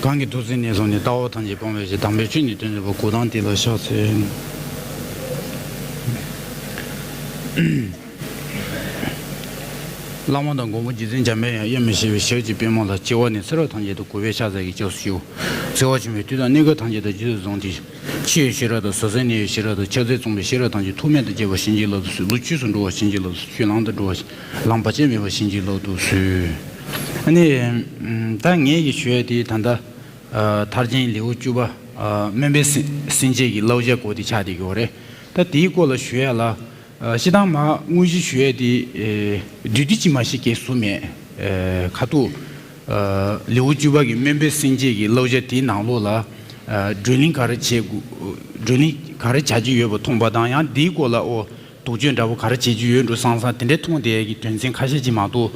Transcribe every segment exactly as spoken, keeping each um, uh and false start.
གང་གི་ཐུགས་བརྩེ་ནས་བཟུང་ནས། ལྟ་བ་ཐམས་ཅད་སྤང་བའི་ཕྱིར། དམ་པའི་ཆོས་ནི་སྟོན་མཛད་པ། གཽ་ཏམ་དེ་ལ་ཕྱག་འཚལ། བླ་མ་དང་མགོན་པོ་རྗེ་བཙུན་འཇམ་པའི་དབྱངས། དབྱེར་མི་ཕྱེད་པའི་ཞབས་ཀྱི་པདྨོ་ལ། སྤྱི་བོ་ནས་ཚུར་མཐའ་མཇུག་ཏུ། གུས་པས་ཕྱག་འཚལ་གྱི་སྐྱབས་སུ་མཆིའོ། བརྩེ་བ་ཆེན་པོས་དུས་དང་གནས་སྐབས་ཐམས་ཅད་དུ་རྗེས་སུ་བཟུང་སྟེ། འཆི་བའི་ཤི་རབས་དང་། བཟོད་བསྲན་ནད་ཀྱི་ཤི་རབས་དང་། ཕྱག་འཚལ་གཙང་བའི་ཤི་རབས་ཐམས་ཅད། ཐུགས་མེད་དུ་བསྐྱེད་པར་བྱིན་གྱིས་བརླབ་ཏུ་གསོལ། ལུས་ཕྱོགས་སུ་འགྲོ་བར་བྱིན་གྱིས་བརླབ་ཏུ་གསོལ། ལམ་དུ་འགྲོ་བར། ལམ་བར་ཆད་མེད་པར་བྱིན་གྱིས་བརླབ་ཏུ་གསོལ། ཨ་ནི། ད་ངས་ཀྱི་ཞུ་ཡ་དེ་ད་ལྟ། ཨ། མཐར་ཕྱིན་ལེའུ་བཅུ་པ། ཨ། སྨོན་པའི་སེམས་སེམས་བསྐྱེད་ཀྱི་བསླབ་བྱ་སྐོར་དེ་ཆགས་བསྡད་ཀྱི་ཡོད་རེད། ད་དེའི་སྐོར་ལ་ཞུ་ཡ་ལ། ཨ། སྤྱིར་བཏང་མར་དངོས་གཞི་ཞུ་ཡ་དེ། ཨེ། བསྡུས་བསྡུས་ཅིག་མ་ཞིག་གས་བཟོས་མེད། ཨེ། ཁ་ཐུག་ཨ། ལེའུ་བཅུ་པ་གི་སྨོན་པའི་སེམས་བསྐྱེད་ཀྱི་བསླབ་བྱ་དེའི་ནང་ལོགས་ལ། ཨ། བགྲོ་གླེང་ག་རེ་བྱེད་དགོས། བགྲོ་གླེང་ག་རེ་བྱ་རྒྱུ་ཡོད་པ་མཐོང་པ་དང་། ཡང་དེའི་སྐོར་ལ། ཨོ། དོགས་གཅོད་འདྲ་པོ་ག་རེ་བྱེད་རྒྱུ་ཡོད་འགྲོ་བསམ་བསམ་དེ་འདྲའི་མཐོང་བསྡད་ཀྱི་དོན་ཚན་ཁ་ཤས་ཅིག་མ་གཏོགས།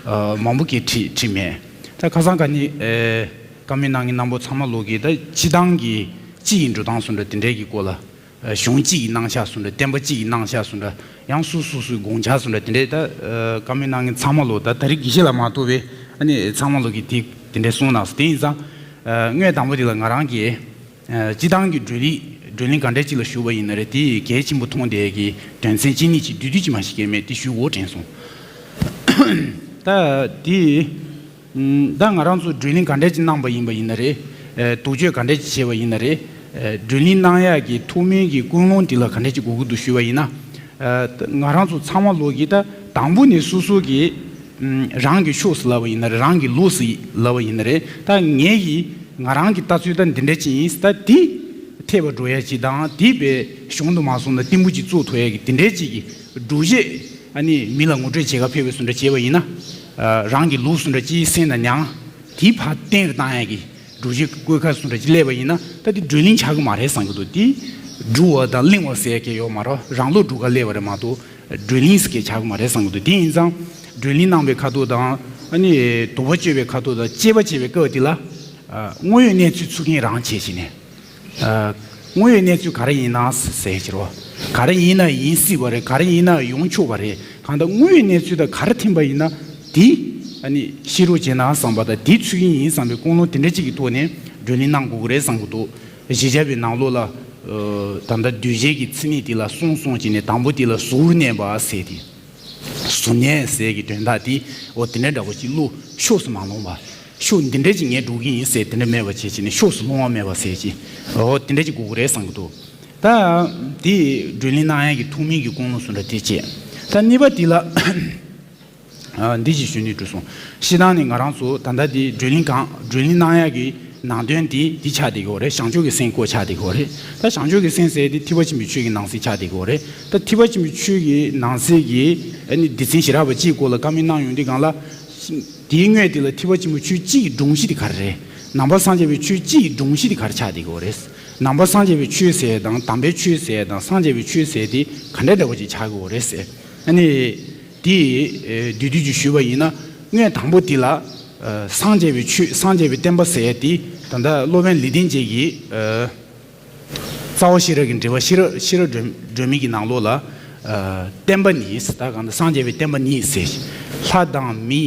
ཨ། མང་པོ་གས་བྲིས་བྲིས་མེད། ད་ཁ་སང་ཁ་ཉིན། ཨེ། བཀའ་མོལ་གནང་མཁན་རྣམ་པ་ཚང་མ་ལོག་གིས་ད་སྤྱིར་བཏང་གི་སྤྱི་ཡི་འགྲོ་སྟངས་བཟོ་འདྲ་དེ་འདྲའི་གི་སྐོར་ལ། ཨ། གཞུང་སྤྱི་ཡི་རྣམ་གཞག་བཟོ་འདྲ། བསྟན་པ་སྤྱི་ཡི་རྣམ་གཞག་བཟོ་འདྲ། ཡང་སོ་སོ་སོའི་དགོངས་འཆར་བཟོ་འདྲ་དེ་འདྲའི་ད། ཨ། བཀའ་མོལ་གནང་མཁན་ཚང་མ་ལོག་ད་ད་རེས་དགེ་བཤེས་ལགས་མ་གཏོགས་པའི། ཨ་ནི་ཚང་མ་ལོག་གིས་དེ་དེ་འདྲའི་གསུངས་གནང་སོང་། དེ་ཡིན་ཙང་། ཨ། ངས་དང་པོ་དེ་ལ་ང་རང་གིས། ཨ། སྤྱིར་བཏང་གི་བགྲོ་གླེང་བགྲོ་གླེང་ག་འདྲ་ཅིག་ལ་ཞུགས་པ་ཡིན་ན་རེད། དེ་ཡི་གལ་ཆེན་པོ་མཐོང་བསྡད་ཀྱི་དོན་ཚན་གཅིག་གཉིས་ཅིག་བསྡུས་བསྡུས་ཅིག་མ་ཞིག་གས་མེད་དེ་ཞུ་དགོས་དྲན་སོང་། ད་དེ། ཨུམ། ད་ང་རང་ཚོ་བགྲོ་གླེང་ག་འདྲ་ཅིག་གནང་པ་ཡིན་པ་ཡིན་ན་རེད། ཨེ། དོགས་གཅོད་ག་འདྲ་ཅིག་བྱས་པ་ཡིན་ན་རེད། ཨེ། བགྲོ་གླེང་གནང་ཡག་གི་ཐོག་མའི་གི་ཀུན་སློང་དེ་ལ་ག་འདྲ་ཅིག་དགོས་ཀྱི་འདུག་ཞུས་པ་ཡིན་ན། ཨ། ང་རང་ཚོ་ཚང་མ་ལོག་གིས་ད་དང་པོ་ནས་སོ་སོ་གི། ཨུམ། རང་གི་ཕྱོགས་སུ་ལབ་པ་ཡིན་ན་རེད། རང་གི་ལུགས་སུ་ལབ་པ་ཡིན་ན་རེད། ད་ངས་ཀྱི་ང་རང་གི་ལྟ་ཚུལ་ད་འདི་འདྲ་ཅིག་ཡིན། ད་འདི་འཐད་པ་འགྲོ་ཡ་ཅིག་དང་། འདི་དཔེ་གཞུང་དུ་མ་སོང་ན་གཏིང་པོ་ཅིག་བཙུགས་ཐུབ་ཡ་གི་དེ་འདྲའི་ཅིག་གི་སྒྲོམ་གཞི། ཨ་ནི་མི་ལ་ངོ་སྤྲོད་བྱེད་ག་ཕེབས་པའི་བཟོ་འདྲ་བྱས་པ་ཡིན་ན། ཨ། རང་གི་ལུགས་བཟོ་འདྲ་ཅིག་སེམས་ན་མྱངས། དེ་ཕར་གཏན་རུ་བཏང་ཡ་གི་སྒྲོམ་གཞི་བཀོད་ཁ་བཟོ་འདྲ་ཅིག་སླེབས་པ་ཡིན་ན། ད་དེ་བགྲོ་གླེང་ཆགས་ཀྱི་མ་རེད་བསམ་གྱི་འདུག་དེ་སྒྲུབ་པ་དང་གླེང་བ་ཟེར་ཡ་གི་ཡོད་མ་རེད། རང་ལུགས་སྒྲུབ་ག་སླེབས་པ་རེད་མ་གཏོགས། བགྲོ་གླེང་ཟེར་གྱི་ཆགས་ཀྱི་མ་རེད་བསམ་གྱི་འདུག་དེ་ཡིན་ཙང་བགྲོ་གླེང་གནང་བའི་ཁ་ཐུག་དང་། ཨ་ནི་དོགས་པ་གཅོད་པའི་ཁ་ཐུག་དང་དཔྱད་པ་བྱེད་པའི་སྐབས་དེ་ལ། ཨ། དངོས་ཡོད་གནས་ཚུལ་ཚུར་མཁྱེན་རང་བྱས་བྱས་ནས། ཨ། དངོས་ཡོད་གནས་ཚུལ་ག་རེ་ཡིན་ན་ཟེར་ཕྱིར་རོ། ག་རེ་ཡིན་ན་ཡིན་སྲིད་པ་རེད། ག་རེ་ཡིན་ན་ཡོང་ཆོག་པ་རེད། གང་ལྟར་དངོས་ཡོད་གནས་ཚུལ་དང་ག་རེ་ཐིམ་པ་ཡིན་ན་དེ། ཨ་ནི་ཤེས་རོགས་བྱས་ན་བསམ་པ་དང་། དེ་ཚུལ་ཡིན་ཡིན་བསམ་པའི་ཀུན་སློང་དེ་འདྲ་ཅིག་གི་ཐོག་ནས་བགྲོ་གླེང་གནང་དགོས་ཀྱི་རེད་བསམ་གྱི་འདུག་གཞིར་བཞག་པའི་ནང་ལོགས་ལ། ཨ། ད་ལྟ་གདུལ་བྱའི་གི་མཚན་ཉིད་དེ་ལ་གསུངས་གསུངས་བྱས་ནས། དང་པོ་དེ་ལ་གཟུགས་གནས་པ་ཟེར་ཏེ། གཟུགས་གནས་ཟེར་གྱི་དོན་དག་དེ། འོ། དེ་འདྲ་འདྲ་པོ་ཅིག་བློ་ཕྱོགས་སུ་མ་ལྷུང་བ། ཕྱོགས་འདི་འདྲ་ཅིག་ངས་འགྲོ་གི་ཡིན་ཟེར་དེ་འདྲ་མེད་པ་བྱས་བྱས་ནས། ཕྱོགས་སུ་ལྷུང་བ་མེད་པ་ཟེར་གྱི། འོ། དེ་འདྲ་ཅིག་དགོས་ཀྱི་རེད་བསམ་གྱི་འདུག་ད་དེ་བགྲོ་གླེང་གནང་ཡག་གི་ཐོག་མའི་གི་ཀུན་སློང་བཟོ་འདྲ་དེ་བྱས། ད་གཉིས་པ་དེ་ལ། ཨ། འདི་ཞིག་ཞུ་ནས་འགྲོ་སོང་། སྤྱིར་བཏང་ནས་ང་རང་ཚོ་ད་ལྟ་འདི་བགྲོ་གླེང་གང་། བགྲོ་གླེང་གནང་ཡག་གི་ནང་དོན་འདི་འདི་ཆགས་བསྡད་ཀྱི་ཡོད་རེད། བྱང་ཆུབ་ཀྱི་སེམས་སྐོར་ཆགས་བསྡད་ཀྱི་ཡོད་རེད། ད་བྱང་ཆུབ་ཀྱི་སེམས་ཟེར་དེ་ཐེག་པ་ཆེན་པོའི་ཆོས་ཀྱི་ནང་གསེས་ཆགས་བསྡད་ཀྱི་ཡོད་རེད། ད་ཐེག་པ་ཆེན་པོའི་ཆོས་ཀྱི་ནང་གསེས་ཀྱི། ཨ་ནི་སྡེ་ཚན་བཞི་རགས་པ་གཅིག་སྐོར་ལ་བཀའ་མོལ་གནང་ཡོང་དུས་སྒང་ལ། དེའི་སྔོན་དེ་ལ་ཐེག་པ་ཆེན་པོའི་ཆོས་སྤྱི་ཡི་སྒྲོམ་གཞི་དེ་ག་རེ་རེད། ནང་པ་སངས་རྒྱས་པའི་ཆོས་སྤྱི་ཡི་སྒྲོམ་གཞི་དེ་ག་རེ་ཆགས་བསྡད་ཀྱི་ཡོད་རེད། ནང་པ་སངས་རྒྱས་པའི་ཆོས་ཟེར་དང་། དམ་པའི་ཆོས་ཟེར་དང་། སངས་རྒྱས་པའི་ཆོས་ཟེར་དེ་ག་འདྲ་འདྲ་པོ་ཅིག་ཆགས་ཀྱི་ཡོད་རེད་ཟེར། ཨ་ནི། དེ་བསྡུས་བསྡུས་ཅིག་ཞུས་པ་ཡིན་ན། སྔོན་དང་པོ་དེ་ལ། ཨ། སངས་རྒྱས་པའི་ཆོས། སངས་རྒྱས་པའི་བསྟན་པ་ཟེར་དེ། ད་ལྟ་སློབ་དཔོན་ལེགས་ལྡན་འབྱེད་ཀྱིས། ཨ། རྩ་བ་ཤེས་རབ་ཀྱི་འགྲེལ་པ། ཤེས་རབ་ཤེས་རབ་སྒྲོན་སྒྲོན་མེ་གི་ནང་ལོགས་ལ། ཨ། བསྟན་པ་ཉིད། ད་གང་ལྟར་སངས་རྒྱས་པའི་བསྟན་པ་ཉིད་ཟེར། ལྷ་དང་མི།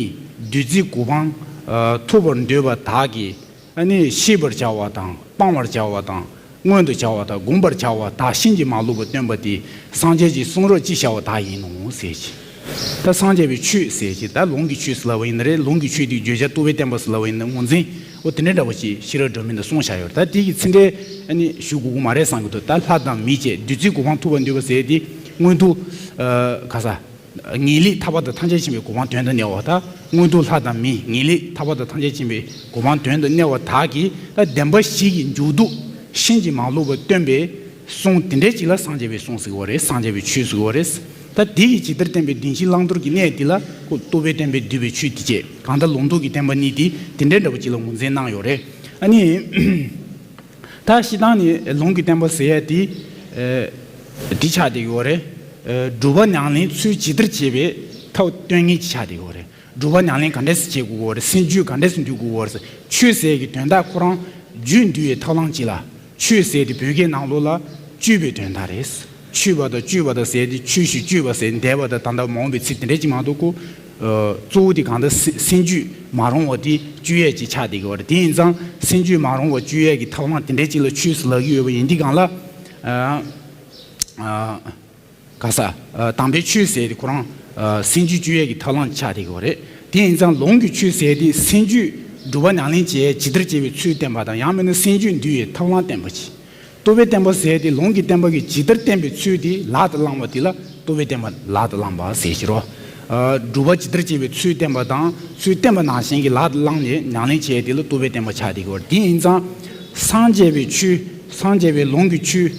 བདུད་རྩི་གོ་འཕང་། ཨ། ཐོབ་པར་འདོད་པ་དག་གིས། ཨ་ནི་ཤེས་པར་བྱ་བ་དང་། སྤང་བར་བྱ་བ་དང་། མངོན་དུ་བྱ་བ་དང་། བསྒོམ་པར་བྱ་བ་དག་ཕྱིན་ཅི་མ་ལོག་པར་སྟོན་པ་དེ། སངས་རྒྱས་ཀྱི་གསུང་རབ་ཅེས་བྱ་བ་དག་ཡིན་ནོ་ཟེར་གྱི། ད་སངས་རྒྱས་པའི་ཆོས་ཟེར་གྱི། ད་ལུང་གི་ཆོས་སུ་ལབ་པ་ཡིན་ན་རེད། ལུང་གི་ཆོས་དེ་བརྗོད་བྱ་རྟོགས་པའི་བསྟན་པ་སུ་ལབ་པ་ཡིན་ན། ངོས་འཛིན། འོ། དེ་འདྲ་འདྲ་པོ་ཞིག་ཤེས་རབ་སྒྲོན་མེ་ནས་གསུངས་བཞག་ཡོད་རེད། ད་དེ་གི་ཚིག་འགྲེལ་ཨ་ནི་ཞུ་དགོས་ཀྱི་མ་རེད་བསམ་གྱི་འདུག་ད་ལྷ་དང་མི་བཅས་བདུད་རྩིའི་གོ་འཕང་ཐོབ་པར་འདོད་པ་ཟེར་དེ། མངོན་མཐོ། ཨ། ག་ས། ངེས་ལེགས་ཐར་པ་དང་ཐམས་ཅད་མཁྱེན་པའི་གོ་འཕང་དོན་དུ་གཉེར་བ་དག། མངོན་མཐོ་ལྷ་དང་མི། ངེས་ལེགས་ཐར་པ་དང་ཐམས་ཅད་མཁྱེན་པའི་གོ་འཕང་དོན་དུ་གཉེར་བ་དག་གིས། ད་བདེན་པ་བཞི་གི་འཇུག་ལྡོག་ཕྱིན་ཅི་མ་ལོག་པར་སྟོན་པའི་གསུང་དེ་འདྲའི་ཅིག་ལ་སངས་རྒྱས་པའི་གསུང་ཟེར་གྱི་ཡོད་རེད། སངས་རྒྱས་པའི་ཆོས་ཟེར་གྱི་ཡོད་རེད། ད་དེ་ཡི་ཇི་ལྟར་བསྟན་པའི་བདེན་བཞིའི་བླང་དོར་གྱི་གནས་དེ་ལ་ཁོ་རྟོགས་པའི་བསྟན་པས་བསྡུས་པའི་ཆོས་དེ་བཅས། གང་ལྟར་ལུང་རྟོགས་ཀྱི་བསྟན་པ་ཉིད་དེ་དེ་འདྲའི་འདྲ་པོ་ཅིག་ལ་ངོས་འཛིན་གནང་ཡོད་རེད། ཨ་ནི། ད་སྤྱིར་བཏང་ནི་ལུང་གི་བསྟན་པ་ཟེར་ཡ་དེ། ཨ། དེ་ཆགས་བསྡད་ཡོད་རེད། ཨ། སྒྲུབ་པ་ཉམས་ལེན་ཚུལ་ཇི་ལྟར་བྱེད་པའི་ཐབས་སྟོན་མཁན་ཅིག་ཆགས་བསྡད་ཡོད་རེད། སྒྲུབ་པ་ཉམས་ལེན་ག་འདྲས་སེ་བྱེད་དགོས་ཀྱི་ཡོད་རེད། སེམས་རྒྱུད་ག་འདྲས་སེ་འདུལ་དགོས་ཀྱི་ཡོད་རེད། ཆོས་ཟེར་གྱི་དོན་དག་ཁོ་རང་རྒྱུད་འདུལ་བའི་ཐབས་ལམ་ཅིག་ལ། ཆོས་ཟེར་དེ་བོད་སྐད་ནང་ལོགས་ལ་སྤྱོད་པའི་དོན་དག་རེད། མཆོད་པ་དང་སྤྱོད་པ་དང་ཟེར་དེ། ཆོས་ཞུ་སྤྱོད་པ་ཟེར་འདས་པ་དང་ད་ལྟ་མ་འོངས་པའི་ཚིག་དེ་འདྲས་ཅིག་མ་གཏོགས་ཁོ། གཙོ་བོ་དེ་གང་ལྟར་སེམས་རྒྱུད་མ་རུང་བ་དེ་བཅོས་ཡས་ཅིག་ཆགས་བསྡད་ཀྱི་ཡོད་རེད། དེ་ཡིན་ཙང་སེམས་རྒྱུད་མ་རུང་བ་བཅོས་ཡས་ཀྱི་ཐབས་ལམ་དེ་འདྲས་ཅིག་ལ་ཆོས་ཟེར་ལབ་ཀྱི་ཡོད་པ་ཡིན་དུས་སྒང་ལ། ག་ས། དམ་པའི་ཆོས་ཟེར་དེ་ཁོ་རང་སེམས་རྒྱུད་བཅོས་ཡས་ཀྱི་ཐབས་ལམ་ཆགས་བསྡད་ཀྱི་ཡོད་རེད། དེ་ཡིན་ཙང་ལུང་གི་ཆོས་ཟེར་དེ་སེམས་རྒྱུད་སྒྲུབ་པ་ཉམས་ལེན་བྱེད་ཇི་ལྟར་བྱེད་པའི་ཚུལ་བསྟན་པ་དང་། ཡང་མིན་ན་སེམས་རྒྱུད་འདུལ་བའི་ཐབས་ལམ་བསྟན་པ་ཅིག་རྟོགས་པའི་བསྟན་པ་ཟེར་དེ་ལུང་གི་བསྟན་པ་གིས་ཇི་ལྟར་བསྟན་པའི་ཚུལ་དེ་ལག་ཏུ་བླངས་པ་དེ་ལ་རྟོགས་པའི་བསྟན་པ་ལག་ཏུ་བླངས་པ་ཟེར་ཞེས་རོ། སྒྲུབ་པ་ཇི་ལྟར་བྱེད་པའི་ཚུལ་བསྟན་པ་དང་། ཚུལ་བསྟན་པ་ནང་བཞིན་གྱི་ལག་ཏུ་བླངས་ནས་ཉམས་ལེན་བྱས་དེ་ལ་རྟོགས་པའི་བསྟན་པ་ཆགས་བསྡད་ཀྱི་ཡོད་རེད། དེ་ཡིན་ཙང་སངས་རྒྱས་པའི་ཆོས། སངས་རྒྱས་པའི་ལུང་གི་ཆོས།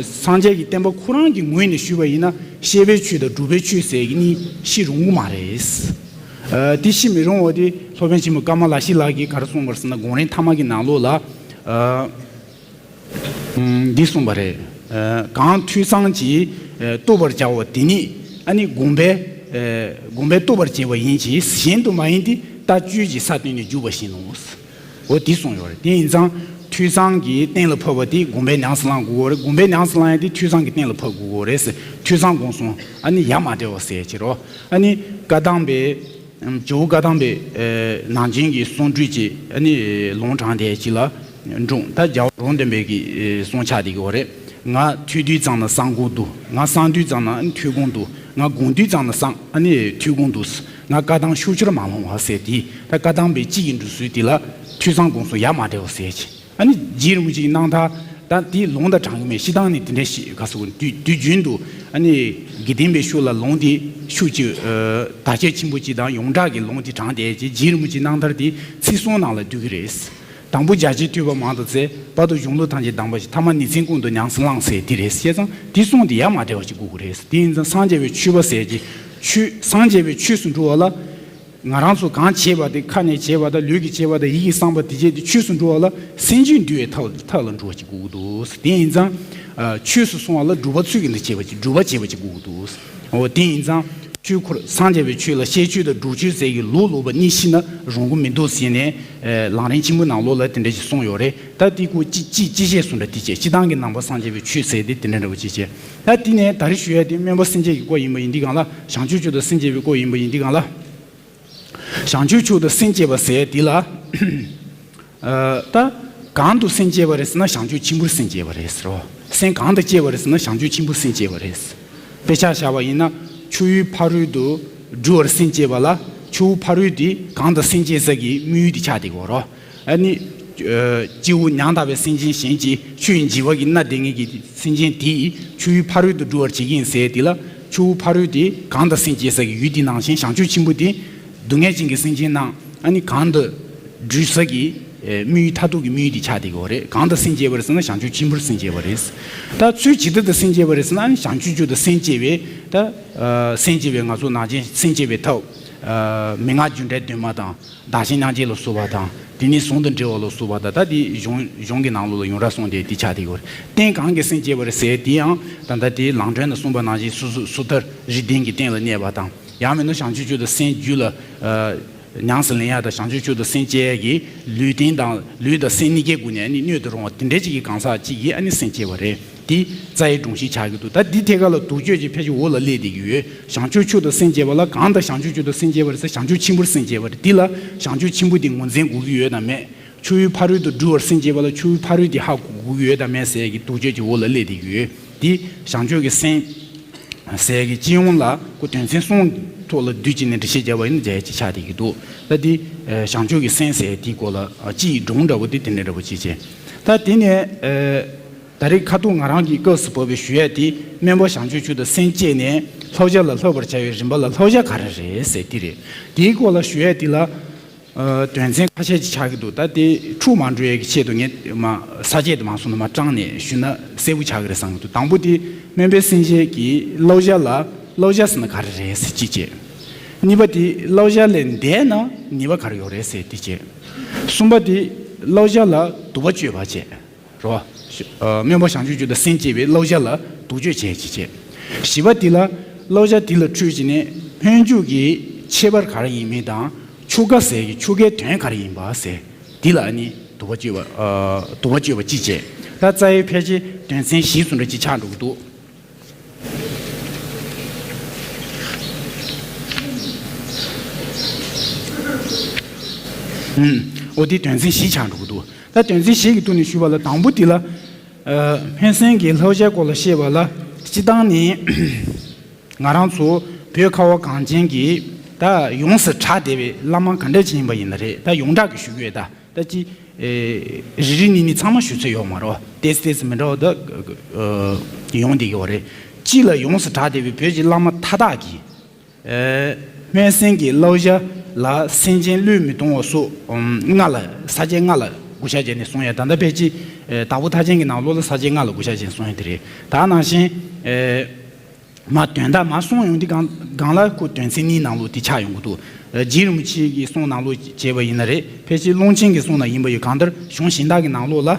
སངས་རྒྱས་ཀྱི་བསྟན་པ་ཁོ་རང་གི་ངོས་ནས་ཞུས་པ་ཡིན་ན་བཤད་པའི་ཆོས་དང་སྒྲུབ་པའི་ཆོས་ཟེར་གྱི་གཉིས་ཤེས་རུང་གི་མ་རེད། དེ་ཤེས་མི་རུང་བ་དེ་སློབ་དཔོན་ཆེན་པོ་ཀ་མ་ལ་ཤཱི་ལ་གིས་ག་རེ་གསུངས་པ་རེད་ཟེར་ན། དགོངས་རིང་ཐ་མ་གི་ནང་ལོགས་ལ། འདི་གསུངས་པ་རེད། གང་ཐོས་བསམ་གྱིས་རྟོགས་པར་བྱ་བ་དེ་ཉིད། ཨ་ནི་དགོངས་པས། དགོངས་པས་རྟོགས་པར་བྱེད་པ་ཡིན་གྱི། གཞན་དུ་མ་ཡིན་ཏེ། ད་སྤྱོད་ཅིང་ས་བཏོན་ནས་འཇུག་པ་བཞིན་ནོ། འོ་དེ་གསུངས་ཡོད་རེད། དེ་ཡིན་ཙང་ཐོས་བསམ་གྱིས་གཏན་ལ་ཕབ་པ་དེ་དགོངས་པས་ཉམས་སུ་བླང་དགོས་རེད། དགོངས་པས་ཉམས་སུ་བླང་ཡ་དེ་ཐོས་བསམ་གྱིས་གཏན་ལ་ཕབ་དགོས་རེད་ཟེར། ཐོས་བསམ་སྒོམ་གསུམ་ཨ་ནི་ཡ་མ་བྲལ་བ་ཟེར་བྱེད་རོ། ཨ་ནི་བཀའ་གདམས་པའི། ཇོ་བོ་བཀའ་གདམས་པའི་ནང་བྱན་གྱི་གསུང་སྒྲོས་ཀྱི་ཨ་ནི་ལུང་དྲངས་ཏེ་ཅི་ལ་འགྲུངས། ད་རྒྱལ་བ་རོང་སྟོན་པའི་གི་གསུང་ཆགས་དེ་གི་འོ་རེད། ང་ཐོས་དུས་ཙམ་ན་བསམ་དགོངས་འདུ། ང་བསམ་དུས་ཙམ་ན་ཐོས་དགོངས་འདུ། ང་དགོངས་དུས་ཙམ་ན་བསམ་ཨ་ནི་ཐོས་དགོངས་འདུ། ང་བཀའ་གདམས་ཤུགས་ཆེར་མ་སློང་བ་ཟེར་དེ། ད་བཀའ་གདམས་པའི་སྤྱི་ཡི་འགྲོ་སྲོལ་དེ་ལ་ཐོས་བསམ་སྒོམ་གསུམ་ཡ་མ་བྲལ་བ་ཟེར་ཅིང་། ཨ་ནི་རྗེ་རིན་པོ་ཆེ་གི་རྣམ་ཐར། ད་དེའི་ལུང་དང་དྲང་གི་མེད། སྤྱིར་བཏང་ནས་དེ་འདྲ་ཞིག་ག་སོ་དུས་དུས་རྒྱུན་དུ་ཨ་ནི་དགེ་ལྡན་པའི་ཤུགས་ལ་ལུང་དེ་ཤུགས་ཀྱིས་དར་ཁྱབ་ཆེན་པོ་ཅིག་དང་ཡོངས་གྲགས་ཀྱི་ལུང་དེ་དྲངས་ཏེ་རྗེ་རིན་པོ་ཆེའི་རྣམ་ཐར་དེ་ཚིག་གསུམ་ནང་ལ་འདུས་ཀྱི་རེད། དང་པོ་རྒྱ་ཆེར་ཐོས་པ་མང་དུ་བཙལ། བར་དུ་གཞུང་ལུགས་ཐམས་ཅད་གདམས་པ་ཞིག་ཐ་མར་ཉིན་མཚན་ཀུན་ཏུ་ཉམས་སུ་བླངས་ཟེར་དེ་རེད། བྱས་ཙང་དེ་གསུང་དེ་ཡ་མ་བྲལ་བ་ཞིག་དགོས་ཀྱི་རེད། དེ་ཡིན་ཙང་སངས་རྒྱས་པའི་ཆོས་པ་ཟེར་གྱི་ཆོས། སངས་རྒྱས་པའི་ཆོས་སུ་འགྲོ་བ་ལ། ང་རང་ཚོ་གང་བྱས་པ་དེ། ཁ་ནས་བྱས་པ་དང་ལུས་ཀྱིས་བྱས་པ་དང་ཡིད་ཀྱིས་བསམ་པ་དེ་བྱས་ཏེ་ཆོས་སུ་འགྲོ་བ་ལ་སེམས་རྒྱུད་འདུལ་བའི་ཐབས་ཐབས་ལ་འགྲོ་བ་ཅིག་དགོས་ཀྱི་འདུག་དེ་ཡིན་ཙང་། ཆོས་སུ་སོང་བ་ལ་སྒྲུབ་པ་ཚུལ་གྱིས་འདི་བྱེད་པ་ཅིག་སྒྲུབ་པ་བྱེད་པ་ཅིག་དགོས་ཀྱི་འདུག་འོ་དེ་ཡིན་ཙང་ཆོས་འཁོར་སངས་རྒྱས་པའི་ཆོས་ལ་བཤད་ཆོས་དང་སྒྲུབ་ཆོས་ཟེར་གྱི་ལུགས་ལུགས་པ་གཉིས་ཤེས་ན་རུང་གི་མི་འདུག་ཟེར་ནས། ལམ་རིམ་ཆེན་པོའི་ནང་ལོགས་ལ་དེ་འདྲ་ཞིག་གསུངས་ཡོད་རེད། ད་དེ་ཁོ་ཅི་ཅི་ཅི་བཤད་གསུང་འདྲ་དེ་བྱས། སྤྱིར་བཏང་གི་ནང་པ་སངས་རྒྱས་པའི་ཆོས་ཟེར་དེ་དེ་འདྲ་འདྲ་བོ་ཅི་བྱས། ད་དེ་ནས་ད་རེས་ཞུ་ཡ་དེ་སྨོན་པ་སེམས་བསྐྱེད་ཀྱི་སྐོར་ཡིན་པ་ཡིན་དུས་སྒང་ལ། བྱང་ཆུབ་མཆོག་དང་སེམས་བསྐྱེད་པའི་སྐོར་ཡིན་པ་ཡིན་དུས་སྒང་ལ། བྱང་ཆུབ་མཆོག་ཏུ་སེམས་བསྐྱེད་པ་ཟེར་དེ་ལ། ཨ། ད་གང་དུ་སེམས་བསྐྱེད་པ་རེད་ཟེར་ན་བྱང་ཆུབ་ཆེན་པོར་སེམས་བསྐྱེད་པ་རེད་ཟེར་རོ། སེམས་གང་དུ་བསྐྱེད་པ་རེད་ཟེར་ན་བྱང་ཆུབ་ཆེན་པོར་སེམས་བསྐྱེད་པ་རེད། དཔེ་ཆ་བཞག་པ་ཡིན་ན་ཆུ་བོའི་ཕ་རོལ་ཏུ་འགྲོ་བར་སེམས་བསྐྱེད་པ་ལ་ཆུ་བོ་ཕ་རོལ་དེ་གང་དུ་སེམས་བསྐྱེད་ས་གི་དམིགས་ཡུལ་དེ་ཆགས་བསྡད་ཀྱི་ཡོད་རོ། ཨ་ནི། ཨ། སྤྱི་བོ་མྱང་འདས་པའི་སེམས་ཅན་གཞན་གྱི་ཆོས་ཀྱི་འཇིགས་པ་གིས་མནར་བསྡད་མཁན་གྱི་སེམས་ཅན་དེས་ཆུ་བོའི་ཕ་རོལ་ཏུ་འགྲོ་བར་བྱེད་ཀྱི་ཡིན་ཟེར་དེ་ལ་ཆུ་བོ་ཕ་རོལ་དེ་གང་དུ་སེམས་བསྐྱེད་ས་གི་ཡུལ་དེ་ནང་བཞིན་བྱང་ཆུབ་ཆེན་པོ་དེ་སྡུག་བསྔལ་ཅན་གྱི་སེམས་ཅན་རྣམས་ཨ་ནི་གང་དུ་འདྲུད་ས་གི་དམིགས་ཡུལ་མཐར་ཐུག་གི་དམིགས་ཡུལ་དེ་ཆགས་བསྡད་ཀྱི་ཡོད་རེད། གང་དུ་སེམས་བསྐྱེད་པ་རེད་ཟེར་ན་བྱང་ཆུབ་ཆེན་པོར་སེམས་བསྐྱེད་པ་རེད། ད་ཚུལ་ཇི་ལྟར་དུ་སེམས་བསྐྱེད་པ་རེད་ཟེར་ན་ཨ་ནི་བྱང་ཆུབ་མཆོག་ཏུ་སེམས་བསྐྱེད་པའི་ད་སེམས་བསྐྱེད་པའི་ང་ཚོ་ནང་བཞིན་སེམས་བསྐྱེད་པའི་ཐབས། མན་ངག་རྒྱུ་འབྲས་བདུན་མ་དང་། བདག་གཞན་མྱང་བརྗེ་ལ་སོགས་པ་དང་། དེ་ནས་ཟུང་དུ་འབྲེལ་བ་ལ་སོགས་པ་དང་། ད་དེ་གཞུང་གཞུང་གི་ནང་ལོགས་ལ་ཡོངས་གྲགས་སོང་སྟེ་དེ་ཆགས་བསྡད་ཡོད་རེད། རྟེན་གང་གིས་སེམས་བསྐྱེད་པ་རེད་ཟེར་དེ་ཡང་ད་ལྟ་དེ་ལམ་སྒྲོན་ལ་གསུངས་པ་ནང་བཞིན་སོ་སོ་སོ་ཐར་རིགས་ལྡན་གྱི་རྟེན་ལ་གནས་པ་དང་། ཡང་མིན་ན་བྱང་ཆུབ་མཆོག་ཏུ་སེམས་རྒྱུད་ལ་ཉམས་སུ་ལེན་ཡ་དང་། བྱང་ཆུབ་མཆོག་ཏུ་སེམས་བསྐྱེད་ཡ་གི་ལུས་རྟེན་དང་ལུས་དང་སེམས་གཉིས་ཀའི་སྒོ་ནས་ཨ་ནི་སྣོད་དུ་རུང་བ་དེ་འདྲའི་ཅིག་གི་གང་ཟག་ཅིག་གིས་ཨ་ནི་སེམས་བསྐྱེད་པ་རེད། དེ་རྩ་བའི་སྒྲོམ་གཞི་ཆགས་ཀྱི་འདུག་ད་འདི་ཐད་ཀ་ལ་དུག་སྤྱོད་ཀྱི་ཕལ་ཆེར་འོག་ལ་སླེབས་བསྡད་ཀྱི་ཡོད། བྱང་ཆུབ་མཆོག་ཏུ་སེམས་བསྐྱེད་པ་ལ། གང་དུ་བྱང་ཆུབ་མཆོག་ཏུ་སེམས་བསྐྱེད་པ་རེད་ཟེར། བྱང་ཆུབ་ཆེན་པོར་སེམས་བསྐྱེད་པ་རེད། འདི་ལ་བྱང་ཆུབ་ཆེན་པོ་འདི་ངོས་འཛིན་དགོས་ཀྱི་ཡོད་དམ་མེད། ཆུ་བོའི་ཕ་རོལ་ཏུ་འགྲོ་བར་སེམས་བསྐྱེད་པ་ལ་ཆུ་བོའི་ཕ་རོལ་འདི་ཧ་གོ་དགོས་ཀྱི་ཡོད་དམ་མེད་ཟེར་གྱི་དུག་སྤྱོད་ཀྱི་འོག་ལ་སླེབས་བསྡད་ཀྱི་ཡོད། འདི་བྱང་ཆུབ་ཀྱི་སེམས་ཟེར་གྱི་སྤྱི་ཡོངས་ལ་ཁོ་དོན་ཚན་གསུམ་ཐོག་ལ་བསྡུས་བྱས་ནས་འགྲེལ་བཤད་རྒྱག་པ་ཡིན་ན་རྒྱ་ཡིག་ཅིག་ཆགས་བསྡད་ཀྱི་འདུག་ད་འདི་བྱང་ཆུབ་ཀྱི་སེམས་ཟེར་དེའི་སྐོར་ལ་སྤྱི་ཡི་སྒྲུང་འདྲ་བོ་དེ་དེ་འདྲ་འདྲ་བོ་ཅིག་བྱས། ད་དེ་ནས། ད་རེས་ཁ་ཐུག་ང་རང་གིས་སྐབས་སུ་བབས་པའི་ཞུ་ཡས་དེ་སྨོན་པ་བྱང་ཆུབ་མཆོག་ཏུ་སེམས་བསྐྱེད་ནས་བསླབ་བྱ་ལ་བསླབ་པར་བྱ་བའི་རིམ་པ་ལ་བསླབ་བྱ་ག་རེ་རེད་ཟེར་དེ་རེད། དེའི་སྐོར་ལ་ཞུ་ཡས་དེ་ལ། ཨ། དོན་ཚན་ཁ་ཤས་ཅིག་ཆགས་ཀྱི་འདུག་ད་དེ་འཁྲུག་མ་འགྲོ་ཡས་ཀྱི་ཆེད་དུ་ངས་མ་ས་བཅད་དུ་མ་སོང་ན་མ་དྲངས་ནས་ཞུས་ན་གསལ་པོ་ཆགས་ཀྱི་རེད་བསམ་གྱི་འདུག་དང་པོ་དེ་སྨོན་པའི་སེམས་བསྐྱེད་ཀྱི་བསླབ་བྱ་ལ་བསླབ་བྱ་ཟེར་ན་ག་རེ་རེད་ཟེར་གཅིག་བྱས། གཉིས་པ་དེ་བསླབ་བྱ་ལས་འདས་ན་ཉེས་པ་ག་རེ་ཡོད་རེད་ཟེར་དེ་བྱས། གསུམ་པ་དེ་བསླབ་བྱ་ལ་དུག་པ་སྤྱོད་པ་བྱས། རོ། ཨ། སྨོན་པ་བྱང་ཆུབ་མཆོག་ཏུ་སེམས་བསྐྱེད་པའི་བསླབ་བྱ་ལ་དུག་སྤྱོད་བྱས་ཅི་བྱས། བཞི་པ་འདི་ལ་བསླབ་བྱ་འདི་ལ་འཕྲོས་བྱས་ནས་སྨོན་འཇུག་གི་ཁྱད་པར་ག་རེ་ཡིན་མིན་དང་ཆོ་ག་ཟེར་གྱི་ཆོ་གའི་དོན་ག་རེ་ཡིན་པ་ཟེར་འདི་ལ་ནི་དུག་པ་སྤྱོད་པ། ཨ། དུག་པ་སྤྱོད་པ་ཅི་བྱས། ད་རྩ་བའི་ཕལ་ཆེར་དོན་ཚན་བཞི་ཙམ་འདྲ་ཅིག་ཆགས་འགྲོ་གི་འདུག་ཨུམ། འོ་དེ་དོན་ཚན་བཞི་ཆགས་འགྲོ་གི་འདུག་ད་དོན་ཚན་བཞི་གི་ཐོག་ནས་ཞུས་པ་ལ། དང་པོ་དེ་ལ། ཨ། སྨན་སེང་གི་བསླབ་བྱའི་སྐོར་ལ་བཤད་པ་ལ། སྤྱིར་བཏང་ནས་ང་རང་ཚོ་བོད་ཁ་བ་གངས་ཅན་གྱི་ད་ཡོངས་སུ་གྲགས་བསྡད་པའི་བླ་མ་ག་འདྲ་ཅིག་ཡིན་པ་ཡིན་ན་རེད། ད་ཡོངས་གྲགས་ཀྱི་ཞུ་གི་ཡོད། ད་ད་ཅི། ཨེ། རེ་རེ་གཉིས་གཉིས་ཚང་མ་ཞུ་ཚོད་ཡོད་མ་རེད། ཏོག་ཙམ་ཏོག་ཙམ་མི་འདྲ་བ་ད་ཡོང་བསྡད་ཀྱི་ཡོད་རེད། སྤྱི་ལ་ཡོངས་སུ་གྲགས་བསྡད་པའི་བོད་ཀྱི་བླ་མ་མཐའ་དག་གིས། ཨེ། སྨན་སེང་གི་བསླབ་བྱ་ལ་སེམས་ཅན་བློས་མི་གཏོང་བ་སོགས། ཨམ། ལྔ་ལ། ས་བཅད་ལྔ་ལ་བགོ་བཤའ་བྱས་ནས་གསུང་ཡ། ད་ལྟ་ཕལ་ཆེར། ཨེ། དྭགས་པོ་མཐའ་ཅན་གྱི་ནང་ལོགས་ལ་ས་བཅད་ལྔ་ལ་བགོ་བཤའ་བྱས་ནས་གསུང་ཡ་དེ་རེད། ད་ནང་བཞིན། ཨེ། མ་དོན་དག་མ་གསུངས་ཡོང་དུས་སྒང་སྒང་ལ་ཁོ་དོན་ཚན་གཉིས་ནང་ལོགས་དེ་ཆགས་ཡོང་གི་འདུག་ཨ། རྗེ་རིན་པོ་ཆེ་གི་གསུང་ནང་ལོགས་བྱས་པ་ཡིན་ན་རེད། ཕལ་ཆེར་ཀློང་ཆེན་གྱི་གསུང་ན་ཡིན་པ་ཡོད། གང་ལྟར་གཞུང་གཞན་དག་གི་ནང་ལོགས་ལ།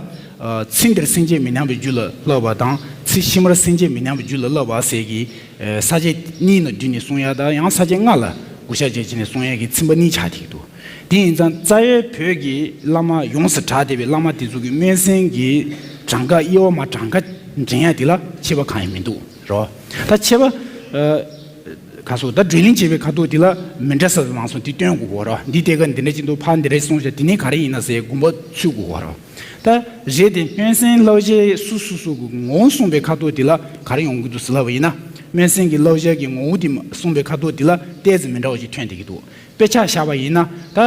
ཨ། ཚེ་འདིར་སེམས་ཅན་མི་མཉམ་པའི་རྒྱུད་ལ་བསླབ་པ་དང་། ཚེ་ཕྱི་མར་སེམས་ཅན་མི་མཉམ་པའི་རྒྱུད་ལ་བསླབ་པ་ཟེར་གྱི། ཨ། ས་བཅད་གཉིས་ནང་བསྡུས་ནས་གསུང་ཡ་དང་། ཡང་ས་བཅད་ལྔ་ལ་བགོ་བཤའ་བྱས་བྱས་ནས་གསུང་ཡ་གི་ཚན་པ་གཉིས་ཆགས་བསྡད་ཀྱི་འདུག་དེ་ཡིན་ཙང་རྩ་བའི་བོད་ཀྱི་བླ་མ་ཡོངས་སུ་གྲགས་བསྡད་པའི་བླ་མ་དེ་ཚོ་གི་སྨན་སེང་གི་གྲངས་ཀ། དབྱེ་བ་མ་གྲངས་ཀ་འདྲེན་ཡ་དེ་ལ་ཁྱད་པར་གང་ཡང་མི་འདུག་རོ། ད་ཁྱད་པར། ཨ། ག་སོ། ད་བགྲོ་གླེང་བྱེད་པའི་ཁ་ཐུག་དེ་ལ་མི་འདྲ་ས་མང་སོང་དེ་སྟོན་དགོས་གོ་རོ། འདི་ལྟས་ཀ་འདི་འདྲ་ཅིག་འདུག་ཕར་འདི་འདྲ་གསུངས་ཤག་དེ་ནས་ག་རེ་ཡིན་ན་ཟེར་དགོངས་པ་ཚོད་དགོས་གོ་རོ། ད་རེད་དེ། སྨན་སེང་བསླབ་བྱའི་སོ་སོ་སོ་གི་ངོ་བོ་གསུངས་པའི་ཁ་ཐུག་དེ་ལ་ག་རེ་ཡོང་གི་འདུག་ཟེར་ལབ་པ་ཡིན་ན། སྨན་སེང་གི་བསླབ་བྱ་གི་ངོ་བོ་དེ་གསུངས་པའི་ཁ་ཐུག་དེ་ལ་ཏོག་ཙམ་མི་འདྲ་བ་ཞིག་ཐོན་བསྡད་ཀྱི་འདུག་དཔེ་ཆ་བཞག་པ་ཡིན་ན། ད་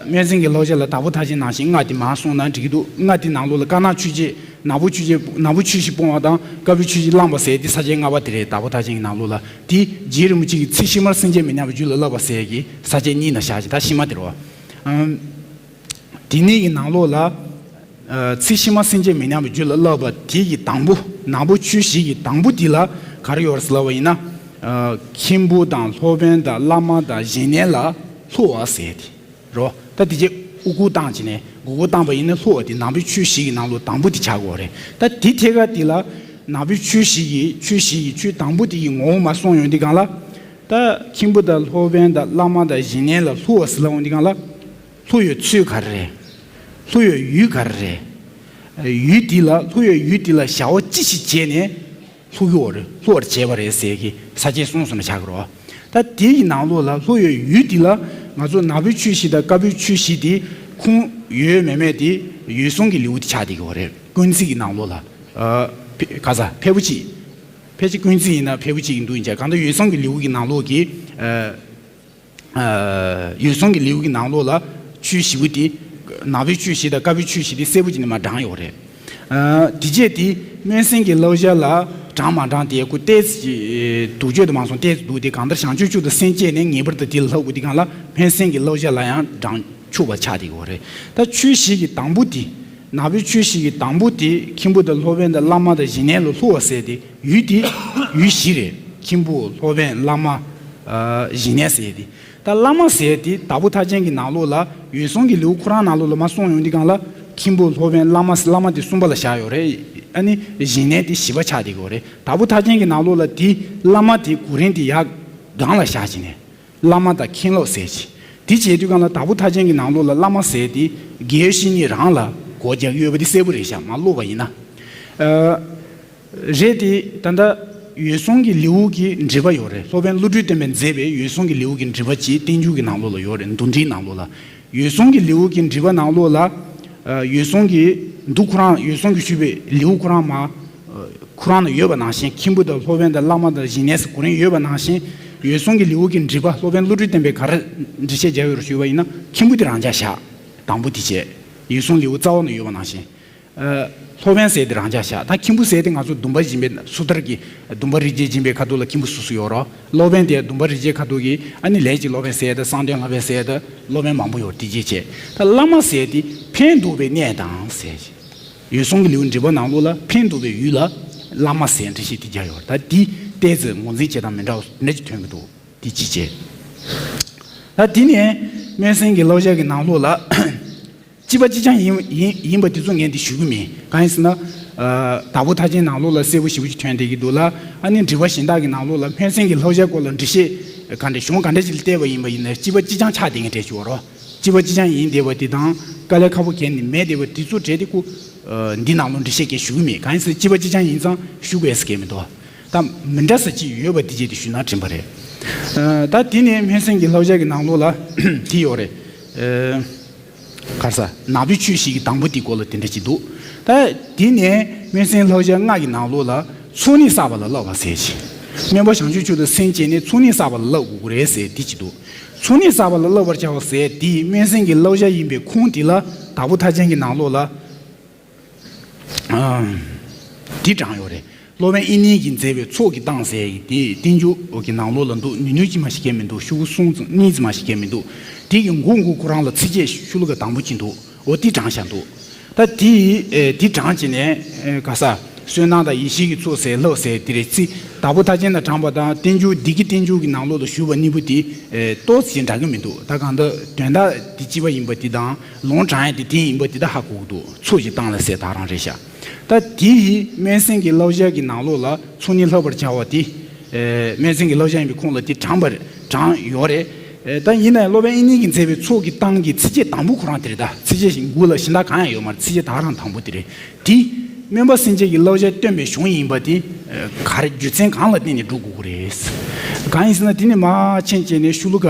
སྨན་སེང་གི་བསླབ་བྱ་ལ་དྭགས་པོ་མཐའ་ཅན་ནང་བཞིན་ལྔ་དེ་མར་གསུངས་ན་འགྲིག་གི་འདུག་ལྔ་དེ་ནང་ལོགས་ལ་དཀར་ནག་ཆོས་ཅན། ནག་པོ་ཆོས་ཅན། ནག་པོ་ཆོས་བཞི་སྤོང་བ་དང་། དཀར་པོའི་ཆོས་བཞི་བླངས་པ་ཟེར་དེ་ས་བཅད་ལྔ་པ་དེ་རེད། དྭགས་པོ་མཐའ་ཅན་གྱི་ནང་ལོགས་ལ། དེ་རྗེ་རིན་པོ་ཆེ་གིས་ཚེ་ཕྱི་མར་སེམས་ཅན་མི་མཉམ་པའི་རྒྱུད་ལ་བསླབ་པ་ཟེར་གྱི་ས་བཅད་གཉིས་ནང་བཞག་ཅིང་། ད་ཕྱི་མ་དེ་རེད་བ། ཨམ། དེ་ནས་ཀྱི་ནང་ལོགས་ལ། ཨ། ཚེ་ཕྱི་མ་སེམས་ཅན་མི་མཉམ་པའི་རྒྱུད་ལ་བསླབ་པ་དེ་གི་དང་པོ། ནག་པོ་ཆོས་བཞི་གི་དང་པོ་དེ་ལ་ག་རེ་ཡོད་རེད་ཟེར་ལབ་པ་ཡིན་ན། ཨ། མཁན་པོ་དང་སློབ་དཔོན་དང་བླ་མ་དང་གཞན་གནས་ལ་སླུ་བ་ཟེར་དེ་རོ། ད་དེ་རྗེས་དབུ་གུར་བཏང་བྱས་ནས་མགོ་སྐོར་བཏང་པ་ཡིན་ན་སླུ་བ་དེ་ནག་པོའི་ཆོས་བཞི་གི་ནང་ལོགས་དང་པོ་དེ་ཆགས་དགོས་རེད། ད་དེ་ཐད་ཀ་དེ་ལ་ནག་པོའི་ཆོས་བཞི་གི། ཆོས་བཞི་གི་ཆོས་དང་པོ་དེ་གི་ངོ་བོ་མར་གསུངས་ཡོང་དུས་སྒང་ལ། ད་མཁན་པོ་དང་སློབ་དཔོན་དང་བླ་མ་དང་གཞན་གནས་ལ་སླུ་བ་ཟེར་ལབ་ཡོང་དུས་སྒང་ལ། སླུ་བའི་ཚུལ་ག་རེ་རེད། སླུ་བའི་ཡུལ་ག་རེ་རེད། ཡུལ་དེ་ལ། སླུ་བའི་ཡུལ་དེ་ལ་བྱ་བ་ཅི་ཞིག་བྱས་ནས་སླུ་གི་བར། སླུ་བར་བྱེད་པ་རེད་ཟེར་གྱི་ས་བཅད་གསུམ་གསུམ་ཆགས་ཀྱི་རེད། ད་དེ་ཡི་ནང་ལོགས་ལ་སླུ་བའི་ཡུལ་དེ་ལ་ང་ཚོ་ནག་པོའི་ཆོས་བཞི་དང་དཀར་པོའི་ཆོས་བཞི་དེ་ཁུངས་ཡོད་མེད་མེད་དེ་འོད་སྲུང་གི་ལེའུ་དེ་ཆགས་བསྡད་ཀྱི་ཡོད་རེད། ཀུན་བརྩེགས་ཀྱི་ནང་ལོགས་ལ། ཨ། ཕེ། ག་ས། ཕལ་པོ་ཅིག་ཕལ་ཆེར་ཀུན་བརྩེགས་ཡིན་ན་ཕལ་པོ་ཅིག་ཡིན་འདུག་ཡིན་ཙང་། གང་ལྟར་འོད་སྲུང་གི་ལེའུ་གི་ནང་ལོགས་ཀྱི། ཨ། ཨ། འོད་སྲུང་གི་ལེའུ་གི་ནང་ལོགས་ལ་ཆོས་བཞི་པོ་དེ། ནག་པོའི་ཆོས་བཞི་དང་དཀར་པོའི་ཆོས་བཞི་དེ་གསལ་པོ་བྱས་ནས་མར་བགྲངས་ཡོད་རེད། ཨ། དེ་རྗེས་དེ་སྨན་སེང་གི་བསླབ་བྱ་ལ་བགྲངས་མ་བགྲངས་དེ་ཁོ་ཏོག་ཙམ་དུག་སྦྱོར་དུ་མ་སོང་། ཏོག་ཙམ་འདུག་དེ་གང་ལྟར་བྱང་ཆུབ་མཆོག་ཏུ་སེམས་བསྐྱེད་ནས་ངེས་པར་དུ་དེ་ལ་ལྷག་དགོས་དུས་སྒང་ལ། སྨན་སེང་གི་བསླབ་བྱ་ལ་ཡང་བགྲང་ཆོག་པ་ཆགས་བསྡད་ཀྱི་ཡོད་རེད། ད་ཆོས་བཞི་གི་དང་པོ་དེ། ནག་པོའི་ཆོས་བཞི་གི་དང་པོ་དེ་མཁན་པོ་དང་སློབ་དཔོན་དང་བླ་མ་དང་གཞན་གནས་ལ་སླུ་བ་ཟེར་དེ། ཡུལ་དེ་ཡུལ་བཞི་རེད། མཁན་པོ། སློབ་དཔོན། བླ་མ། ཨ། གཞན་གནས་ཟེར་དེ། ད་བླ་མ་ཟེར་དེ་དྭགས་པོ་མཐའ་ཅན་གྱི་ནང་ལོགས་ལ། འོད་སྲུང་གི་ལེའུ་ཁོ་རང་ནང་ལོགས་ལ་མར་གསུངས་ཡོང་དུས་སྒང་ལ། མཁན་པོ། སློབ་དཔོན། བླ་མ། བླ་མ་དེ་གསུམ་པ་ལ་བཞག་ཡོད་རེད། ཨ་ནི་གཞན་གནས་དེ་བཞི་པ་ཆགས་བསྡད་ཀྱི་ཡོད་རེད། དྭགས་པོ་མཐའ་ཅན་གྱི་ནང་ལོགས་ལ་དེ་བླ་མ་དེ་གོ་རིམ་དེ་ཡར་སྒང་ལ་བཞག་བྱས་ནས། བླ་མ་དང་མཁན་སློབ་ཟེར་གྱི། དེ་བྱེད་དུས་སྒང་ལ་དྭགས་པོ་མཐའ་ཅན་གྱི་ནང་ལོགས་ལ་བླ་མ་ཟེར་དེ་དགེ་བཤེས་གཉེན་རང་ལ་སྒོ་རྒྱག་ཡོད་པ་དེ་གསལ་པོ་རེད་ཤག་མར་ཀློག་པ་ཡིན་ན། ཨ། རེད་དེ། ད་ལྟ་འོད་སྲུང་གི་ལེའུ་གི་འགྲེལ་པ་ཡོད་རེད། སློབ་དཔོན་བློ་གྲོས་བསྟན་པས་མཛད་པའི་འོད་སྲུང་གི་ལེའུ་གི་འགྲེལ་པ་ཅིག་བསྟན་འགྱུར་གྱི་ནང་ལོགས་ལ་ཡོད་རེད། མདོ་འགྲེལ་ནང་ལོགས་ལ། འོད་སྲུང་གི་ལེའུ་གི་འགྲེལ་པ་ནང་ལོགས་ལ། ཨ། འོད་སྲུང་གི་མདོ་ཁོ་རང་། འོད་སྲུང་གིས་ཞུས་པའི་ལེའུ་ཁོ་རང་མར། ཨ། ཁོ་རང་ལ་ཡོད་པ་ནང་བཞིན། མཁན་པོ་དང་སློབ་དཔོན་དང་བླ་མ་དང་གཞན་གནས་སུ་གོ་རིམ་ཡོད་པ་ནང་བཞིན། འོད་སྲུང་གི་ལེའུ་གི་འགྲེལ་པ་སློབ་དཔོན་བློ་གྲོས་བསྟན་པས་ག་རེ་འགྲེལ་བཤད་བརྒྱབ་ཡོད་རེད་ཞུས་པ་ཡིན་ན། མཁན་པོ་དེ་རང་འཇགས་བཞག་དང་པོ་དེ་བྱས། འོད་སྲུང་ལེའུ་རྩ་བ་ནས་ཡོད་པ་ནང་བཞིན། ཨ། སློབ་དཔོན་ཟེར་དེ་རང་འཇགས་བཞག་ད་མཁན་པོ་ཟེར་དེ་ང་ཚོ་སྡོམ་པ་སྦྱིན་པའི། སོ་ཐར་གྱི་སྡོམ་པ་རིགས་བརྒྱད་སྦྱིན་པའི་ཁ་ཐུག་ལ་མཁན་པོ་སོ་སོ་ཡོད་རེད། སློབ་དཔོན་དེ་སྡོམ་པ་རིགས་བརྒྱད་ཁ་ཐུག་གི། ཨ་ནི་ལས་ཀྱི་སློབ་དཔོན་ཟེར་དང་། གསང་སྟེ་ལྷ་དཔོན་ཟེར་དང་། སློབ་དཔོན་མང་པོ་ཡོད་དེ་བྱས་བྱས། ད་བླ་མ་ཟེར་དེ་ཕན་འདོགས་པའི་གནས་དང་ཟེར། འོད་སྲུང་གི་ལེའུ་འགྲེལ་པ་ནང་ལོགས་ལ་ཕན་འདོགས་པའི་ཡུལ་ལ་བླ་མ་ཟེར་འགྲེལ་བཤད་དེ་བརྒྱབ་ཡོད་རེད། ད་དེ་ཏོག་ཙམ་ངོས་འཛིན་བྱེད་སྟངས་མི་འདྲ་བ་འདྲ་ཅིག་ཐོན་གྱི་འདུག་དེ་གཅིག་བྱས། ད་དེ་ནས་སྨན་སེང་གི་བསླབ་བྱ་གི་ནང་ལོགས་ལ། གཅིག་པ་གཅིག་རྐྱང་ཡིན། ཡིན། ཡིན་པ་དེ་ཚོ་ངས་འདི་ཞུ་གི་མིན། གང་ཡིན་ཟེར་ན། ཨ། དྭགས་པོ་མཐའ་ཅན་ནང་ལོགས་ལ་གསལ་པོ་ཞེ་པོ་ཅིག་ཐོན་བསྡད་ཀྱི་འདུག་ལ། ཨ་ནི་འགྲེལ་པ་གཞན་དག་གི་ནང་ལོགས་ལ་སྨན་སེང་གི་བསླབ་བྱའི་སྐོར་ལ་འགྲེལ་བཤད་ག་འདྲ། གཞུང་ག་འདྲ་ཅིག་ལ་བལྟས་པ་ཡིན་པ་ཡིན་ན། གཅིག་པ་གཅིག་རྐྱང་ཆགས་བསྡད་མཁན་འདྲ་ཞིག་ཡོད་རེད། གཅིག་པ་གཅིག་རྐྱང་ཡིན་བསྡད་པ་དེ་དང་། དཀའ་ལས་ཁག་པོ་གང་ནས་མེད་བསྡད་པ་དེ་ཚོ་གྲས་དེ་ཁོ། ཨ། འདི་ནང་ལོགས་འགྲེལ་བཤད་གང་ཞུ་གི་མེད། གང་ཡིན་ཟེར་གཅིག་པ་གཅིག་རྐྱང་ཡིན་ཙང་ཞུ་དགོས་ཟེར་གང་མི་འདུག་ད་མི་འདྲ་ས་ཅིག་ཡོད་པ་དེ་བྱས་ཏེ་ཞུས་ན་དྲན་པ་རེད། ཨ། ད་དེ་ནས་སྨན་སེང་གི་བསླབ་བྱ་གི་ནང་ལོགས་ལ་དེ་ཡོད་རེད། ཨ། ག་རེ་ཟ། ནག་པོའི་ཆོས་བཞི་གི་དང་པོ་དེའི་སྐོར་ལ་དེ་འདྲ་ཅིག་འདུག་ད་དེ་ནས་སྨོན་སེམས་བསླབ་བྱ་ལྔ་གི་ནང་ལོགས་ལ་ཚོགས་ནི་བསགས་པ་ལ་བསླབ་པ་ཟེར་ཅིག་སྨོན་པ་བྱང་ཆུབ་མཆོག་ཏུ་སེམས་བསྐྱེད་ནས་ཚོགས་ནི་བསགས་པ་ལ་བསླབ་དགོས་ཀྱི་རེད་ཟེར་དེ་ཅིག་འདུག་ཚོགས་ནི་བསགས་པ་ལ་བསླབ་པར་བྱ་བ་ཟེར་དེ་སྨོན་སེམས་ཀྱི་བསླབ་བྱ་ཡིན་པའི་ཁུངས་དེ་ལ་དྭགས་པོ་ཐར་ཆེན་གྱི་ནང་ལོགས་ལ། འདི་དྲངས་ཡོད་རེད། སློབ་དཔོན་དབྱིག་གཉེན་གྱིས་མཛད་པའི་ཚོགས་ཀྱི་གཏམ་ཟེར་ཡི་དེ་བསྟན་འགྱུར་གྱི་ནང་ལོགས་ལ་འདུག་ཉུང་ཉུང་ཅིག་མ་ཞིག་གས་མི་འདུག་ཤོག་གུ་གསུམ་ཙམ་གཉིས་ཙམ་མ་ཞིག་གས་མི་འདུག་དེ་གི་མགོ་མགོ་ཁོ་རང་ལ་ཚིགས་བཅད་ཤོ་ལོ་ཀ་དང་པོ་ཅིག་འདུག་འོ་དེ་དྲངས་བཞག་འདུག་ད་དེ་དེ་དྲངས་བྱས་ནས་ག་ས་བསོད་ནམས་དང་ཡེ་ཤེས་ཀྱི་ཚོགས་ཟེར་ལྷག་ཟེར་དེ་རེད། ཚིག་དྭགས་པོ་ཐར་ཆེན་ལ་དྲངས་པ་དང་བསྟན་འགྱུར་འདི་གི་བསྟན་འགྱུར་གྱི་ནང་ལོགས་ལ་ཞུས་པ་གཉིས་པོ་དེ་ཏོག་ཙམ་འདྲ་གི་མི་འདུག་ད་གང་ལྟར་དོན་དག་དེ་གཅིག་པ་ཡིན་པ་དེ་དང་ལུང་དྲངས་ཡ་དེ་དེ་ཡིན་པ་དེ་ད་ཧ་གོ་གི་འདུག་ཚོགས་ཀྱི་གཏམ་ལ་ཟེར་ད་རང་རེད་ཤག་ད་དེ་ཡི་སྨོན་སེམས་ཀྱི་བསླབ་བྱ་གི་ནང་ལོགས་ལ་ཚོགས་གཉིས་བསླབ་པར་བྱ་བ་དེ། སྨོན་སེམས་ཀྱི་བསླབ་བྱ་ཡིན་པའི་ཁུངས་ལ་དེ་དྲངས་པར་དྲངས་ཡོད་རེད། ད་ཡིན་ན་ཡང་སློབ་དཔོན་དབྱིག་གཉེན་གྱིས་མཛད་པའི་ཚོགས་ཀྱི་གཏམ་གྱི་ཚིགས་བཅད་དང་པོ་ཁོ་རང་དེ་རེད། ད་ཚིགས་བཅད་ཞིག་མགོ་ལ་གཞན་དག་གང་ཡང་ཡོད་མ་རེད། ཚིགས་བཅད་ད་ག་རང་དང་པོ་དེ་རེད། དེ་སྨོན་པ་སེམས་བསྐྱེད་ཀྱི་བསླབ་བྱ་སྟོན་པའི་གཞུང་ཡིན་པ་དེ་ག་རེ་རྒྱུ་མཚན་གང་ལ་བརྟེན་ནས་འགྲོ་དགོས་ཀྱི་རེད། གང་ཡིན་ཟེར་ན་དེ་ནི་མར་མཆན་བཅད་ནས་ཤོ་ལོ་ཀ་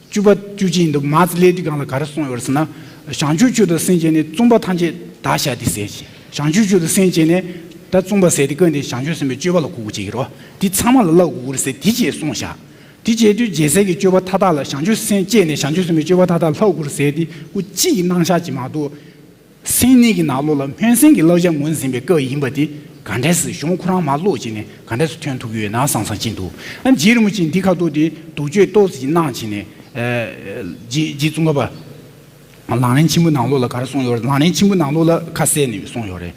བཅུ་པ་བཅུ་གཅིག་ཡིན་འདུག་མར་ཙམ་སླེབས་དུས་སྒང་ལ་ག་རེ་གསུངས་ཡོད་རེད་ཟེར་ན། བྱང་ཆུབ་མཆོག་ཏུ་སེམས་བསྐྱེད་ནས་བཙུན་པ་ཐམས་ཅད་དག་བྱ་སྟེ་ཟེར། བྱང་ཆུབ་མཆོག་ཏུ་སེམས་བསྐྱེད་ནས་ད་བཙུན་པ་ཟེར་དེ་ཀུན་དེ་བྱང་ཆུབ་སེམས་དཔའི་སྤྱོད་པ་ལ་གོ་དགོས་ཀྱི་རེད་བ། དེ་ཚང་མ་ལ་བསླབ་དགོས་ཀྱི་རེད་ཟེར་དེ་བཅས་གསུངས་བཞག་དེ་བྱས་དུས་རྒྱལ་སྲས་ཀྱི་སྤྱོད་པ་མཐའ་དག་ལ་བྱང་ཆུབ་སེམས་བསྐྱེད་ནས་བྱང་ཆུབ་སེམས་དཔའི་སྤྱོད་པ་མཐའ་དག་བསླབ་དགོས་རེད་ཟེར་དེ་ཀུན་གཅིག་གི་རྣམ་གཞག་ཅིག་མ་གཏོགས། སེམས་གནས་ཀྱི་ནང་ལོགས་ལ་སྨོན་སེམས་ཀྱི་བསླབ་བྱ་ངོས་འཛིན་པའི་སྐབས་ཡིན་པ་དེ་ག་འདྲས་སེ་གཞུང་ཁོ་རང་མར་ཀློག་བྱས་ནས་ག་འདྲས་སེ་ཐོན་ཐུབ་ཀྱི་ཡོད་ན་བསམ་བསམ་ཅིག་འདུག་ཨ་ནི་རྗེ་རིན་པོ་ཆེས་འདི་ཁ་ཐུག་དེ་དུག་གཅོད་ཏོག་ཙམ་གནང་བྱས་ནས་རྗེ་རྗེ་ཙོང་ཁ་པ་ལམ་རིམ་ཆེན་པོའི་ནང་ལོགས་ལ་ག་རེ་གསུངས་ཡོད་རེད། ལམ་རིམ་ཆེན་པོའི་ནང་ལོགས་ལ་ཁ་གསལ་ནས་གསུངས་ཡོད་རེད།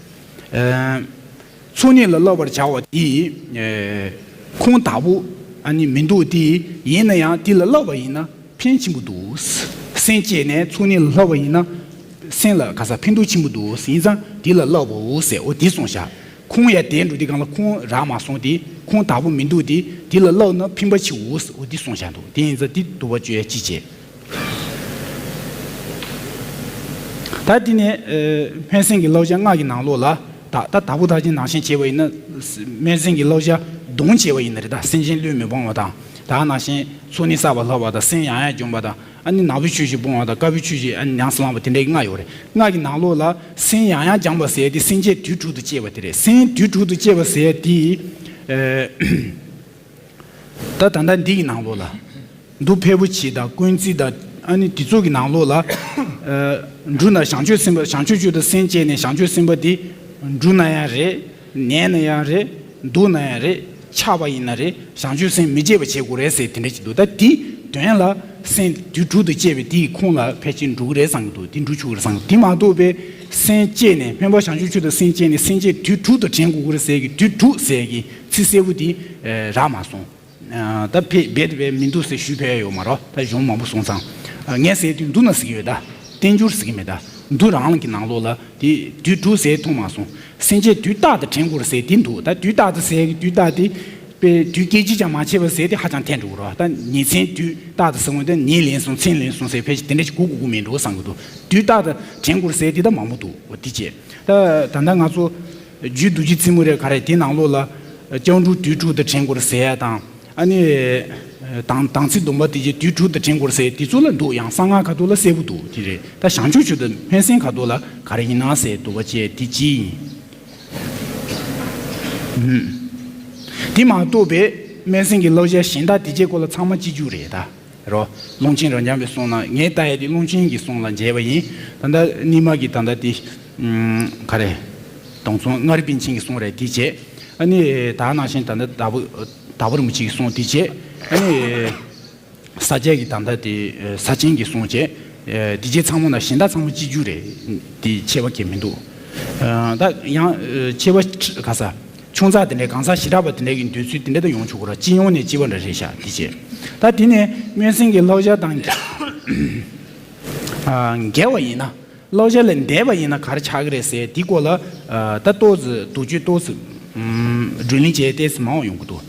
ཚོགས་གཉིས་ལ་བསླབ་པར་བྱ་བ་དེ་ཁུངས་དག་པོ་ཨ་ནི་མི་འདུག་དེ་ཡིན་ན་ཡང་དེ་ལ་བསླབ་པ་ཡིན་ན། ཕན་ཆེན་པོ་འདུག་སེམས་བསྐྱེད་ནས་ཚོགས་གཉིས་ལ་བསླབ་པ་ཡིན་ན། སེམས་ལ་ག་ས་ཕན་ཐོགས་ཆེན་པོ་འདུག་ཡིན་ཙང་དེ་ལ་བསླབ་པའོ་ཟེར། འོ་དེ་གསུངས་ཤག་ཁུངས་ཡ་དེ་འགྲོ་དེ་གང་ལ་ཁུངས་རག་མ་སོང་དེ་ཁུངས་དག་པོ་མི་འདུག་དེ་དེ་ལ་བསླབ་ན་ཕན་པ་ཆེའོ་ཟེར། འོ་དེ་གསུངས་ཤག་འདུག་དེ་ཡིན་ཙང་དེ་དུ་བ་བཅོས་ཡ་ཅི་བྱེད། ད་དེ་ནས་སྨོན་སེམས་ཀྱི་བསླབ་བྱ་ལྔ་གི་ནང་ལོགས་ལ་ད་ད་དྭགས་པོ་ཐར་ཆེན་ནང་བཞིན་བྱས་པ་ཡིན་ན་སྨོན་སེམས་ཀྱི་བསླབ་བྱ་བསྡོམས་བྱས་པ་ཡིན་ན་རེད། ད་སེམས་ཅན་བློས་མི་སྤོང་བ་དང་ད་ནང་བཞིན་ཚོགས་གཉིས་བསགས་པ་ལྷག་པ་དང་སེམས་ཡང་ཡང་འཇོམས་པ་དང་། ཨ་ནི་ནག་པོའི་ཆོས་བཞི་སྤོང་བ་དང་དཀར་པོའི་ཆོས་བཞི་ཨ་ནི་ཉམས་སུ་བླང་བ་དེ་འདྲ་གི་ལྔ་ཡོད་རེད། ལྔ་གི་ནང་ལོགས་ལ་སེམས་ཡང་ཡང་སྦྱངས་པ་ཟེར་ཡ་དེ་སེམས་བསྐྱེད་དུས་དྲུག་ཏུ་སྐྱེས་པ་དེ་རེད། སེམས་དུས་དྲུག་ཏུ་སྐྱེས་པ་ཟེར་ཡ་དེ་ཨ་ད་ད་ལྟ་འདི་གི་ནང་ལོགས་ལ་འདུ་ཕལ་པོ་ཆེ་དང་ཀུན་བརྩི་དང་ཨ་ནི་དེ་ཚོ་གི་ནང་ལོགས་ལ་ཨ་འབྲུ་ན་བྱང་ཆུབ་སེམས་དཔའ་བྱང་ཆུབ་མཆོག་ཏུ་སེམས་བསྐྱེད་ནས་བྱང་ཆུབ་སེམས་དཔའ་དེ་འབྲུ་ན་ཡང་རེད། ནས་ན་ཡང་རེད། འདུག་ན་ཡང་རེད། ཆགས་པ་ཡིན་ན་རེད། བྱང་ཆུབ་སེམས་མི་བརྗེད་པ་བྱེད་དགོས་རེད་ཟེར་དེ་འདྲ་ཅིག་འདུག་ད་དེའི་དོན་ལ་སེམས་དུས་དྲུག་ཏུ་སྐྱེས་པའི་དེའི་ཁུངས་ལ་ཕལ་ཆེར་འགྲོ་གི་རེད་བསམ་གྱི་འདུག་དེ་འགྲོ་ཆོག་གི་རེད་བསམ་གྱི་འདུག་དེ་མ་གཏོགས་པའི་སེམས་བསྐྱེད་ནས་སྨོན་པ་བྱང་ཆུབ་མཆོག་ཏུ་སེམས་བསྐྱེད་ནས་སེམས་བསྐྱེད་དུས་དྲུག་ཏུ་དྲན་དགོས་ཀྱི་རེད་ཟེར་གྱི་དུས་དྲུག་ཟེར་གྱི་ཚིག་གསལ་པོ་དེ་རག་མ་སོང་། ད་ཕེ་རྦད་དེ་བས་མི་འདུག་ཟེར་ཞུས་ཕེ་ཡོད་མ་རོ། ད་གཞུང་མང་པོ་སོང་ཙང་། ངས་ཟེར་དུས་འདུག་ན་ཟེར་གྱི་ཡོད་ད། བསྟན་འགྱུར་ཟེར་གྱི་མེད་ད། འདུག་རང་གི་ནང་ལོགས་ལ་དེ་དུས་དྲུག་ཟེར་མཐོང་མ་སོང་། སེམས་བསྐྱེད་དུས་རྟག་ཏུ་དྲན་དགོས་ཟེར་དེ་འདུག་ད་དུས་རྟག་ཏུ་ཟེར་གྱི་དུས་རྟག་དེ་པའི་དུས་སྐད་ཅིག་ཀྱང་མ་ཆད་པ་ཟེར་དེ་ཧ་ཅང་འཐད་འགྲོ་གི་རོ། ད་ཉིན་མཚན་དུས་རྟག་ཏུ་ཟེར་འོང་དེ་ཉིན་ལན་སོང་མཚན་ལན་སོང་ཟེར་ཕལ་ཆེར་དེ་འདྲ་ཞིག་གོ་དགོས་ཀྱི་མེད་འགྲོ་བསམ་གྱི་འདུག་དུས་རྟག་ཏུ་དྲན་དགོས་ཟེར་དེ་ད་མང་པོ་འདུག་འོ་དེ་བྱས། ད་ད་ལྟ་ང་ཚོ་རྒྱུད་རྡོ་རྗེ་རྩེ་མོ་རེད་ག་རེ་དེ་ནང་ལོགས་ལ་སྐྱབས་འགྲོ་དུས་དྲུག་ཏུ་དྲན་དགོས་ཟེར་ཡ་དང་། ཨ་ནི། དང་དང་ཚིག་སྡོམ་པ་དེ་རྗེས་དུས་དྲུག་ཏུ་དྲན་དགོས་ཟེར་དེ་ཚོ་ལ་འདུག་ཡང་གསང་སྔགས་ཁ་ཐོག་ལ་གསལ་པོ་འདུག་དེ་རེད། ད་བྱང་ཆུབ་མཆོག་ཏུ་སྨོན་སེམས་ཁ་ཐོག་ལ་ག་རེ་ཡིན་ན་ཟེར་འདུག་པ་བཅས་དེ་ཅི་ཡིན། དེ་མ་གཏོགས་པའི་སྨོན་སེམས་ཀྱི་བསླབ་བྱ་གཞན་དག་དེ་རྗེས་སྐོར་ལ་ཚང་མ་གཅིག་གྱུར་རེད་ད། རོ། ཀློང་ཆེན་རབ་འབྱམས་པའི་གསུང་ལ་ངས་ལྟ་ཡ་དེ་ཀློང་ཆེན་གྱི་གསུང་ལ་མཇལ་བ་ཡིན། ད་ལྟ་རྙིང་མ་གི་ད་ལྟ་དེ། ག་རེ། དོང་ཚོང་མངའ་རིས་པཎ་ཆེན་གྱི་གསུང་རེད་དེ་བྱས། ཨ་ནི་ད་ནང་བཞིན་ད་ལྟ་དྭགས་པོ། དྭགས་པོ་རིན་པོ་ཆེ་གི་གསུང་དེ་བྱས། ཨ་ནི། ས་སྐྱ་གི་ད་ལྟ་དེ་ས་ཆེན་གྱི་གསུང་བྱས། དེ་བྱས་ཚང་མ་ན་གཞན་དག་ཚང་མ་གཅིག་གྱུར་རེད། དེ་ཁྱད་པར་གང་མི་འདུག་ད་ཡང་ཁྱད་པར་ག་ས། ཆུང་ཙག་དེ་འདྲའི་གང་ཟག་བྱེ་བྲག་པ་དེ་འདྲའི་གི་འདོད་ཚུལ་དེ་འདྲ་ད་ཡོང་ཆོག་གི་ར་སྤྱི་ཡོངས་ནས་སྤྱི་པ་འདྲ་རེད་ཤག་དེ་བྱས། ད་དེ་ནས་སྨོན་སེམས་ཀྱི་བསླབ་བྱ་དང་འགལ་བ་ཡིན་ན། བསླབ་བྱ་ལས་འདས་པ་ཡིན་ན་ག་རེ་ཆགས་ཀྱི་རེད་ཟེར་དེའི་སྐོར་ལ་ད་ཏོག་ཙམ་དུག་གཅོད་ཏོག་ཙམ་བགྲོ་གླེང་བྱས་ཏོག་ཙམ་མང་བ་ཡོང་གི་འདུག་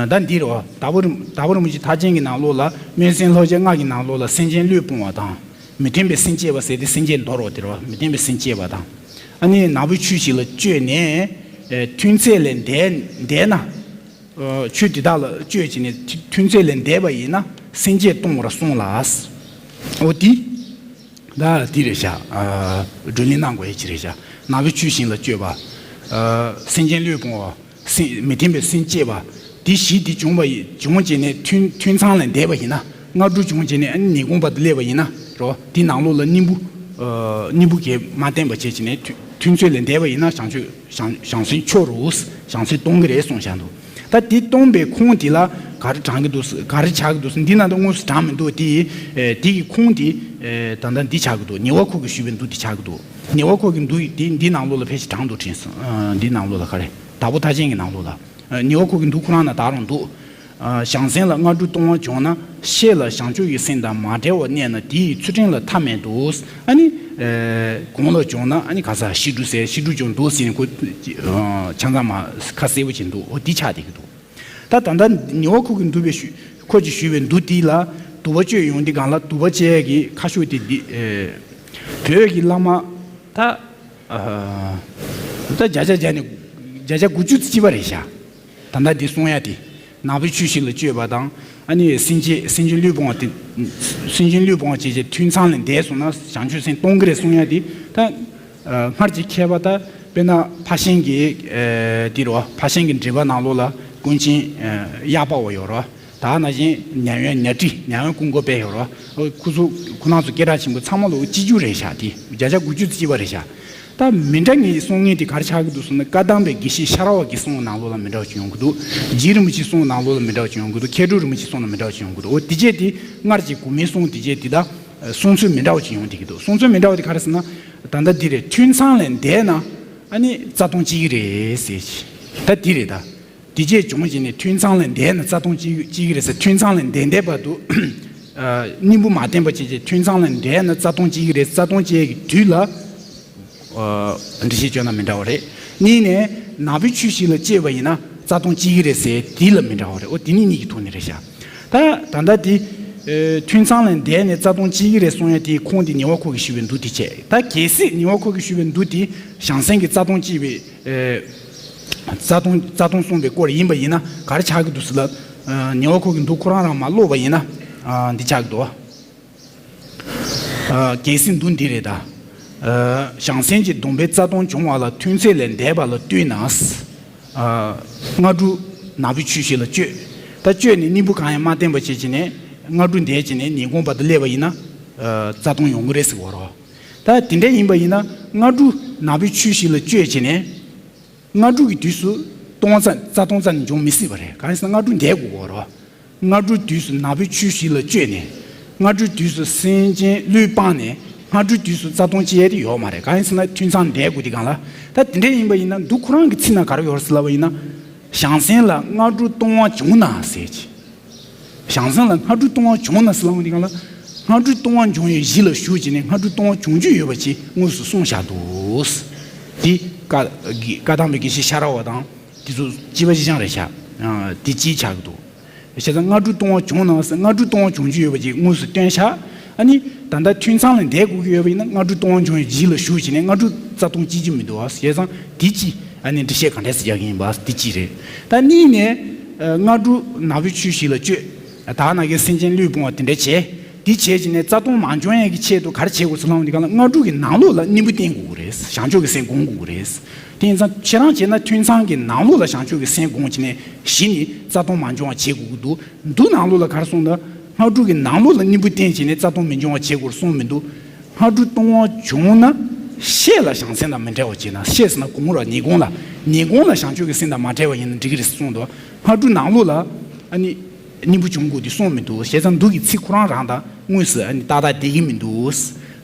ད་འདི་རེད་བ། དྭགས་པོ་རིན་དྭགས་པོ་རིན་པོ་ཆེ་མཐར་ཕྱིན་གྱི་ནང་ལོགས་ལ་སྨོན་སེམས་བསླབ་བྱ་ལྔ་གི་ནང་ལོགས་ལ་སེམས་ཅན་བློས་སྤོང་བ་དང་། མི་མཐུན་པའི་སེམས་བསྐྱེད་པ་ཟེར་ཏེ་སེམས་བསྐྱེད་འདོར་བ་དེ་རེད་བ། མི་མཐུན་པའི་སེམས་བསྐྱེད་པ་དང་། ཨ་ནི་ནག་པོའི་ཆོས་བཞི་ལ་སྤྱོད་ནས་ཐུན་ཚད་ལས་འདས་འདས་ན། ཆོས་དེ་དག་ལ་སྤྱོད་བྱས་ནས་ཐུན་ཚད་ལས་འདས་པ་ཡིན་ན་སེམས་བསྐྱེད་གཏོང་བར་གསུངས་ལ། འོ་དེ། ད་འདི་རེད་ཤག་ཨ། བགྲོ་གླེང་གནང་དགོས་ཡ་ཅིག་རེད་ཤག་ནག་པོའི་ཆུ་ཞིང་ལ་སྤྱོད་པ། ཨ། སེམས་ཅན་བློས་སྤོང་བ། སེམས་མི་མཐུན་པའི་སེམས་བསྐྱེད་པ། འདི་བཞི་འདི་བྱུང་བ་ཡི་བྱུང་བྱས་ནས་ཐུན་ཐུན་མཚམས་ལས་འདས་པ་ཡིན་ན། སྔ་དྲོ་བྱུང་བྱས་ནས་ཨ་ནི་ཉིན་གུང་བར་དུ་སླེབས་པ་ཡིན་ན་རོ། འདི་ནང་ལོགས་ལ་སྙིང་པོ། ཨ། སྙིང་པོ་གས་མ་བསྟེན་པ་བྱས་བྱས་ནས་ཐུན་ཐུན་ཚོད་ལས་འདས་པ་ཡིན་ན་བྱང་ཆུབ་བྱང་བྱང་སེམས་འཆོར་རོ། བྱང་སེམས་གཏོང་གི་རེད་གསུངས་བཞག་འདུག་ད་འདི་སྟོན་པའི་ཁུངས་འདི་ལ་ག་རེ་དྲངས་ཀྱི་འདུག་ག་རེ་ཆགས་ཀྱི་འདུག་འདི་ན་ད་དངོས་སུ་དྲངས་མི་འདུག་དེ། ཨེ། དེ་གི་ཁུངས་དེ། ཨེ། ད་ལྟ་འདི་ཆགས་ཀྱི་འདུག་ཉེ་བར་མཁོ་གིས་ཞུས་པའི་མདོ་འདི་ཆགས་ཀྱི་འདུག་ཉེ་བར་མཁོ་གི་མདོ་ཡི་དེ་འདི་ནང་ལོགས་ལ་ཕལ་ཆེར་དྲངས་འདུག་དྲན་སོང་། ཨ། འདི་ནང་ལོགས་ལ་ག་རེ། དྭགས་པོ་མཐའ་ཅན་གྱི་ནང་ལོགས་ལ། ཨ། ཉེ་བར་མཁོ་གི་མདོ་ཁོ་རང་ན་དག་རུང་འདུག་ཨ། བྱང་སེམས་ལ་སྔ་དྲོ་ལྟུང་བ་བྱུང་ན། ཤེས་ལ་བྱང་ཆུབ་ཀྱི་སེམས་དང་མ་བྲལ་བར་གནས་ན་དེའི་ཚུལ་ཁྲིམས་ལ་མཐའ་མེད་དོ། ཨ་ནི། ཨེ། གོང་ལ་བྱུང་ན་ཨ་ནི་ག་ས་ཤི་འགྲོ་ཟེར། ཤི་འགྲོ་བྱུང་འདུག་ཟེར་ནས་ཁོ། ཨ། ཆ་ཚང་མ་ཁ་གསལ་པོ་བྱས་འདུག་འོ་འདི་ཆགས་བསྡད་ཀྱི་འདུག་ད་ད་ལྟ་ཉེ་བར་མཁོ་གི་མདོ་བའི་ཞུ་ཁོ་ཅིག་ཞུས་པའི་མདོ་འདི་ལ་དུ་བ་སྤྱོད་ཡོང་དུས་སྒང་ལ་དུ་བ་སྤྱོད་ཀྱི་ཁ་ཤོག་དེ་འདི། ཨེ། བོད་ཀྱི་བླ་མ་ད། ཨ། ད་བརྒྱ་ཆ་བརྒྱ་ནས་བརྒྱ་ཆ་དགུ་བཅུ་ཙམ་གཅིག་པ་རེད་ཤག་ད་ལྟ་འདི་གསུང་ཡ་དེ། ནག་པོའི་ཆུ་ཞིག་ལ་སྤྱོད་པ་དང་། ཨ་ནི་སེམས་ཅན་སེམས་ཅན་བློས་སྤོང་བ་དེ། སེམས་ཅན་བློས་སྤོང་བ་བྱས་བྱས་ཐུན་མཚམས་ལས་འདས་སོང་ན་བྱང་ཆུབ་སེམས་གཏོང་གི་རེད་གསུང་ཡ་དེ་ད། ཨ། སྔར་གྱི་མཁས་པ་ད་དཔེར་ན་ཕག་ཤན་གྱི། ཨ། དེ་རོ། ཕག་ཤན་གྱི་འགྲེལ་པ་ནང་ལོགས་ལ་ཀུན་མཁྱེན། ཨ། གཡག་པ་བ་ཡོད་རོ། ད་ནང་བཞིན་ཉ་ཡོན་ཉ་ཏྲི་ཉ་ཡོན་ཀུན་དགའ་དཔལ་ཡོད་རོ། ཁོ་ཚོ་ཁོ་རང་ཚོ་སྐད་གྲགས་ཆེན་པོ་ཚང་མ་ལོ་གཅིག་གྱུར་རེད་ཤག་དེ་བརྒྱ་ཆ་དགུ་བཅུ་ཙམ་གཅིག་པ་རེད་ཤག་ད་མི་འདྲ་ངེས་གསུང་ངེས་དེ་ག་རེ་ཆགས་ཀྱི་འདུག་ཟེར་ན། བཀའ་གདམས་པའི་དགེ་བཤེས་ཤ་ར་བ་གིས་གསུངས་ནང་ལོགས་ལ་མི་འདྲ་བ་ཅིག་ཡོང་གི་འདུག་རྗེ་རིན་པོ་ཆེས་གསུངས་ནང་ལོགས་ལ་མི་འདྲ་བ་ཅིག་ཡོང་གི་འདུག་མཁས་གྲུབ་རིན་པོ་ཆེས་གསུངས་ན་མི་འདྲ་བ་ཅིག་ཡོང་གི་འདུག་འོ་དེ་བྱས་དེ་སྔར་གྱི་གོང་མའི་གསུང་དེ་བྱས་དེ་ད་གསུང་ཚུལ་མི་འདྲ་བ་ཅིག་ཡོང་བསྡད་ཀྱི་འདུག་གསུང་ཚུལ་མི་འདྲ་བ་དེ་ག་རེ་ཟེར་ན། ད་ལྟ་འདི་རེད། ཐུན་མཚམས་ལས་འདས་ན་ཨ་ནི་རྩ་ལྟུང་སྐྱེ་གི་རེད་ཟེར་གྱི། ད་འདི་རེད་ད། དེ་རྗེས་བྱུང་བྱས་ནས་ཐུན་མཚམས་ལས་འདས་ན་རྩ་ལྟུང་སྐྱེ་སྐྱེ་གི་རེད་ཟེར། ཐུན་མཚམས་ལས་འདས་འདས་བར་དུ། ཨ། སྙིང་པོ་མ་བསྟེན་པ་བྱས་བྱས་ཐུན་མཚམས་ལས་འདས་ན་རྩ་ལྟུང་སྐྱེ་གི་རེད། རྩ་ལྟུང་སྐྱེ་གི་དུས་ལ། ཨ། འགྲེལ་བཤད་བཅོས་ན་མི་འདྲ་བ་རེད། གཉིས་ནས་ནག་པོའི་ཆུ་ཞིག་ལ་སྤྱོད་པ་ཡིན་ན་རྩ་ལྟུང་སྐྱེ་གི་རེད་ཟེར་དེ་ལ་མི་འདྲ་བ་རེད། འོ་དེ་ནི་གཉིས་ཀྱི་ཐོག་ནས་རེད་ཤག་ད་ད་ལྟ་དེ། ཨ། ཐུན་མཚམས་ལས་འདས་ནས་རྩ་ལྟུང་སྐྱེ་གི་རེད་གསུང་ཡ་དེའི་ཁུངས་དེ་ཉེ་བར་མཁོ་གིས་ཞུས་པའི་མདོ་དེ་བྱས། ད་གལ་སྲིད་ཉེ་བར་མཁོ་གིས་ཞུས་པའི་མདོ་དེ་བྱང་སེམས་ཀྱི་རྩ་ལྟུང་སྐྱེ་བའི། ཨེ། རྩ་ལྟུང་རྩ་ལྟུང་གསུངས་པའི་སྐོར་ཡིན་པ་ཡིན་ན་ག་རེ་ཆགས་ཀྱི་འདུག་ཟེར་ལབ། ཨ། ཉེ་བར་མཁོ་གི་མདོ་ཁོ་རང་རང་མར་ཀློག་པ་ཡིན་ན། ཨ། འདི་ཆགས་ཀྱི་འདུག་ཨ། གལ་སྲིད་མདོ་འདི་རེད་ད། ཨ། བྱང་སེམས་ཀྱི་སྡོམ་པས་རྩ་ལྟུང་བྱུང་བ་ལ་ཐུན་ཚོད་ལས་འདས་པ་ལ་ལྟོས་ན། ཨ། སྔ་དྲོ་ནག་པོའི་ཆུ་ཞིག་ལ་སྤྱོད། ད་སྤྱོད་ནས་སྙིང་པོ་གང་ཡང་མ་བསྟེན་པ་བྱས་བྱས་ནས་སྔ་དྲོ་འདས་བྱས་ནས་ཉིན་གུང་བར་དུ་སླེབས་པ་ཡིན་ན། ཨ། རྩ་ལྟུང་ཡོང་གི་རེད་ཟེར་གོ་རོ། ད་དེ་འདྲ་ཡིན་པ་ཡིན་ན་སྔ་དྲོ་ནག་པོའི་ཆུ་ཞིག་ལ་སྤྱོད་བྱས་ནས། སྔ་དྲོ་གི་དུས་སུ་ལྟུང་བ་རྩ་རྩ་ལྟུང་རྩ་ནས་འབྱུང་མི་སྲིད་པ་རེད། གང་ཡིན་ཟེར་ན་སྔ་དྲོ་འདས་དགོས་ཀྱི་ཡོད་རེད། སྔ་དྲོ་དུས་སུ་ནག་པོའི་ཆུ་ཞིག་ལ་སྤྱོད་ནས། སྔ་དྲོ་དུས་སུ་སེམས་ཅན་བློས་སྤངས་ནས་སྔ་དྲོ་དུས་སུ་རྩ་ལྟུང་སྐྱེ་ཡས་དེ་ཡོད་མ་རེད། གང་ཡིན་ཟེར་ན་ཐུན་མཚམས་འདས་དགོས་དུས་སྒང་ལ། ད་དེ་འདྲ་ཡིན་པ་ཡིན་ན་མདོ་ཁོ་རང་གི་ཚིག་ནང་ག་རེ་ཡོད་རེད་ཟེར་ལབ་པ་ཡིན་ན། བྱང་སེམས་ལ་སྔ་དྲོ་ལྟུང་བ་བྱུང་ན་ཟེར་གྱི། བྱང་སེམས་ལ་སྔ་དྲོ་ལྟུང་བ་བྱུང་ན་ཟེར་ལབ་པ་དེ་སྒང་ལ། སྔ་དྲོ་ལྟུང་བ་འབྱུང་བའི་གཞི་ལ་ཞུགས་བྱས་ནས་སྔ་དྲོ་ལྟུང་བ་བྱུང་རྒྱུ་ཡོད་པ་ཅིག་དངོས་སུ་གསུངས་བཞག་འདུག་དེ་བཀའ་བཀའ་གདམས་པའི་དགེ་བཤེས་ཤ་ར་བ་དང་དེ་ཚོ་གཅིག་པ་གཅིག་རྐྱང་རེད་ཤག་ཨ། དེ་གཅིག་ཆགས་ཀྱི་འདུག་བྱས་ཙང་སྔ་དྲོ་ལྟུང་བ་བྱུང་ན་ཟེར། སྔ་དྲོ་ལྟུང་བ་འབྱུང་རྒྱུ་ཡོད་པ་ཅིག་དངོས་སུ་སྟོན་བཞག་ཨ་ནི་ད་ལྟ་ཐུན་མཚམས་ལ་འདས་དགོས་ཀྱི་ཡོད་པ་ཡིན་ན་སྔ་དྲོ་ལྟུང་བ་འབྱུང་བའི་གཞི་ལ་ཞུགས་བྱས་ནས་སྔ་དྲོ་རྩ་ལྟུང་སྐྱེ་རྒྱུ་མི་འདུག་བ། བྱས་ཙང་དེ་གཅིག་ཨ་ནི་འགྲེལ་བཤད་ག་འདྲས་སེ་རྒྱག་གི་ཡིན་པ་དེ་གཅིག་རེད། ད་གཉིས་ནས། ཨ། སྔ་དྲོ་ནག་པོའི་ཆུ་ཞིག་ལ་སྤྱོད། དག་ན་གའི་སེམས་ཅན་བློས་སྤོང་བ་དེ་འདྲ་བྱས། དེ་བྱས་བྱས་ནས་རྩ་ལྟུང་མ་འབྱུང་ཡས་ཀྱི་ཆེད་དུ་ག་རེ་བྱེད་དགོས་ཟེར་ལབ་པ་དེ་སྒང་ལ་སྔ་དྲོ་གི་ནང་ལོགས་ལ་སྙིང་པོ་བསྟེན་དགོས་ཀྱི་རེད། བྱང་ཆུབ་ཀྱི་སེམས་སྒོམ་དགོས་ཀྱི་རེད། དེ་ཡིན་ཙང་ཁྱེད་རང་བྱས་ན་ཐུན་མཚམས་ཀྱི་ནང་ལོགས་ལ་བྱང་ཆུབ་ཀྱི་སེམས་སྒོམ་བྱས་ནས་གཞི་ནས་རྩ་ལྟུང་མ་འབྱུང་བ་བྱེད་དགོས་ཀྱི་འདུག་མདོ་ནང་ལོགས་ལ་ག་རེ་གསུངས་འདུག་སྔ་དྲོ་གི་ནང་ལོགས་ལ་སྙིང་པོ་བསྟེན་བྱས་ནས་རྩ་ལྟུང་མི་འབྱུང་བ་བྱེད་དགོས་གསུངས་མི་འདུག་སྔ་དྲོ་ལྟུང་བ་བྱུང་ན་ཤེས་ལ་བྱང་སེམས་དང་མི་འབྲལ་བ་བྱས་ན། ཤེས་ཟེར་ན་གོང་ར་ཉིན་གུང་ལ། ཉིན་གུང་ལ་བྱང་ཆུབ་ཀྱི་སེམས་དང་མ་བྲལ་བ་ཡིན་ན་འགྲིག་གི་རེད་གསུངས་འདུག་སྔ་དྲོ་ནང་ལོགས་ལ་ཨ་ནི་སྙིང་པོ་བྱུང་དགོས་དེ་གསུངས་མི་འདུག་བྱས་ཙང་མདོ་གི་ཚིག་ཁོ་རང་རང་དང་དངོས་སུ་ཨ་ནི་ཏག་ཏག་བསྡད་ཀྱི་མི་འདུག་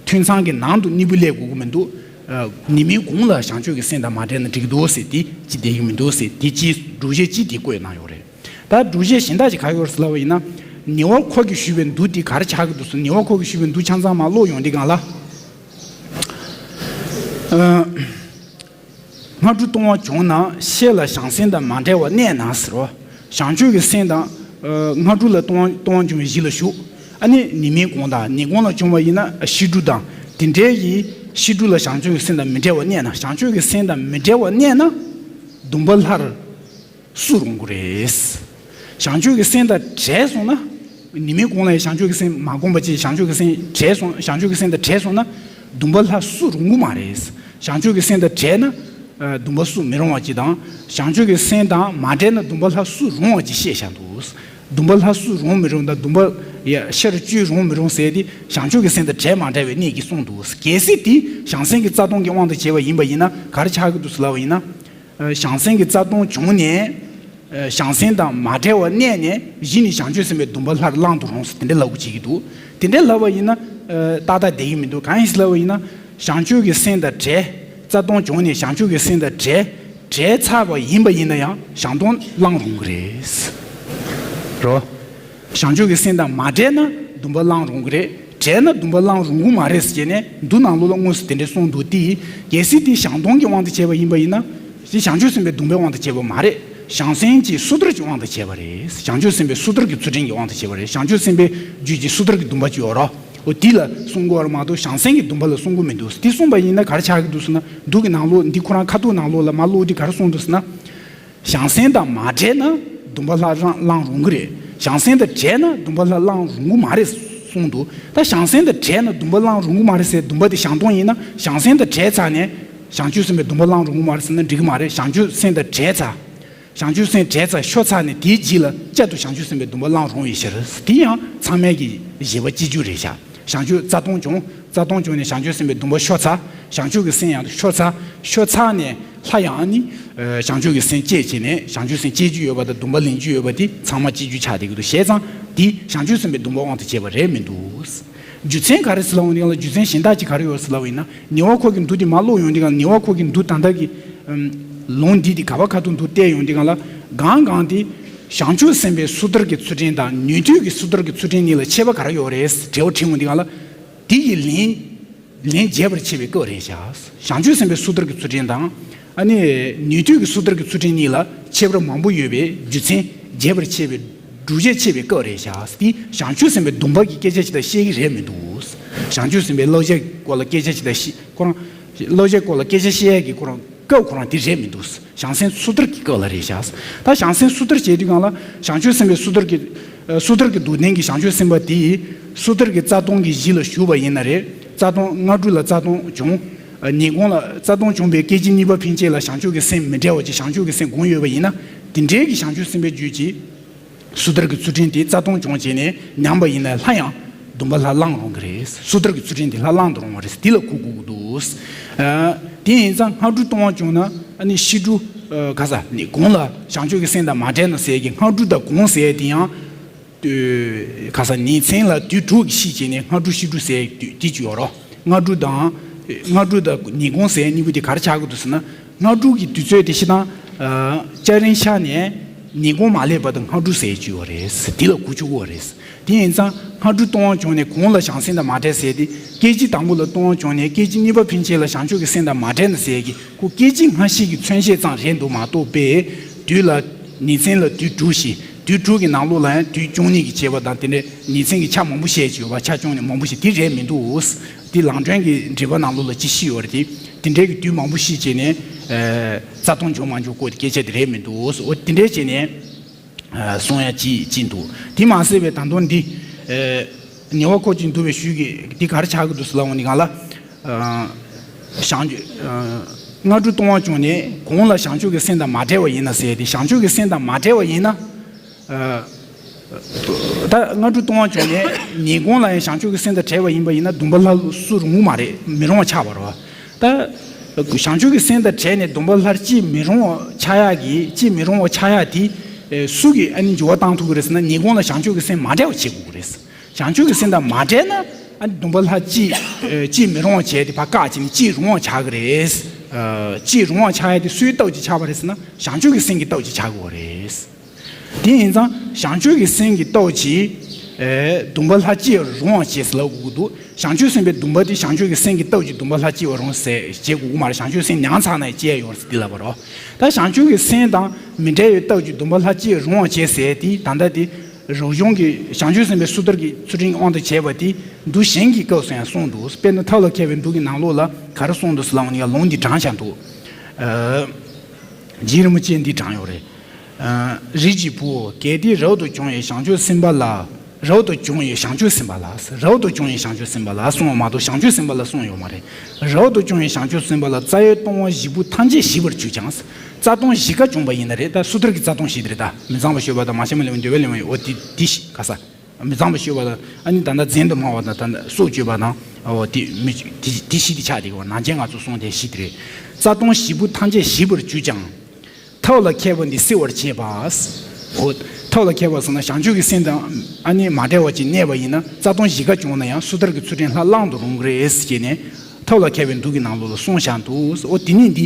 ཐུན་མཚམས་ཀྱི་ནང་དུ་སྙིང་པོ་སླེབས་དགོས་ཀྱི་མི་འདུག་ཨ། ཉིན་མོའི་གུང་ལ་བྱང་ཆུབ་ཀྱི་སེམས་དང་མ་བྲལ་ན་འགྲིག་གི་འདུག་ཟེར་དེ་ཅི་བསྡད་ཀྱི་མི་འདུག་ཟེར་དེ་ཅི་སྒྲུབ་བྱེད་ཅི་དེ་བཀོད་གནང་ཡོད་རེད། ད་སྒྲུབ་བྱེད་གཞན་དག་ཅིག་ག་ཡོད་ཟེར་ལབ་པ་ཡིན་ན། ཉེ་བར་མཁོ་གིས་ཞུས་པའི་མདོ་འདི་ག་རེ་ཆགས་ཀྱི་འདུག་ཟེར། ཉེ་བར་མཁོ་གིས་ཞུས་པའི་མདོ་ཆ་ཚང་མར་ཀློག་ཡོང་དུས་སྒང་ལ། ཨ། སྔ་དྲོ་ལྟུང་བ་བྱུང་ན་ཤེས་ལ་བྱང་སེམས་དང་མ་བྲལ་བར་གནས་ན་ཟེར་རོ། བྱང་ཆུབ་ཀྱི་སེམས་དང་། ཨ། སྔ་དྲོ་ལ་ལྟུང་བ་ལྟུང་བ་འབྱུང་བའི་གཞི་ལ་ཞུགས། ཨ་ནི་ཉིན་མོའི་གུང་དང་ཉིན་གུང་ལ་བྱུང་བ་ཡིན་ན་ཕྱི་དྲོ་དང་དེ་འདྲའི་གི་ཕྱི་དྲོ་ལ་བྱང་ཆུབ་ཀྱི་སེམས་དང་མི་འབྲལ་བར་གནས་ན། བྱང་ཆུབ་ཀྱི་སེམས་དང་མི་འབྲལ་བར་གནས་ན་སྡོམ་པ་སླར། སུ་རུང་གི་རེད། བྱང་ཆུབ་ཀྱི་སེམས་དང་བྲལ་སོང་ན། ཉི་མའི་གུང་ལ་ཡང་བྱང་ཆུབ་ཀྱི་སེམས་མ་བསྒོམས་པ་ཅིག་བྱང་ཆུབ་ཀྱི་སེམས་བྲལ་སོང་། བྱང་ཆུབ་ཀྱི་སེམས་དང་བྲལ་སོང་ན་སྡོམ་པ་སླར་བསུ་རུང་གི་མ་རེད། བྱང་ཆུབ་ཀྱི་སེམས་དང་བྲལ་ན་ཨ་སྡོམ་པ་བསུ་མི་རུང་བ་ཅིག་དང་། བྱང་ཆུབ་ཀྱི་སེམས་དང་མ་བྲལ་ན་སྡོམ་པ་སླར་བསུ་རུང་བ་ཅིག་བཤད་བཞག་འདུག། སྡོམ་པ་སླར་བསུ་རུང་མི་རུང་དང་སྡོམ་པ་ཡ་ཤར་བཅོས་རུང་མི་རུང་ཟེར་དེ་བྱང་ཆུབ་ཀྱི་སེམས་དང་བྲལ་མ་བྲལ་བའི་གནས་ཀྱིས་གསུངས་འདུག། གལ་སྲིད་དེ་བྱང་སེམས་ཀྱི་རྩ་ལྟུང་གི་དབང་དུ་བྱས་པ་ཡིན་པ་ཡིན་ན་ག་རེ་ཆགས་ཀྱི་འདུག་ཟེར་ལབ་པ་ཡིན་ན། ཨ་བྱང་སེམས་ཀྱི་རྩ་ལྟུང་བྱུང་ནས། ཨ་བྱང་སེམས་དང་མ་བྲལ་བར་གནས་ནས་གཞི་ནས་བྱང་ཆུབ་སེམས་དཔའི་སྡོམ་པ་སླར་བླང་དུ་རུང་ཟེར་དེ་འདྲ་ལབ་དགོས་བྱེད་ཀྱི་འདུག། དེ་འདྲ་ལབ་པ་ཡིན་ན། ཨ་ཏག་ཏག་བསྡད་ཀྱི་མི་འདུག། གང་ཡིན་ཟེར་ལབ་པ་ཡིན་ན། བྱང་ཆུབ་ཀྱི་སེམས་དང་བྲལ། རྩ་ལྟུང་བྱུང་ནས་བྱང་ཆུབ་ཀྱི་སེམས་དང་བྲལ། བྲལ་ཚར་བ་ཡིན་པ་ཡིན་ན་ཡང་བྱང་སྡོམ་བླང་རུང་གི་རེད། རོ། བྱང་ཆུབ་ཀྱི་སེམས་དང་མ་བྲལ་ན་སྡོམ་པ་བླང་རུང་གི་རེད། བྲལ་ན་སྡོམ་པ་བླང་རུང་གི་མ་རེད་ཟེར་བྱས་ནས་མདོ་ནང་ལོགས་ལ་དངོས་སུ་དེ་འདྲ་གསུངས་འདུག་སྟེ། གལ་སྲིད་དེ་བྱང་སྡོམ་གྱི་དབང་དུ་བྱས་པ་ཡིན་པ་ཡིན་ན། དེ་བྱང་ཆུབ་སེམས་དཔའི་སྡོམ་པའི་དབང་དུ་བྱས་པ་མ་རེད། བྱང་སེམས་ཀྱི་སོ་ཐར་གྱི་དབང་དུ་བྱས་པ་རེད། བྱང་ཆུབ་སེམས་དཔའི་སོ་ཐར་གྱི་ཚུལ་ཁྲིམས་ཀྱི་དབང་དུ་བྱས་པ་རེད། བྱང་ཆུབ་སེམས་དཔའི་རྒྱུད་ཀྱི་སོ་ཐར་གྱི་སྡོམ་པ་ཅིག་ཡོད་རོ། འོ་དེ་ལ་གསུང་དགོས་པ་མ་གཏོགས་བྱང་སེམས་ཀྱི་སྡོམ་པ་ལ་གསུང་གི་མི་འདུག། དེ་གསུངས་པ་ཡིན་ན་ག་རེ་ཆགས་ཀྱི་འདུག་ཟེར་ན། མདོ་གི་ནང་ལོགས་འདི་ཁོ་རང་ཁ་ཐུག་ནང་ལོགས་ལ་མར་ཀློག་དུས་ག་རེ་གསུངས་འདུག་ཟེར་ན། བྱང་སེམས་དང་མ་བྲལ་ན་སྡོམ་པ་སླར་བླང་རུང་གི་རེད། བྱང་སེམས་དང་བྲལ་ན་སྡོམ་པ་སླར་བླང་རུང་གི་མ་རེད་གསུངས་འདུག། ད་བྱང་སེམས་དང་བྲལ་ན་སྡོམ་པ་བླང་རུང་གི་མ་རེད་ཟེར། སྡོམ་པ་དེ་བྱང་སྡོམ་ཡིན་ན་བྱང་སེམས་དང་བྲལ་ཚར་ནས་བྱང་ཆུབ་སེམས་དཔའི་སྡོམ་པ་བླང་རུང་གི་མ་རེད་ཟེར་ན་འགྲིག་གི་མ་རེད། བྱང་ཆུབ་སེམས་དང་བྲལ་ཚར། བྱང་ཆུབ་སེམས་བྲལ་ཚར་ཤོར་ཚར་ནས་དེའི་རྗེས་ལ་བསྐྱར་དུ་བྱང་ཆུབ་སེམས་དཔའི་སྡོམ་པ་བླང་རུང་བའི་ཕྱིར། དེ་ཡང་ཚང་མས་ཀྱི་བཞེད་པ་གཅིག་གྱུར་རེད་ཤག། བྱང་ཆུབ་རྩ་ལྟུང་བྱུང་། རྩ་ལྟུང་བྱུང་ནས་བྱང་ཆུབ་སེམས་དཔའི་སྡོམ་པ་ཤོར་ཚར། བྱང་ཆུབ་ཀྱི་སེམས་ཡང་ཤོར་ཚར། ཤོར་ཚར་ནས་སླར་ཡང་ནི། ཨ་བྱང་ཆུབ་ཀྱི་སེམས་བསྐྱེད་བྱས་ནས་བྱང་ཆུབ་སེམས་བསྐྱེད་རྒྱུ་ཡོད་པ་དང་སྡོམ་པ་ལེན་རྒྱུ་ཡོད་པ་དེ་ཚང་མ་གཅིག་གྱུར་ཆགས་བསྡད་ཀྱི་འདུག། བྱས་ཙང་དེ་བྱང་ཆུབ་སེམས་དཔའི་སྡོམ་པ་དབང་དུ་བྱས་པ་རེད་མི་འདུག། རྒྱུ་མཚན་ག་རེ་ཟེར་ལབ་པ་ཡིན་ན། རྒྱུ་མཚན་གཞན་དག་ཅིག་ག་རེ་ཡོད་ཟེར་ལབ་པ་ཡིན་ན། ཉེ་བར་འཁོར་གྱི་མདོ་དེ་མར་ཀློག་ཡོང་དུས་སྒང་ལ། ཉེ་བར་འཁོར་གྱི་མདོ་ད་ལྟ་གི་ཨམ་ལུང་འདི་དེ་ག་པར་ཁ་ཐུག་མདོ་བལྟས་ཡོང་དུས་སྒང་ལ། གང་གང་དེ་བྱང་ཆུབ་སེམས་དཔའི་སོ་ཐར་གྱི་ཚུལ་ཁྲིམས་དང་ཉན་ཐོས་ཀྱི་སོ་ཐར་གྱི་ཚུལ་ཁྲིམས་གཉིས་ལ་ཁྱད་པར་ག་རེ་ཡོད་རེད་ཟེར་དྲི་བ་དྲིས་ཡོང་དུས་སྒང་ལ། དེ་ཡི་ལན། ལན་རྒྱས་པར་བྱེད་པའི་སྐབས་རེད་ཤག། བྱང་ཆུབ་སེམས་དཔའི་སོ་ཐར་གྱི་ཚུལ་ཁྲིམས་དང་། ཨ་ནི་ཉན་ཐོས་ཀྱི་སོ་ཐར་གྱི་ཚུལ་ཁྲིམས་གཉིས་ལ་ཁྱད་པར་མང་པོ་ཡོད་པའི་རྒྱུ་མཚན་རྒྱས་པར་བྱེད་པའི་སྒྲུབ་བྱེད་བྱེད་པའི་སྐབས་རེད་ཤག། དེ་བྱང་ཆུབ་སེམས་དཔའི་སྡོམ་པ་གི་སྐད་ཆ་ཅིག་ད་བཤད་ཀྱི་རེད་མི་འདུག། བྱང་ཆུབ་སེམས་དཔའི་བསླབ་བྱའི་སྐོར་ལ་སྐད་ཆ་ཅིག་ད་བཤད་ཁོ་རང་། བསླབ་བྱའི་སྐོར་ལ་སྐད་ཆ་བཤད་ཡས་ཀྱི་ཁོ་རང་སྐབས་ཁོ་རང་དེ་རེད་མི་འདུག། བྱང་སེམས་སོ་ཐར་གྱི་སྐབས་ལ་རེད་ཤག། ད་བྱང་སེམས་སོ་ཐར་བྱེད་དུས་སྒང་ལ་བྱང་ཆུབ་སེམས་དཔའི་སོ་ཐར་གྱི་ཨ་སོ་ཐར་གྱི་མདོ་ལྡན་གྱི་བྱང་ཆུབ་སེམས་དཔའ་དེ་སོ་ཐར་གྱི་རྩ་ལྟུང་གི་གཞི་ལ་ཞུགས་པ་ཡིན་ན་རེད། རྩ་ལྟུང་སྔ་དྲོ་ལ་རྩ་ལྟུང་བྱུང་། ཨ་ཉིན་གུང་ལ་རྩ་ལྟུང་བྱུང་བའི་སྐད་ཅིག་གཉིས་པ་ཕན་ཆད་ལ་བྱང་ཆུབ་ཀྱི་སེམས་མི་འབྲལ་བ་ཅིག་བྱང་ཆུབ་ཀྱི་སེམས་བསྒོམས་ཡོད་པ་ཡིན་ན། དེ་འདྲའི་གི་བྱང་ཆུབ་སེམས་དཔའི་རྒྱུད་ཀྱི་སོ་ཐར་གྱི་ཚུལ་ཁྲིམས་དེ་རྩ་ལྟུང་བྱུང་བྱས་ནས་ཉམས་པ་ཡིན་ན་སླར་ཡང་སྡོམ་པ་སླར་བླང་རུང་གི་རེད། སོ་ཐར་གྱི་ཚུལ་ཁྲིམས་དེ་སླར་བླང་དུ་རུང་བ་རེད། དེ་ལ་གོ་དགོས་ཀྱི་འདུག། ཨ་དེ་ཡིན་ཙང་སྔ་དྲོ་ལྟུང་བ་བྱུང་ན་ཨ་ནི་ཕྱི་དྲོ་ཨ་ག་ས་ནི་གུང་ལ་བྱང་ཆུབ་ཀྱི་སེམས་དང་མ་བྲལ་ན་ཟེར་གྱི། སྔ་དྲོ་དང་གུང་ཟེར་དེ་ཡང་ཨ་ག་ས་ཉིན་མཚན་ལ་དུས་དྲུག་གི་ཕྱིས་བྱས་ནས་སྔ་དྲོ་ཕྱི་དྲོ་ཟེར་དུས་དེ་ཅིག་ཡོད་རོ། སྔ་དྲོ་དང་སྔ་དྲོ་དང་ཉིན་གུང་ཟེར་གཉིས་པོ་དེ་ག་རེ་ཆགས་ཀྱི་འདུག་ཟེར་ན། སྔ་དྲོ་གི་དུས་ཚོད་དེ་སྤྱིར་བཏང་ཨ་སྐྱ་རེངས་ཤར་ནས་ཉིན་གུང་མ་སླེབས་བར་དུ་སྔ་དྲོ་ཟེར་གྱི་ཡོད་རེད། དེ་ལ་གོ་ཆོག་གི་རེད། དེ་ཡིན་ཙང་སྔ་དྲོ་ལྟུང་བ་བྱུང་ནས་གུང་ལ་བྱང་སེམས་དང་མ་བྲལ་ཟེར་དེ། སྐད་ཅིག་དང་པོ་ལ་ལྟུང་བ་བྱུང་ནས་སྐད་ཅིག་གཉིས་པ་ཕན་ཆད་ལ་བྱང་ཆུབ་ཀྱི་སེམས་དང་མ་བྲལ་ན་ཟེར་གྱི། ཁོ་སྐད་ཅིག་སྔ་ཕྱི་གི་མཚོན་བྱེད་ཙམ་རེད་འདུག་མ་གཏོགས་པའི། དུས་ལ་ཉིན་མཚན་ལ་དུས་དྲུག་བཞི། དུས་དྲུག་གི་ནང་ལོགས་ལ་ཡང་དུས་བཅུ་གཉིས་ཀྱི་བྱེད་པ་དང་དེ་འདྲའི་ཉིན་མཚན་གྱི་ཆ་མང་པོ་བཤད་ཀྱི་ཡོད་པ། ཆ་བཅུ་གཉིས་མང་པོ་ཞིག་དེ་རེད་མི་འདུག། དེ་ལང་ཀྲན་གྱི་འགྲེལ་པ་ནང་ལོགས་ལ་ཅི་བཤད་ཡོད་རེད་དེ། དེ་འདྲའི་གི་དུས་མང་པོ་ཞིག་བྱས་ནས་ཨ་རྩ་ལྟུང་འབྱུང་མ་འབྱུང་སྐོར་གྱི་སྐད་ཆ་དེ་རེད་མི་འདུག། འོ་དེ་འདྲའི་བྱས་ནས་ཨ་གསུང་ཡ་ཅི་ཅི་འདུག། དེ་མ་ཟད་པའི་ད་དུང་འདི་ཨ་ཉེ་བར་འཁོར་གྱི་འདུ་བའི་ཤུལ་གྱི་འདི་ག་རེ་ཆགས་ཀྱི་འདུག་ཟེར་ལབ་འོང་ནི་གང་ལ། ཨ་བྱང་ཆུབ་ཨ་སྔ་དྲོ་ལྟུང་བ་བྱུང་ནས་གུང་ལ་བྱང་ཆུབ་ཀྱི་སེམས་དང་མ་བྲལ་བ་ཡིན་ན་ཟེར་ཏེ། བྱང་ཆུབ་ཀྱི་སེམས་དང་མ་བྲལ་བ་ཡིན་ན། ཨ་ད་སྔ་དྲོ་ལྟུང་བ་བྱུང་ནས་ཉིན་གུང་ལ་ཡང་བྱང་ཆུབ་ཀྱི་སེམས་དང་བྲལ་བ་ཡིན་པ་ཡིན་ན་སྡོམ་པ་སླར་བསུ་རུང་མ་རེད། མི་རུང་བ་ཆགས་པ་རེད་བ། ད་བྱང་ཆུབ་ཀྱི་སེམས་དང་བྲལ་ནས་སྡོམ་པ་སླར་སྐྱེ་མི་རུང་བ་ཆགས་ཡག་གི་སྐྱེ་མི་རུང་བ་ཆགས་ཡག་དེ་ཨེ་སུ་གིས་ཨ་ནི་འགྱུར་བ་བཏང་ཐུབ་ཀྱི་རེད་ཟེར་ན། ཉིན་གུང་ལ་བྱང་ཆུབ་ཀྱི་སེམས་མ་བྲལ་བ་བྱེད་དགོས་ཀྱི་རེད། བྱང་ཆུབ་ཀྱི་སེམས་དང་མ་བྲལ་ན་ཨ་ནི་སྡོམ་པ་སླར་སྐྱེ་ཨེ་སྐྱེ་མི་རུང་བ་བྱས་ཏེ་ཕར་བཀག་བྱས་ནས་སྐྱེ་རུང་བ་ཆགས་ཀྱི་རེད། ཨ་སྐྱེ་རུང་བ་ཆགས་ཡག་དེ་སུའི་སྟོབས་ཀྱིས་ཆགས་པ་རེད་ཟེར་ན། བྱང་ཆུབ་ཀྱི་སེམས་ཀྱི་སྟོབས་ཀྱིས་ཆགས་དགོས་རེད། དེ་ཡིན་ཙང་བྱང་ཆུབ་ཀྱི་སེམས་ཀྱི་སྟོབས་ཀྱིས་ཨེ་སྡོམ་པ་སླར་སྐྱེ་རུང་བ་བྱས་ཟེར་ལབ་དགོས་ཀྱི་འདུག། བྱང་ཆུབ་སེམས་དཔའི་སྡོམ་པ་དེ་བྱང་ཆུབ་ཀྱི་སེམས་ཀྱི་སྟོབས་ཀྱིས་སྡོམ་པ་སླར་སྐྱེ་བ་རུང་ཟེར་བྱེད་དགོས་ཀྱི་མ་རེད། བྱང་ཆུབ་སེམས་ཉམས་ཚར་ན་སྐྱེ་ཡོང་ཟེར་དེ་ལབ་པ་རེད། ད་བྱང་ཆུབ་ཀྱི་སེམས་དང་མི་འབྲལ་བའི་སྟོབས་ཀྱིས་སྡོམ་པ་སླར་སྐྱེ་རུང་བ་བྱས་ཟེར་དེ། ད་ལྟ་དེ་རབ་བྱུང་གི་བྱང་ཆུབ་སེམས་དཔའི་སོ་ཐར་གྱི་ཚུལ་ཁྲིམས་ཀྱི་དབང་དུ་བྱས་པ་དེ་མདོ་གཞན་གྱི་སྐབས་སུ་ཡང་གསུངས་འདུག། དཔེར་ན་ཐབས་ལ་མཁས་པའི་མདོ་གི་ནང་ལོགས་ལ་ག་རེ་གསུངས་འདུག་ཟེར་ལབ་ན། ཡང་ལུང་འདི་དྲངས་བཞག་འདུག། ཨ་རྗེ་རིན་པོ་ཆེས་འདི་དྲངས་ཡོད་རེད། ཨ་རིགས་ཀྱི་བུ། གལ་ཏེ་རབ་ཏུ་བྱུང་བའི་བྱང་ཆུབ་སེམས་དཔའ་ལ། རབ་ཏུ་བྱུང་བའི་བྱང་ཆུབ་སེམས་དཔའ་ལ། རབ་ཏུ་བྱུང་བའི་བྱང་ཆུབ་སེམས་དཔའ་ལ་གསུངས་པ་མ་གཏོགས་བྱང་ཆུབ་སེམས་དཔའ་ལ་གསུངས་ཡོད་མ་རེད། རབ་ཏུ་བྱུང་བའི་བྱང་ཆུབ་སེམས་དཔའ་ལ། རྩ་བའི་ལྟུང་བ་བཞི་པོ་ཐམས་ཅད་ཞི་བར་གྱུར་ཀྱང་། རྩ་ལྟུང་བཞི་ཀ་བྱུང་བ་ཡིན་ན་རེད། ད་སུ་ཐར་གྱི་རྩ་ལྟུང་བཞི་དེ་རེད། ད་མི་གཙང་བ་སྤྱོད་པ་དང་། མ་བྱམས་པ་ལེན་པ། འདོད་པ་ལེན་པ་ཡིན། འོ་དེ་དེ་བཞི་ག་ས། མི་གཙང་བ་སྤྱོད་པ་དང་། ཨ་ནི་ད་ལྟ་རྫུན་དུ་སྨྲ་བ་དང་། ད་ལྟ་སྲོག་གཅོད་པ་དང་། འོ་དེ་མི་དེ་དེ་བཞི་དེ་ཆགས་བསྡད་ཀྱི་ཡོད། ནང་རྐྱེན་ང་ཚོ་གསུངས་དེ་བཞི་དེ་རེད། རྩ་ལྟུང་བཞི་པོ་ཐམས་ཅད་ཞི་བར་གྱུར་ཀྱང་། ཐབས་ལ་མཁས་པ་འདི་སེལ་བར་བྱེད་པ། འོ། ཐབས་ལ་མཁས་པ་ཟེར་ན་བྱང་ཆུབ་ཀྱི་སེམས་དང་། ཨ་ནི་མ་བྲལ་བ་ཅིག་གནས་པ་ཡིན་ན། རྩ་ལྟུང་བཞི་ཀ་བྱུང་ན་ཡང་སུ་ཐར་གྱི་ཚུལ་ཁྲིམས་ལྷ་བླང་དུ་རུང་གི་རེད་ཟེར་ནས། ཐབས་ལ་མཁས་པའི་མདོ་གི་ནང་ལོགས་ལ་གསུངས་བཞག་འདུག། འོ་དེ་ནི་འདི་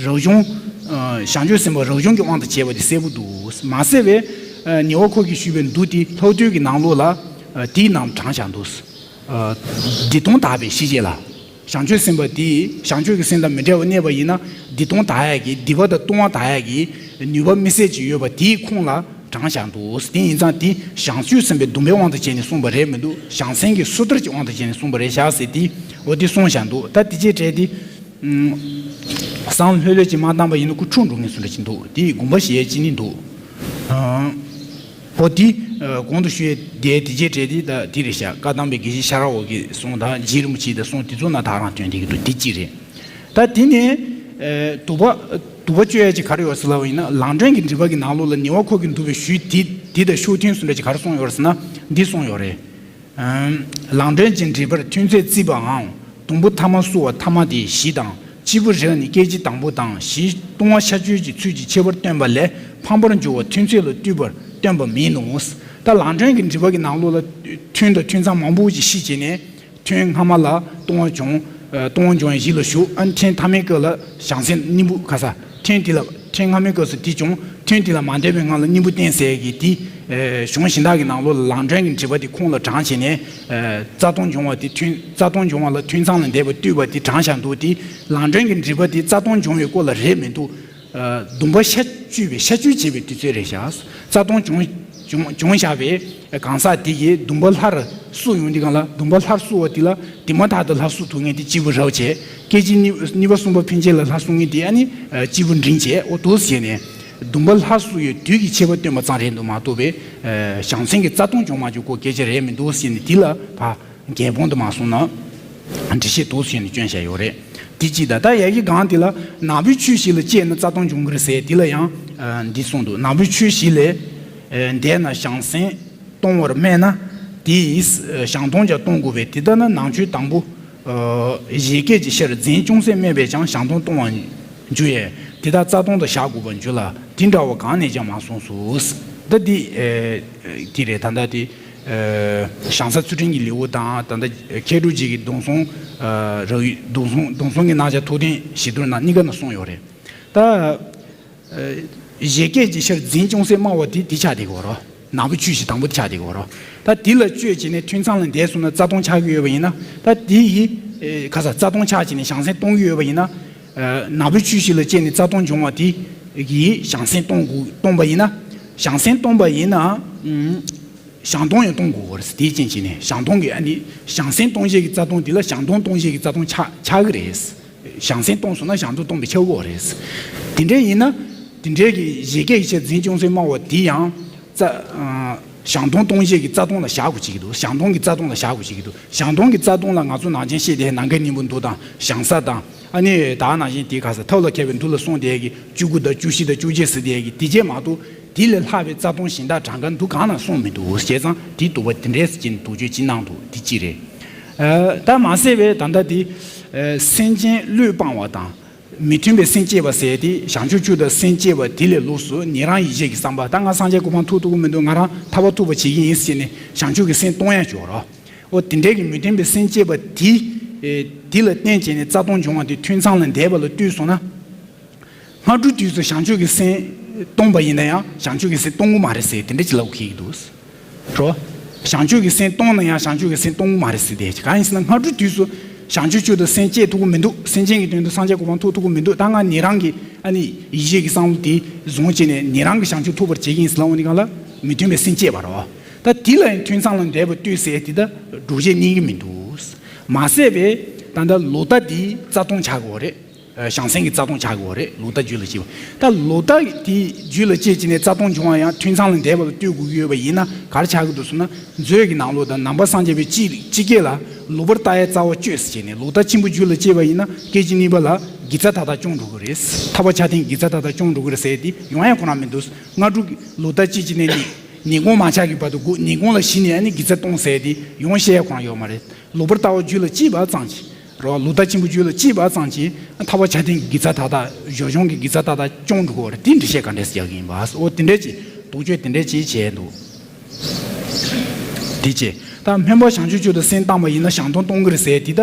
རབ་བྱུང་། ཨ། བྱང་ཆུབ་སེམས་དཔའ་རབ་བྱུང་གི་དབང་དུ་བྱས་པ་དེ་གསལ་པོ་འདུག། མ་ཟད་པའི། ཨ། ཉེ་བར་འཁོར་གྱིས་ཞུས་པའི་མདོ་དེ་ལྷག་ཐོས་ཀྱི་ནང་ལོགས་ལ། ཨ། དེའི་ནང་དྲངས་བཞག་འདུག། ཨ། བདེ་སྟོང་དག་པའི་ཤེས་བྱེད་ལ། བྱང་ཆུབ་སེམས་དཔའ་དེས་བྱང་ཆུབ་ཀྱི་སེམས་དང་མི་འབྲལ་བར་གནས་པ་ཡིན་ན། བདེ་སྟོང་དག་ཡག་གི། སྡིག་པ་དང་ལྟུང་བ་དག་ཡག་གི་ནུས་པ་དམིགས་བསལ་ཅིག་ཡོད་པ་དེའི་ཁོངས་ལ་དྲངས་བཞག་འདུག། དེ་ཡིན་ཙང་དེ་བྱང་ཆུབ་སེམས་དཔའི་སྡོམ་པའི་དབང་དུ་བྱས་ནས་གསུངས་པ་རེད་མི་འདུག། བྱང་སེམས་ཀྱི་སོ་ཐར་གྱི་དབང་དུ་བྱས་ནས་གསུངས་པ་རེད་བཞག་ཟེར་ཏེ། འོ་དེ་གསུངས་བཞག་འདུག། ད་དེ་བྱས་བྲལ་ཏེ། ཨུམ། བསམ་ལྷོད་ལྷོད་ཅིག་མ་བཏང་པ་ཡིན་ན་ཁོ་འཁྲུག་འགྲོ་ངེས་སུ་འདྲ་ཅིག་འདུག། དེ་དགོངས་པ་བཞེས་ཡས་ཅིག་ནི་འདུག། ཨང་། འོ་དེ། ཨ། གོང་དུ་ཞུས་དེ་དེ་རྗེས་དྲན་དེ་ད་དེ་རེད་ཤག། བཀའ་གདམས་པའི་དགེ་བཤེས་ཤ་ར་འོ་གི་གསུང་དང་། རྗེ་རིན་པོ་ཆེ་དང་གསུང་དེ་ཚོ་ན་ད་རང་དོན་དེ་གི་འདུག། དེ་གཅིག་རེད། ད་དེ་ནས། ཨ། བསྡུ་བ། བསྡུ་བ་བཅོ་ཡ་ཅིག་ག་རེ་ཡོད་ཟེར་ལབ་པ་ཡིན་ན། ལམ་སྒྲོན་གྱི་འགྲེལ་པ་གི་ནང་ལོགས་ལ་ཉེ་བར་འཁོར་གྱིས་འདུལ་བའི་ཞུས་དེ་དེ་དང་ཕྱོགས་མཐུན་སུ་འདྲ་ཅིག་ག་རེ་གསུངས་ཡོད་རེད་ཟེར་ན། འདི་གསུངས་ཡོད་རེད། ལམ་སྒྲོན་གྱི་འགྲེལ་པར་ཐུན་ཚོད་བརྩིས་པའམ། སྡོང་པོ་ཐ་མར་གསོ་བ་ཐ་མ་དེ་བཞི་དང་། སྐྱེས་བུ་རིགས་ནི་སྐད་ཅིག་དང་པོ་དང་བཞི། ལྟུང་བ་ཤ་གཅོད་ཀྱི་ཚུལ་གྱིས་ཁྱད་པར་སྟོན་པ་ལས་ཕམ་པར་འགྱུར་བ་ཐུན་ཚོད་ལ་ལྟོས་པར་སྟོན་པ་མིན་ནོ། ད་ལམ་སྒྲོན་གྱི་འགྲེལ་པ་གི་ནང་ལོགས་ལ་ཐུན་དང་ཐུན་མཚམས་མང་པོ་ཞིག་བཤད་བྱས་ནས། ཐུན་སྔ་མ་ལ་ལྟུང་བ་བྱུང་། ལྟུང་བ་འབྱུང་བའི་གཞི་ལ་ཞུགས། ཨ། ཐུན་ཐ་མའི་སྐབས་ལ་བྱང་སེམས་གཉེན་པོ་ག་ས། ཐུན་དེ་ལ། ཐུན་སྔ་མའི་སྐབས་སུ་དེ་བྱུང་། ཐུན་དེ་ལ་མ་འདས་པའི་སྔ་ལ་གཉེན་པོ་བསྟེན་ཟེར་གྱི་དེ། ཨེ། གཞུང་གཞན་དག་གི་ནང་ལོགས་ལ་ལམ་སྒྲོན་གྱི་འགྲེལ་པ་དེ་ཁོངས་ལ་དྲངས་བྱས་ནས། ཨེ། རྩ་ལྟུང་འབྱུང་བ་དེ་ཐུན། རྩ་ལྟུང་འབྱུང་བ་ལ་ཐུན་མཚམས་ལ་འདས་པ་ལྟོས་པ་དེ་དྲངས་བཞག་འདུག། དེ་ལམ་སྒྲོན་གྱི་འགྲེལ་པ་དེ་རྩ་ལྟུང་འབྱུང་བའི་སྐོར་ལ་རེད་མི་འདུག། ཨེ། སྡོམ་པ་ཤ་གཅོད་པའི། ཤ་གཅོད་བྱེད་པའི་དུས་ཚོད་རེད་ཤག། རྩ་ལྟུང་བྱུང་། བྱུང་། བྱུང་བཞག་པའི་གང་ཟག་དེ་གིས་སྡོམ་པ་སླར་གསོ་ཡོང་དུས་སྒང་ལ། སྡོམ་པ་སླར་གསོ་བ་དེ་ལ་དེ་མ་ཐག་ཏུ་སླར་གསོ་ཐུབ་མཁན་དེ་སྐྱེས་བུ་རབ་བྱས། སྐད་ཅིག་གཉིས། གཉིས་པ་གསུམ་པ་ཕན་ཆད་ལ་སླར་གསོ་མཁན་དེ་ཨ་ནི། ཨ། སྐྱེས་བུ་འབྲིང་བྱས། འོ་འདུག་ཟེར་ནས། སྡོམ་པ་སླར་གསོ་ཡི་དུས་ཀྱི་ཁྱད་པར་སྟོན་པ་ཙམ་རེད་འདུག་མ་གཏོགས་པའི། ཨ། བྱང་སེམས་ཀྱི་རྩ་ལྟུང་འབྱུང་མ་འབྱུང་སྐོར་སྐད་ཆ་རེད་མི་འདུག་ཟེར་ནས། དེ་ལ་ཕར་འགལ་སྤོང་དུ་མ་སོང་ན། འགྲེལ་བཤད་འདུག་ཟེར་ནས་བསྐྱོན་བཞག་ཡོད་རེད། དེ་གཅིག་དང་། ད་ཡ་གི་སྒང་དེ་ལ་ནག་པོའི་ཆོས་བཞི་ལ་དཔྱད་ན་རྩ་ལྟུང་འབྱུང་གི་རེད་ཟེར། དེ་ལ་ཡང་། ཨ། འདི་གསུངས་འདུག། ནག་པོའི་ཆོས་བཞི་ལས། ཨ། འདས་ན་བྱང་སེམས་གཏོང་བར་སྨྲས་ན། དེ་ཡིས་བྱང་སྡོམ་ཀྱང་གཏོང་དགོས་པས། དེ་ལྟ་ན་ནང་ཆོས་དང་པོ། ཨ། བཞད་གད་ཀྱི་ཕྱིར་རྫུན་ཅུང་ཟད་སྨྲས་པས་ཀྱང་བྱང་སྡོམ་གཏོང་བར་འགྱུར་ཡས། དེ་དག་རྩ་ལྟུང་དུ་བཞག་དགོས་པར་འགྱུར་ལ། དེ་འདྲ་བ་གང་ནས་ཀྱང་མ་གསུངས་སོ། ད་འདི། ཨ། དེ་རེད། ད་ལྟ་དེ། ཨ། ཞང་ས་ཚུལ་ཁྲིམས་ཀྱི་ལེའུ་དང་། ད་ལྟ་མཁས་གྲུབ་རྗེ་གི་གདུང་སྲོང་། ཨ། རབ་གདུང་སྲོང་། གདུང་སྲོང་གི་རྣམ་གཞག་ཐུབ་བསྟན་ཞི་དུལ་ནང་གཉིས་ཀ་ན་གསུངས་ཡོད་རེད། ད། ཨ། བཞད་གད་ཀྱི་ཕྱིར་རྫུན་ཅུང་ཟད་སྨྲ་བ་དེ། དེ་ཆགས་བསྡད་ཀྱི་ཡོད་རེད། ནག་པོའི་ཆོས་བཞི་དང་པོ་དེ་ཆགས་བསྡད་ཀྱི་ཡོད་རེད། ད་དེ་ལ་དཔྱོད་བྱས་ནས་ཐུན་མཚམས་ལ་འདས་སོང་ན་རྩ་ལྟུང་ཆགས་ཀྱི་ཡོད་པ་ཡིན་ན། ད་དེ་ཡི། ཨེ། ག་ས། རྩ་ལྟུང་ཆགས་བྱས་ནས་བྱང་སེམས་གཏོང་གི་ཡོད་པ་ཡིན་ན། ཨ། ནག་པོའི་ཆོས་བཞི་ལ་དཔྱད་ནས་རྩ་ལྟུང་འབྱུང་བ་དེ་གིས་བྱང་སེམས་གཏོང་དགོས། གཏོང་པ་ཡིན་ན། བྱང་སེམས་གཏོང་པ་ཡིན་ན། ཨུམ། བྱང་སྡོམ་ཡང་གཏོང་དགོས་པ་རེད། དེའི་རྐྱེན་བྱས་ནས་བྱང་སྡོམ་གྱི། ཨ་ནི་བྱང་སེམས་གཏོང་བྱེད་ཀྱི་རྩ་ལྟུང་དེ་ལ་བྱང་སྡོམ་གཏོང་བྱེད་ཀྱི་རྩ་ལྟུང་ཆགས། ཆགས་ཀྱི་རེད། བྱང་སེམས་གཏོང་སོང་ན་བྱང་སྡོམ་གཏོང་བའི་ཆགས་ཀྱི་ཡོད་རེད། དེ་འདྲ་ཡིན་ན། དེ་འདྲའི་གི་བཞད་གད་ཀྱི་ཕྱིར་རྫུན་ཅུང་ཟད་སྨྲ་བ་དེ་ཡང་རྩ། ཨ། བྱང་སྡོམ་གཏོང་བྱེད་ཀྱི་རྩ་ལྟུང་ལ་བཞག་དགོས་བྱེད་ཀྱི་འདུག། བྱང་སྡོམ་གྱི་རྩ་ལྟུང་ལ་བཞག་དགོས་བྱེད་ཀྱི་འདུག། བྱང་སྡོམ་གྱི་རྩ་ལྟུང་ལ་ང་ཚོ་ནང་བཞིན་བཤད་དེ་ནམ་མཁའི་སྙིང་པོ་མདོ་དང་། བྱང་ས་དང་། ཨ་ནི་ད་ནང་བཞིན་དེ་ག་ས། ཐབས་ལ་མཁས་པའི་མདོ་ལ་གསུངས་དེ་གི་བཅུ་དགུ་དང་བཅུ་བཞི་དང་བཅུ་བརྒྱད་ཟེར་དེ་གི་དེ་བྱས་མ་གཏོགས། དེ་ལས་ལྷག་པའི་རྩ་ལྟུང་གཞན་དག་གྲངས་ཀ་འདུག་གང་ན་གསུངས་མི་འདུག། བྱས་ཙང་དེ་འདུག་པ་དེ་འདྲས་ཀྱི་དོགས་གཅོད་ཅིག་གནང་འདུག། དེ་གཅིག་རེད། ཨ། ད་མ་ཟད་པའི་ད་ལྟ་དེ། ཨ། སེམས་ཅན་བློས་སྤང་བ་དང་། མི་མཐུན་པའི་སེམས་བསྐྱེད་པ་ཟེར་དེ། བྱང་ཆུབ་ཕྱོགས་དང་སེམས་བསྐྱེད་པ་དེ་ལས་ལོགས་སུ་ཉན་རང་ཡིད་བྱེད་ཀྱི་བསམ་པ། ད་ང་སངས་རྒྱས་གོ་འཕང་ཐོབ་ཐུབ་ཀྱི་མི་འདུག། ང་རང་ཐར་པ་ཐོབ་པ་བྱེད་ཀྱི་ཡིན་ཟེར་ནས་བྱང་ཆུབ་ཀྱི་སེམས་གཏོང་ཡ་ཅིག་ཡོད་རེད། འོ་དེ་འདྲའི་གི་མི་མཐུན་པའི་སེམས་བསྐྱེད་པ་དེ། ཨེ། དེ་ལ་བརྟེན་བྱས་ནས་རྩ་ལྟུང་འབྱུང་བ་དེ་ཐུན་མཚམས་ལ་འདས་པ་ལ་ལྟོས་སོང་ན། སྔ་དྲོའི་དུས་སུ་བྱང་ཆུབ་ཀྱི་སེམས་གཏོང་པ་ཡིན་ན་ཡང་བྱང་ཆུབ་ཀྱི་སེམས་གཏོང་གི་མ་རེད་ཟེར་དེ་འདྲ་ཅིག་ལབ་ཁེལ་གྱི་འདུག། རོ། བྱང་ཆུབ་ཀྱི་སེམས་གཏོང་ན་ཡང་བྱང་ཆུབ་ཀྱི་སེམས་གཏོང་གི་མ་རེད་ཟེར་དེ། གང་ཡིན་ཟེར་ན་སྔ་དྲོའི་དུས་སུ་བྱང་ཆུབ་ཕྱོགས་དང་སེམས་བསྐྱེད་ཐུབ་ཀྱི་མི་འདུག། སེམས་ཅན་གྱི་དོན་དུ་སངས་རྒྱས་གོ་འཕང་ཐོབ་ཐུབ་ཀྱི་མི་འདུག། ད་ང་ཉན་རང་གི། ཨ་ནི་ཡིད་བྱེད་ཀྱི་བསམ་བློ་དེ་བཟུང་བྱས་ནས་ཉན་རང་གི་བྱང་ཆུབ་ཐོབ་པར་བྱེད་ཀྱི་ཡིན་ཟེར་ལབ་འོང་དུས་སྒང་ལ་མི་མཐུན་པའི་སེམས་སྐྱེས་པ་རེད། ད་དེ་ལ་ཡང་ཐུན་མཚམས་ལ་འདས་པ་ལྟོས་ཟེར་དེ་ད་སྒྲུབ་བྱེད་རྙེད་ཀྱི་མི་འདུག། མ་ཟད་པའི་ད་ལྟ་ལོག་ལྟ་དེ་རྩ་ལྟུང་ཆགས་དགོས་རེད། བྱང་སེམས་ཀྱི་རྩ་ལྟུང་ཆགས་ཀྱི་ཡོད་རེད། ལོག་ལྟ་རྒྱུད་ལ་སྐྱེས་པ། ད་ལོག་ལྟ་དེ་རྒྱུད་ལ་སྐྱེས་བྱས་ནས་རྩ་ལྟུང་བྱུང་བ་ཡང་ཐུན་མཚམས་ལ་འདས་པ་ལ་ལྟོས་དགོས་ཀྱི་ཡོད་པ་ཡིན་ན་ག་རེ་ཆགས་ཀྱི་འདུག་ཟེར་ན། མཛོད་ཀྱི་ནང་ལོགས་དང་ནང་པ་སངས་རྒྱས་པའི་སྤྱི་སྤྱི་སྐད་ལ་ལོག་པར་ལྟ་བའི་རྩ་བ་གཅོད་ཟེར་བྱས་ནས། ལོག་ལྟ་ཆེན་པོ་རྒྱུད་ལ་སྐྱེས་པ་ཡིན་ན་སྐད་ཅིག་གཉིས་པ་ལ་དགེ་རྩ་མཐའ་དག་སྐྱོང་འགྲོ་གི་རེད། ཐར་པ་ཆ་མཐུན་དགེ་རྩ་མཐའ་དག་སྐྱོང་འགྲོ་གི་རེད་ཟེར་དེ་ཡོང་ཡ་ཁོ་རང་མི་འདུག། སྔ་དྲོ་གི་ལོག་ལྟ་སྐྱེས་བྱས་ནས་ནི་ཉིན་གུང་མ་ཆགས་ཀྱི་བར་དུ་སྒོ་ཉིན་གུང་ལ་ཤི་ནས་ཨ་ནི་དགེ་རྩ་གཏོང་ཟེར་དེ་ཡོང་ཤེས་ཡ་ཁོ་རང་ཡོད་མ་རེད། ལོག་པར་ལྟ་བ་རྒྱུད་ལ་སྐྱེས་པ་ཙམ་གྱིས། རོ། ལོག་ལྟ་ཆེན་པོ་རྒྱུད་ལ་སྐྱེས་པ་ཙམ་གྱིས་ཐར་པ་ཆ་མཐུན་གྱི་དགེ་རྩ་མཐའ་དག། སྦྱོར་བྱུང་གི་དགེ་རྩ་མཐའ་དག་སྐྱོང་འགྲོ་གི་ཡོད་རེད། དེ་འགྲེལ་བཤད་ག་འདྲས་རྒྱག་གི་ཡིན་པ། འོ་དེ་འདྲས་ཀྱི་དོགས་གཅོད་དེ་འདྲས་ཀྱི་བྱས་འདུག། དེ་བྱས་ད་སྨན་པ་བྱང་ཆུབ་མཆོག་ཏུ་སེམས་བཏང་པ་ཡིན་ན་བྱང་སྡོམ་གཏོང་གི་རེད་ཟེར་དེ་ད་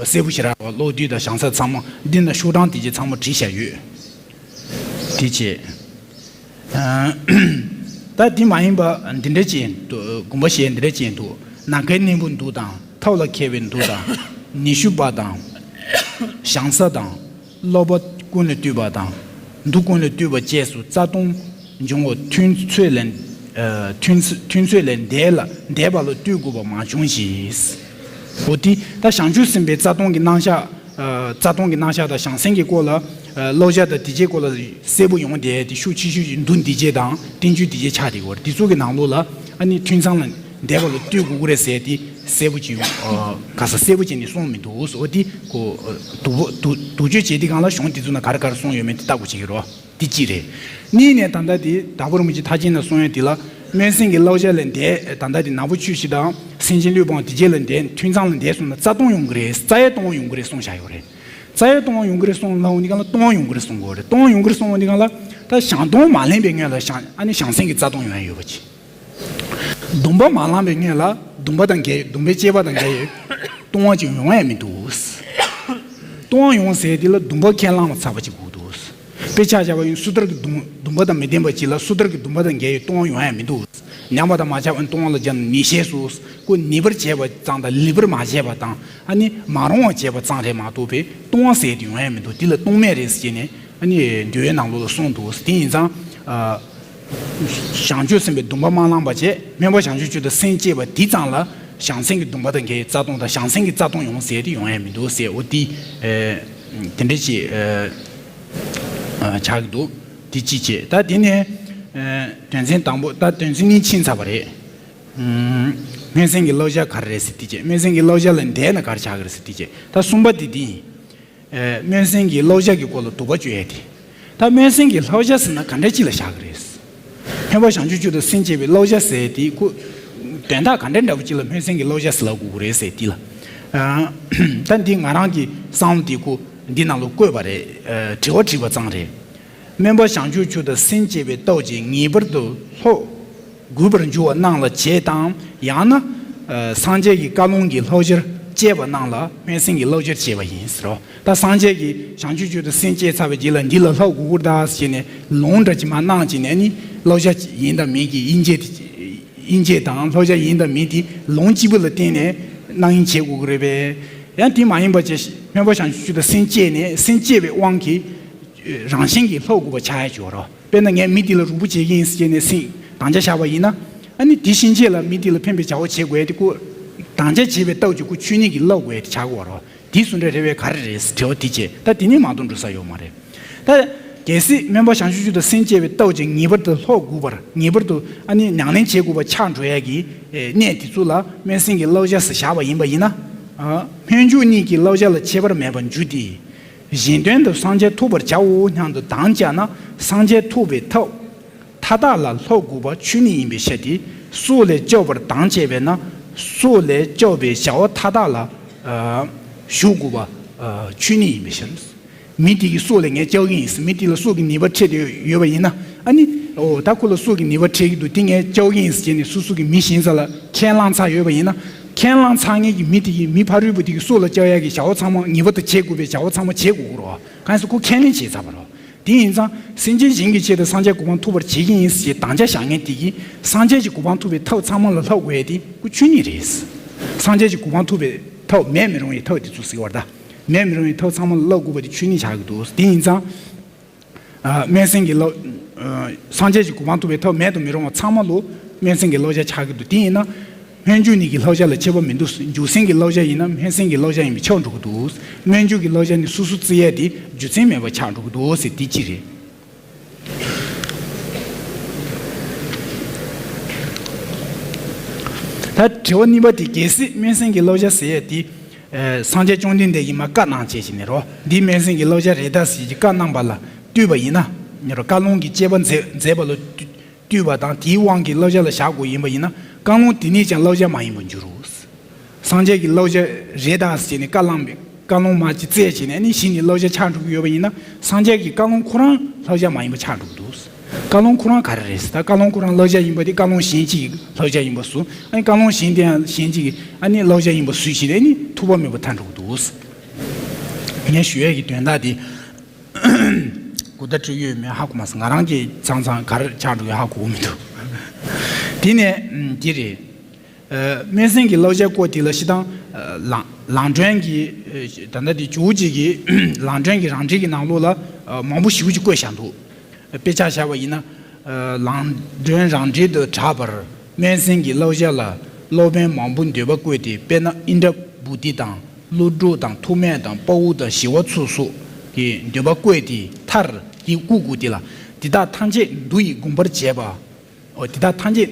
གསལ་པོ་ཞེ་དྲག་རེད་བ། ཀློག་དུས་དང་བྱང་ས་ཚང་མ་འདི་ན་ཤོག་གྲངས་དེ་ཅིག་ཚང་མ་བྲིས་བཞག་ཡོད། དེ་བྱས། ད་དེ་མ་ཡིན་པ་འདི་འདྲ་ཅིག་འདུག། དགོངས་པ་བཞེས་འདི་འདྲ་ཅིག་འདུག། ནམ་མཁའི་སྣེ་འབུར་འདུ་དང་། ཐབས་ལ་མཁས་པའི་འདུ་དང་། ཉི་ཤུ་པ་དང་། བྱང་ས་དང་། སློབ་པ་ཀུན་ལས་བཏུས་པ་དང་། མདོ་ཀུན་ལས་བཏུས་པ་བཅས་སུ་རྩ་ལྟུང་འབྱུང་བ་ཐུན་ཚོད་ལས། ཨ། ཐུན་ཚོད་ཐུན་ཚོད་ལས་འདས་ལ་འདས་པ་ལ་ལྟོས་དགོས་པ་མ་བྱུང་ཞིག། འོ་དེ་ད་བྱང་ཆུབ་སེམས་དཔའི་རྩ་ལྟུང་གི་རྣམ་གཞག། ཨ། རྩ་ལྟུང་གི་རྣམ་གཞག་དང་བྱང་སེམས་ཀྱི་སྐོར་ལ། ཨ། བསླབ་བྱ་དང་དེ་བྱའི་སྐོར་ལ་གསལ་པོ་ཡོང་བསྡད་དེ་ཤུགས་ཆེ་ཤོས་ཀྱི་མདོ་འདི་བྱས་དང་བསྟན་བཅོས་འདི་བྱས་ཆགས་བསྡད་ཡོད་རེད། དེ་ཚོ་གི་ནང་ལོགས་ལ་ཨ་ནི་ཐུན་མཚམས་ལ་འདས་པ་ལ་ལྟོས་དགོས་ཀྱི་རེད་ཟེར་དེ་གསལ་པོ་ཅིག་ཡོང་། ཨ། ག་ས་གསལ་པོ་ཅིག་ནས་གསུངས་མི་འདུག། འོ་དེ་ཁོ། ཨ། དོགས་པ་དོགས་དོགས་གཅོད་བྱེད་དུས་སྒང་ལ་གཞུང་དེ་ཚོ་ན་ག་རེ་ག་རེ་གསུངས་ཡོད་མེད་དེ་བལྟ་དགོས་བྱེད་ཀྱི་རེད། དེ་གཅིག་རེད། གཉིས་ནས་ད་ལྟ་དེ་དྭགས་པོ་རིན་པོ་ཆེ་མཐར་ཕྱིན་ན་གསུངས་ཡོད་དེ་ལ་སྨོན་སེམས་ཀྱི་བསླབ་བྱ་ལས་འདས། ད་ལྟ་དེ་ནག་པོ་ཆུ་བཞི་དང་སེམས་ཅན་བསླུས་པའང་དེ་རྗེས་ལ་འདས། ཐུན་མཚམས་ལ་འདས་སོང་ན་རྩ་ལྟུང་ཡོང་གི་རེད། རྩ་ཡལ་ལྟུང་བ་ཡོང་གི་རེད་གསུངས་བཞག་ཡོད་རེད། རྩ་ཡལ་ལྟུང་བ་ཡོང་གི་རེད་གསུངས་ལབ་འོང་དུས་སྒང་ལ་ལྟུང་བ་ཡོང་གི་རེད་གསུང་གི་ཡོད་རེད། ལྟུང་བ་ཡོང་གི་རེད་གསུངས་འོང་དུས་སྒང་ལ་ད་བྱང་སྡོམ་མ་ལེན་པའི་སྔོན་ལ་བྱང་ཨ་ནི་བྱང་སེམས་ཀྱི་རྩ་ལྟུང་ཡོང་ཡ་ཡོད་པ་ཅིག། སྡོམ་པ་མ་བླངས་པའི་སྔོན་ལ་སྡོམ་པ་དང་འགལ། སྡོམ་པའི་བཅས་པ་དང་འགལ་བའི་ལྟུང་བ་ཅིག་ཡོང་ཡ་མི་འདུག། ལྟུང་བ་ཡོང་ཟེར་དེ་ལ་སྡོམ་པ་ཁས་བླངས་པ་ཚར་བ་ཅིག་དགོས་འདུག། དཔེ་ཆ་བཞག་པ་ཡིན་སུ་ལྟར་གྱི་སྡོམ་སྡོམ་པ་དང་མི་ལྡན་པ་ཅིག་ལ་སུ་ལྟར་གྱི་སྡོམ་པ་དང་འགལ་བའི་ལྟུང་བ་ཡོང་ཡ་མི་འདུག། ཉམས་པ་དང་མ་ཆགས་པའི་ལྟུང་བ་ལ་སྦྱར་ན་ནད་བཤད་སོ། ཁོ་ནུས་པར་བྱས་པ་ཙམ་དང་ལེགས་པར་མ་བྱས་པ་དང་ཨ་ནི་མ་རུང་བ་བྱས་པ་ཙམ་རེད་མ་གཏོགས་པའི་ལྟུང་བ་ཟེར་དེ་ཡོང་ཡ་མི་འདུག། དེ་ལ་ལྟུང་མེད་རེད་ཟེར་ནས་ཨ་ནི་འདུལ་བའི་ནང་ལོགས་ལ་གསུངས་འདུག། དེ་ཡིན་ཙང་། ཨ། བྱང་ཆུབ་སེམས་དཔའི་སྡོམ་པ་མ་བླངས་པ་བྱས་སྨན་པ་བྱང་ཆུབ་མཆོག་ཏུ་སེམས་བསྐྱེད་པ་དེ་ཙམ་ལ་བྱང་སེམས་ཀྱི་སྡོམ་པ་དང་འགལ་བའི་རྩ་ལྟུང་དང་བྱང་སེམས་ཀྱི་རྩ་ལྟུང་ཡོང་ཟེར་དེ་ཡོང་ཡ་མི་འདུག་ཟེར། འོ་དེ། ཨ། དེ་འདྲ་ཅིག། ཨ། ཨ། ཆགས་ཀྱི་འདུག། དེ་གཅིག་བྱས། ད་དེ་ནས། ཨ། དོན་ཚན་དང་པོ། ད་དོན་ཚན་གཉིས་ཕྱིན་ཚར་བ་རེད། ཨ། སྨོན་སེམས་ཀྱི་བསླབ་བྱ་ག་རེ་རེད་ཟེར་དེ་བྱས། སྨོན་སེམས་ཀྱི་བསླབ་བྱ་ལས་འདས་ན་ག་རེ་ཆགས་ཀྱི་རེད་ཟེར་དེ་བྱས། ད་གསུམ་པ་དེ་འདི་ཡིན། ཨ། སྨོན་སེམས་ཀྱི་བསླབ་བྱ་གི་སྐོར་ལ་དོགས་པ་གཅོད་ཡས་དེ། ད་སྨོན་སེམས་ཀྱི་བསླབ་བྱ་ཟེར་ན་ག་འདྲ་ཅིག་ལ་བཞག་གི་རེད། སྨན་པ་བྱང་ཆུབ་མཆོག་ཏུ་སེམས་བསྐྱེད་པའི་བསླབ་བྱ་ཟེར་དེ་ཁོ། དོན་དག་ག་འདྲ་འདྲ་པོ་ཅིག་ལ་སྨོན་སེམས་ཀྱི་བསླབ་བྱ་ཟེར་ལབ་དགོས་ཀྱི་རེད་ཟེར་དེ་ལ། ཨ། ད་འདི་ང་རང་གི་བསམ་བློ་དེ་ཁོ་འདི་ནང་ལ་བཀོད་པ་རེད། ཨ། དྲི་བ་དྲིས་པ་ཙམ་རེད། སྨན་པ་བྱང་ཆུབ་མཆོག་ཏུ་སེམས་བསྐྱེད་པའི་སྟོབས་ཀྱིས་ངེས་པར་དུ་ལྷོད། དགོས་པར་འགྱུར་བ་རྣམས་ལ་བྱེད་དམ། ཡང་ན། ཨ། སངས་རྒྱས་ཀྱི་བཀའ་ལུང་གི་བསླབ་བྱར་བཅས་པ་རྣམས་ལ་སྨོན་སེམས་ཀྱི་བསླབ་བྱར་བྱས་པ་ཡིན་ཟེར་རོ། ད་སངས་རྒྱས་ཀྱིས་བྱང་ཆུབ་མཆོག་ཏུ་སེམས་བསྐྱེད་ཚར་བའི་རྗེས་ལ་འདི་ལ་ལྷོད་དགོས་ཀྱི་རེད་ཟེར་ནས་ལུང་འདྲ་ཅིག་མར་གནང་བྱས་ནས་ནི་བསླབ་བྱ་ཡིན་དང་མིན་གྱི་དབྱེ་འབྱེད་དེ། དབྱེ་འབྱེད་དང་བསླབ་བྱ་ཡིན་དང་མིན་དེ་ལུང་གཅིག་པུ་ལ་བརྟེན་ནས་གནང་ཡིན་བྱེད་དགོས་ཀྱི་རེད་པས། ཡང་དེ་མ་ཡིན་པ་བྱས་སྨན་པ་བྱང་ཆུབ་མཆོག་ཏུ་སེམས་བསྐྱེད་ནས་སེམས་བསྐྱེད་པའི་དབང་གིས། རང་བཞིན་གྱིས་ལྷོད་དགོས་པ་ཆགས་ཡ་ཅིག་ཡོད་རེད། དཔེར་ན་ངས་མི་དེ་ལ་རུས་པ་བྱེད་ཀྱི་ཡིན་ཟེར་ནས་སེམས་དམ་བཅའ་བཞག་པ་ཡིན་ན། ཨ་ནི་དེ་ཕྱིན་ཆད་ལ་མི་དེ་ལ་ཕན་པའི་བྱ་བ་བྱེད་དགོས་ཡ་དེ་ཁོ་དམ་བཅའ་བྱས་པའི་སྟོབས་ཀྱིས་ཁོ་ཆོས་ཉིད་ཀྱིས་བསླབ་དགོས་ཡ་དེ་ཆགས་ཀྱི་ཡོད་རེད། དེ་སུ་འདྲ་རེད་པས་ག་རེ་རེད་ཟེར་དྲི་བ་དེ་བྱས། ད་དེ་ནི་མ་གཏོགས་འགྲོ་ས་ཡོད་མ་རེད། ད་གལ་སྲིད་སྨན་པ་བྱང་ཆུབ་མཆོག་ཏུ་སེམས་བསྐྱེད་པའི་སྟོབས་ཀྱིས་ངེས་པར་དུ་ལྷོད་དགོས་པར་ངེས་པར་དུ་ཨ་ནི་ཉམས་ལེན་བྱེད་དགོས་པ་ཆགས་འགྲོ་ཡ་གི་གནས་དེ་ཚོ་ལ་སྨོན་སེམས་ཀྱི་བསླབ་བྱ་ཟེར་བཞག་པ་ཡིན་པ་ཡིན་ན། ཨ། སྨོན་འཇུག་གཉིས་ཀྱི་བསླབ་བྱ་ལ་ཁྱད་པར་མེད་པར་འཇུག་སྟེ། གཞན་དོན་དུ་སངས་རྒྱས་ཐོབ་པར་བྱའོ་སྙམ་དུ་དམ་བཅའ་ན་སངས་རྒྱས་ཐོབ་པའི་ཐབས་མཐའ་དག་ལ་ལྷོད་དགོས་པ་ཆོས་ཉིད་ཡིན་པའི་ཕྱིར་ཏེ། སྲོག་ལས་སྐྱོབ་པར་དམ་བཅས་པས་ན་སྲོག་ལས་སྐྱོབ་པའི་བྱ་བ་མཐའ་དག་ལ་ཨ་ཞུགས་དགོས་པ་ཨ་ཆོས་ཉིད་ཡིན་པའི་ཕྱིར། མི་དེ་གི་སྲོག་ལ་ངས་སྐྱོབ་ཀྱི་ཡིན་ཟེར། མི་དེ་ལ་སྲོག་གི་ནུས་པ་འཕྲད་དེ་ཡོད་པ་ཡིན་ན། ཨ་ནི་འོ་ད་ཁོ་ལ་སྲོག་གི་ནུས་པ་འཕྲད་ཀྱི་འདུག། དེ་ངས་སྐྱོབ་ཀྱི་ཡིན་ཟེར་བྱས་ནས་སོ་སོ་གི་མི་གཞན་ས་ལ་ཁས་བླངས་ཚར་ཡོད་པ་ཡིན་ན། ཁས་བླངས་ཚར་མཁན་གྱི་མི་དེ་གིས་མི་ཕ་རོལ་པོ་དེ་གི་སྲོག་ལ་སྐྱོབ་ཡ་གི་བྱ་བ་ཚང་མ་ངེས་པར་དུ་བྱེད་དགོས་པའི་བྱ་བ་ཚང་མ་བྱེད་དགོས་ཀྱི་རེད། གང་ཡིན་ཟེར་ཁོ་ཁས་ལེན་བྱས་ཚར་བ་རེད། དེ་ཡིན་ཙང་སེམས་ཅན་གཞན་གྱི་ཆེད་དུ་སངས་རྒྱས་གོ་འཕང་ཐོབ་པར་བྱེད་ཀྱི་ཡིན་ཞེས་དམ་བཅའ་བཞག་མཁན་དེ་གིས་སངས་རྒྱས་ཀྱི་གོ་འཕང་ཐོབ་པའི་ཐབས་ཚང་མ་ལ་ལྷོད་དགོས་ཡ་དེ་ཁོ་ཆོས་ཉིད་རེད། སངས་རྒྱས་ཀྱི་གོ་འཕང་ཐོབ་པའི་ཐབས་མེད་མི་རུང་བའི་ཐབས་དེ་ཚོ་ཟེར་བ་རེད་ད། མེད་མི་རུང་བའི་ཐབས་ཚང་མ་ལ་ལྷོད་དགོས་པ་དེ་ཆོས་ཉིད་ཆགས་ཀྱི་འདུག། དེ་ཡིན་ཙང་། ཨ། སྨོན་སེམས་ཀྱི་བསླབ། ཨ། སངས་རྒྱས་ཀྱི་གོ་འཕང་ཐོབ་པའི་ཐབས་མེད་དུ་མི་རུང་བ་ཚང་མ་ལ་སྨོན་སེམས་ཀྱི་བསླབ་བྱ་ཆགས་ཀྱི་འདུག། དེ་ཡིན་ན། སྨོན་འཇུག་གཉིས་ཀྱི་བསླབ་བྱ་ལ་ཁྱད་པར་མི་འདུག་འཇུག་སེམས་ཀྱི་བསླབ་བྱ་ཡིན་ན་སྨོན་སེམས་ཀྱི་བསླབ་བྱ་ཡིན་པས་ཆགས་འགྲོ་གི་འདུག་སྨོན་འཇུག་གི་བསླབ་བྱ་ནི་སོ་སོ་བརྩི་ཡས་དེ་རྒྱུ་མཚན་མེད་པ་ཆགས་འགྲོ་གི་འདུག་ཟེར་དེ་གཅིག་རེད། ད་དྲི་བ་གཉིས་པ་དེ། གལ་སྲིད་སྨོན་སེམས་ཀྱི་བསླབ་བྱ་ཟེར་ཡས་དེ་ཨ་སངས་རྒྱས་བཅོམ་ལྡན་འདས་ཀྱིས་མར་བཀའ་གནང་བྱས་བྱས་ནས་རོ། འདི་སྨོན་སེམས་ཀྱི་བསླབ་བྱ་རེད་ད་ཟེར་གྱི་བཀའ་གནང་བ་ལ་ལྟོས་པ་ཡིན་ན། ནི་རོ། བཀའ་ལུང་གི་དཔྱད་པ་མཛད་མཛད་པ་ལ་ལྟོས་པ་དང་དེའི་དབང་གིས་བསླབ་བྱ་ལ་བཞག་དགོས་ཡིན་པ་ཡིན་ན། བཀའ་ལུང་དེ་ནས་ཀྱང་བསླབ་བྱ་མ་ཡིན་པར་འགྱུར་རོ། སངས་རྒྱས་ཀྱི་བསླབ་བྱ་རེད་ད་ཟེར་ནས་བཀའ་བླངས་པའི་བཀའ་ལུང་མར་ཅིག་བཙལ་བྱས་ནས་ནི་གཞི་ནས་བསླབ་བྱ་ཆགས་འགྲོ་གི་ཡོད་པ་ཡིན་ན། སངས་རྒྱས་ཀྱི་བཀའ་ལུང་ཁོ་རང་བསླབ་བྱ་མ་ཡིན་པ་ཆགས་འགྲོ་གི་འདུག་བཀའ་ལུང་ཁོ་རང་ག་རེ་རེད་ཟེར། ད་བཀའ་ལུང་ཁོ་རང་བསླབ་བྱ་ཡིན་པ་དེ་བཀའ་ལུང་གཞན་གཅིག་གི་བསླབ་བྱ་ཡིན་པ་བཟོ། ཨ་ནི་བཀའ་ལུང་གཞན་དེ་ཡང་གཞན་གཅིག་གི་ཨ་ནི་བསླབ་བྱ་ཡིན་པ་བཟོས་བྱས་ནས་ཨ་ནི་ཐུག་པ་མེད་པ་ཐལ་འགྲོ་གི་འདུག་ངས་ཞུ་ཡས་ཀྱི་དོན་དག་དེ་གོ་བརྡ་སྤྲོད་ཡོད་མེད་ཧ་གོ་མ་སོང་། ང་རང་གིས་ཚང་ཚང་ག་རེ་ཆགས་འགྲོ་གི་ཧ་གོ་གི་མི་འདུག་དེ་ནས་ཨམ་འདི་རེད། ཨ་སྨོན་སེམས་ཀྱི་བསླབ་བྱའི་སྐོར་དེ་ལ་སྤྱིར་བཏང་ཨ་ལང་ལང་སྒྲོན་གྱི་ཨ་ད་ལྟ་དེ་ཇོ་བོ་རྗེ་གི་ལང་སྒྲོན་གྱི་རང་འགྲེལ་གྱི་ནང་ལོགས་ལ་ཨ་མང་པོ་ཞེ་པོ་ཅིག་བཀོད་བཞག་འདུག་དཔེ་ཆ་བཞག་པ་ཡིན་ན། ཨ་ལང་སྒྲོན་རང་འགྲེལ་དུ་གྲགས་པར་སྨོན་སེམས་ཀྱི་བསླབ་བྱ་ལ་སློབ་དཔོན་མང་པོས་འདོད་པ་བཀོད་དེ། དཔེར་ན་ཨིནྡྲ་བྷུ་ཏི་དང་། ཀླུ་སྒྲུབ་དང་། ཐུགས་སྨོན་དང་། དཔའ་བོ་དང་། ཞི་བ་འཚོ་སོགས་ཀྱིས་འདོད་པ་བཀོད་དེ། མཐར་དེ་བཀུག་བཀུག་དེ་ལ། འདི་དག་ཐམས་ཅད་མདོ་ཡི་དགོངས་པར་བྱས་པ། འོ་དེ་དག་ཐམས་ཅད་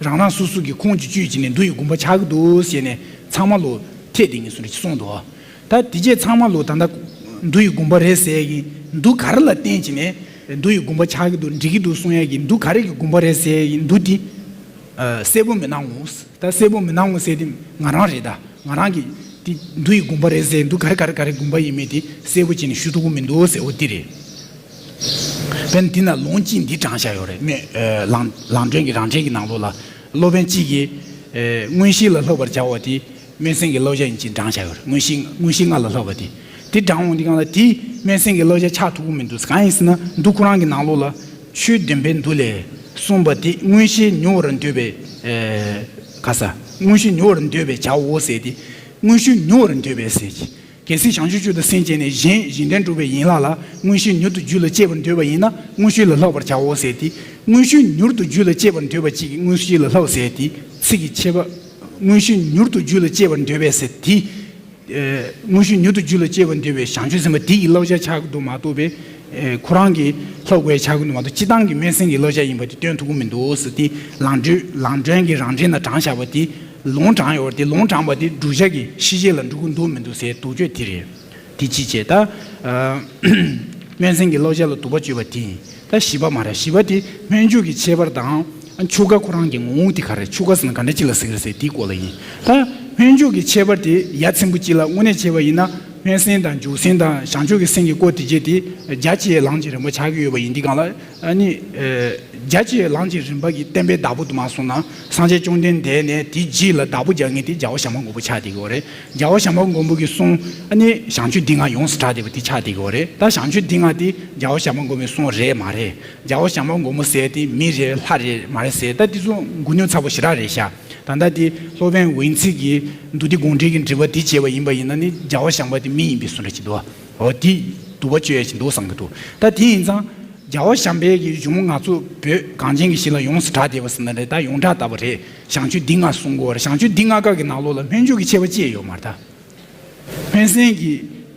རང་རང་སོ་སོ་གི་ཁུངས་ཀྱི་བཅུད་ཀྱིས་ནི་མདོ་ཡི་དགོངས་པ་ཆགས་ཀྱི་འདུག་ཟེར་ནས་ཚང་མ་ལོ་ཐད་དེ་ངེས་སོང་རེ་གསུངས་འདུག་ད་དེ་རྗེས་ཚང་མ་ལོ་ད་ལྟ་མདོ་ཡི་དགོངས་པ་རེད་ཟེར་གྱི་མདོ་ག་རེ་ལ་བརྟེན་གྱིས་ནས་མདོ་ཡི་དགོངས་པ་ཆགས་ཀྱི་འདུག་འགྲིག་གི་འདུག་གསུང་ཡས་ཀྱི་མདོ་ག་རེ་གི་དགོངས་པ་རེད་ཟེར་གྱི་མདོ་དེ་གསལ་པོ་མི་སྣང་ངོ་། ད་གསལ་པོ་མི་སྣང་ངོ་ཟེར་དེ་ང་རང་རེད། ད་ང་རང་གི་དེ་མདོ་ཡི་དགོངས་པ་རེད་ཟེར་མདོ་ག་རེ་ག་རེ་ག་རེ་དགོངས་པ་ཡིན་མིན་དེ་གསལ་པོ་བྱས་ནས་ཞུ་ཐུབ་ཀྱི་མི་འདུག་ཟེར། འོ་དེ་རེད། དཔེར་ན་འདི་ན་ལུང་གཅིག་འདི་དྲངས་བཞག་ཡོད་རེད། མེ་ཨ་ལང་ལང་སྒྲོན་གྱི་རང་འགྲེལ་གྱི་ནང་ལོགས་ལ་སློབ་དཔོན་གཅིག་གིས་ཨ་མངོན་ཤེས་ལ་བསླབ་པར་བྱ་བ་དེ་སྨོན་སེམས་ཀྱི་བསླབ་བྱ་ཡིན་ཅེས་དྲངས་བཞག་ཡོད་རེད། མངོན་ཤེས་མངོན་ཤེས་ལྔ་ལ་བསླབ་པ་དེ། དེ་དྲངས་འོང་དུས་སྒང་ལ་དེ་སྨོན་སེམས་ཀྱི་བསླབ་བྱ་ཆགས་ཐུབ་ཀྱི་མི་འདུག་གང་ཡིན་ཟེར་ན་མདོ་ཁོ་རང་གི་ནང་ལོགས་ལ་ཆོས་བདུན་པའི་མདོ་ལས་གསུངས་པ་དེ་མངོན་ཤེས་མྱུར་བར་འདོད་པས་ཨ་ག་ས་མངོན་ཤེས་མྱུར་བར་འདོད་པས་བྱའོ་ཟེར་ཏེ། མངོན་ཤེས་མྱུར་བར་འདོད་པས་ཟེར་གྱི། གལ་སྲིད་བྱང་ཆུབ་མཆོག་ཏུ་སེམས་བསྐྱེད་ནས་གཞན་གཞན་དོན་སྒྲུབ་པའི་ཡན་ལག་ལ་མངོན་ཤེས་མྱུར་དུ་རྒྱུད་ལ་སྐྱེ་བར་འདོད་པ་ཡིན་ན་མངོན་ཤེས་ལ་བསླབ་པར་བྱའོ་ཟེར་ཏེ། མངོན་ཤེས་མྱུར་དུ་རྒྱུད་ལ་སྐྱེ་བར་འདོད་པ་གཅིག་གིས་མངོན་ཤེས་ལ་བསླབ་ཟེར་ཏེ། ཚིག་གི་ཁྱད་པར། མངོན་ཤེས་མྱུར་དུ་རྒྱུད་ལ་སྐྱེ་བར་འདོད་པས་ཟེར་ཏེ། ཨེ་མངོན་ཤེས་མྱུར་དུ་རྒྱུད་ལ་སྐྱེ་བར་འདོད་པའི་བྱང་ཆུབ་སེམས་དཔའ་དེ་ཡི་བསླབ་བྱ་ཆགས་ཀྱི་འདུག་མ་གཏོགས་པའི་ཨེ་ཁོ་རང་གི་བསླབ་དགོས་ཆགས་ཀྱི་འདུག་མ་གཏོགས་སྤྱིར་བཏང་གི་སྨོན་སེམས་ཀྱི་བསླབ་བྱ་ཡིན་པ་དེ་སྟོན་ཐུབ་ཀྱི་མི་འདུག་ཟེར་ཏེ། ལང་སྒྲོན་ལང་སྒྲོན་གྱི་རང་འགྲེལ་ན་དྲངས་བཞག་པ་དེ། ལུང་དྲངས་ཡོད་རེད་དེ། ལུང་དྲངས་པ་དེ་བསྒྲུབ་བྱ་གི་ཤེས་བྱེད་ལ་འགྲོ་གི་འདུག་མི་འདུག་ཟེར་དོགས་གཅོད་དེ་རེད། དེ་གཅིག་བྱས། ད་ཨ་སྨོན་སེམས་ཀྱི་བསླབ་བྱ་ལ་དོགས་པ་གཅོད་པ་དེ་ཡིན། ད་བཞི་པ་མ་རེད། བཞི་པ་དེ་སྨོན་འཇུག་གི་ཁྱད་པར་དང་། ཆོ་ག་ཁོ་རང་གི་ངོ་བོ་དེ་ག་རེ། ཆོ་ག་ཟེར་ན་ག་འདྲ་ཅིག་ལ་ཟེར་གི་རེད་ཟེར་དེའི་སྐོར་ལ་ཡིན། ད་སྨོན་འཇུག་གི་ཁྱད་པར་དེ་ཡ་མཚན་པོ་གཅིག་ལ་དངོས་གནས་བྱས་པ་ཡིན་ན་སྨོན་སེམས་དང་འཇུག་སེམས་དང་བྱང་ཆུབ་ཀྱི་སེམས་ཀྱི་སྐོར་དེ་བརྒྱད་དེ་རྒྱ་ཆེ་ལམ་གྱི་རིམ་པ་ཆགས་ཀྱི་ཡོད་པ་ཡིན་དུས་སྒང་ལ། ཨ་ནི་ཨེ་རྒྱ་ཆེ་ལམ་གྱི་རིམ་པ་གི་བསྟན་པའི་བདག་པོ་དུ་མ་སོང་ན་སངས་རྒྱས་བཅོམ་ལྡན་འདས་ནས་དེའི་རྗེས་ལ་བདག་པོ་རྒྱག་མཁན་དེ་རྒྱལ་བ་བྱམས་པ་མགོན་པོ་ཆགས་བསྡད་ཀྱི་ཡོད་རེད། རྒྱལ་བ་བྱམས་པ་མགོན་པོ་གི་གསུང་ཨ་ནི་བྱང་ཆུབ་འདི་ང་ཡོངས་སུ་གྲགས་བསྡད་པ་དེ་ཆགས་བསྡད་ཀྱི་ཡོད་རེད། ད་བྱང་ཆུབ་འདི་ང་དེ་རྒྱལ་བ་བྱམས་པ་མགོན་པོའི་གསུང་རེད་མ་རེད། རྒྱལ་བ་བྱམས་པ་མགོན་པོ་ཟེར་དེ་མི་རེད་ལྷ་རེད་མ་རེད་ཟེར། ད་དེ་ཚོ་མགུ་ཉོ་ཚ་པོ་ཞེ་དྲག་རེད་ཤག་ད་ལྟ་དེ་སློབ་དཔོན་འོད་མཚན་གྱིས་མདོ་སྡེ་དགོངས་འགྲེལ་གྱི་འགྲེལ་པ་དེ་བྱས་པ་ཡིན་པ་ཡིན་ན་ནི་རྒྱལ་བ་བྱམས་པ་དེ་མི་ཡིན་པའི་བཟོ་འདྲ་ཅིག་འདུག་འོ་དེ་དུ་བ་གཅོད་ཡ་ཅིག་འདུག་བསམ་གྱི་འདུག་ད་དེ་ཡིན་ཙང་རྒྱལ་བ་བྱམས་པའི་གི་གཞུང་ང་ཚོ་བོད་གངས་ཅན་གྱི་ཞིང་ལ་ཡོངས་སུ་གྲགས་བསྡད་པ་ཟེར་ན་རེད། ད་ཡོངས་གྲགས་ལྟ་བུ་རེད། བྱང་ཆུབ་འདི་ང་གསུང་གི་ཡོད་རེད། བྱང་ཆུབ་འདི་ང་ག་གི་ནང་ལོགས་ལ་སྨོན་འཇུག་གི་ཁྱད་པར་ཅི་ཡང་ཡོད་མ་རེད་ད། སྨོན་སེམས་ཀྱི་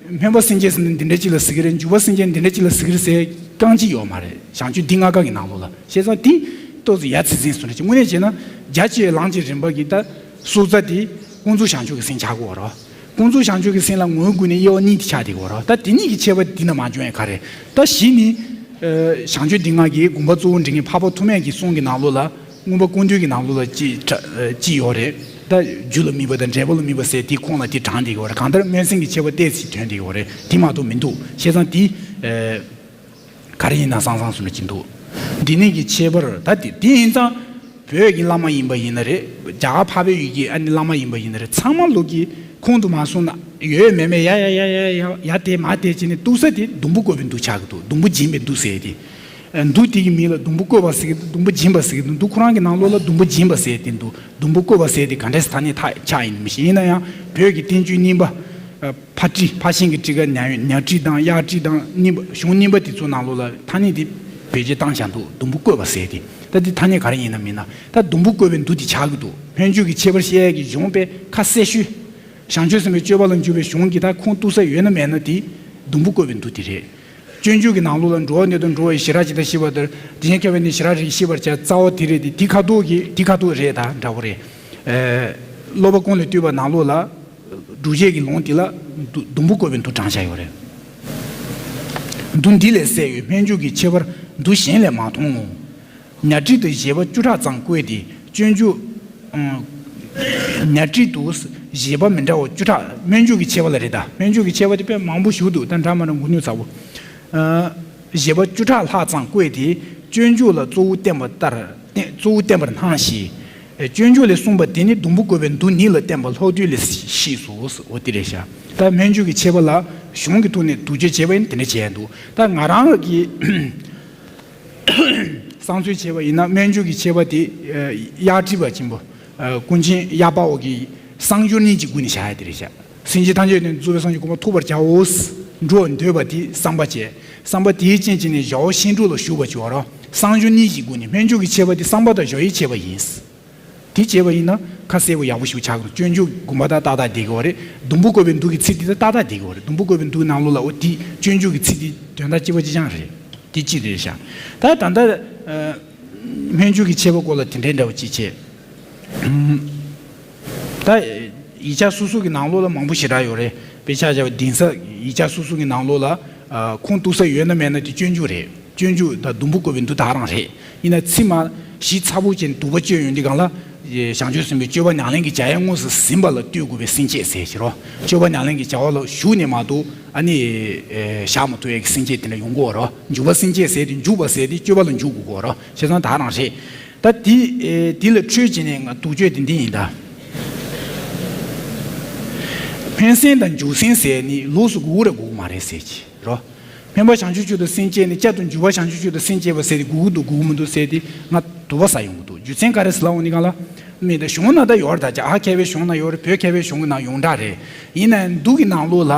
སྨོན་པ་སེམས་བསྐྱེད་ཟེར་ན་འདི་འདྲ་ཅིག་ལ་ཟེར་གི་རེད། འཇུག་པ་སེམས་བསྐྱེད་འདི་འདྲ་ཅིག་ལ་ཟེར་གི་རེད་ཟེར་རྐང་གཅིག་ཡོད་མ་རེད། བྱང་ཆུབ་འདི་ང་ག་གི་ནང་ལོགས་ལ། བྱས་ཙང་དེ་ཏོག་ཙམ་ཡ་མཚན་ཟིན་སོང་རེད་ཅེ། དངོས་གནས་བྱས་ན་རྒྱ་ཆེ་ལམ་གྱི་རིམ་པ་གི་ད་སྲོག་རྩ་དེ་ཀུན་རྫོབ་བྱང་ཆུབ་ཀྱི་སེམས་ཆགས་ཀྱི་ཡོད་རེད། ཀུན་རྫོབ་བྱང་ཆུབ་ཀྱི་སེམས་ལ་ངོ་བོའི་སྒོ་ནས་དབྱེ་བ་གཉིས་དེ་ཆགས་བསྡད་ཀྱི་ཡོད་རེད། ད་དེ་གཉིས་ཀྱི་ཁྱད་པར་འདི་ན་མ་འཇོན་ཡ་ག་རེད། ད་གཞི་ནི་ཨ་བྱང་ཆུབ་འདི་ང་གི་དགོངས་པ་གཙོ་བོ་འགྲེལ་མཁན་འཕགས་པ་ཐོགས་མེད་ཀྱི་གསུང་གི་ནང་ལོགས་ལ། མངོན་པ་ཀུན་བཏུས་ཀྱི་ནང་ལོགས་ལ་ཅི་ཅི་ཡོད་རེད། ད་རྒྱུ་ལ་དམིགས་པ་དང་འབྲས་བུ་ལ་དམིགས་པ་ཟེར་དེའི་ཁོངས་ལ་དེ་དྲངས་བསྡད་ཀྱི་ཡོད་རེད། གང་ལྟར་སྨོན་སེམས་ཀྱི་ཁྱད་པར་ཏོག་ཙམ་ཐོན་བསྡད་ཀྱི་ཡོད་རེད། དེ་མ་གཏོགས་མི་འདུག་བྱས་ཙང་དེ་ཨེ་ག་རེ་ཡིན་ན་སང་སང་སུ་ན་ཅི་འདུག་འདི་ནས་ཀྱི་ཁྱད་པར་ད་དེ་དེ་ཡིན་ཙང་བོད་ཀྱི་བླ་མ་ཡིན་པ་ཡིན་ན་རེད། རྒྱ་གར་འཕགས་པའི་ཡུལ་གྱི་ཨ་ནི་བླ་མ་ཡིན་པ་ཡིན་ན་རེད། ཚང་མ་ལོག་གི་ཁོང་དུ་མ་སོང་ན་ཡོད་མེད་མེད་ཡ་ཡ་ཡ་ཡ་ཡ་ཡ་དེ་མ་དེ་བྱས་ནས་འདུག་ས་དེ་སྡོང་པོ་བཀོད་པའི་འདུ་ཆགས་ཀྱི་འདུག་སྡོང་པོ་སྦྱིན་པའི་འདུ་ཟེར་དེ། འདུ་དེ་གི་མིང་ལ་སྡོང་པོ་བཀོད་པ་ཟེར་གི་འདུག་སྡོང་པོ་སྦྱིན་པ་ཟེར་གི་འདུག་འདུ་ཁོ་རང་གི་ནང་ལོགས་ལ་སྡོང་པོ་སྦྱིན་པ་ཟེར་དེ་འདུག་སྡོང་པོ་བཀོད་པ་ཟེར་དེ་ག་འདྲས་ཐ་སྙད་ཐག་ཆགས་ཡིན་མི་ཤེས། ཡིན་ན་ཡང་བོད་ཀྱི་བསྟན་བཅོས་རྙིང་པ། ཕ་ཊི་ཕ་ཤིང་གི་ཊཱི་ཀ་ཉ་ཉ་ཊཱི་དང་གཡག་ཊཱི་དང་རྙིང་པ་གཞུང་རྙིང་པ་དེ་ཚོ་ནང་ལོགས་ལ་ཐ་སྙད་དེ་བེད་སྤྱོད་བཏང་བཞག་འདུག་སྡོང་པོ་བཀོད་པ་ཟེར་དེ། ད་དེ་ཐ་སྙད་ག་རེ་ཡིན་ན་མིན་ན་ད་སྡོང་པོ་བཀོད་པའི་འདུ་དེ་ཆགས་ཀྱི་འདུག་སྨོན་འཇུག་གི་ཁྱད་པར་བཤད་ཡས་ཀྱི་གཞུང་དཔེ་ཁ་གསལ་ཤོས། བྱང་ཆུབ་སེམས་དཔའི་སྤྱོད་པ་ལ་འཇུག་པའི་གཞུང་གི་ད་ཁུངས་གཏུགས་ས་ཡོད་ན་མེད་ན་དེ་སྡོང་པོ་བཀོད་པའི་མདོ་དེ་རེད། སྤྱོད་འཇུག་གི་ནང་ལོགས་ལ་འགྲོ་བ་ནས་དང་འགྲོ་བའི་ཞི་རགས་ཇི་ལྟར་ཤེས་པ་ལྟར། དེ་བཞིན་ཁྱབ་པའི་ནི་ཞི་རགས་རིགས་ཤེས་པར་བྱ། རྩ་བ་དེ་རེད་དེ། དེ་ཁ་ཐུག་གི་དེ་ཁ་ཐུག་རེད། ད་འདྲ་བོ་རེད། ཨེ། སློབ་པ་ཀུན་ལས་བཏུས་པ་ནང་ལོགས་ལ། སྒྲུབ་བྱེད་ཀྱི་ལུང་དེ་ལ་སྡོང་པོ་བཀོད་པའི་མདོ་དྲངས་བཞག་ཡོད་རེད། མདོ་འདི་ལས་གསལ་བའི་སྨོན་འཇུག་གི་ཁྱད་པར་མདོ་གཞན་ལས་མ་མཐོང་ངོ་། ཉ་སྤྲེལ་དུ་བཞེད་པ་བཅུ་ཕྲག་ཙམ་བཀོད་དེ་སྤྱོད་འཇུག་ཉ་སྤྲེལ་དུ་བཞེད་པ་མི་འདྲ་བ་བཅུ་ཕྲག་སྨོན་འཇུག་གི་ཁྱད་པར་ལ་རེད། ད་སྨོན་འཇུག་གི་ཁྱད་པར་དེ་དཔེ་མང་པོ་ཞིག་འདུག་ད་འདྲ་མ་འདྲ་མགོ་རྙོག་ཚ་པོ། བཞེད་པ་བཅུ་ཕྲག་ལྷག་ཙམ་བཀོད་དེ་སྤྱོད་འཇུག་ལ་གཙོ་བོ་བསྟན་པ་ལྟར་བསྟན་གཙོ་བོ་བསྟན་པར་སྣང་ཞིང་། སྤྱོད་འཇུག་ལས་གསུངས་པ་དེ་ནི་སྡོང་པོ་བཀོད་པའི་མདོ་ཉིད་ལ་བསྟན་པ་ལྷག་བསྡུས་ལས་ཤེས་སོ། འོ་དེ་རེད་ཤག་ད་སྨོན་འཇུག་གི་ཁྱད་པར་ལ་གཞུང་གི་ཐོག་ནས་བསྡུ་སྤྱོད་བྱས་པ་ཡིན་དེ་འདྲ་བྱས་འདུག་ད་ང་རང་གི་བསམ་ཚུལ་བྱས་པ་ཡིན་ན་སྨོན་འཇུག་གི་ཁྱད་པར་དེ་ཨ་གཡག་བྲིས་པ་ཆེན་པོ་ཨ་ཀུན་མཁྱེན་གཡག་པ་འོ་གི་གསང་སྦྱོར་གཉིས་ཀྱི་སྒོ་ནས་བཞག་ཡ་དེ་རེད་ཤག་སེམས་ཅན་ཐམས་ཅད་ནི་རྫོགས་པའི་སངས་རྒྱས་གོ་འཕང་ཐོབ་པར་བྱའོ། འགྲོ་བར་འདོད་པ་དེ་བསམ་པ་བྱས། བསམ་པ་དེའི་རྐྱེན་གྱིས་ནི་བྱ་བ་ཤིན་ཏུ་ལ་ཞུགས་པར་བྱའོ། གསང་སྦྱོར་གཉིས་ཀྱི་སྒོ་ནས་སྨོན་འཇུག་གི་ཁྱད་པར་དེ་བསམ་པ་དང་སྦྱོར་བའི་ཁྱད་པར་ཡིན། དེ་བྱས་པ་ཡིན་ན་ཁ་གསལ་པོ་ཡག་པོ་ཞིག་ཆགས་ཀྱི་འདུག་སྤྱོད་འཇུག་དགོངས་པ་ད་ཏག་ཏག་བསྡད་ཀྱི་ཡོད་རེད། སྡོང་པོ་བཀོད་པའི་མདོ་གི་ཚིག་དེ་ད་ཏག་ཏག་བསྡད་ཀྱི་ཡོད་རེད། སྡོང་པོ་བཀོད་པའི་མདོ་ནང་ལོགས་ལ་འོ་དེ་སྤྱོད་འཇུག་གི་ཚིག་དེ་དོན་དག་གཅིག་པ་གཅིག་རྐྱང་རེད། དེ་གཅིག་རེད་ཤག་ད་ད་ལྟ་ཨ་སྨོན་འཇུག་གི་ཁྱད་པར་སྐོར་ལ་དེ་འདྲའི་འདྲ་བོ་གཅིག་བྱས། ཨམ། ད་ཡིག་ཆ་སོ་སོ་གི་ནང་ལོགས་ལ་མང་པོ་ཞེ་དྲག་ཡོད་རེད། དཔེ་ཆ་བཞག་པ་གདན་ས་ཡིག་ཆ་སོ་སོ་གི་ནང་ལོགས་ལ་ཨ་ཁུངས་གཏུགས་ས་ཡོད་ན་མེད་ན་དེ་སྤྱོད་འཇུག་རེད། སྤྱོད་འཇུག་དང་སྡོང་པོ་བཀོད་པའི་མདོ་དེ་རང་རེད། ཡིན་ན་ཚིག་མ་གཞི་ཚ་པོ་ཅན་སྡུག་པ་སྤྱོད་ཡོང་དུས་སྒང་ལ་བྱང་ཆུབ་སེམས་དཔའི་སྤྱོད་པ་ཉམས་ལེན་གྱི་བྱ་བ་དངོས་སུ་ཟིན་པ་ལ་ལྟོས་དགོས་པའི་སེམས་བསྐྱེད་ཟེར་ཞེས་རོ། སྤྱོད་པ་ཉམས་ལེན་གྱི་བྱ་བ་ལ་ཞུགས་ནས་མ་གཏོགས་ཨ་ནི་བཞག་མ་ཐུབ་ཡས་ཀྱི་སེམས་བསྐྱེད་དེ་འདྲ་ཡོང་གི་ཡོད་རོ། འཇུག་པ་སེམས་བསྐྱེད་ཟེར་དེ་འཇུག་པ་ཟེར་དེ་སྤྱོད་པ་ལ་འཇུག་དགོས་ཀྱི་ཡོད་རོ། བྱས་ཙང་དེ་རང་རེད། ད་དེ་ཨེ་དེ་ལ་འཕྲོས་བྱས་ནས་ང་སྡུག་སྤྱོད་དེ་འདི་ཡིན་ད། སྨོན་སེམས་དང་འཇུག་སེམས་ཟེར་ནི་ལོགས་སུ་དགོས་རེད་དགོས་མ་རེད་ཟེར་གྱི་རོ། སྨོན་པ་བྱང་ཆུབ་མཆོག་ཏུ་སེམས་བསྐྱེད་ནི་བསྐྱར་དུ་འཇུག་པ་བྱང་ཆུབ་མཆོག་ཏུ་སེམས་བསྐྱེད་པ་ཟེར་ཏེ་དགོས་ཀྱི་འདུག་དགོས་ཀྱི་མི་འདུག་ཟེར་ཏེ་ང་དུ་བ་ས་ཡོང་གི་འདུག་རྒྱུ་མཚན་ག་རེ་ཟེར་ལབ་འོང་ནི་གང་ལ། མི་ད་གཞུང་ན་ད་ཡོད་རེད། ད་ཅི་ཨ་མཁས་པའི་གཞུང་ན་ཡོད་རེད། བོད་མཁས་པའི་གཞུང་གི་ནང་ཡོངས་གྲགས་རེད། ཡིན་ནའང་མདོ་གི་ནང་ལོགས་ལ་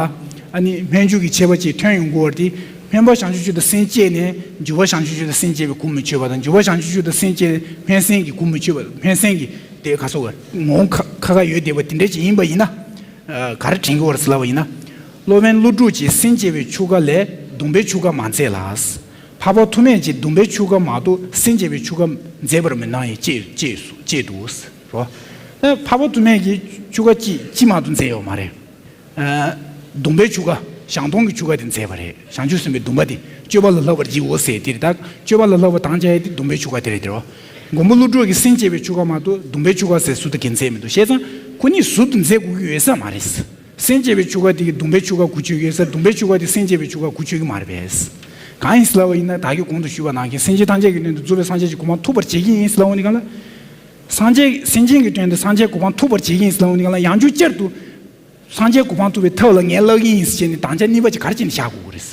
ཨ་ནི་སྨོན་འཇུག་གི་ཁྱད་པར་ཅིག་ཐོན་ཡོང་གི་ཡོད་རེད་དེ། སྨོན་པ་བྱང་ཆུབ་མཆོག་ཏུ་སེམས་བསྐྱེད་ནས་འཇུག་པ་བྱང་ཆུབ་མཆོག་ཏུ་སེམས་བསྐྱེད་པའི་གོ་མི་ཆོད་པ་དང་། འཇུག་པ་བྱང་ཆུབ་མཆོག་ཏུ་སེམས་བསྐྱེད་ནས་སྨོན་སེམས་ཀྱི་གོ་མི་ཆོད་པ། སྨོན་སེམས་ཀྱི་དེ་ག་སོགས་ངོ་བོ་ཁ་ཁ་ཁ་ཡོད་བསྡད་པ་དེ་འདྲ་ཅིག་ཡིན་པ་ཡིན་ན། ཨ་ག་རེ་དྲན་གྱི་ཡོད་རེད་ཟེར་ལབ་པ་ཡིན་ན། སློབ་དཔོན་ཀླུ་སྒྲུབ་ཀྱིས་སེམས་བསྐྱེད་པའི་ཆོ་ག་ལས་སྡོམ་པའི་ཆོ་ག་མ་མཛད་ལ། འཕགས་པ་ཐོགས་མེད་ཀྱིས་སྡོམ་པའི་ཆོ་ག་མ་གཏོགས་སེམས་བསྐྱེད་པའི་ཆོ་ག་མཛད་པར་མི་སྣང་ཡི་ཅེས་ཅེས་སུ་ཅེས་འདུག་རོ། ཨ་འཕགས་པ་ཐོགས་མེད་ཀྱིས་ཆོ་ག་ཅི་ཅི་མ་གཏོགས་མཛད་ཡོད་མ་རེད། ཨ་སྡོམ་པའི་ཆོ་ག་བཤང་གཏོང་གི་ཆོ་ག་དེ་མཛད་པ་རེད། བྱང་ཆུབ་སེམས་དཔའི་སྡོམ་པ་དེ་སྤྱོད་པ་ལ་བསླབ་པར་བགྱིའོ་ཟེར་དེ་རེད། ད་སྤྱོད་པ་ལ་བསླབ་པ་དང་བཅས་ཏེ་སྡོམ་པའི་ཆོ་ག་དེ་རེད་དེ་རོ། མགོན་པོ་ཀླུ་སྒྲུབ་ཀྱིས་སེམས་བསྐྱེད་པའི་ཆོ་ག་མ་གཏོགས་སྡོམ་པའི་ཆོ་ག་ཟེར་ཟུར་དུ་གང་མཛད་མི་འདུག་བྱས་ཙང་ཁོ་གཉིས་ཟུར་དུ་མཛད་དགོས་ཀྱི་ཡོད་ས་མ་རེད། སེམས་བསྐྱེད་པའི་ཆོ་ག་དེ་གིས་སྡོམ་པའི་ཆོ་ག་གོ་ཆོད་ཀྱི་ཡོད་ས། སྡོམ་པའི་ཆོ་ག་དེ་སེམས་བསྐྱེད་པའི་ཆོ་ག་གོ་ཆོད་ཀྱི་མ་རེད་པས། གང་ཡིན་ཟེར་ལབ་པ་ཡིན་ན་ད་གིན་གོང་དུ་ཞུས་པ་ནང་བཞིན་སེམས་ཅན་ཐམས་ཅད་ཀྱི་དོན་དུ་རྫོགས་པའི་སངས་རྒྱས་ཀྱི་གོ་འཕང་ཐོབ་པར་བྱེད་ཀྱི་ཡིན་ཟེར་ལབ་འོང་ནི་གང་ལ། སངས་རྒྱས་སེམས་ཅན་གྱི་དོན་དུ་སངས་རྒྱས་གོ་འཕང་ཐོབ་པར་བྱེད་ཀྱི་ཡིན་ཟེར་ལབ་འོང་ནི་གང་ལ། ཡང་བསྐྱར་དུ་སངས་རྒྱས་གོ་འཕང་ཐོབ་པའི་ཐབས་ལ་ངས་བསླབ་ཀྱི་ཡིན་ཟེར་ནས་དམ་བཅའ་གཉིས་པ་ཅིག་ག་རེ་བྱས་ནས་བཞག་དགོས་ཀྱི་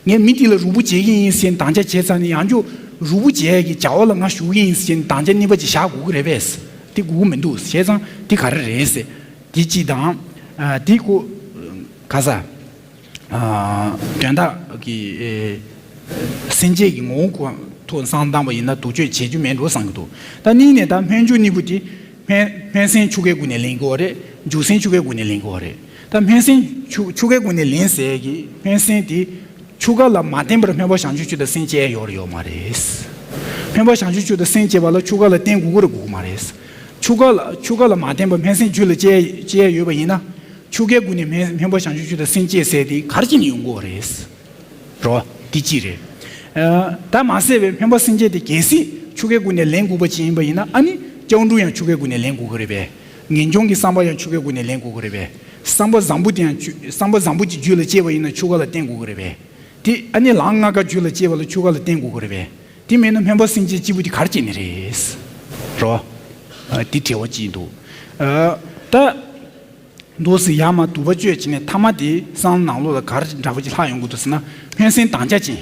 རེད། ངས་མི་དེ་ལ་རུས་པ་འབྱེད་ཀྱི་ཡིན་ཟེར་ནས་དམ་བཅའ་བྱས་ཚར་ནས་ཡང་བསྐྱར་རུས་པ་འབྱེད་ཀྱི་བྱ་བ་ལ་ང་ཞུགས་ཀྱི་ཡིན་ཟེར་ནས་དམ་བཅའ་གཉིས་པ་ཅིག་བཞག་དགོས་ཀྱི་རེད་པས། དེ་དགོས་ཀྱི་མི་འདུག་བྱས་ཙང་དེ་ག་རེ་རེད་ཟེར། དེ་གཅིག་དང་། ཨ་དེ་ཁོ་ག་ས། ཨ་དོན་དག་གི་ཨེ་སེམས་བསྐྱེད་ཀྱི་ངོ་བོ་ཐོག་བསམ་བཏང་པ་ཡིན་ན་སྡུག་སྤྱོད་བྱེད་རྒྱུ་མེད་འགྲོ་བསམ་གྱི་འདུག་ད་གཉིས་ནས་ད་སྨོན་འཇུག་གཉིས་པོ་དེ་སྨོན་སྨོན་སེམས་ཆོ་གའི་སྒོ་ནས་ལེན་དགོས་པ་རེད། འཇུག་སེམས་ཆོ་གའི་སྒོ་ནས་ལེན་དགོས་པ་རེད། ད་སྨོན་སེམས་ཆོ་ཆོ་གའི་སྒོ་ནས་ལེན་ཟེར་གྱི་སྨོན་སེམས་དེ་ཆོ་ག་ལ་མ་བརྟེན་པར་སྨོན་པ་བྱང་ཆུབ་མཆོག་ཏུ་སེམས་བསྐྱེད་ཡོད་རེད་ཡོད་མ་རེད། སྨོན་པ་བྱང་ཆུབ་མཆོག་ཏུ་སེམས་བསྐྱེད་པ་ལ་ཆོ་ག་ལ་བརྟེན་དགོས་ཀྱི་རེད་དགོས་ཀྱི་མ་རེད། ཆོ་ག་ལ་ཆོ་ག་ལ་མ་བརྟེན་པར་སྨོན་སེམས་རྒྱུད་ལ་སྐྱེ་སྐྱེ་ཡོད་པ་ཡིན་ན། ཆོ་གའི་སྒོ་ནས་སྨོན་སྨོན་པ་བྱང་ཆུབ་མཆོག་ཏུ་སེམས་བསྐྱེད་ཟེར་དེ་ག་རེ་བྱས་ནས་ཡོང་གི་ཡོད་རེད། རོ། འདི་གཅིག་རེད། ཨ་ད་མ་ཟད་པའི་སྨོན་པ་སེམས་བསྐྱེད་དེ་གལ་སྲིད་ཆོ་གའི་སྒོ་ནས་ལེན་དགོས་པ་ཅིག་ཡིན་པ་ཡིན་ན་ཨ་ནི་སྐྱབས་འགྲོ་ཡང་ཆོ་གའི་སྒོ་ནས་ལེན་དགོས་ཀྱི་རེད་པས། ངེས་འབྱུང་གི་བསམ་པ་ཡང་ཆོ་གའི་སྒོ་ནས་ལེན་དགོས་ཀྱི་རེད་པས། བསམ་པ་བཟང་པོ་དེ་ཡང་ཆོ་བསམ་པ་བཟང་པོ་ཅིག་རྒྱུད་ལ་སྐྱེས་པ་ཡིན་ན་ཆོ་ག་ལ་བརྟེན་དགོས་ཀྱི་རེད་པས། དེ་ཨ་ནི་ལམ་ལྔ་ཀ་རྒྱུད་ལ་སྐྱེས་པ་ལ་ཆོ་ག་ལ་བརྟེན་དགོས་ཀྱི་རེད་པས། དེ་མིན་ན་སྨོན་པ་སེམས་བསྐྱེད་གཅིག་པུ་དེ་ག་རེ་བྱས་ནས་རེད། རོ། ཨ་དེ་དྲི་བ་གཅིག་འདུག་ཨ་ད། འདུག་སེ་ཡར་མར་སྡུག་པ་སྤྱོད་བྱས་ནས་མཐའ་མ་དེ་བསམ་བློ་ནང་ལོགས་ལ་ག་རེ་འདྲ་པོ་ཅིག་ལྷག་ཡོང་གི་འདུག་ཟེར་ན། སྨོན་སེམས་དམ་བཅའ་ཅན།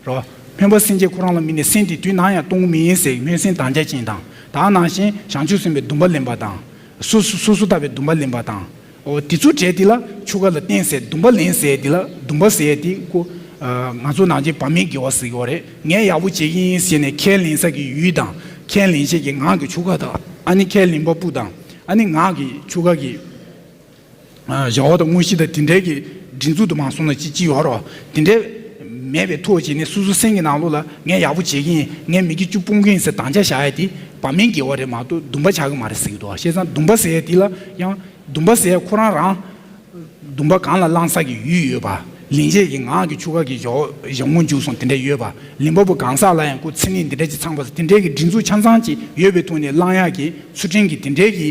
རོ། སྨོན་པ་སེམས་བསྐྱེད་ཁོ་རང་ལ་དམིགས་ནས་སེམས་དེ་དུས་ནམ་ཡང་གཏོང་གི་མིན་ཟེར་སྨོན་སེམས་དམ་བཅའ་ཅན་དང་། ད་ནང་བཞིན་བྱང་ཆུབ་སེམས་དཔའི་སྡོམ་པ་ལེན་པ་དང་། སོ་སོ་སོ་སོ་ལྟ་བུའི་སྡོམ་པ་ལེན་པ་དང་། འོ་དེ་ཚོ་གྲས་དེ་ལ་ཆོ་ག་ལ་བརྟེན་ཟེར་སྡོམ་པ་ལེན་ཟེར་དེ་ལ་སྡོམ་པ་ཟེར་དེ་ཁོ། ཨ་ང་ཚོ་ནང་བཞིན་བར་མའི་དགེ་བ་ཟེར་གྱི་ཡོད་རེད། ངས་ཡག་པོ་བྱེད་ཀྱི་ཡིན་ཟེར་ནས་ཁས་ལེན་ས་ཀྱི་ཡུལ་དང་ཁས་ལེན་བྱེད་ཀྱི་ངག་གི་ཆོ་ག་དང་། ཨ་ནི་ཁས་ལེན་པ་སྤུ་དང་ཨ་ནི་ངག་གི་ཆུ་ཁ་གི་བཞག་པ་དང་དངོས་གཞི་དང་དེ་འདྲའི་གི་སྒྲིག་འཛུགས་དུ་མ་སོང་ན་ཅི་ཅི་ཡོད་རོ། དེ་འདྲའི་མེད་པའི་ཐོག་བྱས་ནས་སོ་སོ་སེམས་ཀྱི་ནང་ལོགས་ལ་ངས་ཡག་པོ་བྱེད་ཀྱི་ཡིན། ངས་མི་སྐྱ་བཅུ་སྤོང་གི་ཡིན་ཟེར་དམ་བཅའ་བཞག་ཡ་དེ་བབ་མིན་དགེ་བ་རེད་མ་གཏོགས་སྡུམ་པ་ཆགས་ཀྱི་མ་རེད་ཟེར་གྱི་འདུག་བྱས་ཙང་སྡུམ་པ་ཟེར་ཡ་དེ་ལ་ཡང་སྡུམ་པ་ཟེར་ཡ་ཁོ་རང་རང་སྡུམ་པ་གང་ལ་བླང་ས་གི་ཡུལ་ཡོད་པ། ལེན་བྱེད་ཀྱི་ངག་གི་ཆུ་ཁ་གི་བཞག་བཞག་ངོ་འཇུག་སོང་དེ་འདྲ་ཡོད་པ། ལེན་པ་པོ་གང་ཟག་ལ་ཡང་ཁོ་མཚན་ཉིད་འདི་འདྲ་ཅིག་ཚང་པ་དེ་འདྲའི་གི་སྒྲིག་འཛུགས་ཆ་ཚང་ཅིག་ཡོད་པའི་ཐོག་ནས་བླང་ཡག་གི་ཚུལ་ཁྲིམས་ཀྱི་དེ་འདྲའི་གི་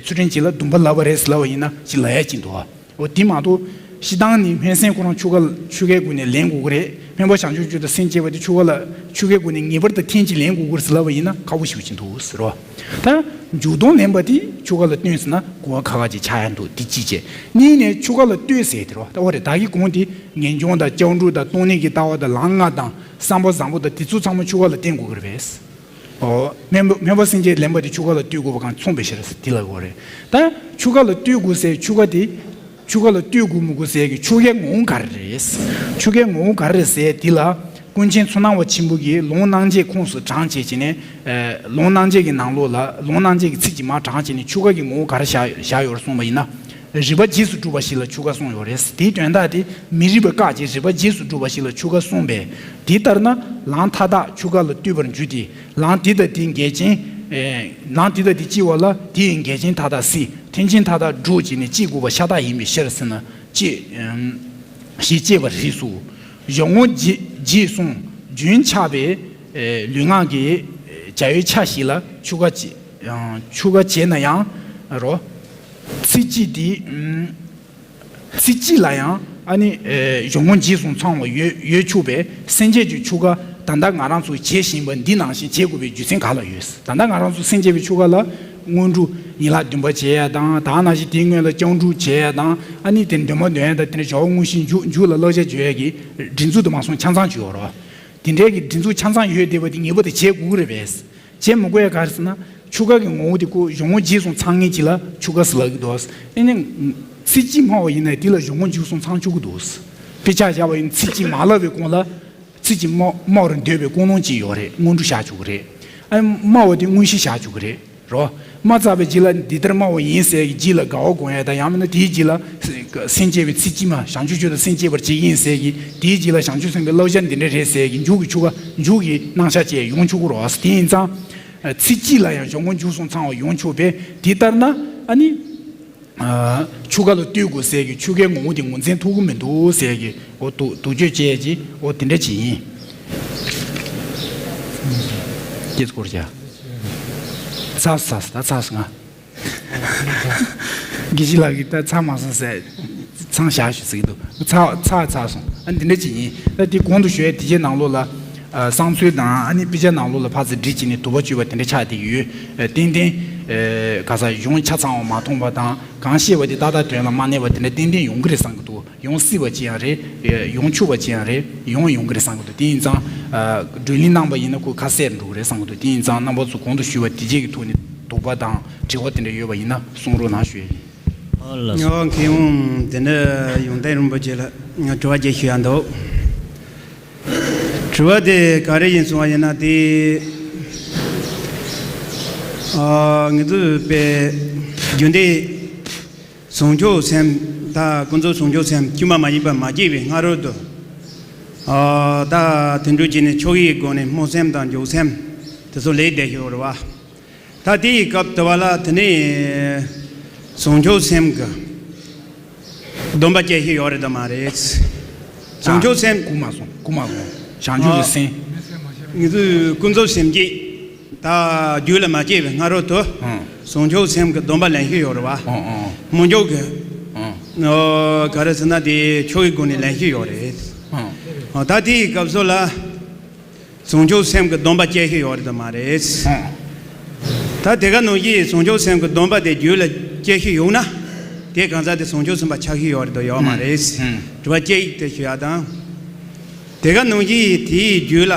ཚུལ་ཁྲིམས་ཅིག་ལ་སྡུམ་པ་ལབ་པ་རེད་ཟེར་ལབ་པ་ཡིན་ན་ཅིག་ལབ་ཡ་ཅིག་འདུག་འོ་དེ་མ་གཏོགས་སྤྱིར་བཏང་ནི་སྨན་སེམས་ཁོ་རང་ཆུ་ཁ་ཆུ་ཁའི་སྒོ་ནས་ལེན་དགོས་ཀྱི་རེད། སྨན་པ་བྱང་ཆུབ་མཆོག་དང་སེམས་བསྐྱེད་པ་དེ་ཆུ་ཁ་ལ་ཆུ་ཁའི་སྒོ་ནས་ངེས་པར་དུ་ཐེངས་གཅིག་ལེན་དགོས་ཀྱི་རེད་ཟེར་ལབ་པ་ཡིན་ན་ཁག་པོ་ཞེ་པོ་ཅིག་འདུག་ཟེར་རོ། ད་འཇུག་ལྡོག་ལེན་པ་དེ་ཆུ་ཁ་ལ་བསྟུན་ཟེར་ན་གོ་བ་ཁ་ཁ་ཅིག་ཆགས་ཡ་འདུག་དེ་གཅིག་བྱས། གཉིས་ནས་ཆུ་ཁ་ལ་ལྟོས་ཟེར་དེ་རོ། ད་འོ་རེད། ད་གི་གོང་དེ་ངེས་འབྱུང་དང་སྐྱབས་འགྲོ་དང་སྟོང་ཉིད་ཀྱི་ལྟ་བ་དང་ལམ་ལྔ་དང་བསམ་པ་བཟང་པོ་དང་དེ་ཚོ་ཚང་མ་ཆུ་ཁ་ལ་བསྟན་དགོས་ཀྱི་རེད་པས། ཨོ། སྨན་པ་སྨན་པ་སེམས་བསྐྱེད་ལེན་པ་དེ་ཆུ་ཁ་ལ་ལྟོས་དགོས་པ་གང་མཚུངས་པའི་ཕྱིར་དེ་ལ་གོ་རེད། ད་ཆུ་ཁ་ལ་ལྟོས་དགོས་ཟེར་ཆུ་ཁ་དེ་ཆུ་ཁ་ལ་ལྟོས་དགོས་མི་དགོས་ཟེར་གི་ཆུ་ཁའི་ངོ་བོ་ག་རེ་རེད། ཆུ་ཁའི་ངོ་བོ་ག་རེ་རེད་ཟེར་དེ་ལ་ཀུན་མཁྱེན་ཚོར་སྣང་བ་ཆེན་པོ་གིས་ལུང་རྣམ་འབྱེད་ཁོངས་སུ་དྲངས་བྱས་བྱས་ནས། ལུང་རྣམ་འབྱེད་ཀྱི་ནང་ལོགས་ལ་ལུང་རྣམ་འབྱེད་ཀྱི་ཚིག་ཅིག་མར་དྲངས་བྱས་ནས་ཆུ་ཁ་གི་ངོ་བོ་ག་རེ་བཞག་བཞག་ཡོད་རེད་གསུངས་པ་ཡིན་ན། རིག་པ་རྗེས་སུ་སྒྲུབ་པ་ཞིག་ལ་ཆུ་ཁ་གསུངས་ཡོད་རེད། དེའི་དོན་དག་དེ་མི་རིག་པ་བཀག་ཅིང་རིག་པ་རྗེས་སུ་སྒྲུབ་པ་ཞིག་ལ་ཆུ་ཁ་གསུངས་པས། དེ་ལྟར་ན་ལམ་མཐའ་དག་ཆུ་ཁ་ལ་ལྟོས་པར་འགྱུར་ཏེ། ལམ་དེ་དང་དེ་འགལ་རྐྱེན། ལམ་དེ་དང་དེ་སྐྱེ་བ་ལ་དེ་ཡི་འགལ་རྐྱེན་མཐའ་དག་སྲིད། མཐུན་རྐྱེན་མཐའ་དག་སྒྲུབ་བྱས་ནས་སྐྱེ་དགོས་པ་ཤ་སྟག་ཡིན་པའི་ཕྱིར་ཟེར་ན་ཅེས་ཞེས་དཔྱད་པར་རིགས་སོ། གཞུང་ངོ་རྗེས་རྗེས་གསུངས་རྒྱུན་ཆགས་པའི་ལུས་ངག་གི་བྱ་བའི་ཆ་ཞིག་ལ་ཆུ་ཁ་ཆུ་ཁ་བྱས་ན་ཡང་རོ། ཚིག་གཅིག་དེ། ཚིག་གཅིག་ལ་ཡང་ཨ་ནི་གཞུང་ངོ་རྗེས་གསུངས་ཚང་བ་ཡོད་ཡོད་ཆོག་པས། སེམས་བསྐྱེད་ཀྱི་ཆུ་ཁ་ད་ལྟ་ང་རང་ཚོ་བྱེད་བཞིན་པ་འདི་ནང་བཞིན་བྱེད་དགོས་པའི་རྒྱུ་མཚན་ག་ལ་ཡོད། ད་ལྟ་ང་རང་ཚོ་སེམས་བསྐྱེད་པའི་ཆུ་ཁ་ལ་སྔོན་འགྲོ་ཡན་ལག་བདུན་པ་བྱེད་ཡ་དང་ད་ནང་བཞིན་དེའི་སྔོན་ལ་སྐྱབས་འགྲོ་བྱེད་ཡ་དང་ཨ་ནི་དེ་འདོན་མ་འདོན་ཡ་དང་དེ་འདྲ་བྱ་བ་དངོས་གཞི་མཇུག་མཇུག་ལ་བསླབ་བྱ་བརྗོད་ཡ་གི་སྒྲིག་འཛུགས་དུ་མ་སོང་ཆ་ཚང་བྱོས་རོགས། དེ་འདྲའི་གི་སྒྲིག་འཛུགས་ཆ་ཚང་ཡོད་བསྡད་པ་དེ་ངེས་པར་དུ་བྱེད་དགོས་ཀྱི་རེད་པས། བྱེད་མི་དགོས་ཡ་ག་རེ་ཟེར་ན། ཆུ་ཁ་གི་ངོ་བོ་དེ་ཁོ་གཞུང་ངོ་རྗེས་གསུངས་ཚང་མཁན་ཅིག་ལ་ཆུ་ཁ་ཟེར་ལབ་ཀྱི་འདུག་ཨེ་ནི། ཚིག་གཅིག་སྨྲ་བ་ཡིན་ན་དེ་ལ་གཞུང་ངོ་རྗེས་གསུངས་ཚང་ཆོག་གི་འདུག་དཔེ་ཆ་བཞག་པ་ཡིན་ན་ཚིག་གཅིག་མ་ལབ་པའི་གོང་ལ་ཚིག་གཅིག་སྨྲ་སྨྲ་བར་འདོད་པའི་ཀུན་སློང་ཅིག་ཡོད་རེད། སྔོན་འགྲོ་བཞག་ཆོག་གི་རེད། ཨ་ནི་སྨྲ་བ་དེ་དངོས་གཞི་བཞག་ཆོག་གི་རེད་རོ། སྨྲ་ཚར་བའི་རྗེས་ལ་འདི་ལྟར་སྨྲ་བ་ཡིན་ཟེར་གྱི་རྗེས་ལ་དགའ་བ་སྒོམ་ཡ་དང་ཡང་མིན་ན་དེའི་རྗེས་ལ་སེམས་བསྐྱེད་པའི་ཚིག་གཅིག་མ་བྱང་ཆུབ་མཆོག་དང་སེམས་བསྐྱེད་པར་བྱེད་ཀྱི་ཡིན་ཟེར་གྱི་དེའི་རྗེས་ལ་བྱང་ཆུབ་སེམས་དཔའི་བསླབ་བྱ་འདི་འདྲ་རེད་ཟེར་གྱི་མཇུག་གི་ཆུ་ཁ་མཇུག་གི་རྣམ་གཞག་བཅས་ཡོང་ཆོག་གི་རོ། དེ་ཡིན་ཙང་། ཚིག་གཅིག་ལ་ཡང་གཞུང་ངོ་མཇུག་གསུམ་ཚང་བ་ཡོང་ཆོག་པས་དེ་ལྟར་ན་ཨ་ནི། ཆུ་ཁ་ལ་ལྟོས་དགོས་ཟེར་གྱི་ཆུ་ཁའི་ངོ་བོ་དེ་ངོས་འཛིན་ཐུབ་ཀྱི་མི་འདུག་ཟེར་གྱི་འོ་དུ་དུག་གཅོད་བྱས་ཀྱི་འོ་དེ་འདྲ་ཅིག་ཡིན། སྐྱེས་སྐོར་བྱ། ཚར་སོང་ཚར་སོང་ད་ཚར་སོང་ང་། དགེ་བཤེས་ལགས་ཀྱིས་ད་ཚར་མ་སོང་ཟེར། ཚང་བཞག་ཞུ་ཟེར་གྱི་འདུག་ཚར་ཚར་ཚར་སོང་ཨ་འདི་འདྲ་ཅིག་ཡིན། ད་དེ་གོང་དུ་ཞུས་དེ་རྗེས་ནང་ལོགས་ལ། བསམ་ཚུལ་དང་ཨ་ནི་དཔེ་ཆ་ནང་ལོགས་ལ་ཕར་ཚུར་བསྒྲིགས་བྱས་ནས་དུ་བ་བཅུ་པ་དེ་འདྲ་ཆགས་བསྡད་ཀྱི་ཡོད། ཏན་ཏན། ག་ས་གཞུང་ཆ་ཚང་བ་མ་མཐོང་བ་དང་གང་བཤད་པ་དེ་ཏག་ཏག་དོན་ལ་མ་གནས་པ་དེ་འདྲ་ཏན་ཏན་ཡོང་གི་རེད་བསམ་གྱི་འདུག་ཡོང་སྲིད་པ་ཅི་ཡང་རེད། ཡོང་ཆོག་པ་ཅི་ཡང་རེད། ཡོང་ཡོང་གི་རེད་བསམ་གྱི་འདུག་དེ་ཡིན་ཙང་། བགྲོ་གླེང་གནང་པ་ཡིན་ན་ཁོ་ཁ་གསལ་འགྲོ་གི་རེད་བསམ་གྱི་འདུག་དེ་ཡིན་ཙང་རྣམ་པ་ཚོ་གོང་དུ་ཞུས་པ་དེ་རྗེས་ཀྱི་ཐོག་ནས་དོགས་པ་དང་དྲི་བ་དེ་འདྲ་ཡོད་པ་ཡིན་ན་གསུང་རོགས་གནང་ཞུ་ཡ་ཡིན། ཨོ་ལགས་སོ། ངོ་མཁས་དབང་དེ་འདྲ་ཡོངས་འཛིན་རིན་པོ་ཆེ་ལ་ང་དྲི་བ་ཅིག་ཞུ་ཡ་འདུག་དྲི་བ་དེ་ག་རེ་ཡིན་གསུང་བ་ཡིན་ན་དེ། ཨ་ངེད་ཚོས་པའི་རྒྱུན་ལྡན་བྱང་ཆུབ་སེམས་དང་ཀུན་རྫོབ་བྱང་ཆུབ་སེམས་དཀྱུས་མ་མ་ཡིན་པ་མ་སྐྱེས་པའི་སྔ་རོལ་དུ། ཨ་ད་དེ་འདྲ་བྱས་ནས་ཆོས་ཡི་སྒོ་ནས་སྨོན་སེམས་དང་འཇུག་སེམས་དེ་ཚོ་ལས་བསྡད་ཤོག་རེད་བ། ད་དེའི་སྐབས་དུ་བ་ལ་དེ་ནས་བྱང་ཆུབ་སེམས་ཀྱི་སྡོམ་པ་སྐྱེ་ཤེས་ཡོད་རེད་དམ་མ་རེད། བྱང་ཆུབ་སེམས། ཀུ་མ་སོང་ཀུ་མ་སོང་། བྱང་ཆུབ་ཀྱི་སེམས། ངེད་ཚོས་ཀུན་རྫོབ་སེམས་བསྐྱེད་ད་རྒྱུད་ལ་མ་སྐྱེས་པའི་སྔ་རོལ་དུ་ཨང་། བྱང་ཆུབ་སེམས་ཀྱི་སྡོམ་པ་ལེན་ཤེས་ཡོད་རེད་བ། ཨང་ཨང་། སྨོན་འཇུག་གི་ཨང་། ཨོ་ག་རེ་ཟེར་ན་དེ་ཆོས་ཀྱི་སྒོ་ནས་ལེན་ཤེས་ཡོད་རེད། ཨང་། ཨོ་ད་དེའི་སྐབས་སུ་ལ། བྱང་ཆུབ་སེམས་ཀྱི་སྡོམ་པ་སྐྱེ་གི་ཡོད་རེད་དམ་མ་རེད། ད་དེ་ག་ནང་བཞིན་བྱང་ཆུབ་སེམས་ཀྱི་སྡོམ་པ་དེ་རྒྱུད་ལ་སྐྱེ་གི་ཡོད་ན། དེ་གང་ཟག་དེ་བྱང་ཆུབ་སེམས་དཔའ་ཆགས་གི་ཡོད་རེད་དམ་ཡོད་མ་རེད། དྲི་བ་སྐྱེ་ཡིག་དེ་ཞུ་ཡ་དང་། དེ་ག་ནང་བཞིན་དེའི་རྒྱུད་ལ་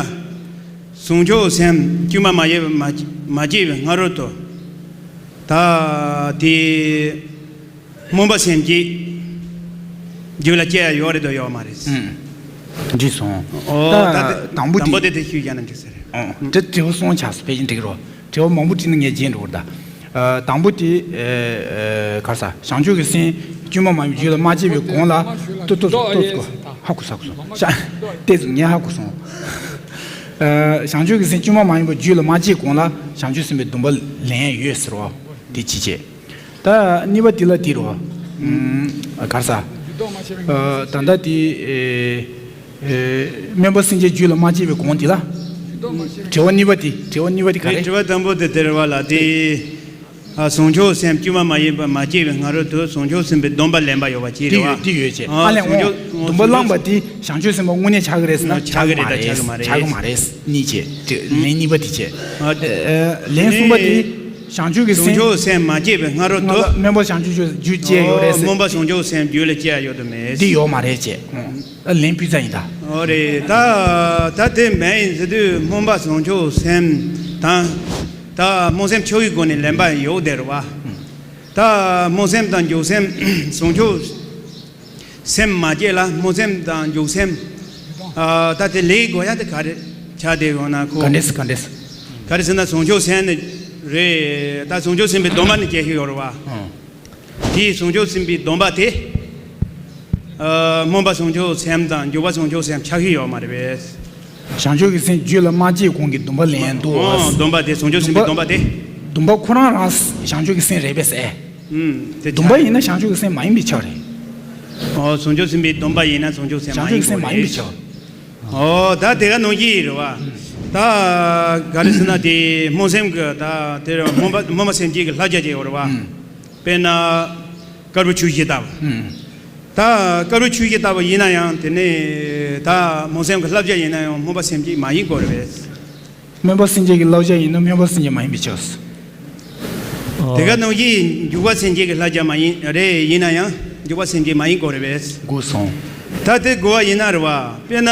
བྱང་ཆུབ་སེམས་དཀྱུས་མ་མ་ཡིན་པ་མ་མ་སྐྱེས་པའི་སྔ་རོལ་དུ། ད་དེ། སྨོན་པ་སེམས་བསྐྱེད། རྒྱུད་ལ་སྐྱེ་ཡ་ཡོད་རེད་དོ་ཡོད་མ་རེད། ཨུམ། འགྲིག་སོང་། ཨོ་ད་ད་དེ་དང་པོ་དང་པོ་དེ་དེ་དེ་ཤུལ་བཞག་ན་འགྲིག་ས་རེད། ཨོ་དེ་དྲི་བ་གསུམ་ཆགས་སོང་། ཕལ་ཆེར་འགྲིག་རོགས། དྲི་བ་མང་པོ་དྲིས་ན་ངས་རྗེས་འགྲོ་བར་གདའ། ཨ། དང་པོ་དེ། ཨ། ག་རེ་ཟ། བྱང་ཆུབ་ཀྱི་སེམས་དཀྱུས་མ་མ་ཡིན་པ་རྒྱུད་ལ་མ་སྐྱེས་པའི་གོང་ལ། ཏོ་ཏོ་ཏོ་ཏོ། ཧ་གོ་ས་གོ་སོང་། ཤ། ཏོག་ཙམ་ངས་ཧ་གོ་སོང་། ཨ། བྱང་ཆུབ་ཀྱི་སེམས་དཀྱུས་མ་མ་ཡིན་པ་རྒྱུད་ལ་མ་སྐྱེས་གོང་ལ་བྱང་ཆུབ་སེམས་དཔའི་སྡོམ་པ་ལེན་ཡ་ཡོད་ཟེར་བ་དེ་གཅིག་བྱས། ད་གཉིས་པ་དེ་ལ་དེ་རེད་བ། ཨ། ག་རེ་ཟ། ཨ། ད་ལྟ་དེ། ཨེ། ཨེ། སྨོན་པ་སེམས་བསྐྱེད་རྒྱུད་ལ་མ་སྐྱེས་པའི་གོང་དེ་ལ། དྲི་བ་གཉིས་པ་དེ། དྲི་བ་གཉིས་པ་དེ་ག་རེ། དྲི་བ་དང་པོ་དེ་དེ་རེད་བ་ལ། དེ། ཨ། བྱང་ཆུབ་སེམས་དཀྱུས་མ་མ་ཡིན་པ་མ་སྐྱེས་པའི་སྔ་རོལ་དུ་བྱང་ཆུབ་སེམས་དཔའི་སྡོམ་པ་ལེན་པ་ཡོད་པ་ཅིག་རེད་བ། དེ་ཡོད། དེ་ཡོད་བྱས། ཨ། ཨ་ལས་བྱང་ཆུབ། འོང་། སྡོམ་པ་བླངས་པ་དེ་བྱང་ཆུབ་སེམས་དཔའ་དངོས་གནས་ཆགས་ཀྱི་རེད་ཟེར་ན་ཆགས་ཀྱི་མ་རེད། ཆགས་ཀྱི་མ་རེད། ཆགས་ཀྱི་མ་རེད། གཉིས་བྱས། དེ་ལན་གཉིས་པ་དེ་བྱས། ཨ། ཨ། ལན་གསུམ་པ་དེ། བྱང་ཆུབ་ཀྱི་སེམས། བྱང་ཆུབ་སེམས་མ་སྐྱེས་པའི་སྔ་རོལ་དུ། སྨོན་པ་བྱང་ཆུབ་རྒྱུད་སྐྱེས་ཡོད་རེད་ཟེར། སྨོན་པ་བྱང་ཆུབ་སེམས་རྒྱུད་ལ་སྐྱེ་ཡ་ཡོད་དམ་མེད། འདི་ཡོད་མ་རེད་ཅེས། ཨ། ལན་ཕུལ་ཚར་ཡིན་ད། ཨོ་རེད། ད་ད་དེ་མེད་ཡིན་ཟེར་དུས་སྨོན་པ་བྱང་ཆུབ་སེམས་དང་། ད་སྨོན་སེམས་ཆོས་ཀྱི་སྒོ་ནས་ལེན་པ་ཡོད་དེ་རེད་བ། ད་སྨོན་སེམས་དང་འཇུག་སེམས། བྱང་ཆུབ་སེམས་མ་སྐྱེས་ལ་སྨོན་སེམས་དང་འཇུག་སེམས། ཨ། ད་དེ་ལས་དགོས་ཡ་དེ་ག་རེ་ཆགས་བསྡད་ཡོད་ན་ཁོ། ག་འདྲས་ག་འདྲས། ག་རེ་ཟེར་ན་བྱང་ཆུབ་སེམས་ནི་རེད། ད་བྱང་ཆུབ་སེམས་དཔའི་སྡོམ་པ་ནི་སྐྱེ་གི་ཡོད་རེད་བ། ཨང་། དེའི་བྱང་ཆུབ་སེམས་དཔའི་སྡོམ་པ་དེ། ཨ། སྨོན་པ་བྱང་ཆུབ་སེམས་དང་འཇུག་པ་བྱང་ཆུབ་སེམས་ཆགས་ཀྱི་ཡོད་མ་རེད་པས། བྱང་ཆུབ་ཀྱི་སེམས་རྒྱུད་ལ་མ་སྐྱེས་གོང་གི་སྡོམ་པ་ལེན་འདུག། ཨོ། སྡོམ་པ་དེ་བྱང་ཆུབ་སེམས་དཔའི་སྡོམ་པ་དེ། སྡོམ་པ་ཁོ་རང་རང་བྱང་ཆུབ་ཀྱི་སེམས་རེད་པས་ཟེར། ཨུམ། དེ་སྡོམ་པ་ཡིན་ན་བྱང་ཆུབ་ཀྱི་སེམས་མ་ཡིན་པའི་ཆ་རེད། ཨོ། བྱང་ཆུབ་སེམས་དཔའི་སྡོམ་པ་ཡིན་ན་བྱང་ཆུབ་སེམས་མ་ཡིན་པའི་ཆ། ཨོ། ད་དེ་ག་ནང་བཞིན་རེད་བ། ད་ག་རེ་ཟེར་ན་དེ་སྨོན་སེམས་ཀྱི་ད་དེ་སྨོན་པ་སྨོན་པ་སེམས་བསྐྱེད་ཀྱི་བསླབ་བྱ་ཅིག་ཡོད་རེད་བ། དཔེར་ན། དཀར་པོའི་ཆུ་བཞི་ལྟ་བུ། ཨུམ། ད་དཀར་པོའི་ཆུ་བཞི་ལྟ་བུ་ཡིན་ན་ཡང་དེ་ནི་ད་སྨོན་སེམས་ཀྱི་བསླབ་བྱ་ཡིན་ན་ཡང་སྨོན་པ་སེམས་བསྐྱེད་མ་ཡིན་དགོས་རེད་པས། སྨོན་པ་སེམས་བསྐྱེད་ཀྱི་བསླབ་བྱ་ཡིན་ན་སྨོན་པ་སེམས་བསྐྱེད་མ་ཡིན་པའི་ཕྱིར། ཨོ། དེ་ག་ནང་བཞིན་འཇུག་པ་སེམས་བསྐྱེད་ཀྱི་བསླབ་བྱ་མ་ཡིན་རེད། ཡིན་ན་ཡང་འཇུག་པ་སེམས་བསྐྱེད་མ་ཡིན་དགོས་རེད་པས། དགོས་སོང་། ད་དེ་དགོས་པ་ཡིན་ན་རེད་བ། དཔེར་ན།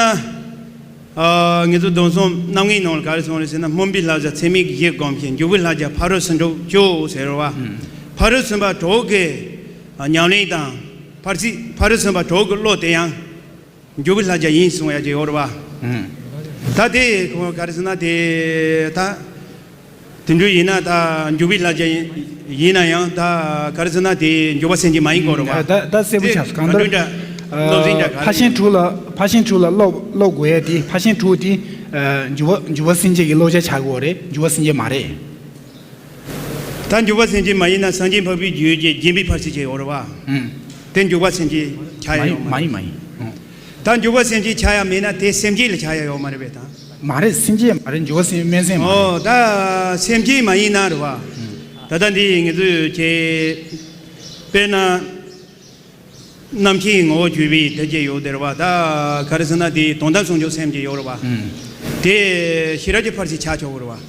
ཨ། ངེད་ཚོ་སྡོམ་གསུམ་རྣམ་ངེས་ནང་ལ་ག་རེ་གསུངས་རེད་ཟེར་ན། སྨོན་པའི་བསླབ་བྱ་ཚད་མེད་བཞི་བསྒོམ་ཞིང་། འཇུག་པའི་བསླབ་བྱ་ཕ་རོལ་ཕྱིན་དྲུག་སྤྱོད་ཟེར་བ། ཨུམ། ཕ་རོལ་ཕྱིན་པ་དྲུག་གི་ཉམས་ལེན་དང་། ཕར་ཕྱིན། ཕ་རོལ་ཕྱིན་པ་དྲུག་གི་བློ་དེ་ཡང་འཇུག་པའི་བསླབ་བྱ་ཡིན་གསུང་ཡ་ཅིག་ཡོད་རེད་བ། ཨུམ། ད་དེ་ཁོ་ག་རེ་ཟེར་ན་དེ་ད། དེ་འདྲ་ཡིན་ན་ད་འཇུག་པའི་བསླབ་བྱ་ཡིན། ཡིན་ན་ཡང་ད་ག་རེ་ཟེར་ན་དེ་འཇུག་པ་སེམས་བསྐྱེད་མ་ཡིན་དགོས་རེད་བ། ད་ད་གསལ་པོ་ཆགས་སོང་། གང་ལྟར། ཨ། ཕར་ཕྱིན་དྲུག་ལ་ཕར་ཕྱིན་དྲུག་ལ་སློབ་སློབ་དགོས་ཡ་དེ། ཕར་ཕྱིན་དྲུག་དེ། ཨ། འཇུག་པ་འཇུག་པ་སེམས་བསྐྱེད་ཀྱི་བསླབ་བྱ་ཆགས་དགོས་རེད། འཇུག་པ་སེམས་བསྐྱེད་མ་རེད། ད་འཇུག་པ་སེམས་བསྐྱེད་མ་ཡིན་ན་སངས་རྒྱས་འཕགས་པའི་རྒྱུད་ཀྱི་བརྒྱན་པའི་ཕར་ཕྱིན་བྱེད་ཡོད་རེད་བ། ཨུམ། དེ་འཇུག་པ་སེམས་བསྐྱེད་ཆགས་ཡ་ཡོད་མ་རེད། མ་ཡིན་མ་ཡིན། ཨུམ། ད་འཇུག་པ་སེམས་བསྐྱེད་ཆགས་ཡ་མེད་ན་དེ་སེམས་བསྐྱེད་ལ་ཆགས་ཡ་ཡོད་མ་རེད་པས་ད། མ་རེད། སེམས་བསྐྱེད་མ་རེད། འཇུག་པ་སེམས་སྨོན་སེམས་མ་རེད། ཨོ། ད་སེམས་བསྐྱེད་མ་ཡིན་ན་རེད་བ། ད་ལྟ་འདི་ངེད་ཚོས་ཀྱི་དཔེར་ན། རྣམ་མཁྱེན་ངོ་བོ་བརྗོད་པའི་དེ་ཅིག་ཡོད་དེ་རེད་བ། ད་ག་རེ་ཟེར་ན་དེ་དོན་དམ་བྱང་ཆུབ་སེམས་ཅིག་ཡོད་རེད་བ། ཨུམ། དེ་ཤེས་རབ་ཀྱི་ཕར་ཕྱིན་ཆགས་ཆོག་གི་རེད་བ།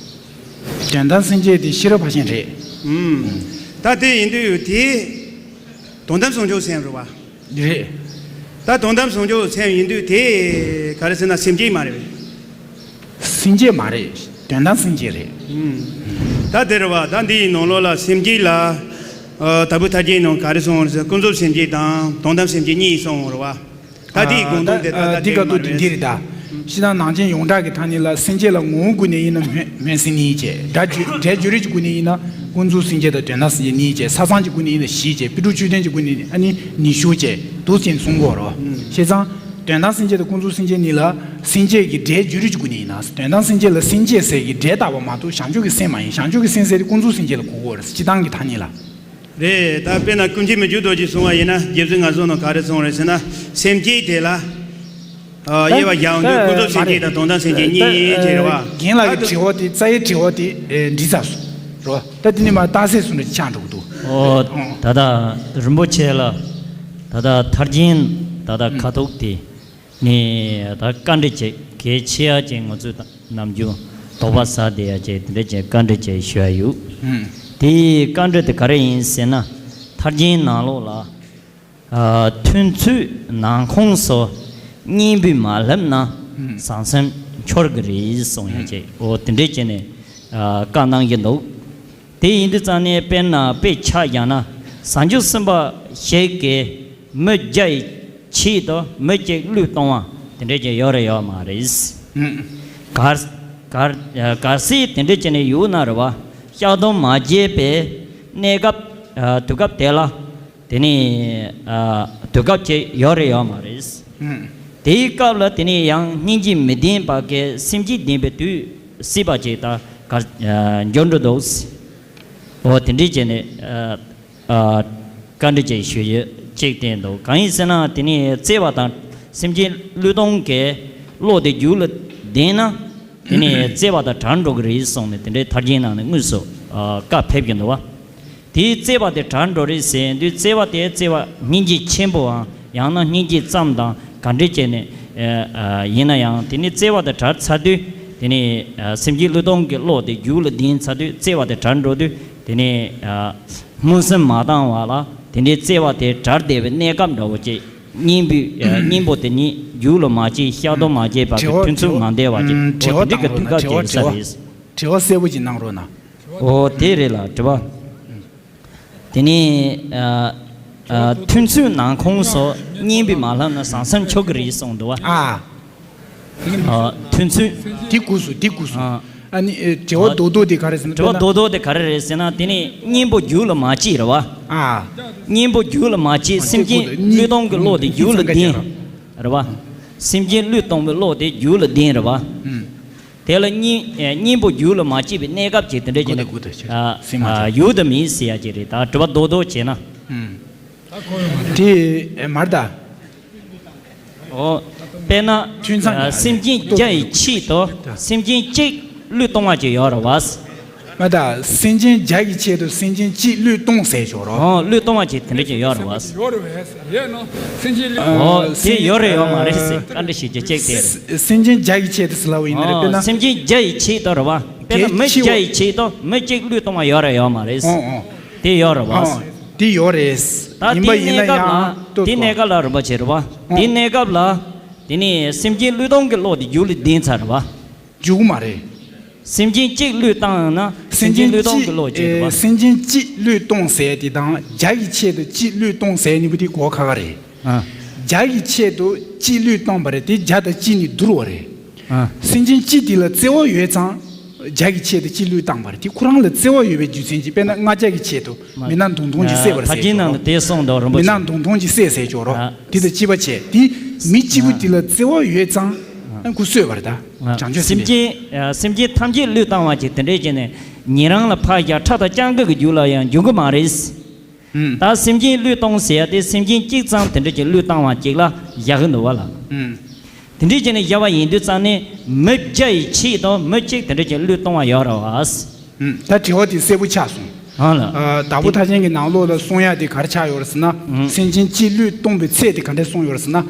དོན་དམ་སེམས་བསྐྱེད་དེ་ཤེས་རབ་ཕར་ཕྱིན་རེད། ཨུམ། ད་དེ་ཡིན་དུས་དེ་དོན་དམ་བྱང་ཆུབ་སེམས་རེད་བ། རེད། ད་དོན་དམ་བྱང་ཆུབ་སེམས་ཡིན་དུས་དེ་ག་རེ་ཟེར་ན་སེམས་བསྐྱེད་མ་རེད་པས། སེམས་བསྐྱེད་མ་རེད། དོན་དམ་སེམས་བསྐྱེད་རེད། ཨུམ། ད་དེ་རེད་བ། ད་འདི་ཡི་ནང་ལོགས་ལ་སེམས་བསྐྱེད་ལ། ཨ། དྭགས་པོའི་ཐར་རྒྱན་ནང་ག་རེ་གསུངས་པ་རེད་ཟེར། ཀུན་རྫོབ་སེམས་བསྐྱེད་དང་དོན་དམ་སེམས་བསྐྱེད་གཉིས་གསུངས་པ་རེད་བ། ད་དེའི་དགོངས་དོན་དེ་ད་ལྟ་འདི་ག་དུས་དེ་འདི་རེད་ད། སྤྱིར་བཏང་ནང་བྱན་ཡོངས་གྲགས་ཀྱི་ཐ་སྙད་ལ་སེམས་བསྐྱེད་ལ་ངོ་བོའི་སྒོ་ནས་ཡིན་ན་སྨོན་སྨོན་སེམས་གཉིས་བྱས། སྒྲ་བརྗོད་སྒྲ་བརྗོད་རིགས་ཀྱི་སྒོ་ནས་ཡིན་ན་ཀུན་རྫོབ་སེམས་བསྐྱེད་དང་དོན་དམ་སེམས་བསྐྱེད་གཉིས་བྱས། ས་མཚམས་ཀྱི་སྒོ་ནས་ཡིན་ན་བཞི་བྱས། པཎ་གྲུབ་ཆོས་ལྡན་གྱི་སྒོ་ནས་ཡིན་ན་ཨ་ནི་ཉི་ཤུ་བྱས། འདུག་ཅེས་གསུང་གི་ཡོད་རེད། བྱས་ཙང་དོན་དམ་སེམས་བསྐྱེད་དང་ཀུན་རྫོབ་སེམས་བསྐྱེད་གཉིས་ལ་སེམས་བསྐྱེད་ཀྱི་སྒྲའི་བརྗོད་རིགས་ཀྱི་སྒོ་ནས་ཡིན་ན། དོན་དམ་སེམས་བསྐྱེད་ལ་སེམས་བསྐྱེད་ཟེར་གྱི་སྒྲས་བཏགས་པ་མ་གཏོགས་བྱང་ཆུབ་ཀྱི་སེམས་མ་ཡིན། བྱང་ཆུབ་ཀྱི་སེམས་ཟེར་དེ་ཀུན་རྫོབ་སེམས་བསྐྱེད་ལ་གོ་དགོས་རེད། སྤྱིར་བཏང་གི་ཐ་སྙད་ལ། རེད། ད་དཔེར་ན་ཀུན་མཁྱེན་མི་འགྱུར་རྡོ་རྗེས་གསུངས་པ་ཡིན་ན། རྗེ་བཙུན་ངག་གསུམ་ནང་ག་རེ་གསུངས་རེད་ཟེར་ན། སེམས་བསྐྱེད་དེ་ལ། ཨ། དབྱེ་བ་བཞག་དུས་ཀུན་རྫོབ་སེམས་བསྐྱེད་དང་དོན་དམ་སེམས་བསྐྱེད་གཉིས་ཡིན་ཅེས་རེད་བ། རྒན་ལགས་ཀྱི་དྲི་བ་དེ། རྩ་བའི་དྲི་བ་དེ་འགྲིག་ཚར་སོང་རོ། ད་དེ་ནས་མར་རྟགས་གསལ་གསུང་རེ་ཆགས་འགྲོ་གི་འདུག། ཨོ། ཨང་། ད་ལྟ་རིན་པོ་ཆེ་ལ་ད་ལྟ་ཐར་རྒྱན་ད་ལྟ་ཁ་ཐུག་དེ་ནས་ད་བཀའ་འདྲི་བྱེད་གལ་ཆེ་ཡ་ཅིག་ང་ཚོས་ད་ནམ་རྒྱུན་དོགས་པ་ཟ་བསྡད་ཡ་ཅིག་དེ་འདྲ་ཅིག་བཀའ་འདྲི་ཅིག་ཞུ་ཡ་ཡོད། ཨང་། དེའི་བཀའ་འདྲི་དེ་ག་རེ་ཡིན་ཟེར་ན། ཐར་རྒྱན་ནང་ལོགས་ལ། ཨ། ཐུན་ཚོད་ནང་ཁོངས་སུ་གཉེན་པོས་མ་བསླབས་ན། ཨང་། བྱང་སེམས་འཆོར་གི་རེད་གསུངས་ཡ་ཅིག། ཨོ། དེ་འདྲས་བྱས་ནས། ཨ། བཀའ་གནང་གི་འདུག། དེ་ཡིན་དུས་ཙང་ནས་དཔེར་ན་དཔེ་ཆ་བཞག་ན། བྱང་ཆུབ་སེམས་དཔའ་ཞིག་གིས་མི་བརྒྱ་ཡི་ཆེད་དུ་མི་གཅིག་བློས་གཏོང་བ་དེ་འདྲས་ཀྱི་ཡོད་རེད་ཡོད་མ་རེད། ཨང་། གལ་གལ་གལ་སྲིད་དེ་འདྲས་བྱས་ནས་ཡོད་ན་རེད་བ། བཤགས་སྡོམ་མ་བྱས་པའི་གནས་སྐབས་ཨ་དུས་སྐབས་དེ་ལ་དེ་ནི་ཨ་དུས་སྐབས་ཅིག་ཡོད་རེད་ཡོད་མ་རེད། ཨུམ། དེའི་སྐབས་ལ་དེ་ནི་ཡང་སྙིང་རྗེ་མི་ལྡན་པ་གི་སེམས་བསྐྱེད་ལྡན་པའི་དུས་སྲིད་པ་ཅིག་ད་གར་ཨ་འབྱོར་འགྲོ་འདུག། འོ་དེ་འདྲས་བྱས་ནས་ཨ་ཨ་བཀའ་འདྲི་ཅིག་ཞུ་ཡོད་ཅིག་བསྟན་འདུག། གང་ཡིན་ཟེར་ན་དེ་ནི་བརྩེ་བ་དང་སེམས་ཅན་བློས་གཏོང་གི་བློ་དེ་རྒྱུད་ལ་ལྡན་ན། དེ་ནས་བརྩེ་བ་དང་བྲལ་འགྲོ་གི་རེད་གསུངས་ནས་དེ་འདྲའི་ཐར་རྒྱན་ནང་ནས་དངོས་སུ་ཨ་བཀའ་ཕེབས་ཀྱི་འདུག་བ། དེའི་བརྩེ་བ་དེ་བྲལ་འགྲོ་རེད་ཟེར་དུས་བརྩེ་བ་དེ་བརྩེ་བ་སྙིང་རྗེ་ཆེན་པོའམ་ཡང་ན་སྙིང་རྗེ་ཙམ་དང་ག་འདྲ་བྱས་ནས་ཨ་ཨ་ཡིན་ན་ཡང་དེ་ནས་བརྩེ་བ་དེ་བྲལ་ཚར་དུས་དེ་ནས་ཨ་སེམས་ཅན་བློས་གཏོང་གི་བློ་དེ་རྒྱུད་ལ་ལྡན་ཚར་དུས་བརྩེ་བ་དེ་བྲལ་འགྲོ་དུས་དེ་ནས་ཨ་སྨོན་སེམས་མ་བཏང་བ་ལ་དེ་འདྲའི་བརྩེ་བ་དེ་བྲལ་བསྡད་པའི་གནས་སྐབས་འདྲ་བོ་ཅིག་གཉེན་པོའི་ཨ་གཉེན་པོ་དེ་ཉིད་རྒྱུད་ལ་མ་སྐྱེས་བཤགས་སྡོམ་མ་བྱས་པ་གི་དྲི་བ་ཐུན་ཚོད་མ་འདས་པ་ཅིག་དྲི་བ་འོ་དེ་འདྲའི་གི་དྲི་བ་དུས་སྐབས་དྲི་བ་ཅིག་ཡིན་ས་དྲི་བ་རེད། དྲི་བ་གསལ་པོ་ཅིག་གནང་རོགས་གནང་། འོ་དེ་རེད་ལ་དྲི་བ། དེ་ནས་ཨ་ཨ་ཐུན་ཚོད་ནང་ཁོངས་སུ་གཉེན་པོས་མ་ལྷབ་ན་བཟང་སེམས་ཆོག་གི་རེད་གསུངས་འདུག་བ། ཨ། ཨ་ཐུན་ཚོད། དེ་གུས་སུ་དེ་གུས་སུ། ཨ། ཨ་ནི་ཨེ་དྲི་བ་རྡོག་རྡོག་དེ་ག་རེ་ཟེར་ན་དྲི་བ་དཔེར་ན། རྡོག་རྡོག་དེ་ག་རེ་རེད་ཟེར་ན་དེ་ནི་གཉེན་པོ་རྒྱུད་ལ་མ་སྐྱེས་རེད་བ། ཨ། གཉེན་པོ་རྒྱུད་ལ་མ་སྐྱེས་སེམས་ཅན་བློས་གཏོང་གི་བློ་དེ་རྒྱུད་ལ་ལྡན་རེད་བ། སེམས་ཅན་བློས་གཏོང་བའི་བློ་དེ་རྒྱུད་ལ་ལྡན་རེད་བ། ཨུམ། དེ་ལ་གཉེན་ཨེ་གཉེན་པོ་རྒྱུད་ལ་མ་སྐྱེས་པའི་གནས་སྐབས་ཅིག་དེ་འདྲ་ཅིག་ཨ་ཨ་ཡོད་དམ་མིན་ཟེར་ཡ་ཅིག་རེད། ད་དྲི་བ་རྡོག་རྡོག་བྱས་ན། ཨུམ། དེ་ཨེ་མར་ད། འོ། དཔེར་ན། ཐུན་མཚམས་ཨ་ཡ་སེམས་ཅན་བརྒྱ་ཡི་ཆེད་དུ་སེམས་ཅན་གཅིག་བློས་གཏོང་བ་ཅིག་ཡོད་རེད་བ། མ་ད་སེམས་ཅན་བརྒྱ་ཡི་ཆེད་དུ་སེམས་ཅན་གཅིག་བློས་གཏོང་ཟེར་ཞོར་རོ། འོ་བློས་གཏོང་བ་ཅིག་དེ་འདྲ་ཅིག་ཡོད་རེད་བ། ཡོད་རེད་བས་ཡས་ན་སེམས་ཅན་བློས། འོ་དེ་ཡོད་རེད་ཡོད་མ་རེད་ཟེར་བཀའ་འདྲི་ཞིག་ཅིག་ཅིག་དེ་རེད། སེམས་ཅན་བརྒྱ་ཡི་ཆེད་དུ་ཟེར་ལབ་པ་ཡིན་ན་རེད། དཔེར་ན། འོ་སེམས་ཅན་བརྒྱ་ཡི་ཆེད་དུ་རེད་བ། དཔེར་ན་མི་བརྒྱ་ཡི་ཆེད་དུ་མི་གཅིག་བློས་གཏོང་བ་ཡོད་རེད་ཡོད་མ་རེད། འོ་འོ། དེ་ཡོད་རེད་བ། ཨ། དེ་ཡོད་རེད། ད་ཡིན་པ་དེའི་ཡིན་ན་གནས་སྐབས་ཡང་ལ་ལྟོས་དེའི་གནས་སྐབས་ལ་རིམ་པ་བྱེད་རེད་བ། ཨ། དེའི་གནས་སྐབས་ལ། དེ་ནས་སེམས་ཅན་བློས་གཏོང་གི་བློ་དེ་རྒྱུད་ལ་ལྡན་ཚར་རེད་བ། འཇུག་མ་རེད། སེམས་ཅན་གཅིག་བློས་བཏང་ཡང་ན་སེམས་ཅན་བློས་གཏོང་གི་བློ་བྱེད་རེད་བ། སེམས་ཅན་གཅིག་བློས་གཏོང་ཟེར་དེ་དང་བརྒྱ་ཡི་ཆེད་དུ་གཅིག་བློས་གཏོང་ཟེར་ནི་བུ་དེ་གོ་ཁ་ཁ་རེད། ཨ། བརྒྱ་ཡི་ཆེད་དུ་གཅིག་བློས་བཏང་བ་རེད། དེ་བརྒྱ་དང་གཅིག་ནི་བསྡུར་བ་རེད། ཨ། སེམས་ཅན་གཅིག་དེ་ལ་བརྩེ་བ་ཡོད་ཙང་། བརྒྱ་ཡི་ཆེད་དུ་གཅིག་བློས་བཏང་བ་རེད། དེ་ཁོ་རང་ལ་བརྩེ་བ་ཡོད་པའི་རྒྱུ་མཚན་གྱིས་དཔེར་ན་ལྔ་བརྒྱ་ཡི་ཆེད་དུ་མི་སྣ་མདུང་ཐུང་གཅིག་བསད་པར་ཟེར་ཆོག་རོགས། མི་སྣ་མདུང་ཐུང་གཅིག་བསད་ཟེར་ཆོག་རོགས། དེ་དང་གཅིག་པ་བྱས་དེ་མི་གཅིག་པུ་དེ་ལ་བརྩེ་བ་ཡོད་ཙང་ཨ་ཁོ་གསོད་པར་ད་བྱང་ཆུབ་སེམས་དཔའི། སེམས་ཅན་ཐམས་ཅད་བློས་བཏང་བ་ཅིག་དེ་འདྲས་བྱས་ནས་ཉན་རང་ལ་ཕར་བཞག་ཁྲག་དང་རྐྱང་རྐུ་གི་རྒྱུ་ལ་ཡང་འཇུག་གི་མ་རེད། ཨུམ། ད་སེམས་ཅན་བློས་གཏོང་ཟེར་ཡ་དེ་སེམས་ཅན་གཅིག་ཙམ་དེ་འདྲ་ཅིག་བློས་བཏང་བ་གཅིག་ལ་བཞག་གི་འདུག་བ་ལ། ཨུམ། དེ་འདྲ་བྱས་ནས་བཞག་པ་ཡིན་དུས་ཙང་ནས་མི་བརྒྱ་ཡི་ཆེད་དུ་མི་གཅིག་དེ་འདྲ་ཅིག་བློས་གཏོང་བ་ཡོད་རེད་བ། ཨུམ། ད་དྲི་བ་དེ་གསལ་པོ་ཆགས་སོང་། ཨང་ལ། ཨ་བདག་པོ་ཐར་རྒྱན་གྱི་ནང་ལོགས་ལ་གསུང་ཡ་དེ་ག་རེ་ཆགས་ཡོད་རེད་ཟེར་ན། ཨུམ། སེམས་ཅན་གཅིག་བློས་གཏོང་བའི་ཚད་དེ་ག་འདྲས་གསུངས་ཡོད་རེད་ཟེར་ན།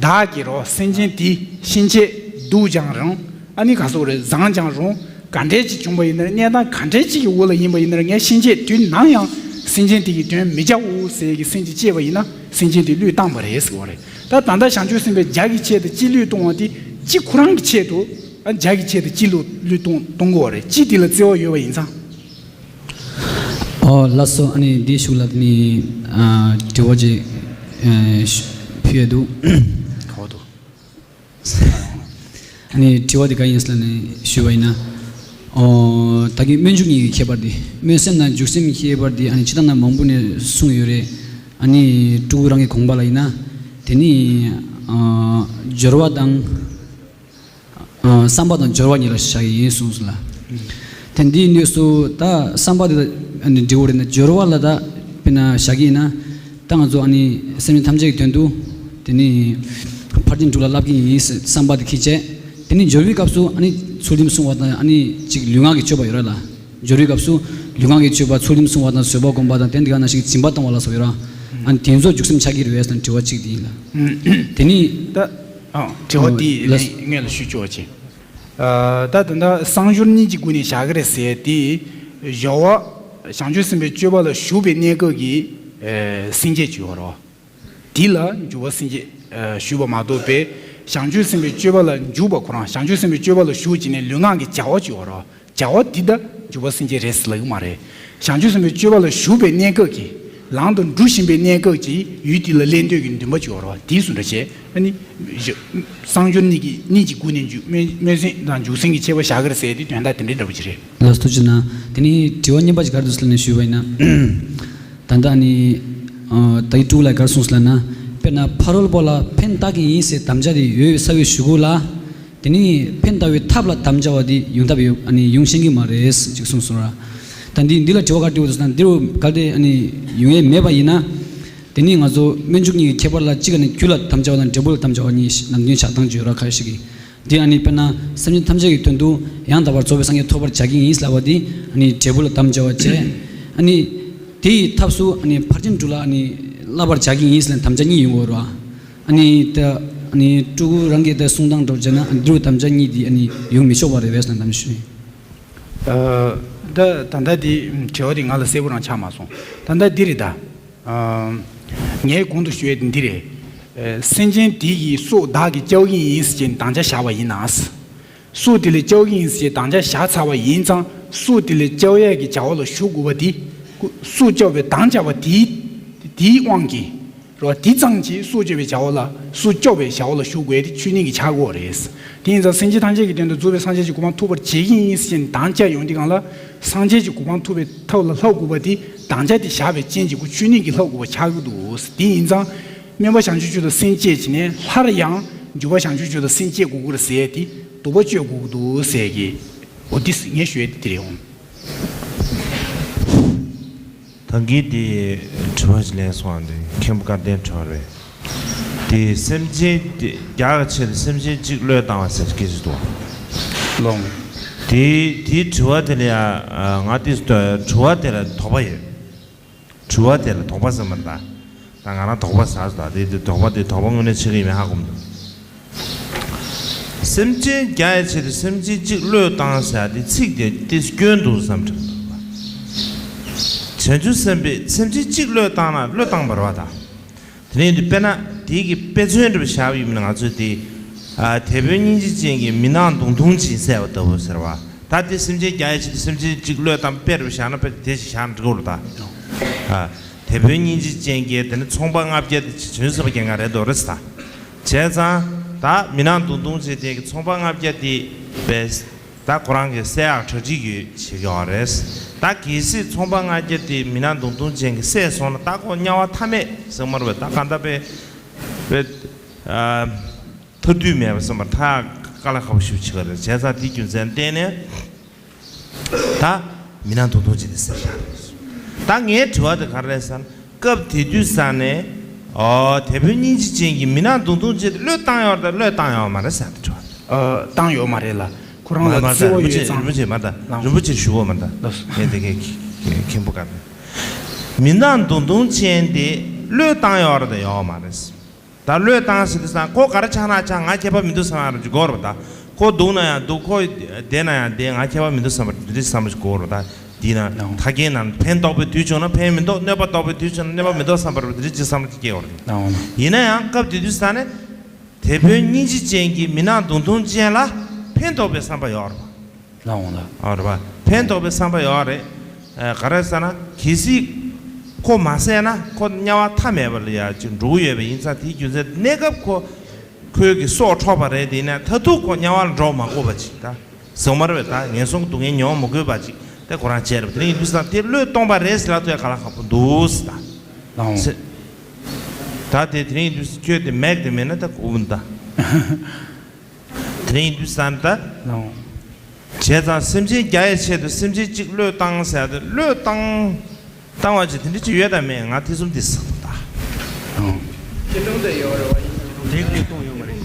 བདག་གིས་རོ་སེམས་ཅན་དེ་ཤན་ཆད་སྡུག་ཀྱང་རུང་། ཨ་ནི་ག་སོགས་རེད་བཟང་ཀྱང་རུང་། ག་འདྲས་ཅིག་བྱུང་བ་ཡིན་ན་གནས་སྟངས་ག་འདྲས་ཅིག་གི་འོག་ལ་ཡིན་པ་ཡིན་ན་ངས་ཤན་ཆད་དུས་ནམ་ཡང་སེམས་ཅན་དེ་གི་དོན་མི་བྱའོ་ཟེར་གི་སེམས་ཅིག་སྐྱེས་པ་ཡིན་ན་སེམས་ཅན་དེ་བློས་བཏང་བ་རེད་ཟེར་བ་རེད། ད་ད་ལྟ་བྱང་ཆུབ་སེམས་དཔའི་བརྒྱ་གི་ཆེད་དུ་གཅིག་བློས་གཏོང་བ་དེ་གཅིག་ཁོ་རང་གི་ཆེད་དུ་ཨ་བརྒྱ་གི་ཆེད་དུ་གཅིག་བློས་བློས་གཏོང་གཏོང་དགོས་བ་རེད། གཅིག་དེ་ལ་བརྩེ་བ་ཡོད་པ་ཡིན་ཙང་། ཨོ་ལགས་སོ། ཨ་ནི་འདིའི་གཞུག་ལ་དེ་ནི་ཨ་དྲི་བ་ཅིག་ཨ་ཞུ་ཕུལ་ཡ་འདུག། ག་བ་འདུག། ཨ་ནི་དྲི་བ་འདི་ག་ཡིན་ཟེར་ནས་ཞུས་པ་ཡིན་ན། ཨོ་ད་གིན་སྨོན་འཇུག་གཉིས་ཀྱི་ཁྱད་པར་འདི་སྨོན་སེམས་དང་འཇུག་སེམས་ཀྱི་ཁྱད་པར་འདི་ཨ་ནི་ཕྱི་ལྟར་ན་མང་པོ་ནས་གསུངས་ཡོད་རེད། ཨ་ནི་སྤྲུལ་སྐུ་རང་གི་དགོངས་པ་ལ་ཡིན་ན། དེ་ནི་ཨ་སྦྱོར་བ་དང་། ཨ་བསམ་པ་དང་སྦྱོར་བ་གཉིས་ལ་བཞག་གི་ཡིན་གསུངས་སོང་ལ། དེ་འདིའི་གནས་སུ་ད་བསམ་པ་དེ་ལ་ཨ་ནི་འབྲས་བུ་རེད་ན་སྦྱོར་བ་ལ་ད་དཔེར་ན་བཞག་གི་ཡིན་ན། ད་ང་ཚོ་ཨ་ནི་སེམས་ཅན་ཐམས་ཅད་ཀྱི་དོན་དུ་དེ་ནི་ཕར་ཕྱིན་དྲུག་ལ་བསླབ་ཀྱི་ཡིན་ཟེར་བསམ་པ་དེ་འཁྱེར་བྱས། དེ་ནི་སྦྱོར་བའི་སྐབས་སུ་ཨ་ནི་ཚུལ་ཁྲིམས་སྲུང་བ་དང་ཨ་ནི་ཅིག་ལུས་ངག་གི་སྤྱོད་པ་ཡོད་ར་ལ། སྦྱོར་བའི་སྐབས་སུ་ལུས་ངག་གི་སྤྱོད་པ་ཚུལ་ཁྲིམས་སྲུང་བ་དང་བཟོད་པ་སྒོམ་པ་དང་དེ་འདི་ག་ནང་བཞིན་སྦྱིན་པ་གཏོང་བ་ལ་སོགས་ཡོད་ར། ཨ་ནི་དེ་ཚོ་འཇུག་སེམས་ཆགས་ཀྱི་རེད་བས་ཟེར་ན་དྲི་བ་གཅིག་དེ་ཡིན་ལ། དེ་ནི་ད་ཨ་དྲི་བ་དེ་ལ་ངས་ལ་ཞུ་ཆོག་ཅེ། ད་ད་ལྟ་གསང་སྦྱོར་གཉིས་ཀྱི་སྒོ་ནས་བཞག་གི་རེད་ཟེར་དེ། སྦྱོར་བ་བྱང་ཆུབ་སེམས་དཔའི་སྤྱོད་པ་ལ་ཞུགས་པའི་གནས་སྐབས་ཀྱི་སེམས་བསྐྱེད་ཅིག་ཡོད་རེད། དེ་ལ་འཇུག་པ་སེམས་བསྐྱེད་ཞུས་པ་མ་གཏོགས་པའི་བྱང་ཆུབ་སེམས་དཔའི་སྤྱོད་པ་ལ་འཇུག་པ་ཁོ་རང་བྱང་ཆུབ་སེམས་དཔའི་སྤྱོད་པ་ལ་ཞུགས་བྱས་ནས་ལུས་ངག་གི་བྱ་བ་ཅིག་ཡོད་རེད། བྱ་བ་འདི་ད་འཇུག་པ་སེམས་བསྐྱེད་རེད་ཟེར་ལབ་ཀྱི་མ་རེད། བྱང་ཆུབ་སེམས་དཔའི་སྤྱོད་པ་ལ་ཞུགས་པའི་གནས་སྐབས་ཀྱི་ ལང་དུ་འགྲོ་བཞིན་པའི་གནས་སྐབས་ཀྱི་ཡུལ་དེ་ལ་སླེབས་འདོད་ཀྱི་འདུན་པ་ཅིག་ཡོད་རེད་བ། དེ་སུ་འདྲ་བྱས། ཨ་ནི། གསང་སྦྱོར་གཉིས་ཀྱི་གཉིས་ཀྱི་སྒོ་ནས་འཇུག་སྨོན་སྨོན་སེམས་དང་འཇུག་སེམས་ཀྱི་ཁྱད་པར་བཞག་གི་རེད་ཟེར་ཏེ་དོན་དག་དེ་འདྲའི་འདྲ་པོ་ཅིག་རེད། ལགས་སོ། ཐུགས་རྗེ་གནང་། དེ་ནས་དྲི་བ་གཉིས་པ་ཅིག་ག་རེ་འདུག་ཟེར་ལབ་ནས་ཞུས་པ་ཡིན་ན། ད་ལྟ་ནི། ད་ཡིག་དྲུག་ལ་ག་རེ་གསུངས་ཟེར་ལབ་ན། དཔེར་ན་ཕ་རོལ་པོ་ལ་ཕན་བཏགས་ཀྱི་ཡིན་ཟེར་དམ་བཅའ་དེ་ཡོད་ས་བའི་གཞུག་གུ་ལ། དེ་ནི་ཕན་བཏགས་པའི་ཐབས་ལ་དམ་བཅའ་བ་དེ་ཡོང་ཐབས་ཡོད། ཨ་ནི་ཡོང་ཤེས་ཀྱི་མ་རེད་ཅེས་གསུངས་སོང་ར། ད་འདི་འདི་ལ་དྲི་བ་ག་རེ་དྲི་བ་འདུག་ཟེར་ན། འདི་རུ་གལ་ཏེ་ཨ་ནི་ཡོང་ཡས་མེད་པ་ཡིན་ན། དེ་ནི་ང་ཚོ་སྨོན་འཇུག་གཉིས་ཀྱི་ཁྱད་པར་ལ་གཅིག་ཨ་ནི་རྒྱུ་ལ་དམ་བཅའ་བ་དང་འབྲས་བུ་ལ་དམ་བཅའ་བ་གཉིས་ནམ་རྒྱུན་ཆགས་སྡང་བརྗོད་ར་ཁ་ཤས་ཀྱིས། འདི་ཨ་ནི་དཔེར་ན་སེམས་ཅན་ཐམས་ཅད་ཀྱི་དོན་དུ་ཡང་དག་པར་རྫོགས་པའི་སངས་རྒྱས་ཐོབ་པར་བྱ་གི་ཡིན་ལབ་པ་འདི་ཨ་ནི་འབྲས་བུ་ལ་དམ་བཅའ་བ་བྱས། ཨ་ནི་དེའི་ཐབས་སུ་ཨ་ནི་ཕར་ཕྱིན་དྲུག་ལ་ཨ་ནི་བསླབ་པར་བྱ་གི་ཡིན་ལབ་དམ་བཅའ་གཉིས་ཡོང་གི་ཡོད་རེད་བ། ཨ་ནི་ད་ཨ་ནི་སྤྲུལ་སྐུ་རང་གིས་ད་གསུང་སྟངས་འདྲ་བྱས་ན་ཨ་ནི་འདི་རུ་དམ་བཅའ་གཉིས་འདི་ཨ་ནི་ཡོང་མི་ཆོག་པ་རེད་པས་ལབ་དམ་བཅའ་ཞུ། ཨ། ད་ད་ལྟ་འདི་དྲི་བ་འདི་ང་ལ་གསལ་པོ་རང་ཆགས་མ་སོང་། ད་ལྟ་འདི་རེད་ད། ཨ། ངས་གོང་དུ་ཞུ་ཡས་དེ་འདི་རེད། ཨ། སེམས་ཅན་དེ་ཡི་སྲོག་བདག་གིས་བཅད་ཀྱི་ཡིན་ཟེར་ནས་དམ་བཅའ་བཞག་པ་ཡིན་ན། སྲོག་དེ་ལས་བཅད་ཀྱི་ཡིན་ཟེར་ནས་དམ་བཅའ་བཞག་ཚར་བ་ཡིན་ཙང་སྲོག་དེ་ལས་བཅད་ཡས་ཀྱི་བྱ་བ་ལ་ཞུགས་དགོས་པ་དེ། སྲོག་བཅད་པའི་དམ་བཅའ་བ་དེའི་དེའི་དབང་གིས་རེད་བ། དེ་ཙམ་གྱིས་སྲོག་གཅོད་པའི་བྱ་བ་ལ་སྲོག་སྐྱོབ་པའི་བྱ་བ་ལ་ཞུགས་དགོས་ཏེ་ཆོས་ཉིད་ཀྱི་ཆ་དགོས་རེད། དེ་ཡིན་ཙང་སེམས་ཅན་ཐམས་ཅད་ཀྱི་དོན་དུ་རྫོགས་པའི་སངས་རྒྱས་ཀྱི་གོ་འཕང་ཐོབ་པར་བྱེད་ཀྱི་ཡིན་ཟེར་ནས་དམ་བཅའ་ཡོང་དུས་སྒང་ལ་སངས་རྒྱས་ཀྱི་གོ་འཕང་ཐོབ་པའི་ཐབས་ལ་བསླབ་དགོས་པ་དེ་དམ་བཅའ་དེ་བཞག་པའི་རྐྱེན་གྱིས་ཁོ་ཆོས་ཉིད་ཀྱི་བསླབ་དགོས་པ་ཆགས་ཀྱི་འདུག། དེ་ཡིན་ཙང་སྨོན་པ་བྱང་ཆུབ་མཆོག་ཏུ་སེམས་བསྐྱེད་བྱས་ནས་སླར་ཡང་འཇུག་པ་བྱང་ཆུབ་མཆོག་ཏུ་སེམས་བསྐྱེད་དགོས་ཀྱི་རེད་ཟེར་ཏེ་སྡིག་པ་གཅོད་དགོས་ཀྱི་འདུག་ཟེར་གི། འོ་དེ་ངས་ཞུ་ཡས་དེ་དེ་རེད་འོང་། ད་གིན་དེ་དྲི་བ་ཞིག་ལན་སོང་བ་འདི་མཁན་པོ་སྐལ་ལྡན་དྲི་བ་རེད། དེ་སེམས་ཅན་དེ་རྒྱལ་བའི་ཆེད་དུ་སེམས་ཅན་གཅིག་བློས་བཏང་བ་ཟེར་སྐད་ཅིག་འདུག་བ། ལོང་། དེ་དེའི་དྲི་བ་དེ་ལ་ཡ་ང་དེ་དྲི་བ་དེ་ལ་དོགས་པ་ཡོད། དྲི་བ་དེ་ལ་དོགས་པ་ཟེར་མ་རེད་ད། ད་ང་རང་དོགས་པ་ཟ་ཟ་ད་དེ་དེ་དོགས་པ་དེ་དོགས་པ་དངོས་གནས་ཆགས་ཀྱི་མེད་ཧ་གོ་མི་འདུག་སེམས་ཅན་རྒྱལ་བའི་ཆེད་དུ་སེམས་ཅན་གཅིག་བློས་བཏང་ཟེར་དེ་ཚིག་དེ་ཏིས་སྐྱོན་འདུག་བསམ་དྲན་འདུག་བ། བྱང་ཆུབ་སེམས་དཔས་སེམས་ཅན་གཅིག་བློས་བཏང་ན་བློས་བཏང་བ་རེད་བ་ད། དེ་ནས་འདི་དཔེར་ན་དེའི་གི་དཔེ་མཚོན་འདྲ་པོ་བཞག་ཡོད་མིན་ང་ཚོས་དེ། ཨ། དེད་དཔོན་སྙིང་རྗེ་ཅན་གྱིས་མི་ནག་མདུང་ཐུང་ཅིག་བསད་པ་ལྟ་བུ་ཟེར་བ། ད་དེ་སེམས་ཅན་རྒྱལ་བའི་ཆེད་དུ་སེམས་ཅན་གཅིག་བློས་བཏང་དཔེ་འདྲ་པོ་བཞག་ན་དཔེ་དེ་ཞིག་བཞག་ན་འགྲིག་གི་རེད་ད། ཨ། དེད་དཔོན་སྙིང་རྗེ་ཅན་གྱིས་དེ་ནི་ཚོང་པ་ལྔ་བརྒྱ་དེ་བྱོན་ཟེར་བ་རྒྱལ་ཁ་རེད་འདུག་རེད་ད། བྱས་ཙང་ད་མི་ནག་མདུང་ཐུང་ཅན་དེ་གི་ཚོང་པ་ལྔ་བརྒྱ་དེ་བས། ད་ཁོ་རང་གི་བསད་ཡག་གྲ་སྒྲིག་ཡོད་བྱེད་ཀྱི་ཡོད་རེད། ད་གལ་སྲིད་ཚོང་པ་ལྔ་བརྒྱ་དེ་མི་ནག་མདུང་ཐུང་ཅན་གྱིས་བསད་སོང་ན་ད་ཁོ་དམྱལ་བ་མཐའ་མེད་ཟེར་མ་རེད་པས། ད་གང་ལྟར་པས་པས་ཨ། ཐར་དུས་མེད་པ་ཟེར་མ་ཐག་དཀའ་ལས་ཁག་པོ་ཞིག་བྱེད་ཀྱི་རེད། བྱས་ཙང་དེའི་རྒྱུ་མཚན་བརྟེན་ནས་ད་མི་ནག་མདུང་ཐུང་ཅན་དེ་བསད་བཞག་རེད། ད་ངའི་དྲི་བ་དེ་ག་རེ་རེད་ཟེར་ན། སྐབས་དེ་དུས་ས་ནས། ཨོ། དེད་དཔོན་སྙིང་རྗེ་ཅན་གྱིས་མི་ནག་མདུང་ཐུང་ཅན་དེ་བློས་བཏང་ཡོད་རེད་ད་བློས་བཏང་ཡོད་མ་རེད་ཟེར་ཏེ་དྲི་བ། ཨ། བཏང་ཡོད་མ་རེད་ལ། ཁོ་རང་ལ་བརྩེ་བ་ཡོད་ཙང་། རིན་པོ་ཆེ་མ་ད། རིན་པོ་ཆེ་ཞུ་བ་མ་ད། ངས་དེ་གའི་མཁན་པོ་ག་རེ། མི་ནག་མདུང་ཐུང་ཅན་དེ་བློས་བཏང་ཡོད་རེད་ད་ཡོད་མ་རེད། ད་བློས་བཏང་ཟེར་དུས་ཙང་ཁོ་ག་རེ་ཆགས་ན་ཆགས་ང་ཁྱད་པར་མི་འདུག་བསམ་ཡག་རེ་ཅིག་དགོས་རེད་ད། ཁོ་སྡུག་ན་ཡང་སྡུག་ཁོ་བདེ་ན་ཡང་བདེ་ང་ཁྱད་པར་མི་འདུག་བསམ་པ་འདི་འདྲའི་བསམ་པ་ཞིག་དགོས་རེད་ད། འདི་ན་ལའོ། ཐ་སྐད་ནང་ཕན་ཐོགས་པའི་དུས་བྱུང་ན་ཕན་མི་ཐོགས། གནོད་པ་ཐོགས་པའི་དུས་བྱུང་ན་གནོད་པ་མི་ཐོགས་བསམ་པ་རེད་པ། འདི་འདྲའི་ཅིག་བསམ་བློ་ཅིག་སྐྱེ་བ་རེད། ལའོ་ན། ཡིན་ན་ཡང་སྐབས་དེ་དུས་ས་ནས་དེད་དཔོན་སྙིང་རྗེ་ཅན་གྱིས་མི་ནག་མདུང་ཐུང་ཅན་ལ་ཕན་ཐོགས་པའི་བསམ་པ་ཡོད་རེད་པ། ལའོ་ན། ཨ་རེད་པ། ཕན་ཐོགས་པའི་བསམ་པ་ཡོད་རེད། ཨ། ག་རེ་ཟེར་ན་གལ་སྲིད་ཁོ་མ་བསད་ན་ཁོ་དམྱལ་བ་མཐའ་མེད་པ་ལ་ཡ་ཅིག་འགྲོ་གི་ཡོད་པ་ཡིན་ཙང་དེའི་རྒྱུ་མཚན་གནས་སྐབས་ཁོ་ཁོའི་གི་སྲོག་འཕྲོག་པ་རེད། དེ་ཡིན་ན་མཐར་ཐུག་ཁོ་དམྱལ་བ་ལ་འགྲོ་མ་དགོས་པ་ཅིག་ད། ཟེར་མ་རེད་པས། ད་ངན་སོང་གི་སྡུག་བསྔལ་མྱོང་མི་དགོས་པ་ཅིག་དེ་ཁོ་རང་བྱས་རེད་པ། དེ་རིང་ཡིན་དུས་ཙང་དེ་བློས་གཏོང་པ་རེད་ཟེར་ལབ་ཐུབ་ཡ་ག་ལ་ཁག་པོ་འདུག་ཟེར་ད། ལའོ། ཟེར། ད་དེ་དེ་རིང་ཡིན་དུས་ཁྱོད་དེ་མེག་དེ་མེད་ན་ད་གོ་བུ་ད། དེ་རིང་ཡིན་དུས་ཙང་ད། ལའོ། བྱས་ཙང་སེམས་ཅན་རྒྱ་ཡི་ཆེད་དུ་སེམས་ཅན་གཅིག་བློས་བཏང་ཟེར་ཡ་དེ་བློས་བཏང་། བཏང་བ་ཅིག་དེ་འདྲ་ཅིག་ཡོད་དམ་མེད། ང་དེ་གསུམ་དེ་ཟེར་ད། ལའོ། ཁྱེད་རང་དེ་ཡོད་རེད་བ། ཡིན་ན་རུང་དེ་བློས་གཏོང་ཡོད་མ་རེད།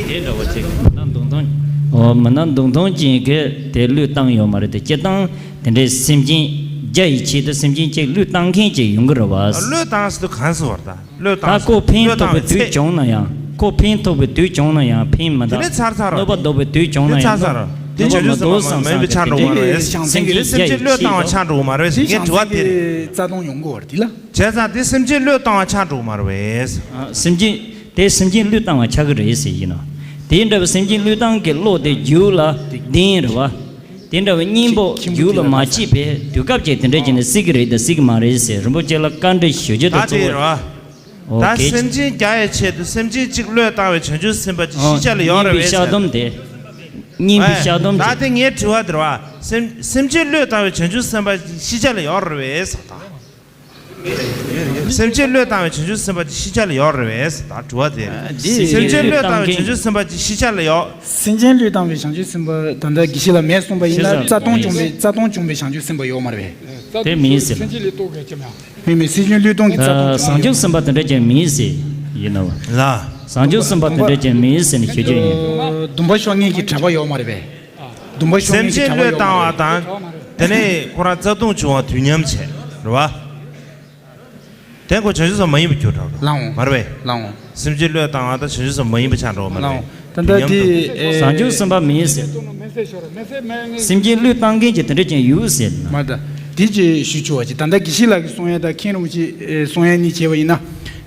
དེ་འདྲ་བ་ཅིག་མི་ནག་མདུང་ཐུང་། ཨོ། མི་ནག་མདུང་ཐུང་ཅན་གྱིས་དེ་བློས་བཏང་ཡོད་མ་རེད་དེ། སྤྱིར་བཏང་དེ་འདྲའི་སེམས་ཅན་རྒྱ་ཡི་ཆེད་དུ་སེམས་ཅན་གཅིག་བློས་བཏང་མཁན་ཅིག་ཡོང་གི་རེད་བ། བློས་བཏང་ཟེར་དུས་གང་ཟེར་བ་རེད་ད། བློས་བཏང་ད་ཁོ་ཕན་ཐོགས་པའི་དུས་བྱུང་ན་ཡང་། ཁོ་ཕན་ཐོགས་པའི་དུས་བྱུང་ན་ཡང་ཕན་མི་ད། དེ་ནས་ཚར་ཚར་རོ། གནོད་པ་ཐོགས་པའི་དུས་བྱུང་ན་ཡང་། དེ་ཚར་ཚར་རོ། དེ་གནོད་པ་མི་ཐོགས་བསམ་ས་མིན་པའི་ཆ་འགྲོ་མ་རེད་བས། སེམས་ཅན་བློས་བཏང་བ་ཆ་འགྲོ་མ་རེད་བས། ངས་དྲི་བ་དེ་རེད། རྩ་སྟོང་ཡོང་གི་བར་དེ་ལ། བྱས་ཙང་དེ་སེམས་ཅན་བློས་བཏང་བ་ཆ་འགྲོ་མ་རེད་བས། ཨ། སེམས་ཅན་དེ་སེམས་ཅན་བློས་བཏང་བ་ཆགས་ཀྱི་རེད་ཟེར་ཡིན་ནོ། དེ་འདྲ་བའི་སེམས་ཅན་བློས་བཏང་གི་བློ་དེ་རྒྱུད་ལ་ལྡན་རེད་བ། དེ་འདྲ་བའི་སྙིང་པོ་ཁྱི་ཁྱི་ཡུལ་ལ་མ་སྐྱིད་པའི་དུས་སྐབས་ཅིག་དེ་འདྲ་བྱས་ནས་སྲིད་ཀྱི་རེད་དང་སྲིད་ཀྱི་མ་རེད་ཟེར། རིན་པོ་ཆེ་ལ་བཀའ་འདྲི་ཞུ་རྒྱུ་དང་གཙོ་བོ། ད་དེ་རེད་བ། ད་ཨོ་ཀེ། སེམས་ཅན་བརྒྱ་ཡི་ཆེད་དུ་སེམས་ཅན་གཅིག་བློས་བཏང་བའི་བྱང་ཆུབ་སེམས་དཔའ་ཅིག་ཤི་བྱ་ལ་ཡོད་རེད་བས་ཟེར། སྙིང་པོའི་བཤགས་སྡོམ་དེ། སྙིང་པོའི་བཤགས་སྡོམ་དེ། ད་དེ་ངའི་དྲི་བ་དེ་རེད་བ། སེམས་སེམས་ཅན་བློས་བཏང་བའི་བྱང་ཆུབ་སེམས་དཔའ་ཅིག་ཤི་བྱ་ལ་ཡོད་རེད་བས་ཟེར་ད། སེམས་ཅན་བློས་བཏང་བའི་བྱང་ཆུབ་སེམས་དཔའ་ཅིག་ཤི་བྱ་ལ་ཡོད་རེད་བས་ཟེར་ད་དྲི་བ་དེ། སེམས་ཅན་བློས་བཏང་བའི་བྱང་ཆུབ་སེམས་དཔའ་ཅིག་ཤི་བྱ་ལ་ཡོད། སེམས་ཅན་བློས་བཏང་བའི་བྱང་ཆུབ་སེམས་དཔའ་ད་ལྟ་དགེ་བཤེས་ལགས་མེད་གསུངས་པ་ཡིན་ན་རྩ་ལྟུང་བྱུང་བའི་རྩ་ལྟུང་བྱུང་བའི་བྱང་ཆུབ་སེམས་དཔའ་ཡོད་མ་རེད་པས། དེ་མིན་ཟེར། མིན་མིན་སེམས་ཅན་བློས་གཏོང་གི་རྩ་ལྟུང་བྱུང་། བྱང་ཆུབ་སེམས་དཔའ་དེ་འདྲ་ཅན་མིན་ཟེར་ཡིན་ནོ། ལ། བྱང་ཆུབ་སེམས་དཔའ་དེ་འདྲ་ཅན་མིན་ཟེར་ནས་ཞུ་རྒྱུ་ཡིན། སྡུམ་པ་ཤོར་མཁན་གྱི་གྲྭ་པ་ཡོད་མ་རེད་པས། སྡུམ་པ་ཤོར་མཁན་གྱི་གྲྭ་པ་ཡོད་མ་རེད། སེམས་ཅན་བློས་བཏང་བ་དང་། དེ་ནས་ཁོ་རང་རྩ་ལྟུང་བྱུང་བ་དུས་མཉམ་བྱས་རེད་བ། དེ་ཁོ་བྱང་ཆུབ་སེམས་མ་ཡིན་པ་གྱུར་འགྲོ་རེད། ལའོ། མ་རེད་པས། ལའོ། སེམས་ཅན་བློས་བཏང་བ་དང་བྱང་ཆུབ་སེམས་མ་ཡིན་པ་ཆགས་འགྲོ་བ་མ་རེད་པས། ད་ལྟ་དེ་བྱང་ཆུབ་སེམས་དཔའ་མིན་ཟེར། སེམས་ཅན་བློས་བཏང་མཁན་གྱི་དེ་འདྲ་ཅན་ཡོད་ཟེར་ན། མ་ད། དེ་ཅིག་ཞུ་ཆོག་པ་ཅིག་ད་ལྟ་དགེ་བཤེས་ལགས་ཀྱིས་གསུང་ཡ་དང་མཁན་རིན་པོ་ཆེ་གསུང་ཡ་གཉིས་བྱས་པ་ཡིན་ན།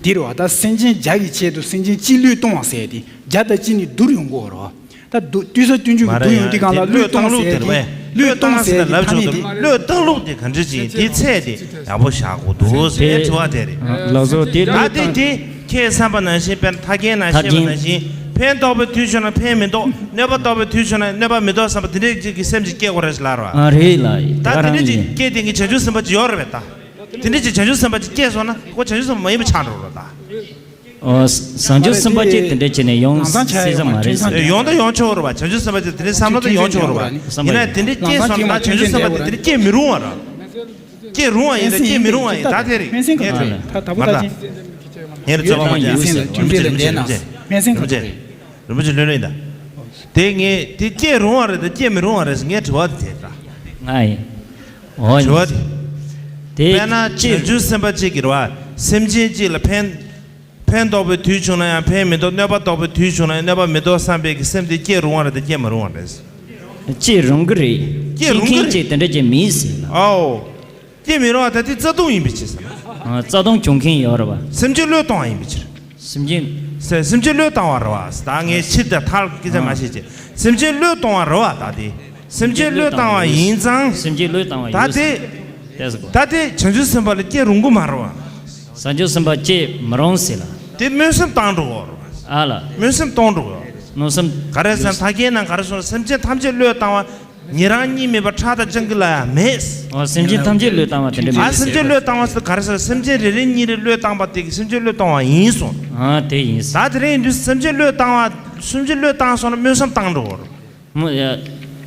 དེ་རེད་བ། ད་སེམས་ཅན་བརྒྱ་གི་ཆེད་དུ་སེམས་ཅན་གཅིག་བློས་གཏོང་བ་ཟེར་དེ་བརྒྱ་དང་གཅིག་ནི་བསྡུར་ཡོང་གི་ཡོད་རེད་བ། ད་བསྡུ་བསྡུས་ས་བསྟུན་འཇུག་གི་བསྡུ་ཡོང་དུས་སྒང་ལ་བློས་གཏོང་ཟེར་དེ་བློས་གཏོང་ཟེར་དེ་ཐ་སྙད་དེ་བློས་གཏོང་ལུགས་དེ་ག་འདྲ་ཅིག་ཡིན་དེའི་ཚད་དེ་ཡག་པོ་བཞག་དགོས་འདུག་ཟེར་དྲི་བ་དེ་རེད། ལགས་སོ། དེ་ད་བློས་དེ་གཏོང་དེ་ཁྱེད་བསམ་པ་ནང་བཞིན་དཔེར་ན་ཐར་རྒྱན་ནང་བཤད་པ་ནང་བཞིན་ཕན་འདོགས་པའི་དུས་བྱུང་ན་ཕན་མི་འདོགས། གནོད་པ་འདོགས་པའི་དུས་བྱུང་ན་གནོད་པ་མི་འདོགས་བསམ་པ་དེ་འདྲའི་ཅིག་གི་སེམས་ཅིག་སྐྱེ་དགོས་རེད་ལབ་ར། ཨ་རེད་ལ། ད་དེ་འདྲའི་ཅིག་སྐྱེ་དེ་གི་བྱང་ཆུབ་སེམས་དཔའ་ཅིག་ཡོད་རེད་པས་ད། དེ་འདྲའི་ཅིག་བྱང་ཆུབ་སེམས་དཔའ་ཅིག་སྐྱེས་སོང་ན་ཁོ་བྱང་ཆུབ་སེམས་དཔའ་མ་ཡིན་པ་ཆགས་འགྲོ་རེད་ད། ཨོ། བྱང་ཆུབ་སེམས་དཔའ་ཅིག་དེ་འདྲ་བྱས་ནས་ཡོང་སྲིད་ས་མ་རེད་ཟེར། ཡོང་ད་ཡོང་ཆོག་རེད་བ། བྱང་ཆུབ་སེམས་དཔའ་ཅིག་དེ་འདྲའི་བསམ་བློ་ད་ཡོང་ཆོག་རེད་བ། ཡིན་ན་དེ་འདྲའི་སྐྱེས་སོང་ན་བྱང་ཆུབ་སེམས་དཔའ་དེ་འདྲའི་སྐྱེ་མི་རུང་བ་ར། སྐྱེ་རུང་བ་ཡིན་ད་སྐྱེ་མི་རུང་བ་ཡིན་ད་དེ་རེད། ངས་ད་ད་པོ་ད་ཅིང་། ངས་རྩོད་པ་མ་ཡོད་སེམས་ལ་མཐུན་འབྲེལ་ལ་ལྡན་ན། སྨན་སེང་ཁ་ཐོག་རེད། རིན་པོ་ཆེ་ལོས་ལོས་ཡིན་ད། དེ་ངས་དེ་སྐྱེ་རུང་བ་རེད་ད་སྐྱེ་མི་རུང་བ་རེད་ཟེར་ངས་དྲི་བ་དེ་དེ་ད། ང་ཡིན། ཨོ་ཡིན། དྲི་བ་དེ། དེ་དཔེར་ན་སྐྱེ་བྱང་ཆུབ་སེམས་དཔའ་གཅིག་གིས་རེད་བ། སེམས་ཅན་གཅིག་ལ་ཕན། ཕན་འདོགས་པའི་དུས་བྱུང་ན་ཡང་ཕན་མི་འདོགས། གནོད་པ་འདོགས་པའི་དུས་བྱུང་ན་ཡང་གནོད་པ་མི་འདོགས་བསམ་པའི་གི་སེམས་དེ་སྐྱེ་རུང་བ་རེད་ད་སྐྱེ་མི་རུང་བ་རེད། སྐྱེ་རུང་གི་རེད། སྐྱེ་རུང་གི་རེད། སྐྱེ་མཁན་གཅིག་དེ་འདྲ་ཅིག་མིན་ཟེར་ལ། ཨའོ། སྐྱེ་མི་རུང་བ་ད་དེ་རྩ་ལྟུང་ཡིན་པའི་ཕྱིར་ཟེར་ན། ཨ། རྩ་ལྟུང་བྱུང་མཁན་ཡོད་རེད་བ། སེམས་ཅན་བློས་གཏོང་བ་ཡིན་པའི་ཕྱིར། སེམས་ཅན། སེ་སེམས་ཅན་བློས་བཏང་བ་རེད་བ། ད་ངས་ཕྱིར་དེ་ཐག་སྐད་ཆ་མ་བཤད་ཅེས། སེམས་ཅན་བློས་གཏོང་བ་རེད་བ་ད་དེ། སེམས་ཅན་བློས་བཏང་བ་ཡིན་ཙང་། སེམས་ཅན་བློས་བཏང་བ་ཡིན། ད་དེ། ད་དེ་བྱང་ཆུབ་སེམས་དཔའ་ལ་སྐྱེ་རུང་གི་མ་རེད་བ། བྱང་ཆུབ་སེམས་དཔའ་སྐྱེ་མི་རུང་ཟེར་ལ། དེ་སྨོན་སེམས་བཏང་འགྲོ་གི་རེད་བ། ཨ་ལ། སྨོན་སེམས་གཏོང་འགྲོ་གི་རེད་བ། སྨོན་སེམས། ག་རེ་ཟེར་ན་ཐར་རྒྱན་ནང་ག་རེ་གསུངས། སེམས་ཅན་ཐམས་ཅད་བློས་བཏང་བ། ཉེ་རང་གཉིས་མེད་པར་ཁྲག་དང་སྤྱང་ཀི་ལ་ཡང་མེད། ཨོ། སེམས་ཅན་ཐམས་ཅད་བློས་བཏང་བ་དེ་འདྲ་མེད། ཨ། སེམས་ཅན་བློས་བཏང་བ་ཟེར་ག་རེ་ཟེར། སེམས་ཅན་རེ་རེ་གཉིས་རེ་བློས་བཏང་བ་དེ་གིས་སེམས་ཅན་བློས་གཏོང་བ་ཡིན་གསུངས། ཨ། དེ་ཡིན། ད་དེ་རིང་ཡིན་དུས་སེམས་ཅན་བློས་བཏང་བ། སེམས་ཅན་བློས་བཏང་སོང་ན་སྨོན་སེམས་བཏང་འགྲོ་གི་རེད། སྨོན།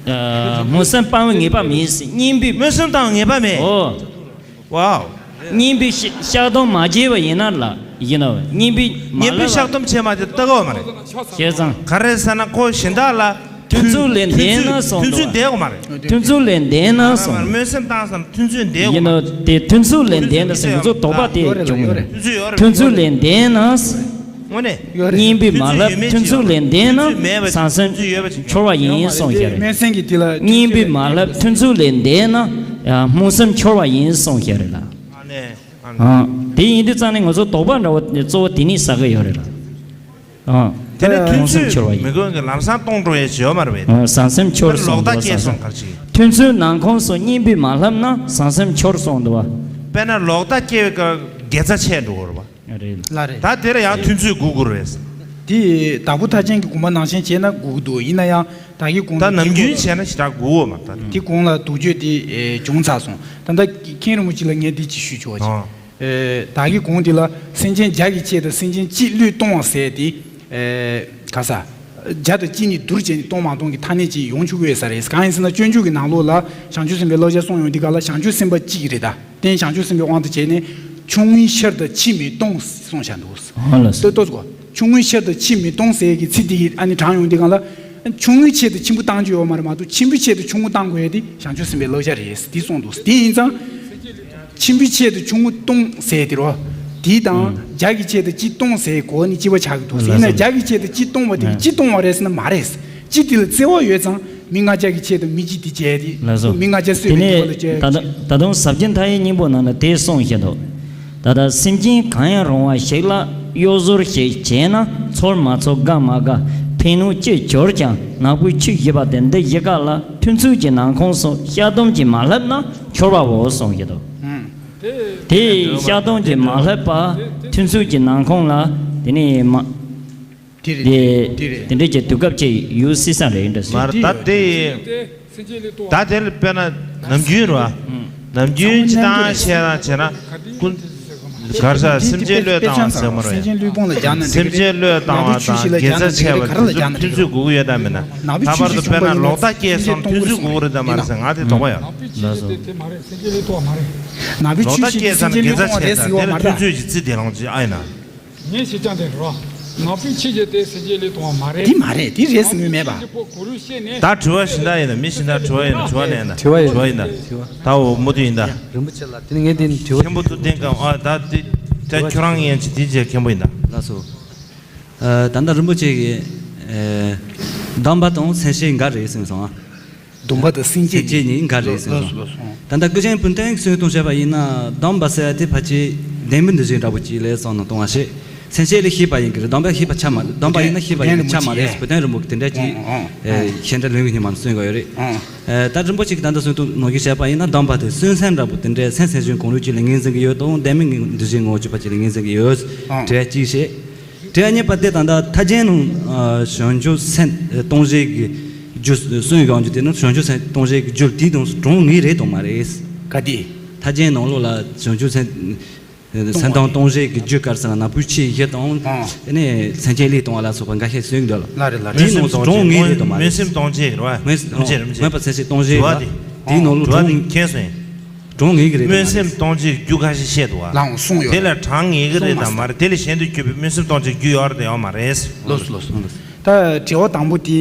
ཨ། སྨོན་སེམས་སྤང་བའི་ངེས་པ་མིན་ཟེར། གཉེན་པོའི། སྨོན་སེམས་བཏང་བའི་ངེས་པ་མེད། ཨོ། ཝའོ། གཉེན་པོའི་བཤགས་སྡོམ་མ་བྱས་པ་ཡིན་ན་ལ་ཡིན་ནོ། གཉེན་པོའི་མ་ལབ། གཉེན་པོའི་བཤགས་སྡོམ་བྱས་མ་བྱས་ལྟ་གོ་མ་རེད། བྱས་ཙང་། ག་རེ་ཟེར་ན་ཁོ་གཞན་དག་ལ་མཐུན་ཚུལ་ལས་འདས་ན་གསུངས་འདུག་བ། མཐུན་ཚུལ་འདས་གོ་མ་རེད། མཐུན་ཚུལ་ལས་འདས་ན་གསུངས། སྨོན་སེམས་བཏང་ཙང་མཐུན་ཚུལ་འདས་གོ་མ་རེད། ཡིན་ནོ། དེ་མཐུན་ཚུལ་ལས་འདས་ན་ཟེར་ང་ཚོ་དོགས་པ་དེ་བྱུང་། མཐུན་ཚུལ་ཡོད་རེད། མཐུན་ཚུལ་ལས་འདས་ན། དངོས་གནས། གཉེན་པོས་མ་ལྷབ་མཐུན་ཚུལ་ལས་འདས་ན་བཟང་སེམས་འཆོར་བ་ཡིན་གསུངས་ཤག་རེད། སྨོན་སེམས་ཀྱི་དེ་ལ་གཉེན་པོས་མ་ལྷབ་མཐུན་ཚུལ་ལས་འདས་ན་སྨོན་སེམས་འཆོར་བ་ཡིན་གསུངས་ཤག་རེད་ལ། ཨ་ནི། ཨ། དེ་ཡིན་དུས་ཙང་ནས་ང་ཚོ་དོགས་པ་འདྲ་བོ་གཙོ་བོ་དེ་ནས་ཟ་གི་ཡོད་རེད་ལ། ཨ། དེ་ནས་མཐུན་ཚུལ་མི་དགོས་ཀྱི་ལམ་སང་གཏོང་འགྲོ་ཡས་ཅིག་ཡོད་མ་རེད་པས། ཨ། བཟང་སེམས་འཆོར་སོང་འདུག་བ། ལོག་ལྟ་སྐྱེས་སོང་གར་ཅིག་མཐུན་ཚུལ་ནང་ཁོངས་སུ་གཉེན་པོས་མ་ལྷབ་ན་བཟང་སེམས་འཆོར་སོང་འདུག་བ། དཔེར་ན་ལོག་ལྟ་སྐྱེ་བའི་སྐབས་དགེ་རྩ་ཆད་འགྲོ་གི་རེད་པ། རེད། ལ་རེད། ད་དེར་ཡང་མཐུན་ཚུལ་དགོས་ཀྱི་རེད། དེ་དྭགས་པོ་ཐར་རྒྱན་གྱི་དགོངས་པ་ནང་བཞིན་བྱས་ན་དགོས་ཀྱི་འདུག་ཡིན་ན་ཡང་ད་གིན་གོང་ད་ནམ་རྒྱུན་བྱས་ན་ཞེ་དྲག་དགོས་ཀྱི་མ་རེད་ད། དེ་གོང་ལ་དོགས་གཅོད་དེ་ཨེ་བྱུང་ཚར་སོང་། ད་ལྟ་མཁན་རིན་པོ་ཆེ་ལ་ངས་འདི་ཅིག་ཞུ་ཆོག་ཅིག་ཨ། ཨེ་ད་གིན་གོང་དེ་ལ་སེམས་ཅན་བརྒྱ་གི་ཆེད་དུ་སེམས་ཅན་གཅིག་བློས་གཏོང་བ་ཟེར་དེ་ཨེ་ག་ས། བརྒྱ་དང་གཅིག་གཉིས་བསྡུར་བྱས་ནས་གཏོང་མ་གཏོང་གི་ཐ་སྙད་ཅིག་ཡོང་ཆོག་གི་ཡོད་ས་རེད། གང་ཡིན་ཟེར་ན་སྤྱོད་འཇུག་གི་ནང་ལོགས་ལ་བྱང་ཆུབ་སེམས་དཔའི་བསླབ་བྱ་གསུངས་ཡོང་དུས་ག་ལ་བྱང་ཆུབ་སེམས་དཔའ་གཅིག་རེད་ད། རྟེན་བྱང་ཆུབ་སེམས་དཔའི་དབང་དུ་བྱས་ནས་ཆུང་ངུའི་ཕྱིར་དུ་ཆེས་མི་གཏོང་གསུངས་བཞག་འདུག་ཨོ་ལགས་སོ། ལྟོས་ལྟོས་གོ་ཆུང་ངུའི་ཕྱིར་དུ་ཆེས་མི་གཏོང་ཟེར་གྱི་ཚིག་དེ་ཡིས་ཨ་ནི་དྲངས་ཡོང་དུས་གང་ལ། ཆུང་ངུའི་ཆེད་དུ་ཆེན་པོ་གཏང་རྒྱུ་ཡོད་མ་རེད་མ་གཏོགས་ཆེན་པོའི་ཆེད་དུ་ཆུང་ངུ་གཏང་དགོས་ཡ་དེ་བྱང་ཆུབ་སེམས་དཔའི་བསླབ་བྱ་རེད་དེ་གསུངས་འདུག་དེ་ཡིན་ཙང་། ཆེན་པོའི་ཆེད་དུ་ཆུང་ངུ་གཏོང་ཟེར་དེ་རོ། དེའི་དང་བརྒྱ་གི་ཆེད་དུ་གཅིག་གཏོང་ཟེར་གོ་ནི་གཅིག་པ་ཆགས་ཀྱི་འདུག་ཡིན་ན་བརྒྱ་གི་ཆེད་དུ་གཅིག་གཏོང་བ་དེ་གཅིག་གཏོང་བ་རེད་ཟེར་ན་མ་རེད། གཅིག་དེ་ལ་བརྩེ་བ་ཡོད་ཙང་། མི་ལྔ་བརྒྱ་གི་ཆེད་དུ་མི་གཅིག་དེ་བྱས་ཏེ། ལགས་སོ། མི་ལྔ་བརྒྱ་གསོད་པའི་དེ་ལ་བྱས། ད་ད་དུང་ཟབ་ཆོས་མཐའ་ཡས་སྙིང་པོ་ནང་ལ་དེ་གསུངས་བཞག་འདུག་ད་ལྟ་སེམས་ཅན་གང་ཡང་རུང་བ་ཞིག་ལ་གཡོ་ཟོལ་ཞིག་བྱས་ན་ཚོར་མ་ཚོར་དགའ་མ་དགའ་ ཕན་ནུས་ཅི་འབྱོར་ཀྱང་ནག་པོའི་ཆུ་ཞེས་པ་དེ་འདི་བཞི་ཀ་ལ་ཐུན་ཚོད་ཀྱི་ནང་ཁོངས་སུ་ཤར་གདོང་གིས་མ་བསླབས་ན་འཆོར་བའོ་གསུངས་ཀྱི་འདུག་དེ་ཤར་གདོང་གིས་མ་བསླབས་པ་ཐུན་ཚོད་ཀྱི་ནང་ཁོངས་ལ་དེ་ནས་མ། དེ་རེད། དེ་དེ་རེད། དེ་འདྲ་གྱི་དུས་སྐབས་ཅིག་ཡོད་སྲིད་ས་རེད་འདྲ་མ་ཟེར། རེད། ད་དེ་ད་དེ་ལ་དཔེར་ན་ནམ་རྒྱུན་རེད་བ། ནམ་རྒྱུན་སྤྱི་བཏང་བཤད་ན་བྱས་ན་ཀུན་གར་ས་སེམས་ཅན་བློས་བཏང་བ་ཟེར་མ་རེད། སེམས་ཅན་བློས་སྤོང་ལ་སྦྱར་ན་འགྲིག་གི་རེད། སེམས་ཅན་བློས་བཏང་བ་དང་དགེ་རྩ་ཆེ་བ་དེ་ཚོ་ཐུན་ཚོད་དགོས་ཀྱི་ཡོད་དམ་མིན་ན། ད་བར་དུ་དཔེར་ན་ལོག་ལྟ་སྐྱེས་སོང་ཐུན་ཚོད་དགོས་ཀྱི་རེད་དམ་མ་རེད་ཟེར་ང་དེ་དོགས་པ་ཡོད། ལགས་སོ། ནག་པོའི་ཆུ་ཞིག་སེམས་ཅན་བློས་སྤོང་བ་རེད་ཟེར་གྱི་ཡོད་མ་རེད་ད། ཐུན་ཚོད་ཀྱི་རྩིས་དེ་ལོངས་ཀྱི་ཨ་ཡིན་ན། ངས་བྱས་ཀྱང་དེ་རོ། ནག་པོའི་ཆུ་ཞིག་དེ་སེམས་ཅན་བློས་གཏོང་བ་མ་རེད། དེ་མ་རེད། དེ་རེད་ཟེར་ནུས་མེད་པ། ད་དྲི་བ་གཞན་དག་ཡིན་ན་མི་གཞན་དག་དྲི་བ་ཡིན་ན་དྲི་བ་ལན་ན་དྲི་བ་ཡིན་ན་ད་འོ་མུ་མཐུད་ཡིན་ད། རིན་པོ་ཆེ་ལ་དེ་ནི་ངས་འདི་ནི་དྲི་བ་མཁན་པོ་ཐུབ་བསྟན་སྒང་ཨ་ད་དེ་ད་ཁྱོད་རང་ཡན་ཆད་དེ་རྗེས་མཁན་པོ་ཡིན་ད། ལགས་སོ། ད་ལྟ་རིན་པོ་ཆེ་གིས་སྡོམ་པ་དང་སེམས་ཤེས་འགའ་རེད་གསུངས་སོང་ཨ། སྡོམ་པ་དང་སེམས་བསྐྱེད་སེམས་བསྐྱེད་གཉིས་འགའ་རེད་ཟེར་སོང་། ལགས་སོ། ད་ལྟ་སྐུ་ཞབས་བུ་སྟོན་གྱིས་གསུངས་དོན་བྱས་པ་ཡིན་ན་སྡོམ་པ་ཟེར་ཡ་དེ་ཕལ་ཆེར་ལྡན་མིན་འདི་བཞིན་འདྲ་པོ་ཅིག་ལས་བསམ་ན་གཏོང་བ་ཞེས་སེམས་བསྐྱེད་ལས་ཤེས་པ་ཡིན་གྱི་རེད། སྡོམ་པ་ཤེས་པ་ཆ་མ་སྡོམ་པ་ཡིན་ན་ཤེས་པ་ཡིན་ན་ཆ་མ་རེད་ཟེར་བུ་སྟོན་རིན་པོ་གིས་དེ་འདྲ་ཅིག་བཤད་འདྲ་ལོན་གྱི་ཉི་མ་གསུངས་དགོས་ཡོད་རེད། ད་རིན་པོ་ཆེ་གིས་ད་ལྟ་གསུངས་དོན་ནང་བཞིན་བྱས་པ་ཡིན་ན་སྡོམ་པ་དེ་སུན་སེམས་འདྲ་པོ་དེ་འདྲའི་སེམས་སེམས་བྱུང་གང་རུང་ཅིག་ལ་ངོས་འཛིན་གྱི་ཡོད་དང་ལྡན་མིན་འདི་བཞིན་ངོ་བརྗོད་པ་ཅིག་ལ་ངོས་འཛིན་གྱི་ཡོད་དྲི་བ་གཅིག་བཤད། དྲི་བ་གཉིས་པ་དེ་ད་ལྟ་མཐའ་རྒྱན་ནང་བྱང་ཆུབ་སེམས་གཏོང་བྱེད་ཀྱི་རྒྱུ་གསུངས་ཡོང་རྒྱུ་དེ་ནི་བྱང་ཆུབ་སེམས་གཏོང་བྱེད་ཀྱི་རྒྱུ་དེའི་དོན་སུ་གྲངས་ངེས་རེད་དང་མ་རེད། ག་དེ། མཐའ་རྒྱན་ནང་ལོགས་ལ་བྱང་ཆུབ་སེམས་སེམས་གཏོང་གཏོང་བྱེད་ཀྱི་རྒྱུ་ག་རེ་ཟེར་ན་ནག་པོའི་ཆུ་བཞི་དང་དེ་ནས་སེམས་ཅན་བློས་གཏོང་བ་ལ་སོགས་པ་འགའ་ཤས་གསུངས་འདུག་ལ། ལ་རེད་ལ་རེད། དེའི་ནང་སུ་གྲངས་ངེས་རེད་དང་མ་རེད། སྨོན་སེམས་གཏོང་བྱེད་རེད་བ། སྨོན་སེམས་གཏོང་བྱེད་རེད་བ། དེའི་ནང་ལོགས་དྲི་བ་གྲངས་དེ། དེའི་ནང་ལོགས་དྲི་བ་དེ་གྲངས་མཁྱེན་སོང་། གྲངས་ངེས་ཀྱི་རེད་དམ་མ་རེད། སྨོན་སེམས་གཏོང་བྱེད་རྒྱུ་ཁ་ཤས་བཤད་འདུག་བ། ལའང་གསུངས་ཡོད་དེ་ལ་རེད། གྲངས་ངེས་ཀྱི་རེད་གསུངས་མ་དམ་མ་རེད། དེ་ལས་གཞན་དུ་གྱུར་པའི་སྨོན་སེམས་གཏོང་བྱེད་རྒྱུ་ཡོད་རེད་དམ་ཡོད་མ་རེད། ལོས་སོ་ལོས་སོ། ད་དྲི་བ་དང་པོ་དེ།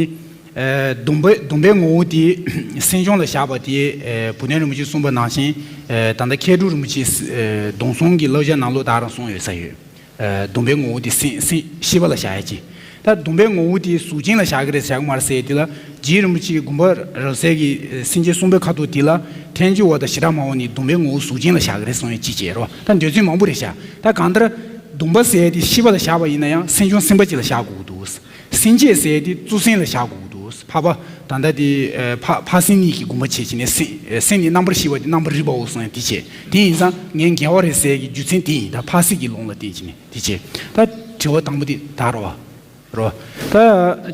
ཨ་སྡོམ་པའི་སྡོམ་པའི་ངོ་བོ་དེ་སེམས་བྱུང་ལ་བཞག་པ་དེ་ཨ་བུ་སྟོན་རིན་པོ་ཆེས་གསུངས་པ་ནང་བཞིན་ཨ་ད་ལྟ་མཁས་གྲུབ་རིན་པོ་ཆེས་ཨ་སྡོམ་གསུམ་གྱི་བསླབ་བྱ་ནང་ལོགས་ད་རང་གསུངས་ཡོད་ས་ཡོད། ཨ་སྡོམ་པའི་ངོ་བོ་དེ་སེམས་སེམས་ཤེས་པ་ལ་བཞག་ཡ་ཅིག་ད་སྡོམ་པའི་ངོ་བོ་དེ་གཟུགས་ཅན་ལ་བཞག་གི་རེད་བཞག་གི་མ་རེད་ཟེར་ཡ་དེ་ལ་རྗེ་རིན་པོ་ཆེའི་དགོངས་པ་རབ་གསལ་གྱི་སེམས་བསྐྱེད་གསུམ་པའི་ཁ་ཐོག་དེ་ལ་ཐལ་འགྱུར་བ་དང་བྱེ་བྲག་སྨྲ་བ་ནི་སྡོམ་པའི་ངོ་བོ་གཟུགས་ཅན་ལ་བཞག་གི་རེད་གསུངས་ཡ་ཅིག་བྱས་རོ། ད་འདོད་ཚུལ་མང་པོ་རེད་བཞག་ད་གང་ལྟར་སྡོམ་པ་ཟེར་ཡ་དེ་ཤེས་པ་ལ་བཞག་པ་ཡིན་ན་ཡང་སེམས་བྱུང་སེམས་པ་ཅིག་ལ་བཞག་དགོས་ཀྱི་འདུག་སེམས་བསྐྱེད་ཟེར་ཡ་དེ་གཙོ་སེམས་ལ་བཞག་དགོས་ཀྱི་འདུག་འཕགས་པ་ད་ལྟ་དེ་ཨ་འཕགས་འཕགས་སེང་གཉིས་ཀྱི་དགོངས་པ་བྱས་བྱས་ནས་སེམས་ཨ་སེམས་ནི་རྣམ་པར་ཤེས་པ་དེ་རྣམ་པར་རིག་པའོ་གསུངས་ཡ་དེ་བྱས། དེ་ཡིན་ཙང་ངས་འགལ་བ་རེད་ཟེར་གྱི་རྒྱུ་མཚན་དེ་ཡིན། ད་འཕགས་སེང་གི་ལུང་ལ་བརྟེན་བྱས་ནས་དེ་བྱས། ད་དྲི་བ་དང་པོ་དེ་ད་རོ་བ་རོ། ད་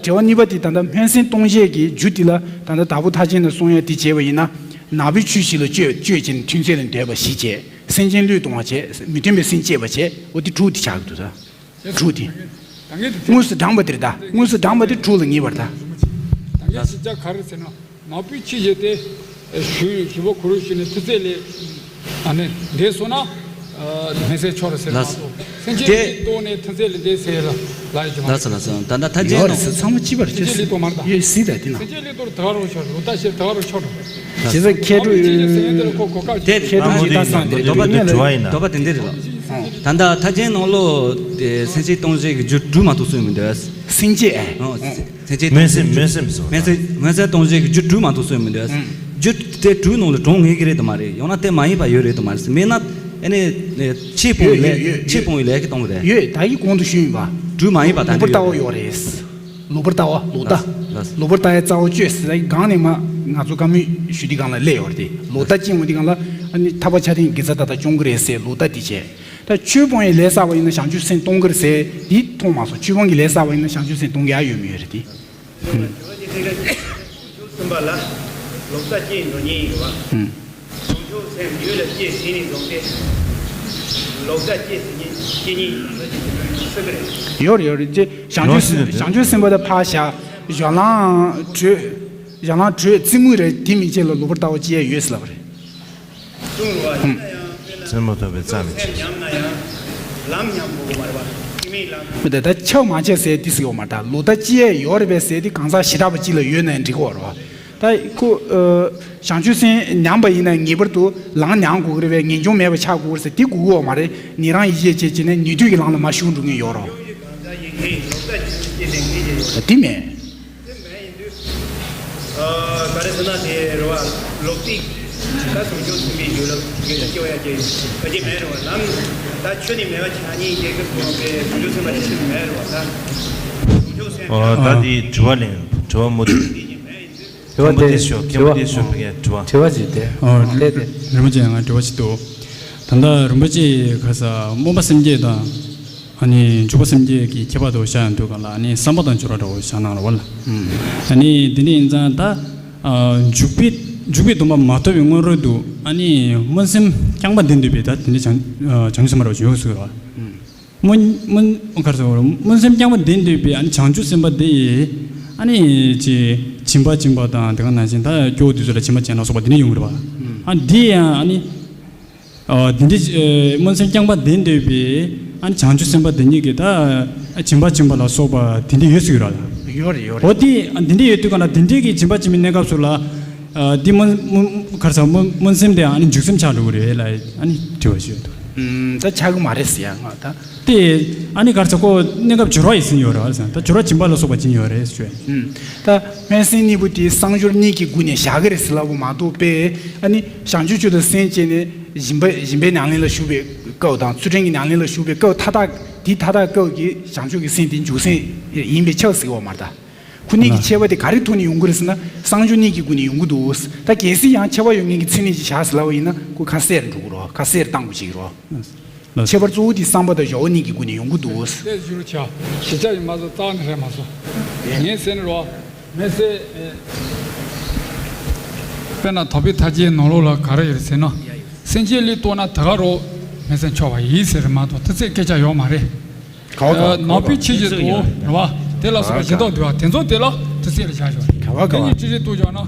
དྲི་བ་གཉིས་པ་དེ་ད་ལྟ་སྨོན་སེམས་གཏོང་བྱེད་ཀྱི་རྒྱུ་དེ་ལ་ད་ལྟ་དྭགས་པོ་མཐའ་ཅན་ནས་གསུངས་ཡ་དེ་བྱས་པ་ཡིན་ན་ནག་པོའི་ཆུ་ཞིག་ལ་སྤྱོད་སྤྱོད་བྱས་ནས་ཐུན་ཚོད་ལ་འདོད་པ་བཞི་བྱས་སེམས་ཅན་བློས་གཏོང་བ་བྱས་མི་མཐུན་པའི་སེམས་བསྐྱེད་པ་བྱས་འོ་དེ་དྲུག་དེ་ཆགས་ཀྱི་འདུག་ད། དྲུག་དེ། དངོས་སུ་བགྲངས་པ་དེ་རེད་ད། དངོས་སུ་བགྲངས་པ་དེ་དྲུག་ལ་ངེས་པར་ད། ད་ངས་ཞིབ་ཆ་ག་རེ་ཟེར་ན། ནག་པོའི་ཆུ་ཞིག་སྟེ། ཞུ་ཞུ་བ་གུ་རུ་ཞུ་ནས་ཐུགས་བརྩེ་ལས། ཨ་ནི་འདས་སོང་ན། སྨན་སེལ་ཆོག་རེད་ཟེར་ལ་སོ། སེམས་ཅན་ལས་ལྟོས་ནས་ཐུགས་བརྩེ་ལས་འདས་ཟེར་ལ་ལ་ཡི་ཅི་མ། ལགས་སོ་ལགས་སོ་ད་ལྟ་ཐ་ཇན་ཡོད་རེད་ཟེར་ཚང་མ་གཅིག་པར་སེམས་ཅན་ལས་ལྟོས་མ་རེད་ད། ཡོད་སྲིད་ད་དེ་ན། སེམས་ཅན་ལས་ལྟོས་ད་ག་རུ་ཆོག་ལོ་ད་ཞེ་ད་ག་རུ་ཆོག་རེད། བྱས་ཙང་མཁས་གྲུབ་ཡོད། དེ་མཁས་གྲུབ་ཀྱི་ད་སང་དེ་འདོད་པ་དེ་དྲི་བ་ཡིན་ན། འདོད་པ་དེ་འདི་རེད་ལ། ད་ལྟ་ཐ་ཇན་ནང་ལོ། དེ་སེམས་ཅན་གཏོང་བྱེད་ཀྱི་རྒྱུ་དྲུག་མ་གཏོགས་གསུངས་མི་འདུག་སེམས་ཅན་ཨེ། སེམས་ཅན་སྨོན་སེམས་སྨོན་སེམས་སོ། སྨོན་སེམས་སྨོན་སེམས་གཏོང་བྱེད་ཀྱི་རྒྱུ་དྲུག་མ་གཏོགས་གསུངས་མི་འདུག་རྒྱུ་དེ་དྲུག་ནང་ལ་གྲངས་ངེས་ཀྱི་རེད་དམ་མ་རེད། ཡང་ན་དེ་མ་ཡིན་པ་ཡོད་རེད་དམ་མ་རེད། མེད་ན་ཨ་ནི་ཆོས་སྤོང་བའི་ལས་ཆོས་སྤོང་བའི་ལས་ཀྱི་གཏོང་གི་རེད། ཡོད་ད་ཡིག་གོང་དུ་ཞུས་ཡིན་པ། དྲུག་མ་ཡིན་པ་ད་ལོག་པར་ལྟ་བ་ཡོད་རེད། ལོག་པར་ལྟ་བ་ལོག་ལྟ། ལགས་སོ། ལོག་པར་ལྟ་ཡའི་རྩ་བ་གཅོད་ཟེར་ཡ་གང་ནས་མ་ང་ཚོ་བཀའ་མོལ་ཞུ་དུས་སྒང་ལ་སླེབས་ཡོད་རེད་དེ། ལོག་ལྟ་ཅིག་འོང་དུས་སྒང་ལ་ཨ་ནི་ཐར་པ་ཆ་ཐེངས་དགེ་རྩ་ད་ལྟ་སྐྱོང་གི་རེད་ཟེར་ལོག་ལྟ་དེ་བྱས། ད་ཆོས་སྤོང་བའི་ལས་བསགས་པ་ཡིན་ན་བྱང་ཆུབ་སེམས་གཏོང་གི་རེད་ཟེར་འདི་མཐོང་མ་སོང་། ཆོས་སྤོང་གི་ལས་བསགས་པ་ཡིན་ན་བྱང་ཆུབ་སེམས་གཏོང་གི་ཡ་ཡོད་མི་ཡོད་རེད་དེ། བྱང་ཆུབ་སེམས་དཔའ་ལ་ལོག་ལྟ་སྐྱེས་འགྲོ་ཉེན་ཡོད་པ། བྱང་ཆུབ་སེམས་ཡུལ་ལ་སྐྱེས་ཟིན་ནས་བཟུང་སྟེ། ལོག་ལྟ་སྐྱེས་ཟིན་ཉེན་སྐྱེ་ཉེན་ཡོད་པ་ཞིག་ཟེར་གི་རེད། ཡོད་རེད་ཡོད་རེད་ཅེ་བྱང་ཆུབ་སེམས་བྱང་ཆུབ་སེམས་དཔའ་ད་ཕར་བཞག་གཞན་ལའང་གྲོས། གཞན་ལའང་གྲོས་རྩིས་མུས་རེད་དེ་མིན་ཆེད་ལ་ལོག་པར་ལྟ་བ་སྐྱེ་ཡ་ཡོད་ཟེར་ལབ་པ་རེད། རྩེད་མོ་ཐོབ་པའི་རྩ་མི་ཆེ། མི་དེ་ད་ཆགས་མ་ཆགས་ཟེར་དེ་ཟེར་ཡོད་མ་རེད་ད། ལོག་ལྟ་སྐྱེ་ཡས་ཡོད་རེད་པས་ཟེར་དེ་གང་ཟག་ཞེ་དྲག་པ་གཅིག་ལ་ཡོད་ན་འགྲིག་གི་རེད་བ། ད་ཁོ་བྱང་ཆུབ་སེམས་ཉམས་པ་ཡིན་ན་ངེས་པར་དུ་ལམ་ཉམས་དགོས་ཀྱི་རེད་པས་ངེས་འབྱུང་མེད་པ་ཆགས་དགོས་རེད་ཟེར་དེ་དགོས་ཀྱི་ཡོད་མ་རེད། ཉན་རང་ཡིད་ཆེས་བྱས་བྱས་ནས་ཉན་ཐོས་ཀྱི་ལམ་ལ་མར་ཞུགས་འགྲོ་མཁན་ཡོད་རེད། དེ་མེད། ག་རེ་ཟེར་ན་དེ་རེད་བ། ལོག་ལྟ་ད་བྱང་ཆུབ་སེམས་དཔའི་རྒྱུད་ལ་དགེ་རྩ་སྐྱེ་བ་ཡ་གྱི་ག་གེ་མེད་རེད་བ། ལམ་ད་ཆོས་ནི་མེད་པ་ཆ་གཉིས་ཀྱི་ཀྱི་ཐོག་ནས་བྱང་ཆུབ་སེམས་དཔའ་ཆེ་ཆེ་མེད་རེད་བ་ད། ཨོ། ད་དེ་དྲི་བ་ལེན། དྲི་བ་མུ་མཐུད། དྲི་བ་མཁན་པོ་དེ་ཞོག་མཁན་པོ་དེ་ཞོག་པའི་དྲི་བ། དྲི་བ་ཅིག་དེ། ཨོ། ལས་དེ། རིན་པོ་ཆེ། ང་དྲི་བ་ཞིག་འདུག་ད་ལྟ་རིན་པོ་ཆེ་ཁ་ས་སྨོན་པ་སེམས་བསྐྱེད་དང་། ཨ་ནི་འཇུག་པ་སེམས་བསྐྱེད་ཀྱི་ཁྱད་པར་དུ་བཞག་ཡོང་དུས་གང་ལ། ཨ་ནི་བསམ་པ་དང་སྦྱོར་བ་འདྲ་བོ་བཞག་གནང་རོགས་ལ། ཨ་ནི་འདི་འདྲ་ཡིན་ཙང་ད། ཨ། འཇུག་པའི། འཇུག་པའི་སྡོམ་པ་མ་ཐོབ་པའི་སྔོན་རོལ་དུ། ཨ་ནི་སྨོན་སེམས་རྐྱང་པ་ལྡན་འདུག་པའི། ད་དེ་འདྲ་བྱང་། ཨ། བྱང་ཆུབ་སེམས་དཔའ་རོ་ཞིག་ཡོད་ཟེར་བ། སྨོན། སྨོན། ག་རེ་ཟེར་བ། སྨོན་སེམས་རྐྱང་པ་ལྡན་འདུག་པའི། ཨ་ནི་བྱང་ཆུབ་སེམས་དཔའ་དེ་ཡིས། ཨ་ནི་ཅི། སྦྱིན་པ་སྦྱིན་པ་དང་། དེ་ག་ནང་བཞིན་ད་སྐྱོ་བོ་དེ་ཚོ་ལ་སྦྱིན་པ་བྱས་ན་སོགས་པ་དེ་འདྲ་ཡོང་གི་རེད་པ། ཨ། འདི་ཡང་ཨ་ནི། ཨ། འདི་འདྲའི། ཨ། སྨོན་སེམས་རྐྱང་པ་ལྡན་འདུག་པའི། ཨ་ནི་བྱང་ཆུབ་སེམས་དཔའ་དེ་ཉིད་ཀྱིས་ད། ཨ། སྦྱིན་པ་སྦྱིན་པ་ལ་སོགས་པ་དེ་འདྲ་ཡོད་ཟེར་གྱི་རེད་ལ། ཡོད་རེད། ཡོད་རེད། འོ་དེ། ཨ། འདི་འདྲ་ཡོད་དུས་གང་ལ། དེ་འདྲའི་གི་སྦྱིན་པ་སྦྱིན་པའི་གནས་སྐབས་སུ་ལ། ཨ། འདི་སྨོན། སྨོན། ག་རེ་ཟེར། སྨོན། སྨོན་སེམས་དེ་ཨ་ནི་འཇུག་སེམས་ཆགས་འགྲོ་གི་རེད་ལ། ཨ་ནི་དྲི་བ་ཞུ་འདུག་ཨུམ། ད་ཆགས་ཀྱི་མ་རེད་ཟེར་ཡ། ང་ད། དེ། ཨ་ནི་ག་རེ་ཟེར། ཁོ་གནས་སྐབས་སྦྱོར་བ་ཡིས་ཟིན་ཡོད་རེད་བ་ཟེར། ད་སྦྱོར་བ་སྦྱིན་པ་ལ་སོགས་པ་སྦྱིན་ཡོད་རེད་ཞུ། ཨུམ། ད་སྨོན་སེམས་གཉིས་པོ་དེ་བསམ་སྦྱོར་གཉིས་ཀྱི་སྒོ་ནས་བཞག་གི་རེད་ཟེར་ལབ་པ་མ་གཏོགས་པས། ཨ་ནི་བྱང་ཆུབ་མཆོག་དང་སེམས་བསྐྱེད་ནས་སྦྱིན་པ། སྦྱིན་པའི་ཉམས་ལེན་ལ་ཞུགས་པའི་སྐབས་དང་། ཚུལ་ཁྲིམས་ཀྱི་ཉམས་ལེན་ལ་ཞུགས་པའི་སྐབས་མཐའ་དག་དེ། མཐའ་དག་སྐབས་ཀྱི་བྱང་ཆུབ་ཀྱི་སེམས་དེ་འཇུག་སེམས་ཡིན་པས་ཁྱབ་ཟེར་གྱི་ཡོད་མ་རེད་ད། ཁོ་གཉིས་ཀྱི་ཁྱད་པར་དེ་ག་རེ་ཐོག་ནས་ཡོང་གི་རེད་ཟེར་ན། བསམ་སྦྱོར་གཉིས་ཀྱི་སྒོ་ནས་ཡོང་གི་འདུག་ད་གལ་སྲིད་ཡང་ཁྱད་པར་ཡོད་མཁན་གྱི་མཚན་གནས་ཅིག་བཞག་ཟེར་ལབ་པ་ཡིན་ན། ཁོ་ཁ་གསལ་རུ་འགྲོ་གི་རེད། ཁ་གསལ་རུ་བཏང་དགོས་ཀྱི་རེད། ལགས། ཁྱད་པར་གཙོ་བོ་དེ་བསམ་པ་དང་སྦྱོར་བ་གཉིས་ཀྱི་སྒོ་ནས་ཡོང་གི་འདུག་ལྟས་ཞུ་རུ་བྱ། གཞིས་ཆགས་ཡིན་མ་གཏོགས་རྩ་ནས་རེད་མ་སོང་། ངས་ཟེར་ནི་རོ། མེ་སེ། དཔེར་ན་དྭགས་པོའི་མཐའ་རྒྱན་ནང་ལོགས་ལ་ག་རེ་ཡོད་རེད་ཟེར་ན། སེམས་ཅན་ལུས་གཏོང་ན་དེ་ག་རུ། མེ་སེ་འཆོར་བ་ཡིན་ཟེར་མ་གཏོགས་མཐུ་རྩལ་སྐད་ཆ་ཡོད་མ་རེད། ག་བ་ག་བ། ནག་པོའི་ཆོས་ཀྱི་ཐུན་མོང་རེད་བ། དེ་ལ་སོགས་པ་གཞན་དག་འདུལ་བ་དེ་ཚོ་དེ་ལ་མཐུ་རྩལ་ལ་བཞག་ཡོད་རེད། ག་བ་ག་བ། དེ་གཉིས་ཅི་རིགས་གཏུགས་བཞག་ན།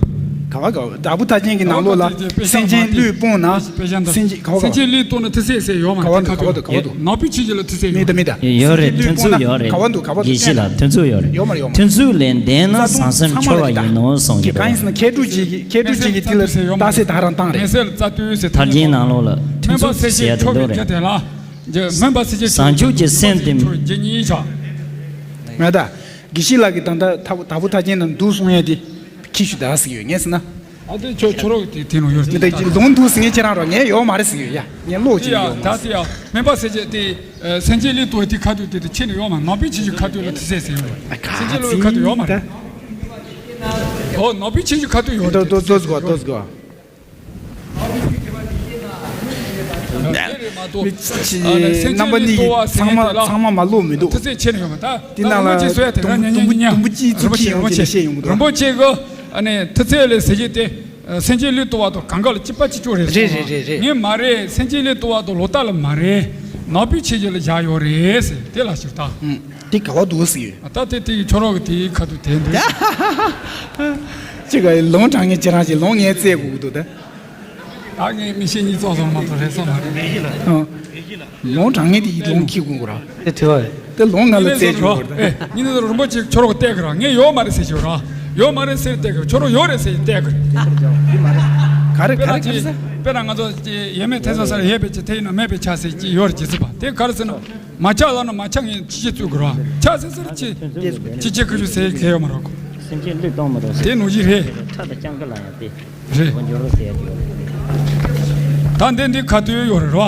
ག་བ་ག་བ། དྭགས་པོ་མཐའ་རྒྱན་གྱི་ནང་ལོགས་ལ། སེམས་ཅན་ལུས་སྤོང་ན། དཔེ་ཆ་འདི། སེམས་ཅན་ག་བ་ག་བ། སེམས་ཅན་ལུས་གཏོང་ན་མཐུ་རྩལ་ཟེར་ཡོད་མ་རེད། ག་བ་འདུག་ག་བ་འདུག་ག་བ་འདུག་ནག་པོའི་ཆོས་ཀྱི་ལ་མཐུ་རྩལ་མེད་ད་མེད་ད། ཡོད་རེད། མཐུན་ཚུལ་ཡོད་རེད། ག་བ་འདུག་ག་བ་འདུག་དགེ་བཤེས་ལགས། མཐུན་ཚུལ་ཡོད་རེད། ཡོད་མ་རེད། ཡོད་མ་རེད། མཐུན་ཚུལ་ལས་འདས་ན་བཟང་སེམས་འཆོར་བ་ཡིན་ནོ་གསུང་གི་འདུག་གང་ཡིན་ཟེར་ན། མཁས་གྲུབ་ཅིག་གིས། མཁས་གྲུབ་ཅིག་གིས་དེ་ལ་རྟགས་གསལ་དག་རང་བཏང་རེད། མཐའ་རྒྱན་ནང་ལོགས་ལ་མཐུན་ཚུལ་ཟེར་ཡ་དེ་འདུག་རེད། སྨོན་པ་སེམས་ཅན་འཆོར་བའི་ཆ་དེ་ལ། བཟང་ཕྱོགས་ཀྱི་སེམས་དེ། མེད་ད། དགེ་བཤེས་ལགས་ཀྱིས་ད་ལྟ་དྭགས་པོ་མཐའ་རྒྱན་ནང་འདུག་གསུང་ཡ་དེ་ཁྱི་ཤུ་ད་ཟིག་ཡོད་ངེས་ཟེར་ན། ཨ། དེ་ཁྱོད་ཁྱོད་རོགས་དེ་དེ་ནང་ཡོད་རེད། མི་དེ་ལོང་འདུག་ཟེར་ངས་ཁྱེད་རང་རོགས། ངས་ཡོད་མ་རེད་ཟེར་ཡོད་ཡ། ངས་ཀློག་ཅིག་ཡོད་མ་རེད། ད་དེ་ཡ་སྨན་པ་སེམས་ཅན་དེ། སེམས་ཅན་ལུས་གཏོང་དེ་ཁ་ཐུག་དེ་དེ་ཁྱེད་ནས་ཡོད་མ། ནག་པོའི་ཆོས་ཀྱི་ཁ་ཐུག་ལ་མཐུ་རྩལ་ཟེར་ཡོད་རེད། སེམས་ཅན་ལུས་ཁ་ཐུག་ཡོད་མ་རེད། ཨོ། ནག་པོའི་ཆོས་ཀྱི་ཁ་ཐུག་ཡོད་རེད། ཏོ་ཏོ་ཏོ་ཟིག་ཏོ་ཟིག་རྣམ་པ་གཉིས་ཀྱིས་ཚང་མ་ཚང་མ་མ་ཀློག་མི་འདུག་དེ་ནང་ལ་དུམ་བུ་དུམ་བུ་གཅིག་ཚུར་ཁྱེར་ཡོང་དེ་འདྲ་བཤད་ཡོང་གི་འདུག་རིན་པོ་ཆེ་གི་ཨ་ནི་མཐུ་རྩལ་ལས་ཟེར་གྱི་དེ། སེམས་ཅན་ལུས་གཏོང་བ་དང་གང་ག་ལ་གཅིག་པ་གཅིག་རྐྱང་རེད་གསུངས། རེད་རེད་རེད། ངས་མ་རེད། སེམས་ཅན་ལུས་གཏོང་བ་དང་ལོག་ལྟ་ལ་མ་རེད། ནག་པོའི་ཆོས་ཀྱི་ལ་བཞག་ཡོད་རེད་ཟེར། དེ་ལ་ཞིག་ད། དེ་ག་བ་འདུག་ཟེར་ཡོད། ད་དེ་དེ་ཡི་ཁྱོད་རང་གི་དེའི་ཁ་ཐུག་དེ་འདུག་ཅི་ག་ལོང་དྲང་ངེས་ཁྱེད་རང་ཅིག་ལོང་ངས་བཙལ་དགོས་ཀྱི་འདུག་ད། ད་ངས་མི་ཤེས་གཉིས་ཙོག་ཙོག་མ་གཏོགས་རེད་སོང་མ་རེད། ཨ། ལོང་དྲང་ངེས་དེ་ཡི་ལོང་ཁྱི་དགོས་ར། དེ་དྲི་བ་རེད། དེ་ལོང་ང་ལ་བཙལ་རྒྱུ་ཡོད་རེད། ཨེ། ཉིན་དེ་རིན་པོ་ཆེ་ཁྱོད་རང་གི་བལྟས་གི་ར། ངས་ཡོད་མ་རེད་ཟེར་གྱི་ར། ཡོད་མ་རེད་ཟེར་བལྟས་གི། ཁྱོད་རང་ཡོད་རེད་ཟེར་བལྟས་གི་རེད། ག་རེ་ག་རེ་ག་རེ་ཟེར། དཔེར་ན་ང་ཚོ་ཡོད་མེད་ཐེ་ཚོམ་ཟ་ཡས་པའི་ཆ་དེ་ཡིན་ན་མེད་པའི་ཆ་ཟེར་གྱི་ཡོད་རེད་ཅེས་ཟེར་བ། དེ་ག་རེ་ཟེར་ན། མ་ཆགས་ལབ་ན་མ་ཆགས་ངས་ཅི་བྱེད་བཙུགས་དགོས་ར། ཆགས་ཟེར་ཟེར་ཅི། ཅི་བྱེད་གི་རེད་ཟེར་གི་ཡོད་མ་རེད་ཁོ། སེམས་ཅན་བློས་གཏོང་མི་རུང་ཟེར། དེ་ནང་བཞིན་རེད། ཁྲག་དང་སྤྱང་ཀི་ལ་ཡང་དེ། རེད། འཇོག་རོགས་ཟེར་ཡ་ཅིག་ཡོད་རེད། ད་འདི་འདི་ཁ་ཐུག་ཡོད་རེད་ར།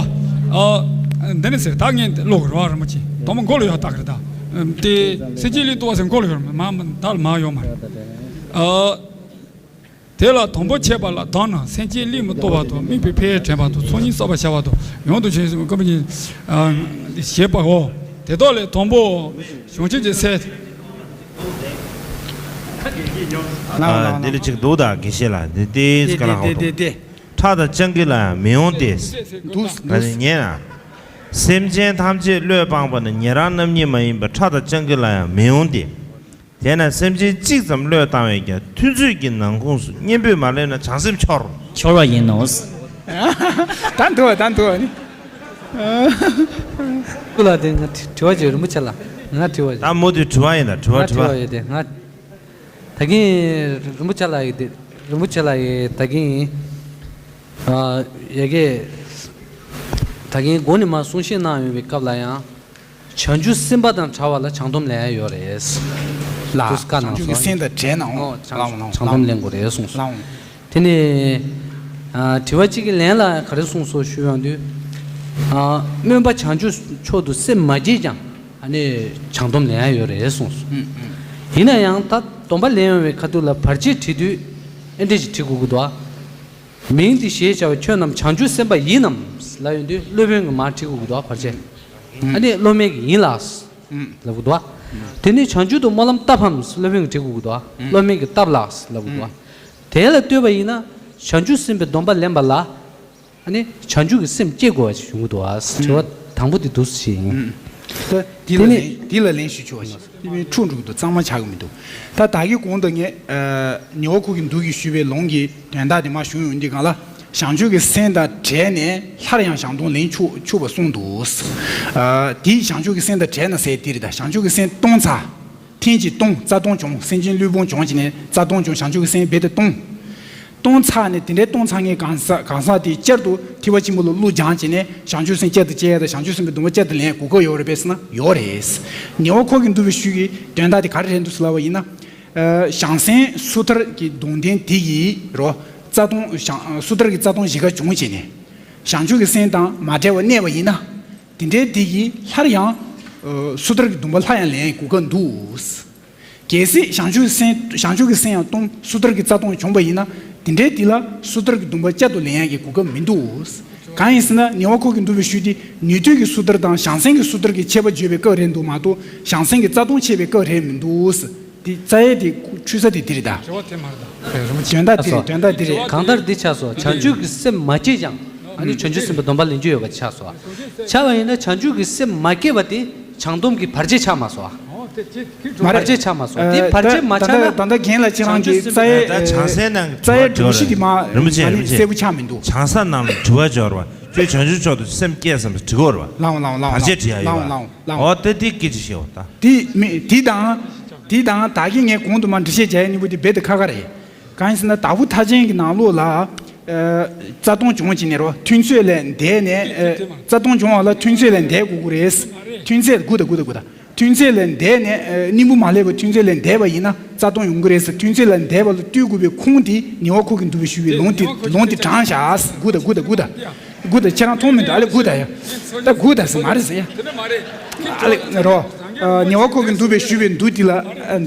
ཨ། འདི་ནི་ཟེར། ད་ངས་ཀློག་གི་ར། རིན་པོ་ཆེ་དང་པོ་མགོ་ལ་ཡོད་རྟགས་རེད་ད། དེ་སེམས་ཅན་བློས་གཏོང་བ་ཟེར་མགོ་ལ་ཡོད་རེད། མ་མ་ད་ལ་མ་ཡོད་མ་རེད། ཨ། དེ་ལ་དང་པོ་ཆད་པ་ལ་དག་ན་སེམས་ཅན་བློས་མི་གཏོང་བ་དང་། དམིགས་པའི་ཕན་ཡོན་དྲན་པ་དང་། ཚོགས་གཉིས་བསགས་པར་བྱ་བ་དང་། ཡོངས་སུ་བྱང་ཞིང་སྐུ་མི་ཞེས་པའོ། དེ་དག་ལས་དང་པོ་བྱང་ཆུབ་ཀྱི་སེམས། ཨ། འདི་ལ་ཅིག་འདུག་ད་དགེ་བཤེས་ལགས། འདི་ཏིས་ཀ་ལ་ཧོ་ཏོ། ཁྲག་དང་སྤྱང་ཀི་ལ་ཡང་མི་འོང་སྟེ། འདུག་ད་ནི་ཉན་ན། སེམས་ཅན་ཐམས་ཅད་བློས་སྤངས་པ་ནི་ཉན་རང་རྣམ་གཉིས་མ་ཡིན་པ་ཁྲག་དང་སྤྱང་ཀི་ལ་ཡང་མི་འོང་སྟེ། དེས་ན་སེམས་ཅན་གཅིག་ཙམ་བློས་བཏང་བས་ཀྱང་ཐུན་ཚོད་ཀྱི་ནང་ཁོངས་སུ་གཉེན་པོས་མ་བླངས་ན་བྱང་སེམས་འཆོར། འཆོར་བ་ཡིན་ནོ། ད་འདུག་བ། ད་འདུག་བ་ནི། སྐུ་ལ་དེ་ང་དྲི་བ་བྱེད། རིན་པོ་ཆེ་ལ་ང་དྲི་བ་བྱེད། ད་མོ་དེ་དྲི་བ་ཡིན་ད། དྲི་བ་ང་དྲི་དྲི་བ་བ་ཡོད་དེ། ང་ད་གིན་རིན་པོ་ཆེ་ལ་ཡོད་དེ། རིན་པོ་ཆེ་ལ་ཡོད་ད་གིན། ཨ། ཡ་གི། ད་གིན་གོང་ནས་མར་གསུང་བཤད་གནང་ཡོང་བའི་སྐབས་ལ་ཡང་། བྱང་ཆུབ་སེམས་དཔའ་དང་བྲལ་བ་ལ་བྱང་སྡོམ་ལེན་ཡ་ཡོད་རེད། ལ། དུས་བཀའ་གནང་སོང་། བྱང་ཆུབ་ཀྱི་སེམས་དང་བྲལ་ནའང་། ཨོ། བྱང་ལའང་ནའང་། བྱང་སྡོམ་ལེན་དགོས་རེད་གསུངས་སོང་། ལའང་། དེ་ནས། ཨ། དྲི་བ་གཅིག་གི་ལན་ལ་ག་རེ་གསུངས་སོང་ཞུ་ཡོང་དུས། ཨ། སྨོན་པ་བྱང་ཆུབ་མཆོག་ཏུ་སེམས་མ་བསྐྱེད་ཀྱང་། ཨ་ནི་བྱང་སྡོམ་ལེན་ཡ་ཡོད་རེད་གསུངས་སོང་། ཨུམ་ཨུམ། ཡིན་ན་ཡང་ད་སྡོམ་པ་ལེན་ཡོང་བའི་ཁ་ཐུག་ལ་བར་ཆད་བྲི་དུས་ཨེ་འདྲ་ཞིག་བྲི་དགོས་ཀྱི་འདུག་ཨ། མིང་འདི་ཞེས་བྱ་བ་ཁྱོད་རྣམས་བྱང་ཆུབ་སེམས་དཔའ་ཡིན་ནམ་ལབ་ཡོང་དུས་སློབ་དཔོན་གྱིས་མར་བྲི་དགོས་ཀྱི་འདུག་ཨ་བར་ཆད། ཨུམ། ཨ་ནི་སློབ་མས་ཀྱིས་ཡིན་ལགས། ཨུམ། ལབ་དགོས་འདུག་ཨ། ཨུམ། དེ་ནས་བྱང་ཆུབ་ཏུ་སྨོན་ལམ་བཏབ་བམ་སློབ་དཔོན་གྱིས་བྲི་དགོས་ཀྱི་འདུག་ཨ། ཨུམ། སློབ་མས་ཀྱིས་བཏབ་ལགས་ལབ་དགོས་འདུག་ཨ། ཨུམ། དེ་ལ་ལྟོས་པ་ཡིན་ན་བྱང་ཆུབ་སེམས་དཔའི་སྡོམ་པ་ལེན་པ་ལ། ཨ་ནི་བྱང་ཆུབ་ཀྱི་སེམས་སྐྱེ་དགོས་པ་ཞིག་ཡོང་གི་འདུག་ཨ། དྲི་བ་དང་པོ་དེ་འདུག་སེ་ཡིན། ཨུམ། ད་འདི་ལ་དེ་ནི་ལན་འདི་ལ་ལན་ཞུ་ཆོག་ཞིག་དེ་མིན་འཁྲུག་འགྲོ་གི་འདུག་གཙང་མ་ཆགས་ཀྱི་མི་འདུག་ད་ད་གི་གོང་དུ་ངས་ཉེ་བ་ཁོ་གི་འདུག་གི་ཞུས་པའི་ལུང་གི་དོན་དག་དེ་མ་ཞུ་ཡོང་དུས་གང་ལ་བྱང་ཆུབ་ཀྱི་སེམས་དང་བྲལ་ནས་སླར་ཡང་བྱང་སྡོམ་ལེན་ཆོག་ཆོག་པ་གསུངས་འདུག་ཨ། དེ་བྱང་ཆུབ་ཀྱི་སེམས་དང་བྲལ་ན་ཟེར་དེ་རེད། ད་བྱང་ཆུབ་ཀྱི་སེམས་གཏོང་ཚར། ཐེངས་གཅིག་གཏོང་རྩ་ལྟུང་བྱུང་། སེམས་ཅན་བླུན་པོ་བྱུང་བྱས་ནས་རྩ་ལྟུང་བྱུང་། བྱང་ཆུབ་ཀྱི་སེམས་རྦད་དེ་གཏོང་། གཏོང་ཚར་ནས་དེ་འདྲའི་གཏོང་ཚར་མཁན་གང་ཟག་གང་ཟག་དེ་བསྐྱར་དུ་ཐེག་པ་ཆེན་པོ་ལ་བློ་སྦྱངས་བྱས་ནས་བྱང་ཆུབ་སེམས་བསྐྱར་དུ་སྐྱེ་ཡ་དང་བྱང་ཆུབ་སེམས་ཀྱི་སྡོམ་པ་བསྐྱར་དུ་ལེན་ཡ་གོ་སྐབས་ཡོད་རེད་པས་ཟེར་ན་ཡོད་རེད། ཉེ་བ་ཁོ་གི་འདུག་པའི་ཤུལ་གྱི་དོན་དག་དེ་ག་རེ་རེད་འདུག་ཟེར་ལབ་པ་ཡིན་ན། ཨ། བྱང་སེམས་སོ་ཐར་གྱི་སྡོམ་ལྡན་དེ་ཡིས་རོ། རྩ་ལྟུང་བྱང་སོ་ཐར་གྱི་རྩ་ལྟུང་བཞི་ཀ་བྱུང་བྱས་ནས་བྱང་ཆུབ་ཀྱི་སེམས་དང་མ་བྲལ་བར་གནས་པ་ཡིན་ན། དེ་འདྲའི་དེ་ཡིས་སླར་ཡང་། ཨ། སོ་ཐར་གྱི་སྡོམ་པ་སླར་ཡང་ལེན་ཡའི་གོ་སྐབས་འདུག་གལ་སྲིད་བྱང་ཆུབ་སེམས་བྱང་ཆུབ་ཀྱི་སེམས་ཡང་གཏོང་སོ་ཐར་གྱི་རྩ་ལྟུང་བྱུང་བ་ཡིན་ན། དེ་འདྲའི་དེ་ལ་སོ་ཐར་གྱི་སྡོམ་པ་བསྐྱར་དུ་ལེན་ཡ་གི་གོ་སྐབས་མི་འདུག་གང་ཡིན་ཟེར་ན་ཉེ་བ་ཁོ་གི་འདུག་པའི་ཤུལ་དེ་ནུས་མཐུ་གི་སོ་ཐར་དང་བྱང་སེམས་ཀྱི་སོ་ཐར་གྱི་ཁྱད་པར་བརྗོད་པའི་སྐབས་རེད་འདུག་མ་གཏོགས་བྱང་སེམས་ཀྱི་རྩ་ལྟུང་འཆད་པའི་སྐབས་རེད་མི་འདུག་དེ་རྩ་ཡའི་དེ་འཁྲུལ་ས་དེ་དེ་རེད་ད། དྲི་བ་དེ་མ་རེད་ད། དོན་དག་དེ་རེད། དོན་དག་དེ་རེད། གང་ལྟར་འདི་ཆགས་སོ། བྱང་ཆུབ་ཀྱི་སེམས་མ་སྐྱེས་ཀྱང་ཨ་ནི་བྱང་ཆུབ་སེམས་དཔའི་སྡོམ་པ་ལེན་རྒྱུ་ཡོད་པ་ཆགས་སོ། ཆགས་པ་ཡིན་ན་བྱང་ཆུབ་ཀྱི་སེམས་མ་སྐྱེས་པ་དེ་བྱང་སྡོམ་གྱི་བར་ཆད་ཆགས་མ་སོང་། མ་རེད། བར་ཆད་ཆགས་མ་སོང་། དེ་བར་ཆད་མ་ཆགས་ན་ད་ལྟ་རྒན་ལགས་ཁྱེད་རང་གི་རྩ་ཡའི་ད་བྱང་སེམས་ནང་རྩ་ཡའི་སྒྲོམ་གཞི་དེ་མ་ཨ་ནི་གསལ་པོ་ཆགས་མི་འདུག་བྱང་ས་ནང་ལ་དྲི་བ་འབྱོར་བ། ཁྱོད་བྱང་ཆུབ་མཆོག་ཏུ་སེམས་བསྐྱེད་བསམ་ཟེར་དྲི་གོ་ར་བ། ལའོ་ལའོ་ལའོ། བར་ཆད་དྲི་ཡ་ཡོད་བ། ལའོ་ལའོ་ལའོ། ཨོ་དེ་དེ་སྐད་ཅིག་བཤད་འོ་ད། དེ་མི་དེ་དང་། དེ་དང་ད་གིན་ངས་གོང་དུ་མ་འགྲེལ་བཤད་བྱ་ཡ་གཉིས་པོ་དེ་རྦད་དེ་ཁ་ཁ་རེད། གང་ཡིན་ཟེར་ན་དྭགས་པོ་ཐར་ཆེན་གྱི་ནང་ལོགས་ལ། ཨ། རྩ་ལྟུང་བྱུང་བྱས་ནས་རོ་ཐུན་ཚོད་ལས་འདས་ནས། ཨ། རྩ་ལྟུང་བྱུང་བ་ལ་ཐུན་ཚོད་ལས་འདས་དགོས་ཀྱི་རེད། ཐུན་ཚོད་དགུ་དང་དགུ་དང་དགུ་དང་། ཐུན་ཚོད་ལས་འདས་ནས། ཨ། སྙིང་པོ་མ་ལེགས་པ་ཐུན་ཚོད་ལས་འདས་པ་ཡིན་ན་རྩ་ལྟུང་ཡོང་གི་རེད་ཟེར། ཐུན་ཚོད་ལས་འདས་པ་ལ་ལྟོས་དགོས་པའི་ཁུངས་དེ་ཉེ་བ་ཁོ་གི་འདུག་པའི་ཞུ་བའི་ལུང་དེ་ལུང་དེ་དྲངས་བཞག་དགུ་དང་དགུ་དང་དགུ་དང་། དགུ་དང་ཁྱེད་རང་མཐོང་མི་འདུག་ཨ་ལེ་དགུ་དང་ཡ། ད་དགུ་དང་ཟེར་མ་རེད་ཟེར་ཡ། ཨ་ལེ་རོ། ཉེ་བ་ཁོ་གི་འདུག་པའི་ཞུ་བའི་འདུག་དེ་ལ་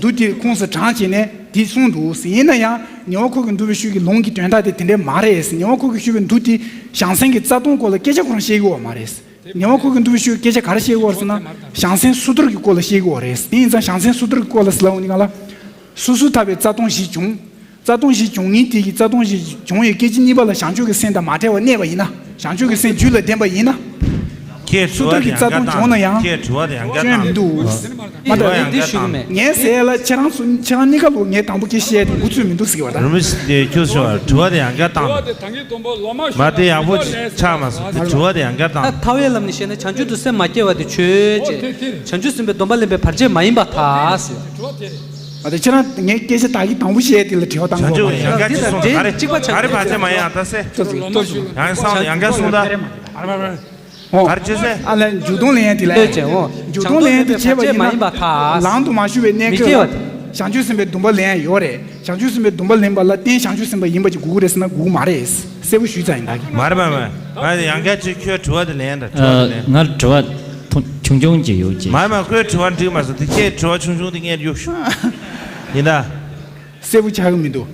འདུག་དེ་ཁུངས་སུ་དྲངས་བྱས་ནས་དེ་གསུངས་འདུག་ཟེར། ཡིན་ན་ཡང་ཉེ་བ་ཁོ་གི་འདུག་པའི་ཞུ་གི་ལུང་གི་དོན་དག་དེ་དེ་འདྲས་མ་རེད་ཟེར། ཉེ་བ་ཁོ་གི་ཞུ་བའི་འདུག་དེ་བྱང་སེམས་ཀྱི་རྩ་ལྟུང་སྐོར་ལ་སྐད་ཆ་ཁོ་རང་བཤད་ཀྱི་ཡོད་མ་རེད། ཉེ་བ་ཁོ་གི་འདུག་པའི་ཤུལ་སྐད་ཆ་ག་རེ་བཤད་ཀྱི་ཡོད་རེད་ཟེར་ན། བྱང་སེམས་སོ་ཐར་གྱི་སྐོར་ལ་བཤད་ཀྱི་ཡོད་རེད། དེ་ཡིན་ཙང་བྱང་སེམས་སོ་ཐར་གྱི་སྐོར་ལ་ཟེར་ལབ་འོང་དུས་སྒང་ལ། སོ་སོ་ཐར་པའི་རྩ་ལྟུང་བཞི་བྱུང་། རྩ་ལྟུང་བཞི་བྱུང་ངེས་དེ་གི་རྩ་ལྟུང་བཞི་བྱུང་བའི་སྐད་ཅིག་གཉིས་པ་ལ་བྱང་ཆུབ་ཀྱི་སེམས་དང་མ་བྲལ་བར་གནས་པ་ཡིན་ན། བྱང་ཆུབ་ཀྱི་སེམས་རྒྱུད་ལ་ལྡན་པ་ཡིན་ན། ཁྱེད་སོ་དྲི་བ་ཐར་གྱི་དེ་རྩ་ཡང་ལྟུང་བྱུང་ན་ཡང་། ཁྱེད་དྲི་བ་དེ་ཡང་བསྐྱར་བཏང་། སྐྱོན་མི་འདུག་མ་གཏོགས་ཡང་བསྐྱར་བཏང་། ངས་ཟེར་ཡ་ལ་ཁྱེད་རང་ཚོ་ཁྱེད་རང་གཉིས་ཀ་ལོ་ངས་དང་པོ་སྐད་བཤད་དེ་འགོ་ཚུགས་མི་འདུག་ཟེར་གྱི་བ་ད། རུ་མི་དེ་ཁྱོད་ཤོར་བ་དྲི་བ་དེ་ཡང་བསྐྱར་བཏང་། མ་དེ་ཡག་པོ་ཆགས་མ་སོང་། དེ་དྲི་བ་དེ་ཡང་བསྐྱར་ད། བཏང་། ཐར་པའི་ལམ་ནས་བཤད་ན་བྱང་ཆུབ་ཏུ་སེམས་མ་སྐྱེས་པ་དེ་ཆོས་ཅན། བྱང་ཆུབ་སེམས་དཔའི་སྡོམ་པ་ལེན་པའི་བར་ཆད་མ་ཡིན་པར་ཐལ་ཟེར། མ་དེ་ཁྱེད་རང་ངས་སྐད་ཆ་ད་གི་དང་པོ་བཤད་དེ་ལ་དྲི་བ་བཏང་དགོས་མ་རེད། ཡང་བསྐྱར་ཅིག་གསུངས། ག་རེ་ག་རེ་བར་ཆད་མ་ཡིན་ཨ་ད་སེ། ཡང་བསམ་ཡང་བསྐྱར་གསུངས་ད། ཨོ། གར་བྱེད་སེ། ཨ་ལན་འཇུག་ལྡོག་ལེན་ཡ་དེ་ལ། ལྟོས་བྱས་འོ། འཇུག་ལྡོག་ལེན་ཡ་དེ་བྱས་པ་ཡིན་ན། ལམ་དུ་མ་ཞུགས་པའི་གནས་སྐབས་ལ་བྱང་ཆུབ་སེམས་དཔའི་སྡོམ་པ་ལེན་ཡ་ཡོད་རེད། བྱང་ཆུབ་སེམས་དཔའི་སྡོམ་པ་ལེན་པ་ལ་རྟེན་བྱང་ཆུབ་སེམས་དཔའ་ཡིན་པ་ཅིག་དགོས་ཀྱི་རེད་ཟེར་ན་དགོས་ཀྱི་མ་རེད། གསལ་པོ་ཞུས་ཙང་ཡིན་ད་གི། མ་རེད་མ་རེད། ང་ཡང་བསྐྱར་ཅིག་ཁྱོད་དྲི་བ་དེ་ལེན་ད། དྲི་བ་དེ་ལེན། ང་དྲི་བ་ཐུང་ཆུང་ཆུང་ཅིག་ཡོད་ཅིག་མ་རེད་མ་རེད། ཁོའི་དྲི་བ་འགྲིག་མ་སོང་དེ། ཁྱེད་དྲི་བ་ཆུང་ཆུང་དེ་ངས་གཡུག་ཞུ། ཡིན་ད། གསལ་པོ་ཆགས་ཀྱི་མི་འདུག་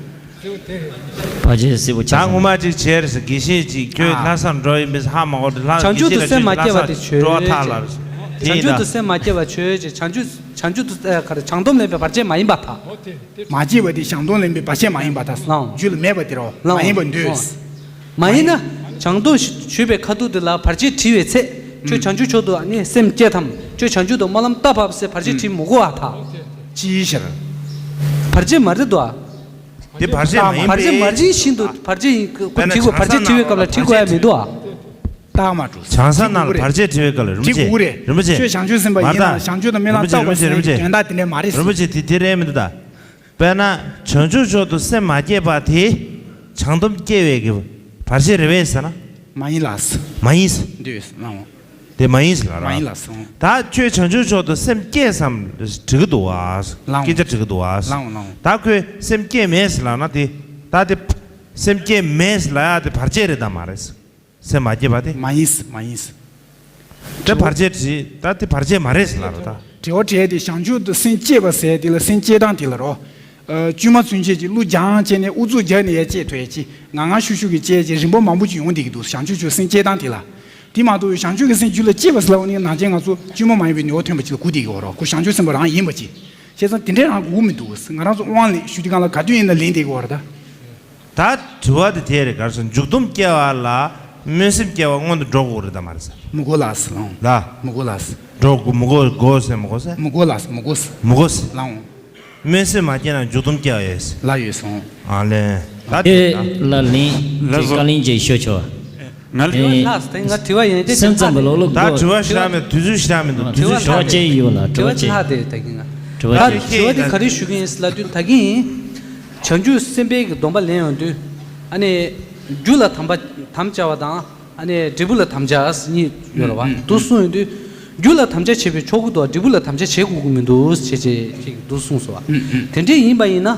བར་ཆད་གསལ་པོ་ཆགས་ད་ངོ་མ་ཅིག་བྱས་རེད་ཟེར། དགེ་བཤེས་ཅིག་ཁྱོད་ལྷག་བསམ་འགྲོ་ཡིན་མིན་ཧ་མ་གོ་དུས་ལྷག་བྱང་ཆུབ་ཏུ་སེམས་མ་སྐྱེས་པ་དེ་ཆོས་ཅན། བྱང་ཆུབ་ཏུ་སེམས་མ་སྐྱེས་པ་ཆོས་ཅན། བྱང་ཆུབ་བྱང་ཆུབ་ཏུ་ཨ་ག་རེ་བྱང་སྡོམ་ལེན་པའི་བར་ཆད་མ་ཡིན་པར་ཐལ། མ་སྐྱེས་པ་དེ་བྱང་སྡོམ་ལེན་པའི་བར་ཆད་མ་ཡིན་པར་ཐལ། ལའོ། རྒྱུད་ལ་མེད་པ་དེ་རོ། ལའོ། མ་ཡིན་པར་འདོད། ཨོ། མ་ཡིན་ན། བྱང་སྡོམ་ཞུས་པའི་ཁ་ཐུག་དེ་ལ་བར་ཆད་དྲི་བའི་ཚེ། ཁྱོད་བྱང་ཆུབ་མཆོག་ཏུ་ཨ་ནི་སེམས་བསྐྱེད་དམ། ཁྱོད་བྱང་ཆུབ་ཏུ་སྨོན་ལམ་བཏབ་བམ་ཟེར་བར་ཆད་དྲི་མི་དགོས་པར་ཐལ། ཅིའི་ཕྱིར། བར་ཆད་མ་རེད་དོ། དེ་བར་ཆད་མ་ཡིན་པས། བར་ཆད་མ་རེད་བཞིན་དུ་བར་ཆད་ཡིན་དགོས་དྲི་དགོས། བར་ཆད་དྲི་བའི་སྐབས་ལ་དྲི་དགོས་ཡ་མི་འདུག་ཨ། རྟགས་མ་གྲུབ། བྱང་ས་ནང་ལ་བར་ཆད་དྲི་བའི་སྐབས་ལ་རིན་པོ་ཆེ། རིན་པོ་ཆེ། ཁྱོད་བྱང་ཆུབ་སེམས་དཔའ་ཡིན་ན་བྱང་ཆུབ་ཏུ་སྨོན་ལམ་བཏབ་དགོས་ཟེར་གྱི་དོན་དག་དེ་འདྲ་མ་རེད། རིན་པོ་ཆེ་དེ་དེ་རེད་མི་འདུག་ད། དཔེར་ན་བྱང་ཆུབ་མཆོག་ཏུ་སེམས་མ་བསྐྱེད་པ་དེ་བྱང་སྡོམ་སྐྱེ་བའི་གི་བར་ཆད་རེད་པས་ཟེར་ན། མ་ཡིན་ལགས། མ་ཡིན། འདོད་ལགས། དེ་མ་ཡིན་ཟེར་ལ་ར། མ་ཡིན་ལགས། ད་ཁྱོད་བྱང་ཆུབ་མཆོག་ཏུ་སེམས་བསྐྱེད་བསམ་འགྲིག་གི་འདུག་བ། ལའང་། སྐད་ཆ་འགྲིག་གི་འདུག་བ། ལའང་ལའང་། ད་ཁོས་སེམས་བསྐྱེད་མེད་ཟེར་ལབ་ན་དེ། ད་དེ་སེམས་བསྐྱེད་མེད་ཟེར་ལབ་ཡ་དེ་བར་ཆད་རེད་དམ་མ་རེད། སེམས་མ་བསྐྱེད་པ་དེ། མ་ཡིན། མ་ཡིན། དེ་བར་ཆད་བྲིས་ད་དེ་བར་ཆད་མ་རེད་ཟེར་ལབ་རོ་ད། དྲི་བ་དྲིས་ཏེ་བྱང་ཆུབ་ཏུ་སེམས་བསྐྱེད་པ་ཟེར་དེ་ལ་སེམས་བསྐྱེད་སྟངས་དེ་ལ་རོ། ཨ། བཅོས་མ་ཚུན་ཆད་ཀྱི་གླུ་སྦྱང་བྱས་ནས་ཨུ་ཚུགས་རྒྱག་ནས་ཡར་བསྐྱེད་ཐུབ་ཡ་ཅིག་ང་ང་ཤུགས་ཤུགས་ཀྱིས་བསྐྱེད་ཅིག་རིམ་པ་མང་པོ་ཅིག་ཡོང་བསྡད་ཀྱི་འདུག་བྱང་ཆུབ་ཆོས་སེམས་བསྐྱེད་སྟངས་དེ་ལ། དེ་མ་གཏོགས་བྱང་ཆུབ་ཀྱི་སེམས་རྒྱུད་ལ་སྐྱེས་པ་ཟེར་ལབ་ནས་ནང་ཆེན་ང་ཚོ་བཅོས་མ་མ་ཡིན་པའི་ནུས་པ་ཐོན་པ་ཅིག་ལ་གོ་བསྡད་ཀྱི་ཡོད་རོ། ཁོ་བྱང་ཆུབ་སེམས་དཔའ་རང་ཡིན་པ་ཅིག་བྱས་ཙང་དེ་འདྲས་རང་གོ་གི་མི་འདུག་ང་རང་ཚོ་དབང་ལས་ཞུ་དུས་སྒང་ལ་ག་དུས་ཡིན་ན་ལེན་བསྡད་ཀྱི་ཡོད་རེད་ད། ད་དྲི་བ་དེ་དེ་རེད། ག་རེ་ཟེར་འཇུག་སྡོམ་སྐྱེ་བ་ལ་སྨོན་སེམས་སྐྱེ་བ་སྔོན་དུ་འགྲོ་དགོས་རེད་དམ་མ་རེད་ཟེར། མི་དགོས་ལགས་ལགས། ལ། མི་དགོས་ལགས། འགྲོ་དགོས་མི་དགོས་དགོས་ཟེར་མི་དགོས་ཟེར། མི་དགོས་ལགས་མི་དགོས། མི་དགོས་ཟེར། ལགས། སྨོན་སེམས་མ་སྐྱེས་ན་འཇུག་སྡོམ་སྐྱེ་བ་ཡོད་ཟེར། ལགས་ཡོད་སོང་། ཨ་ལས། ད་དེ་དེ་ད། ལ་ལན་ལགས་སོ། བཀའ་ལན་ཅིག་ཞུ་ཆོག་ང་ལ། ཨེ། ལགས་སེ་ང་དྲི་བ་ཡིན་དེ་སེམས་ཙམ་གྱི་ལོག་ལོག་ད་དྲི་བ་ཞིག་རག་མེད། དུས་ཚོད་ཞིག་རག་མེད་འདུག་དུས་ཚོད་ཞིག་རག་མེད། དྲི་བ་ཅིག་ཡོད་ལ་དྲི་བ་ཅིག་ལྷག་དེ་ད་གིན་ང་། དྲི་བ་ད་ཅིག་དྲི་བ་དེ་ག་རེ་ཞུ་གི་ཡིན་ལབ་དུས་ད་གིན། བྱང་ཆུབ་སེམས་དཔའི་གི་སྡོམ་པ་ལེན་ཡོང་དུས། ཨ་ནི། རྒྱུ་ལ་དམ་པ་དམ་བཅའ་བ་དང་། ཨ་ནི་འབྲས་བུ་ལ་དམ་བཅའ་གཉིས་ཡོད་རེད་བ། ཨུ་ཨུ་འདུག་གསུངས་ཡོང་དུས། རྒྱུ་ལ་དམ་བཅའ་བྱས་པས་ཆོག་གི་འདུག་འབྲས་བུ་ལ་དམ་བཅའ་བྱེད་དགོས་ཀྱི་མི་འདུག་ཅེས་ཅེས་ཅིག་འདུག་གསུངས་སོང་བ། ཨུ་ཨུ་དེ་འདྲས་ཡིན་པ་ཡིན་ན།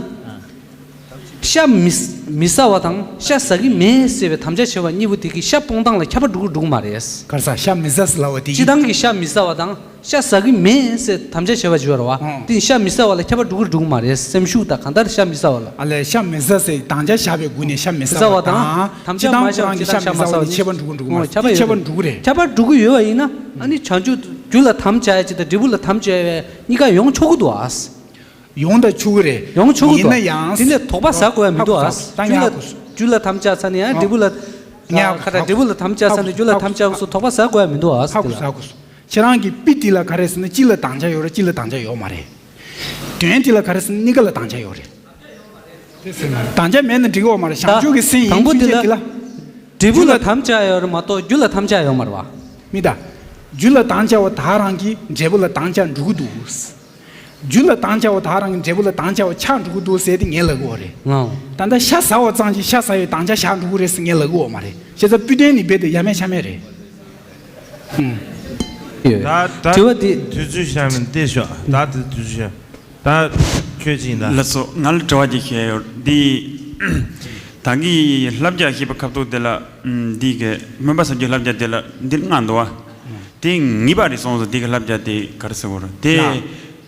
ཤ་མི་མི་ཟ་བ་དང་ཤ་ཟ་གི་མེད་ཟེར་བའི་དམ་བཅའ་བྱས་པ་གཉིས་པོ་དེ་གི་ཤ་སྤོང་སྟངས་ལ་ཁྱད་པར་འགྲོ་གི་འགྲོ་གི་མ་རེད། ག་རེ་ཟ་ཤ་མི་ཟ་ཟེར་ལབ་པ་དེ་ཡིན། སྤྱི་བཏང་གི་ཤ་མི་ཟ་བ་དང་ཤ་ཟ་གི་མེད་ཟེར་དམ་བཅའ་བྱས་པ་བྱས་པ་རེད་བ། ཨང་། དེ་ཤ་མི་ཟ་བ་ལ་ཁྱད་པར་འགྲོ་གི་འགྲོ་གི་མ་རེད། སེམས་ཤུགས་དང་གང་ལྟར་ཤ་མི་ཟ་བ་ལ། ཨ་ལས་ཤ་མི་ཟ་ཟེར་དམ་བཅའ་བཞག་པའི་སྒོ་ནས་ཤ་མི་ཟ་བ་དང་། དམ་བཅའ་མ་བཞག་སྤྱི་བཏང་ཤ་མི་ཟ་བ་ནི་ཁྱད་པར་འགྲོ་གི་འགྲོ་གི་མ་རེད། ཁྱད་པར་ཡོད་རེད། ཁྱད་པར་འགྲོ་གི་ཡོད་པ་ཡིན་ན། ཨ་ནི་བྱང་ཆུབ་རྒྱུ་ལ་དམ་བཅའ་ཡ་ཅིག་དང་འབྲས་བུ་ལ་དམ་བཅའ་ཡ་གཉིས་ཀ་ཡོང་ཆོག་གི་འདུག་ཨ། ཡོང་ད་ཆོག་གི་རེད། ཡོང་ཆོག་གི་འདུག་ཡིན་ན་ཡང་། དེ་ནས་དོགས་པ་ཟ་དགོས་ཡ་མི་འདུག་ཨ། ཧ་གོ་སོང་། ད་རྒྱུ་ལ་ཧ་གོ་སོང་། རྒྱུ་ལ་དམ་བཅའ་ཚར་ནས་ཡང་འབྲས་བུ་ལ། ཨ། ཁ་ད་འབྲས་བུ་ལ་དམ་བཅའ་ཚར་ནས་རྒྱུ་ལ་དམ་བཅའ་སོགས་དོགས་པ་ཟ་དགོས་ཡ་མི་འདུག་ཨ། ཧ་གོ་སོང་། ཧ་གོ་སོང་། ཁྱེད་རང་གི་དཔེ་དེ་ལ་ག་རེ་ཟེར་ན་སྤྱི་ལ་དམ་བཅའ་ཡོད་རེད། སྤྱི་ལ་དམ་བཅའ་ཡོད་མ་རེད། དོན་དེ་ལ་ག་རེ་ཟེར་ན་གཉིས་ཀ་ལ་དམ་བཅའ་ཡོད་རེད། དམ་བཅའ་མེད་ན་འགྲིག་གི་ཡོད་མ་རེད། བྱང་ཆུབ་ཀྱི་སེམས་ཡིན་ཚུན་ཆད་དེ་ལ། འབྲས་བུ་ལ་དམ་བཅའ་ཡོད་རེད་མ་གཏོགས་རྒྱུ་ལ་དམ་བཅའ་ཡོད་མ་རེད་བ། མི་ད། རྒྱུ་ལ་དམ་བཅའ་བ་དག་རང་གིས་འབྲས་བུ་ལ་དམ་བཅའ་འགྲོ་གི་འདུག་རྒྱུ་ལ་དམ་བཅའ་བ་དག་རང་གིས་འབྲས་བུ་ལ་དམ་བཅའ་བ་ཆགས་འགྲོ་གི་འདུག་ཟེར་ཏེ་ངས་ལབ་གི་ཡོད་རེད། ང་། ད་ལྟ་ཤ་ཟ་བ་ཙམ་གྱིས་ཤ་ཟ་བའི་དམ་བཅའ་བཞག་འགྲོ་གི་རེད་ཟེར་ངས་ལབ་གི་ཡོད་མ་རེད། བྱས་ཙང་དཔེ་དོན་ནི་རྦད་དེ་ཡ་མེད་ཤ་མེད་རེད། ཧུམ། ད་ད་དྲི་བ་དེ། དུས་ཚོད་ཤ་མེད་བལྟས་ཤོག་ད་དེ་དུས་ཚོད་ཤ། ད་ཁྱོད་ཅིག་ཡིན་ད། ལགས་སོ། ང་ལ་དྲི་བ་ཅིག་བཤད་ཡོད། འདི་ད་གིན་བསླབ་བྱ་ཞེས་པའི་ཁ་ཐུག་དེ་ལ། འདི་གི་སྨོན་པ་སེམས་བསྐྱེད་བསླབ་བྱ་དེ་ལ་འདི་ལྔ་འདུག་བ། དེ་ངེས་པ་རེད་གསུངས་སོང་། འདི་གི་བསླབ་བྱ་དེ་ག་རེ་ཟེར་དགོས་རེད་དེ། ལགས།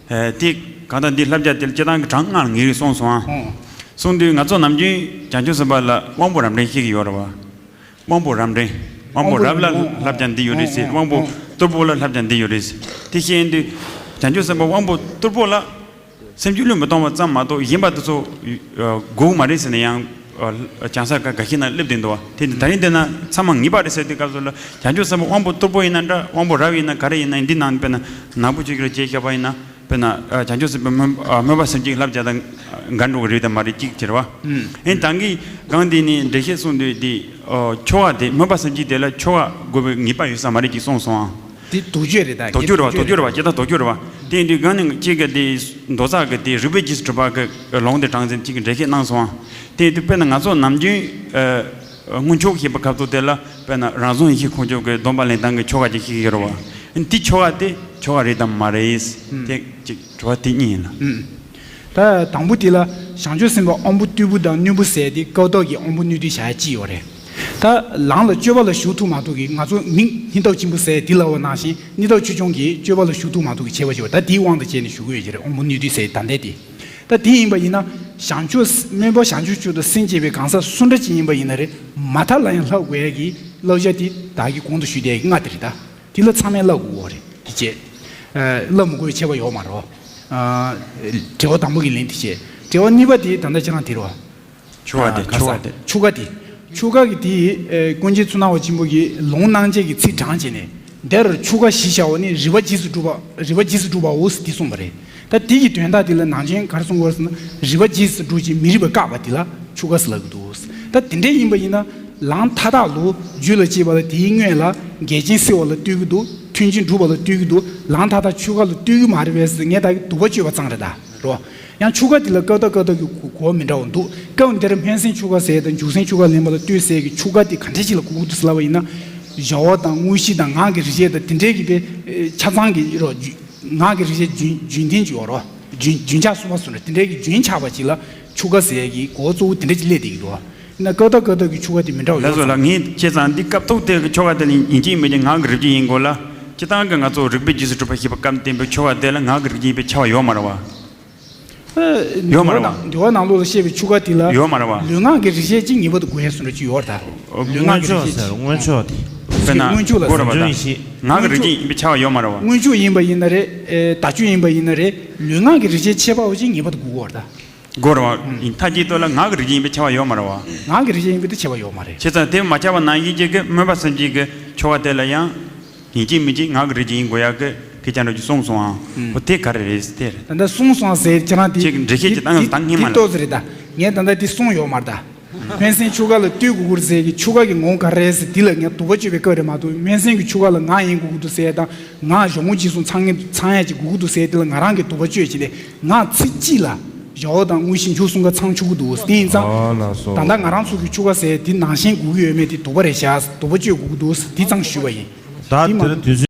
ཨེ། དེ་གང་ལྟར་འདི་བསླབ་བྱ་དེ་ལ་སྤྱིར་བཏང་གི་གྲངས་ལྔ་ལ་ངེས་རེད་གསུངས་སོང་ཨ། ཨོ། གསུངས་དུས་ང་ཚོ་ནམ་རྒྱུན་བྱང་ཆུབ་སེམས་དཔའ་ལ་དབང་པོ་རབ་འབྲིང་བཤད་ཀྱི་ཡོད་རེད་བ། དབང་པོ་རབ་འབྲིང་། དབང་པོ་རབ་ལ་བསླབ་བྱ་འདི་ཡོད་རེད་ཟེར། དབང་པོ་གཏུར་པོ་ལ་བསླབ་བྱ་འདི་ཡོད་རེད་ཟེར། དེ་བཤད་ཡིན་དུས། བྱང་ཆུབ་སེམས་དཔའ་དབང་པོ་གཏུར་པོ་ལ། སེམས་རྒྱུད་བློས་མི་གཏོང་བ་ཙམ་མ་གཏོགས་གཞན་པ་དེ་ཚོ། དགོས་མ་རེད་ཟེར་ན་ཡང་། བྱང་ས་ཁ་འགའ་ཤས་ན་སླེབས་བསྡད་འདུག་བ། དེ་ད་རིང་འདི་ན་ཚང་མ་ངེས་པ་རེད་ཟེར་དུས་སྐབས་སུ་ལ་བྱང་ཆུབ་སེམས་དཔའ་དབང་པོ་གཏུར་པོ་ཡིན་ན་འདྲ་དབང་པོ་རབ་ཡིན་ན་ག་རེ་ཡིན་ན་འདི་ནང་དཔེར་ན་ནག་པོ་ཆུ་ཁྱེར་བྱས་བཞག་པ་ཡིན་ན། དཔེར་ན། ཨ། བྱང་ཆུབ་སེམས་དཔའི་སྨོན། ཨ། སྨོན་པ་སེམས་བསྐྱེད་བསླབ་བྱ་དང་འགལ་འགྲོ་གི་རེད་དམ་མ་རེད་ཅིག་ཁྱེར་བ། ཨུམ། ཨེ་ད་གིན་གང་དེ་ནི་འགྲེལ་བཤད་གསུངས་དུས་དེ། ཨོ། ཆོ་ག་དེ་སྨོན་པ་སེམས་བསྐྱེད་དེ་ལ་ཆོ་ག་དགོས་པའི་ངེས་པ་ཡོད་ས་མ་རེད་ཅིག་གསུངས་སོང་ཨ། དེ་དོགས་གཅོད་རེད་ད། དོགས་གཅོད་རེད་བ། དོགས་གཅོད་རེད་བ། ཇི་ལྟར་དོགས་གཅོད་རེད་བ། དེ་ཡིན་དུས་གང་ནི་གཅིག་གི་དེ་མདོ་རྩ་གི་དེ་རིགས་པའི་རྗེས་སུ་གྲུབ་པ་གི་ལུང་དེ་དྲངས་ཚེ་གཅིག་གི་འགྲེལ་བཤད་གནང་སོང་ཨ། དེ་ཡིན་དུས་དཔེར་ན་ང་ཚོ་ནམ་རྒྱུན། ཨ། སྔོན་ཆོག་ཞེས་པའི་སྐབས་སུ་དེ་ལ་དཔེར་ན་རང་བྱུང་ཡེ་ཤེས་ཁོང་ཆོ་གི་སྡོམ་པ་ལེན་སྟངས་ཀྱི་ཆོ་ག་ཅིག་ཤེས་ཀྱི་ཡོད་རེད་བ། དེ་ཆོ་ག་དེ་ཆོ་ག་རེད་དམ་མ་རེད། ཨུམ། དེ་གཅིག་དྲི་བ་དེ་གཉིས་ཡིན་ལ། ཨུམ། ད་དང་པོ་དེ་ལ་བྱང་ཆུབ་སེམས་དཔའ་དབང་པོ་རྟུལ་པོ་དང་རྣོན་པོ་ཟེར་དེ་ཀ་བ་ཏོག་གི་དབང་པོ་རྣོན་རྟུལ་བྱ་ཡ་གཅིག་ཡོད་རེད། ད་ལམ་ལ་སྤྱོད་པ་ལ་ཞུགས་ཐུབ་མ་ཐུབ་ཀྱི་ང་ཚོ་མིག་སྙིང་སྟོབས་ཆེན་པོ་ཟེར་དེ་ལབ་པ་ནང་བཞིན་སྙིང་སྟོབས་ཆེ་ཆུང་གིས་སྤྱོད་པ་ལ་ཞུགས་ཐུབ་མ་ཐུབ་ཀྱི་ཁྱད་པར་ཞིག་ཡོད་རེད། ད་དེའི་དབང་དུ་བྱས་ནས་ཞུ་གི་ཡོད་ཀྱི་རེད། དབང་པོ་རྣོན་རྟུལ་ཟེར་ད་ལྟའི་དེ། ད་དེ་ཡིན་པ་ཡིན་ན་བྱང་ཆུབ་སྨོན་པ་བྱང་ཆུབ་མཆོག་ཏུ་སེམས་བསྐྱེད་པའི་གང་ཟག་སུ་འདྲ་ཅིག་ཡིན་པ་ཡིན་ན་རེད། མ་མཐའ་ལ་ཡང་བསླབ་དགོས་ཡ་གི་བསླབ་བྱ་དེ་བདག་གིས་གོང་དུ་ཞུས་དེ་ཡ་གི་ལྔ་དེ་རེད་ད། དེ་ལ་ཚང་མས་བསླབ་དགོས་ཀྱི་ཡོད་རེད། དེ་བྱས། ཨ། བསླབ་མི་དགོས་པའི་ཁྱད་པར་ཡོད་མ་རེད། ཨ། དྲི་བ་དང་པོ་གི་ལན་དེ་བྱས། དྲི་བ་གཉིས་པ་དེ་ད་ལྟ་ཁྱེད་རང་དེ་རེད་བ། ཆོ་ག་དེ། ཨ། ཆོ་ག་དེ། ཆོ་ག་དེ། ཆོ་ག་གི་དེ། ཨེ། ཀུན་མཁྱེན་ཚུལ་སྣང་བ་ཆེན་པོ་གིས་ལུང་གནང་བྱེད་ཀྱི་ཚིག་དྲངས་བྱས་ནས། འདིར་ཆོ་ག་ཞེས་བྱ་བ་ནི་རིགས་པ་རྗེས་སུ་སྒྲུབ་པ། རིགས་པ་རྗེས་སུ་སྒྲུབ་པའོ་ཟེར་དེ་གསུངས་པ་རེད། ད་དེ་གི་དོན་དག་དེ་ལ་ནང་ཆེན་ག་རེ་གསུང་གི་ཡོད་ཟེར་ན། རིགས་པ་རྗེས་སུ་སྒྲུབ་ཅིང་མི་རིགས་པ་བཀག་པ་དེ་ལ་ཆོ་ག་ཟེར་ལབ་ཀྱི་འདུག་ད་དེ་འདྲ་ཡིན་པ་ཡིན་ན། ལམ་མཐའ་དག་ལུ་རྒྱུད་ལ་སྐྱེས་པ་ལ་དེའི་སྔོན་ལ་འགལ་རྐྱེན་སེལ་བ་ལ་ལྟོས་ཀྱི་འདུག་མཐུན་རྐྱེན་སྒྲུབ་པ་ལ་ལྟོས་ཀྱི་འདུག་ལམ་མཐའ་དག་ཆོ་ག་ལ་ལྟོས་ཀྱི་མ་རེད་པས་ཟེར་ངས་ད་གི་སྡིག་པ་སྤྱོད་པ་ཙམ་རེད་ད། རོ། ཡང་ཆོ་ག་དེ་ལ་ཀ་བ་ཏོག་ཀ་བ་ཏོག་གི་གོ་གོ་བ་མི་འདྲ་བ་འདུག་སྐབས་འདིར་སྨོན་སེམས་ཆོ་ག་ཟེར་དང་འཇུག་སེམས་ཆོ་ག་ལེན་པ་ལ་ལྟོས་ཟེར་གི་ཆོ་ག་དེ་ག་འདྲ་ཞིག་ལ་གོ་གི་འདུག་ཟེར་ལབ་པ་ཡིན་ན། བྱ་བ་དང་དངོས་གཞི་དང་ངག་གི་རིག་བྱེད་དང་དེ་འདྲའི་གི་དཔེ་ཆ་ཚང་གི་རོ། ངག་གི་རིག་བྱེད་རྒྱུན་རྒྱུན་ལྡན་གྱི་ཡོད་རོ། རྒྱུན་རྒྱུན་ཆགས་གསུམ་པ་གསུམ་རེད། དེ་འདྲའི་གི་རྒྱུན་ཆགས་པ་ཅིག་ལ་ཆོ་ག་ཟེར་གི་གོ་བ་གཙོ་བོ་དེ་འདྲ་ཅིག་སླེབས་བསྡད་ཀྱི་འདུག་ཡིན་ན་ཀ་བ་ཏོག་ཀ་བ་ཏོག་གི་ཆོ་ག་དེ་མི་འདྲ་བ་ཡོད། ལགས་སོ་ལགས། ངས་བྱས་ཙང་འདི་སྐབས་ཐོག་དེ་གི་ཆོ་ག་དེ་ལ་ཡིན་གཅིག་མིན་གཅིག་ངག་གི་རིག་བྱེད་ཡིན་དགོས་ལ། སྤྱིར་བཏང་གི་ང་ཚོ་རིགས་པའི་རྗེས་སུ་གྲུབ་པ་ཞེས་པ་སྐབས་བསྟན་པའི་ཆོ་ག་དེ་ལ་ངག་གི་རིགས་ཅན་ཡིན་པའི་ཁྱབ་པ་ཡོད་མ་རེད་བ། ཡོད་མ་རེད་བ། འདུལ་བ་ནང་ལོགས་ལ་བཤད་པའི་ཆོ་ག་དེ་ལ་ཡོད་མ་རེད་བ། ལུས་ངག་གི་རིགས་ཅན་གཅིག་ངེས་པར་དུ་དགོས་ཡ་བཟོ་འདྲ་ཅིག་ཡོད་རེད་ད། ལུས་ངག་གི་རིགས་ཅན་གཅིག་མངོན་ཆོག་ཟེར། མངོན་ཆོག་དེ། དཔེར་ན་མངོན་ཆོག་ལ་དགོས་རེད་བ་ད། ངག་གི་རིགས་ཅན་ཡིན་པའི་ཁྱབ་པ་ཡོད་མ་རེད་བ། མངོན་ཆོག་ཡིན་པ་ཡིན་ན་རེད། ཨེ། བརྡ་བརྒྱུད་ཡིན་པ་ཡིན་ན་རེད། ལུས་ངག་གི་རིགས་ཅན་ཁྱད་པར་བ་ཅིག་ངེས་པར་དུ་དགོས་ཀྱི་ཡོད་རེད་ད། དགོས་རེད་བ། ཡིན་མཐའ་གཅིག་ཏུ་ལ་ངག་གི་རིགས་ཅན་ཡིན་པའི་ཁྱབ་པ་ཡོད་མ་རེད་བ། ངག་གི་རིགས་ཅན་ཡིན་པའི་དེ་ཁྱད་པར་ཡོད་མ་རེད། བྱས་ཙང་དེ་མ་ཁྱབ་པ་ནང་བཞིན་གྱི་གི་སྨོན་པ་གསུམ་གྱི་གི་ཆོ་ག་དེ་ལ་ཡང་། ཡིན་གཅིག་མིན་གཅིག་ངག་གི་རིགས་ཅན་ཡིན་དགོས་ཡག་གི་སྐད་ཆ་འདྲ་ཅིག་གསུངས་སོང་ཨང་། ཨུམ། འོ་དེ་ག་རེ་རེད་ཟེར་དེ་རེད། ད་ལྟ་གསུངས་སོང་ཟེར་ཁྱེད་རང་དེ་ཅིག་འགྲེལ་བཤད་ཅིག་བཏང་ཡོད་ད་ངས་མ་ལ། ཏོག་ཙམ་རེད་ད། ངས་ད་ལྟ་དེ་གསུངས་ཡོད་མ་རེད་ད། སྨན་སེང་ཆོ་ག་ལ་ལྟོས་དགོས་ཀྱི་རེད་ཟེར་གི་ཆོ་ག་གི་ངོ་བོ་ག་རེ་རེད་ཟེར་དེ་ལ་ངས་དོགས་པ་གཅོད་པའི་སྐབས་རེད་མ་གཏོགས་སྨན་སེང་གི་ཆོ་ག་ལ་ངག་ཡིན་དགོས་ཀྱི་འདུག་ཟེར་དང་ངག་གཞུང་ངོ་རྗེས་གསུང་ཚང་ངེ་ཚང་ཡག་ཅིག་དགོས་ཀྱི་འདུག་ཟེར་དེ་ལ་ང་རང་གི་དོགས་པ་གཅོད་བྱས་ནས་ངག་ཚིག་གཅིག་ལ་ཞོག་དང་དངོས་གཞི་མཆོག་གསུམ་ཀ་ཚང་ཆོག་གི་འདུག་དེ་ཡིན་ཙང་། ཨ་ལགས་སོ། ད་ལྟ་ང་རང་ཚོ་གི་ཆོ་ག་ཟེར་དེ་ནང་བཞིན་དགོས་ཀྱི་ཡོད་མེད་དེ་དོགས་པ་རེད་བཞག་དོགས་པ་གཅོད་དགོས་ཀྱི་འདུག་དེ་ཙང་ཞུས་པ་ཡིན། ད་དེ་མ་དེ་ལ་དུས་ཚོད་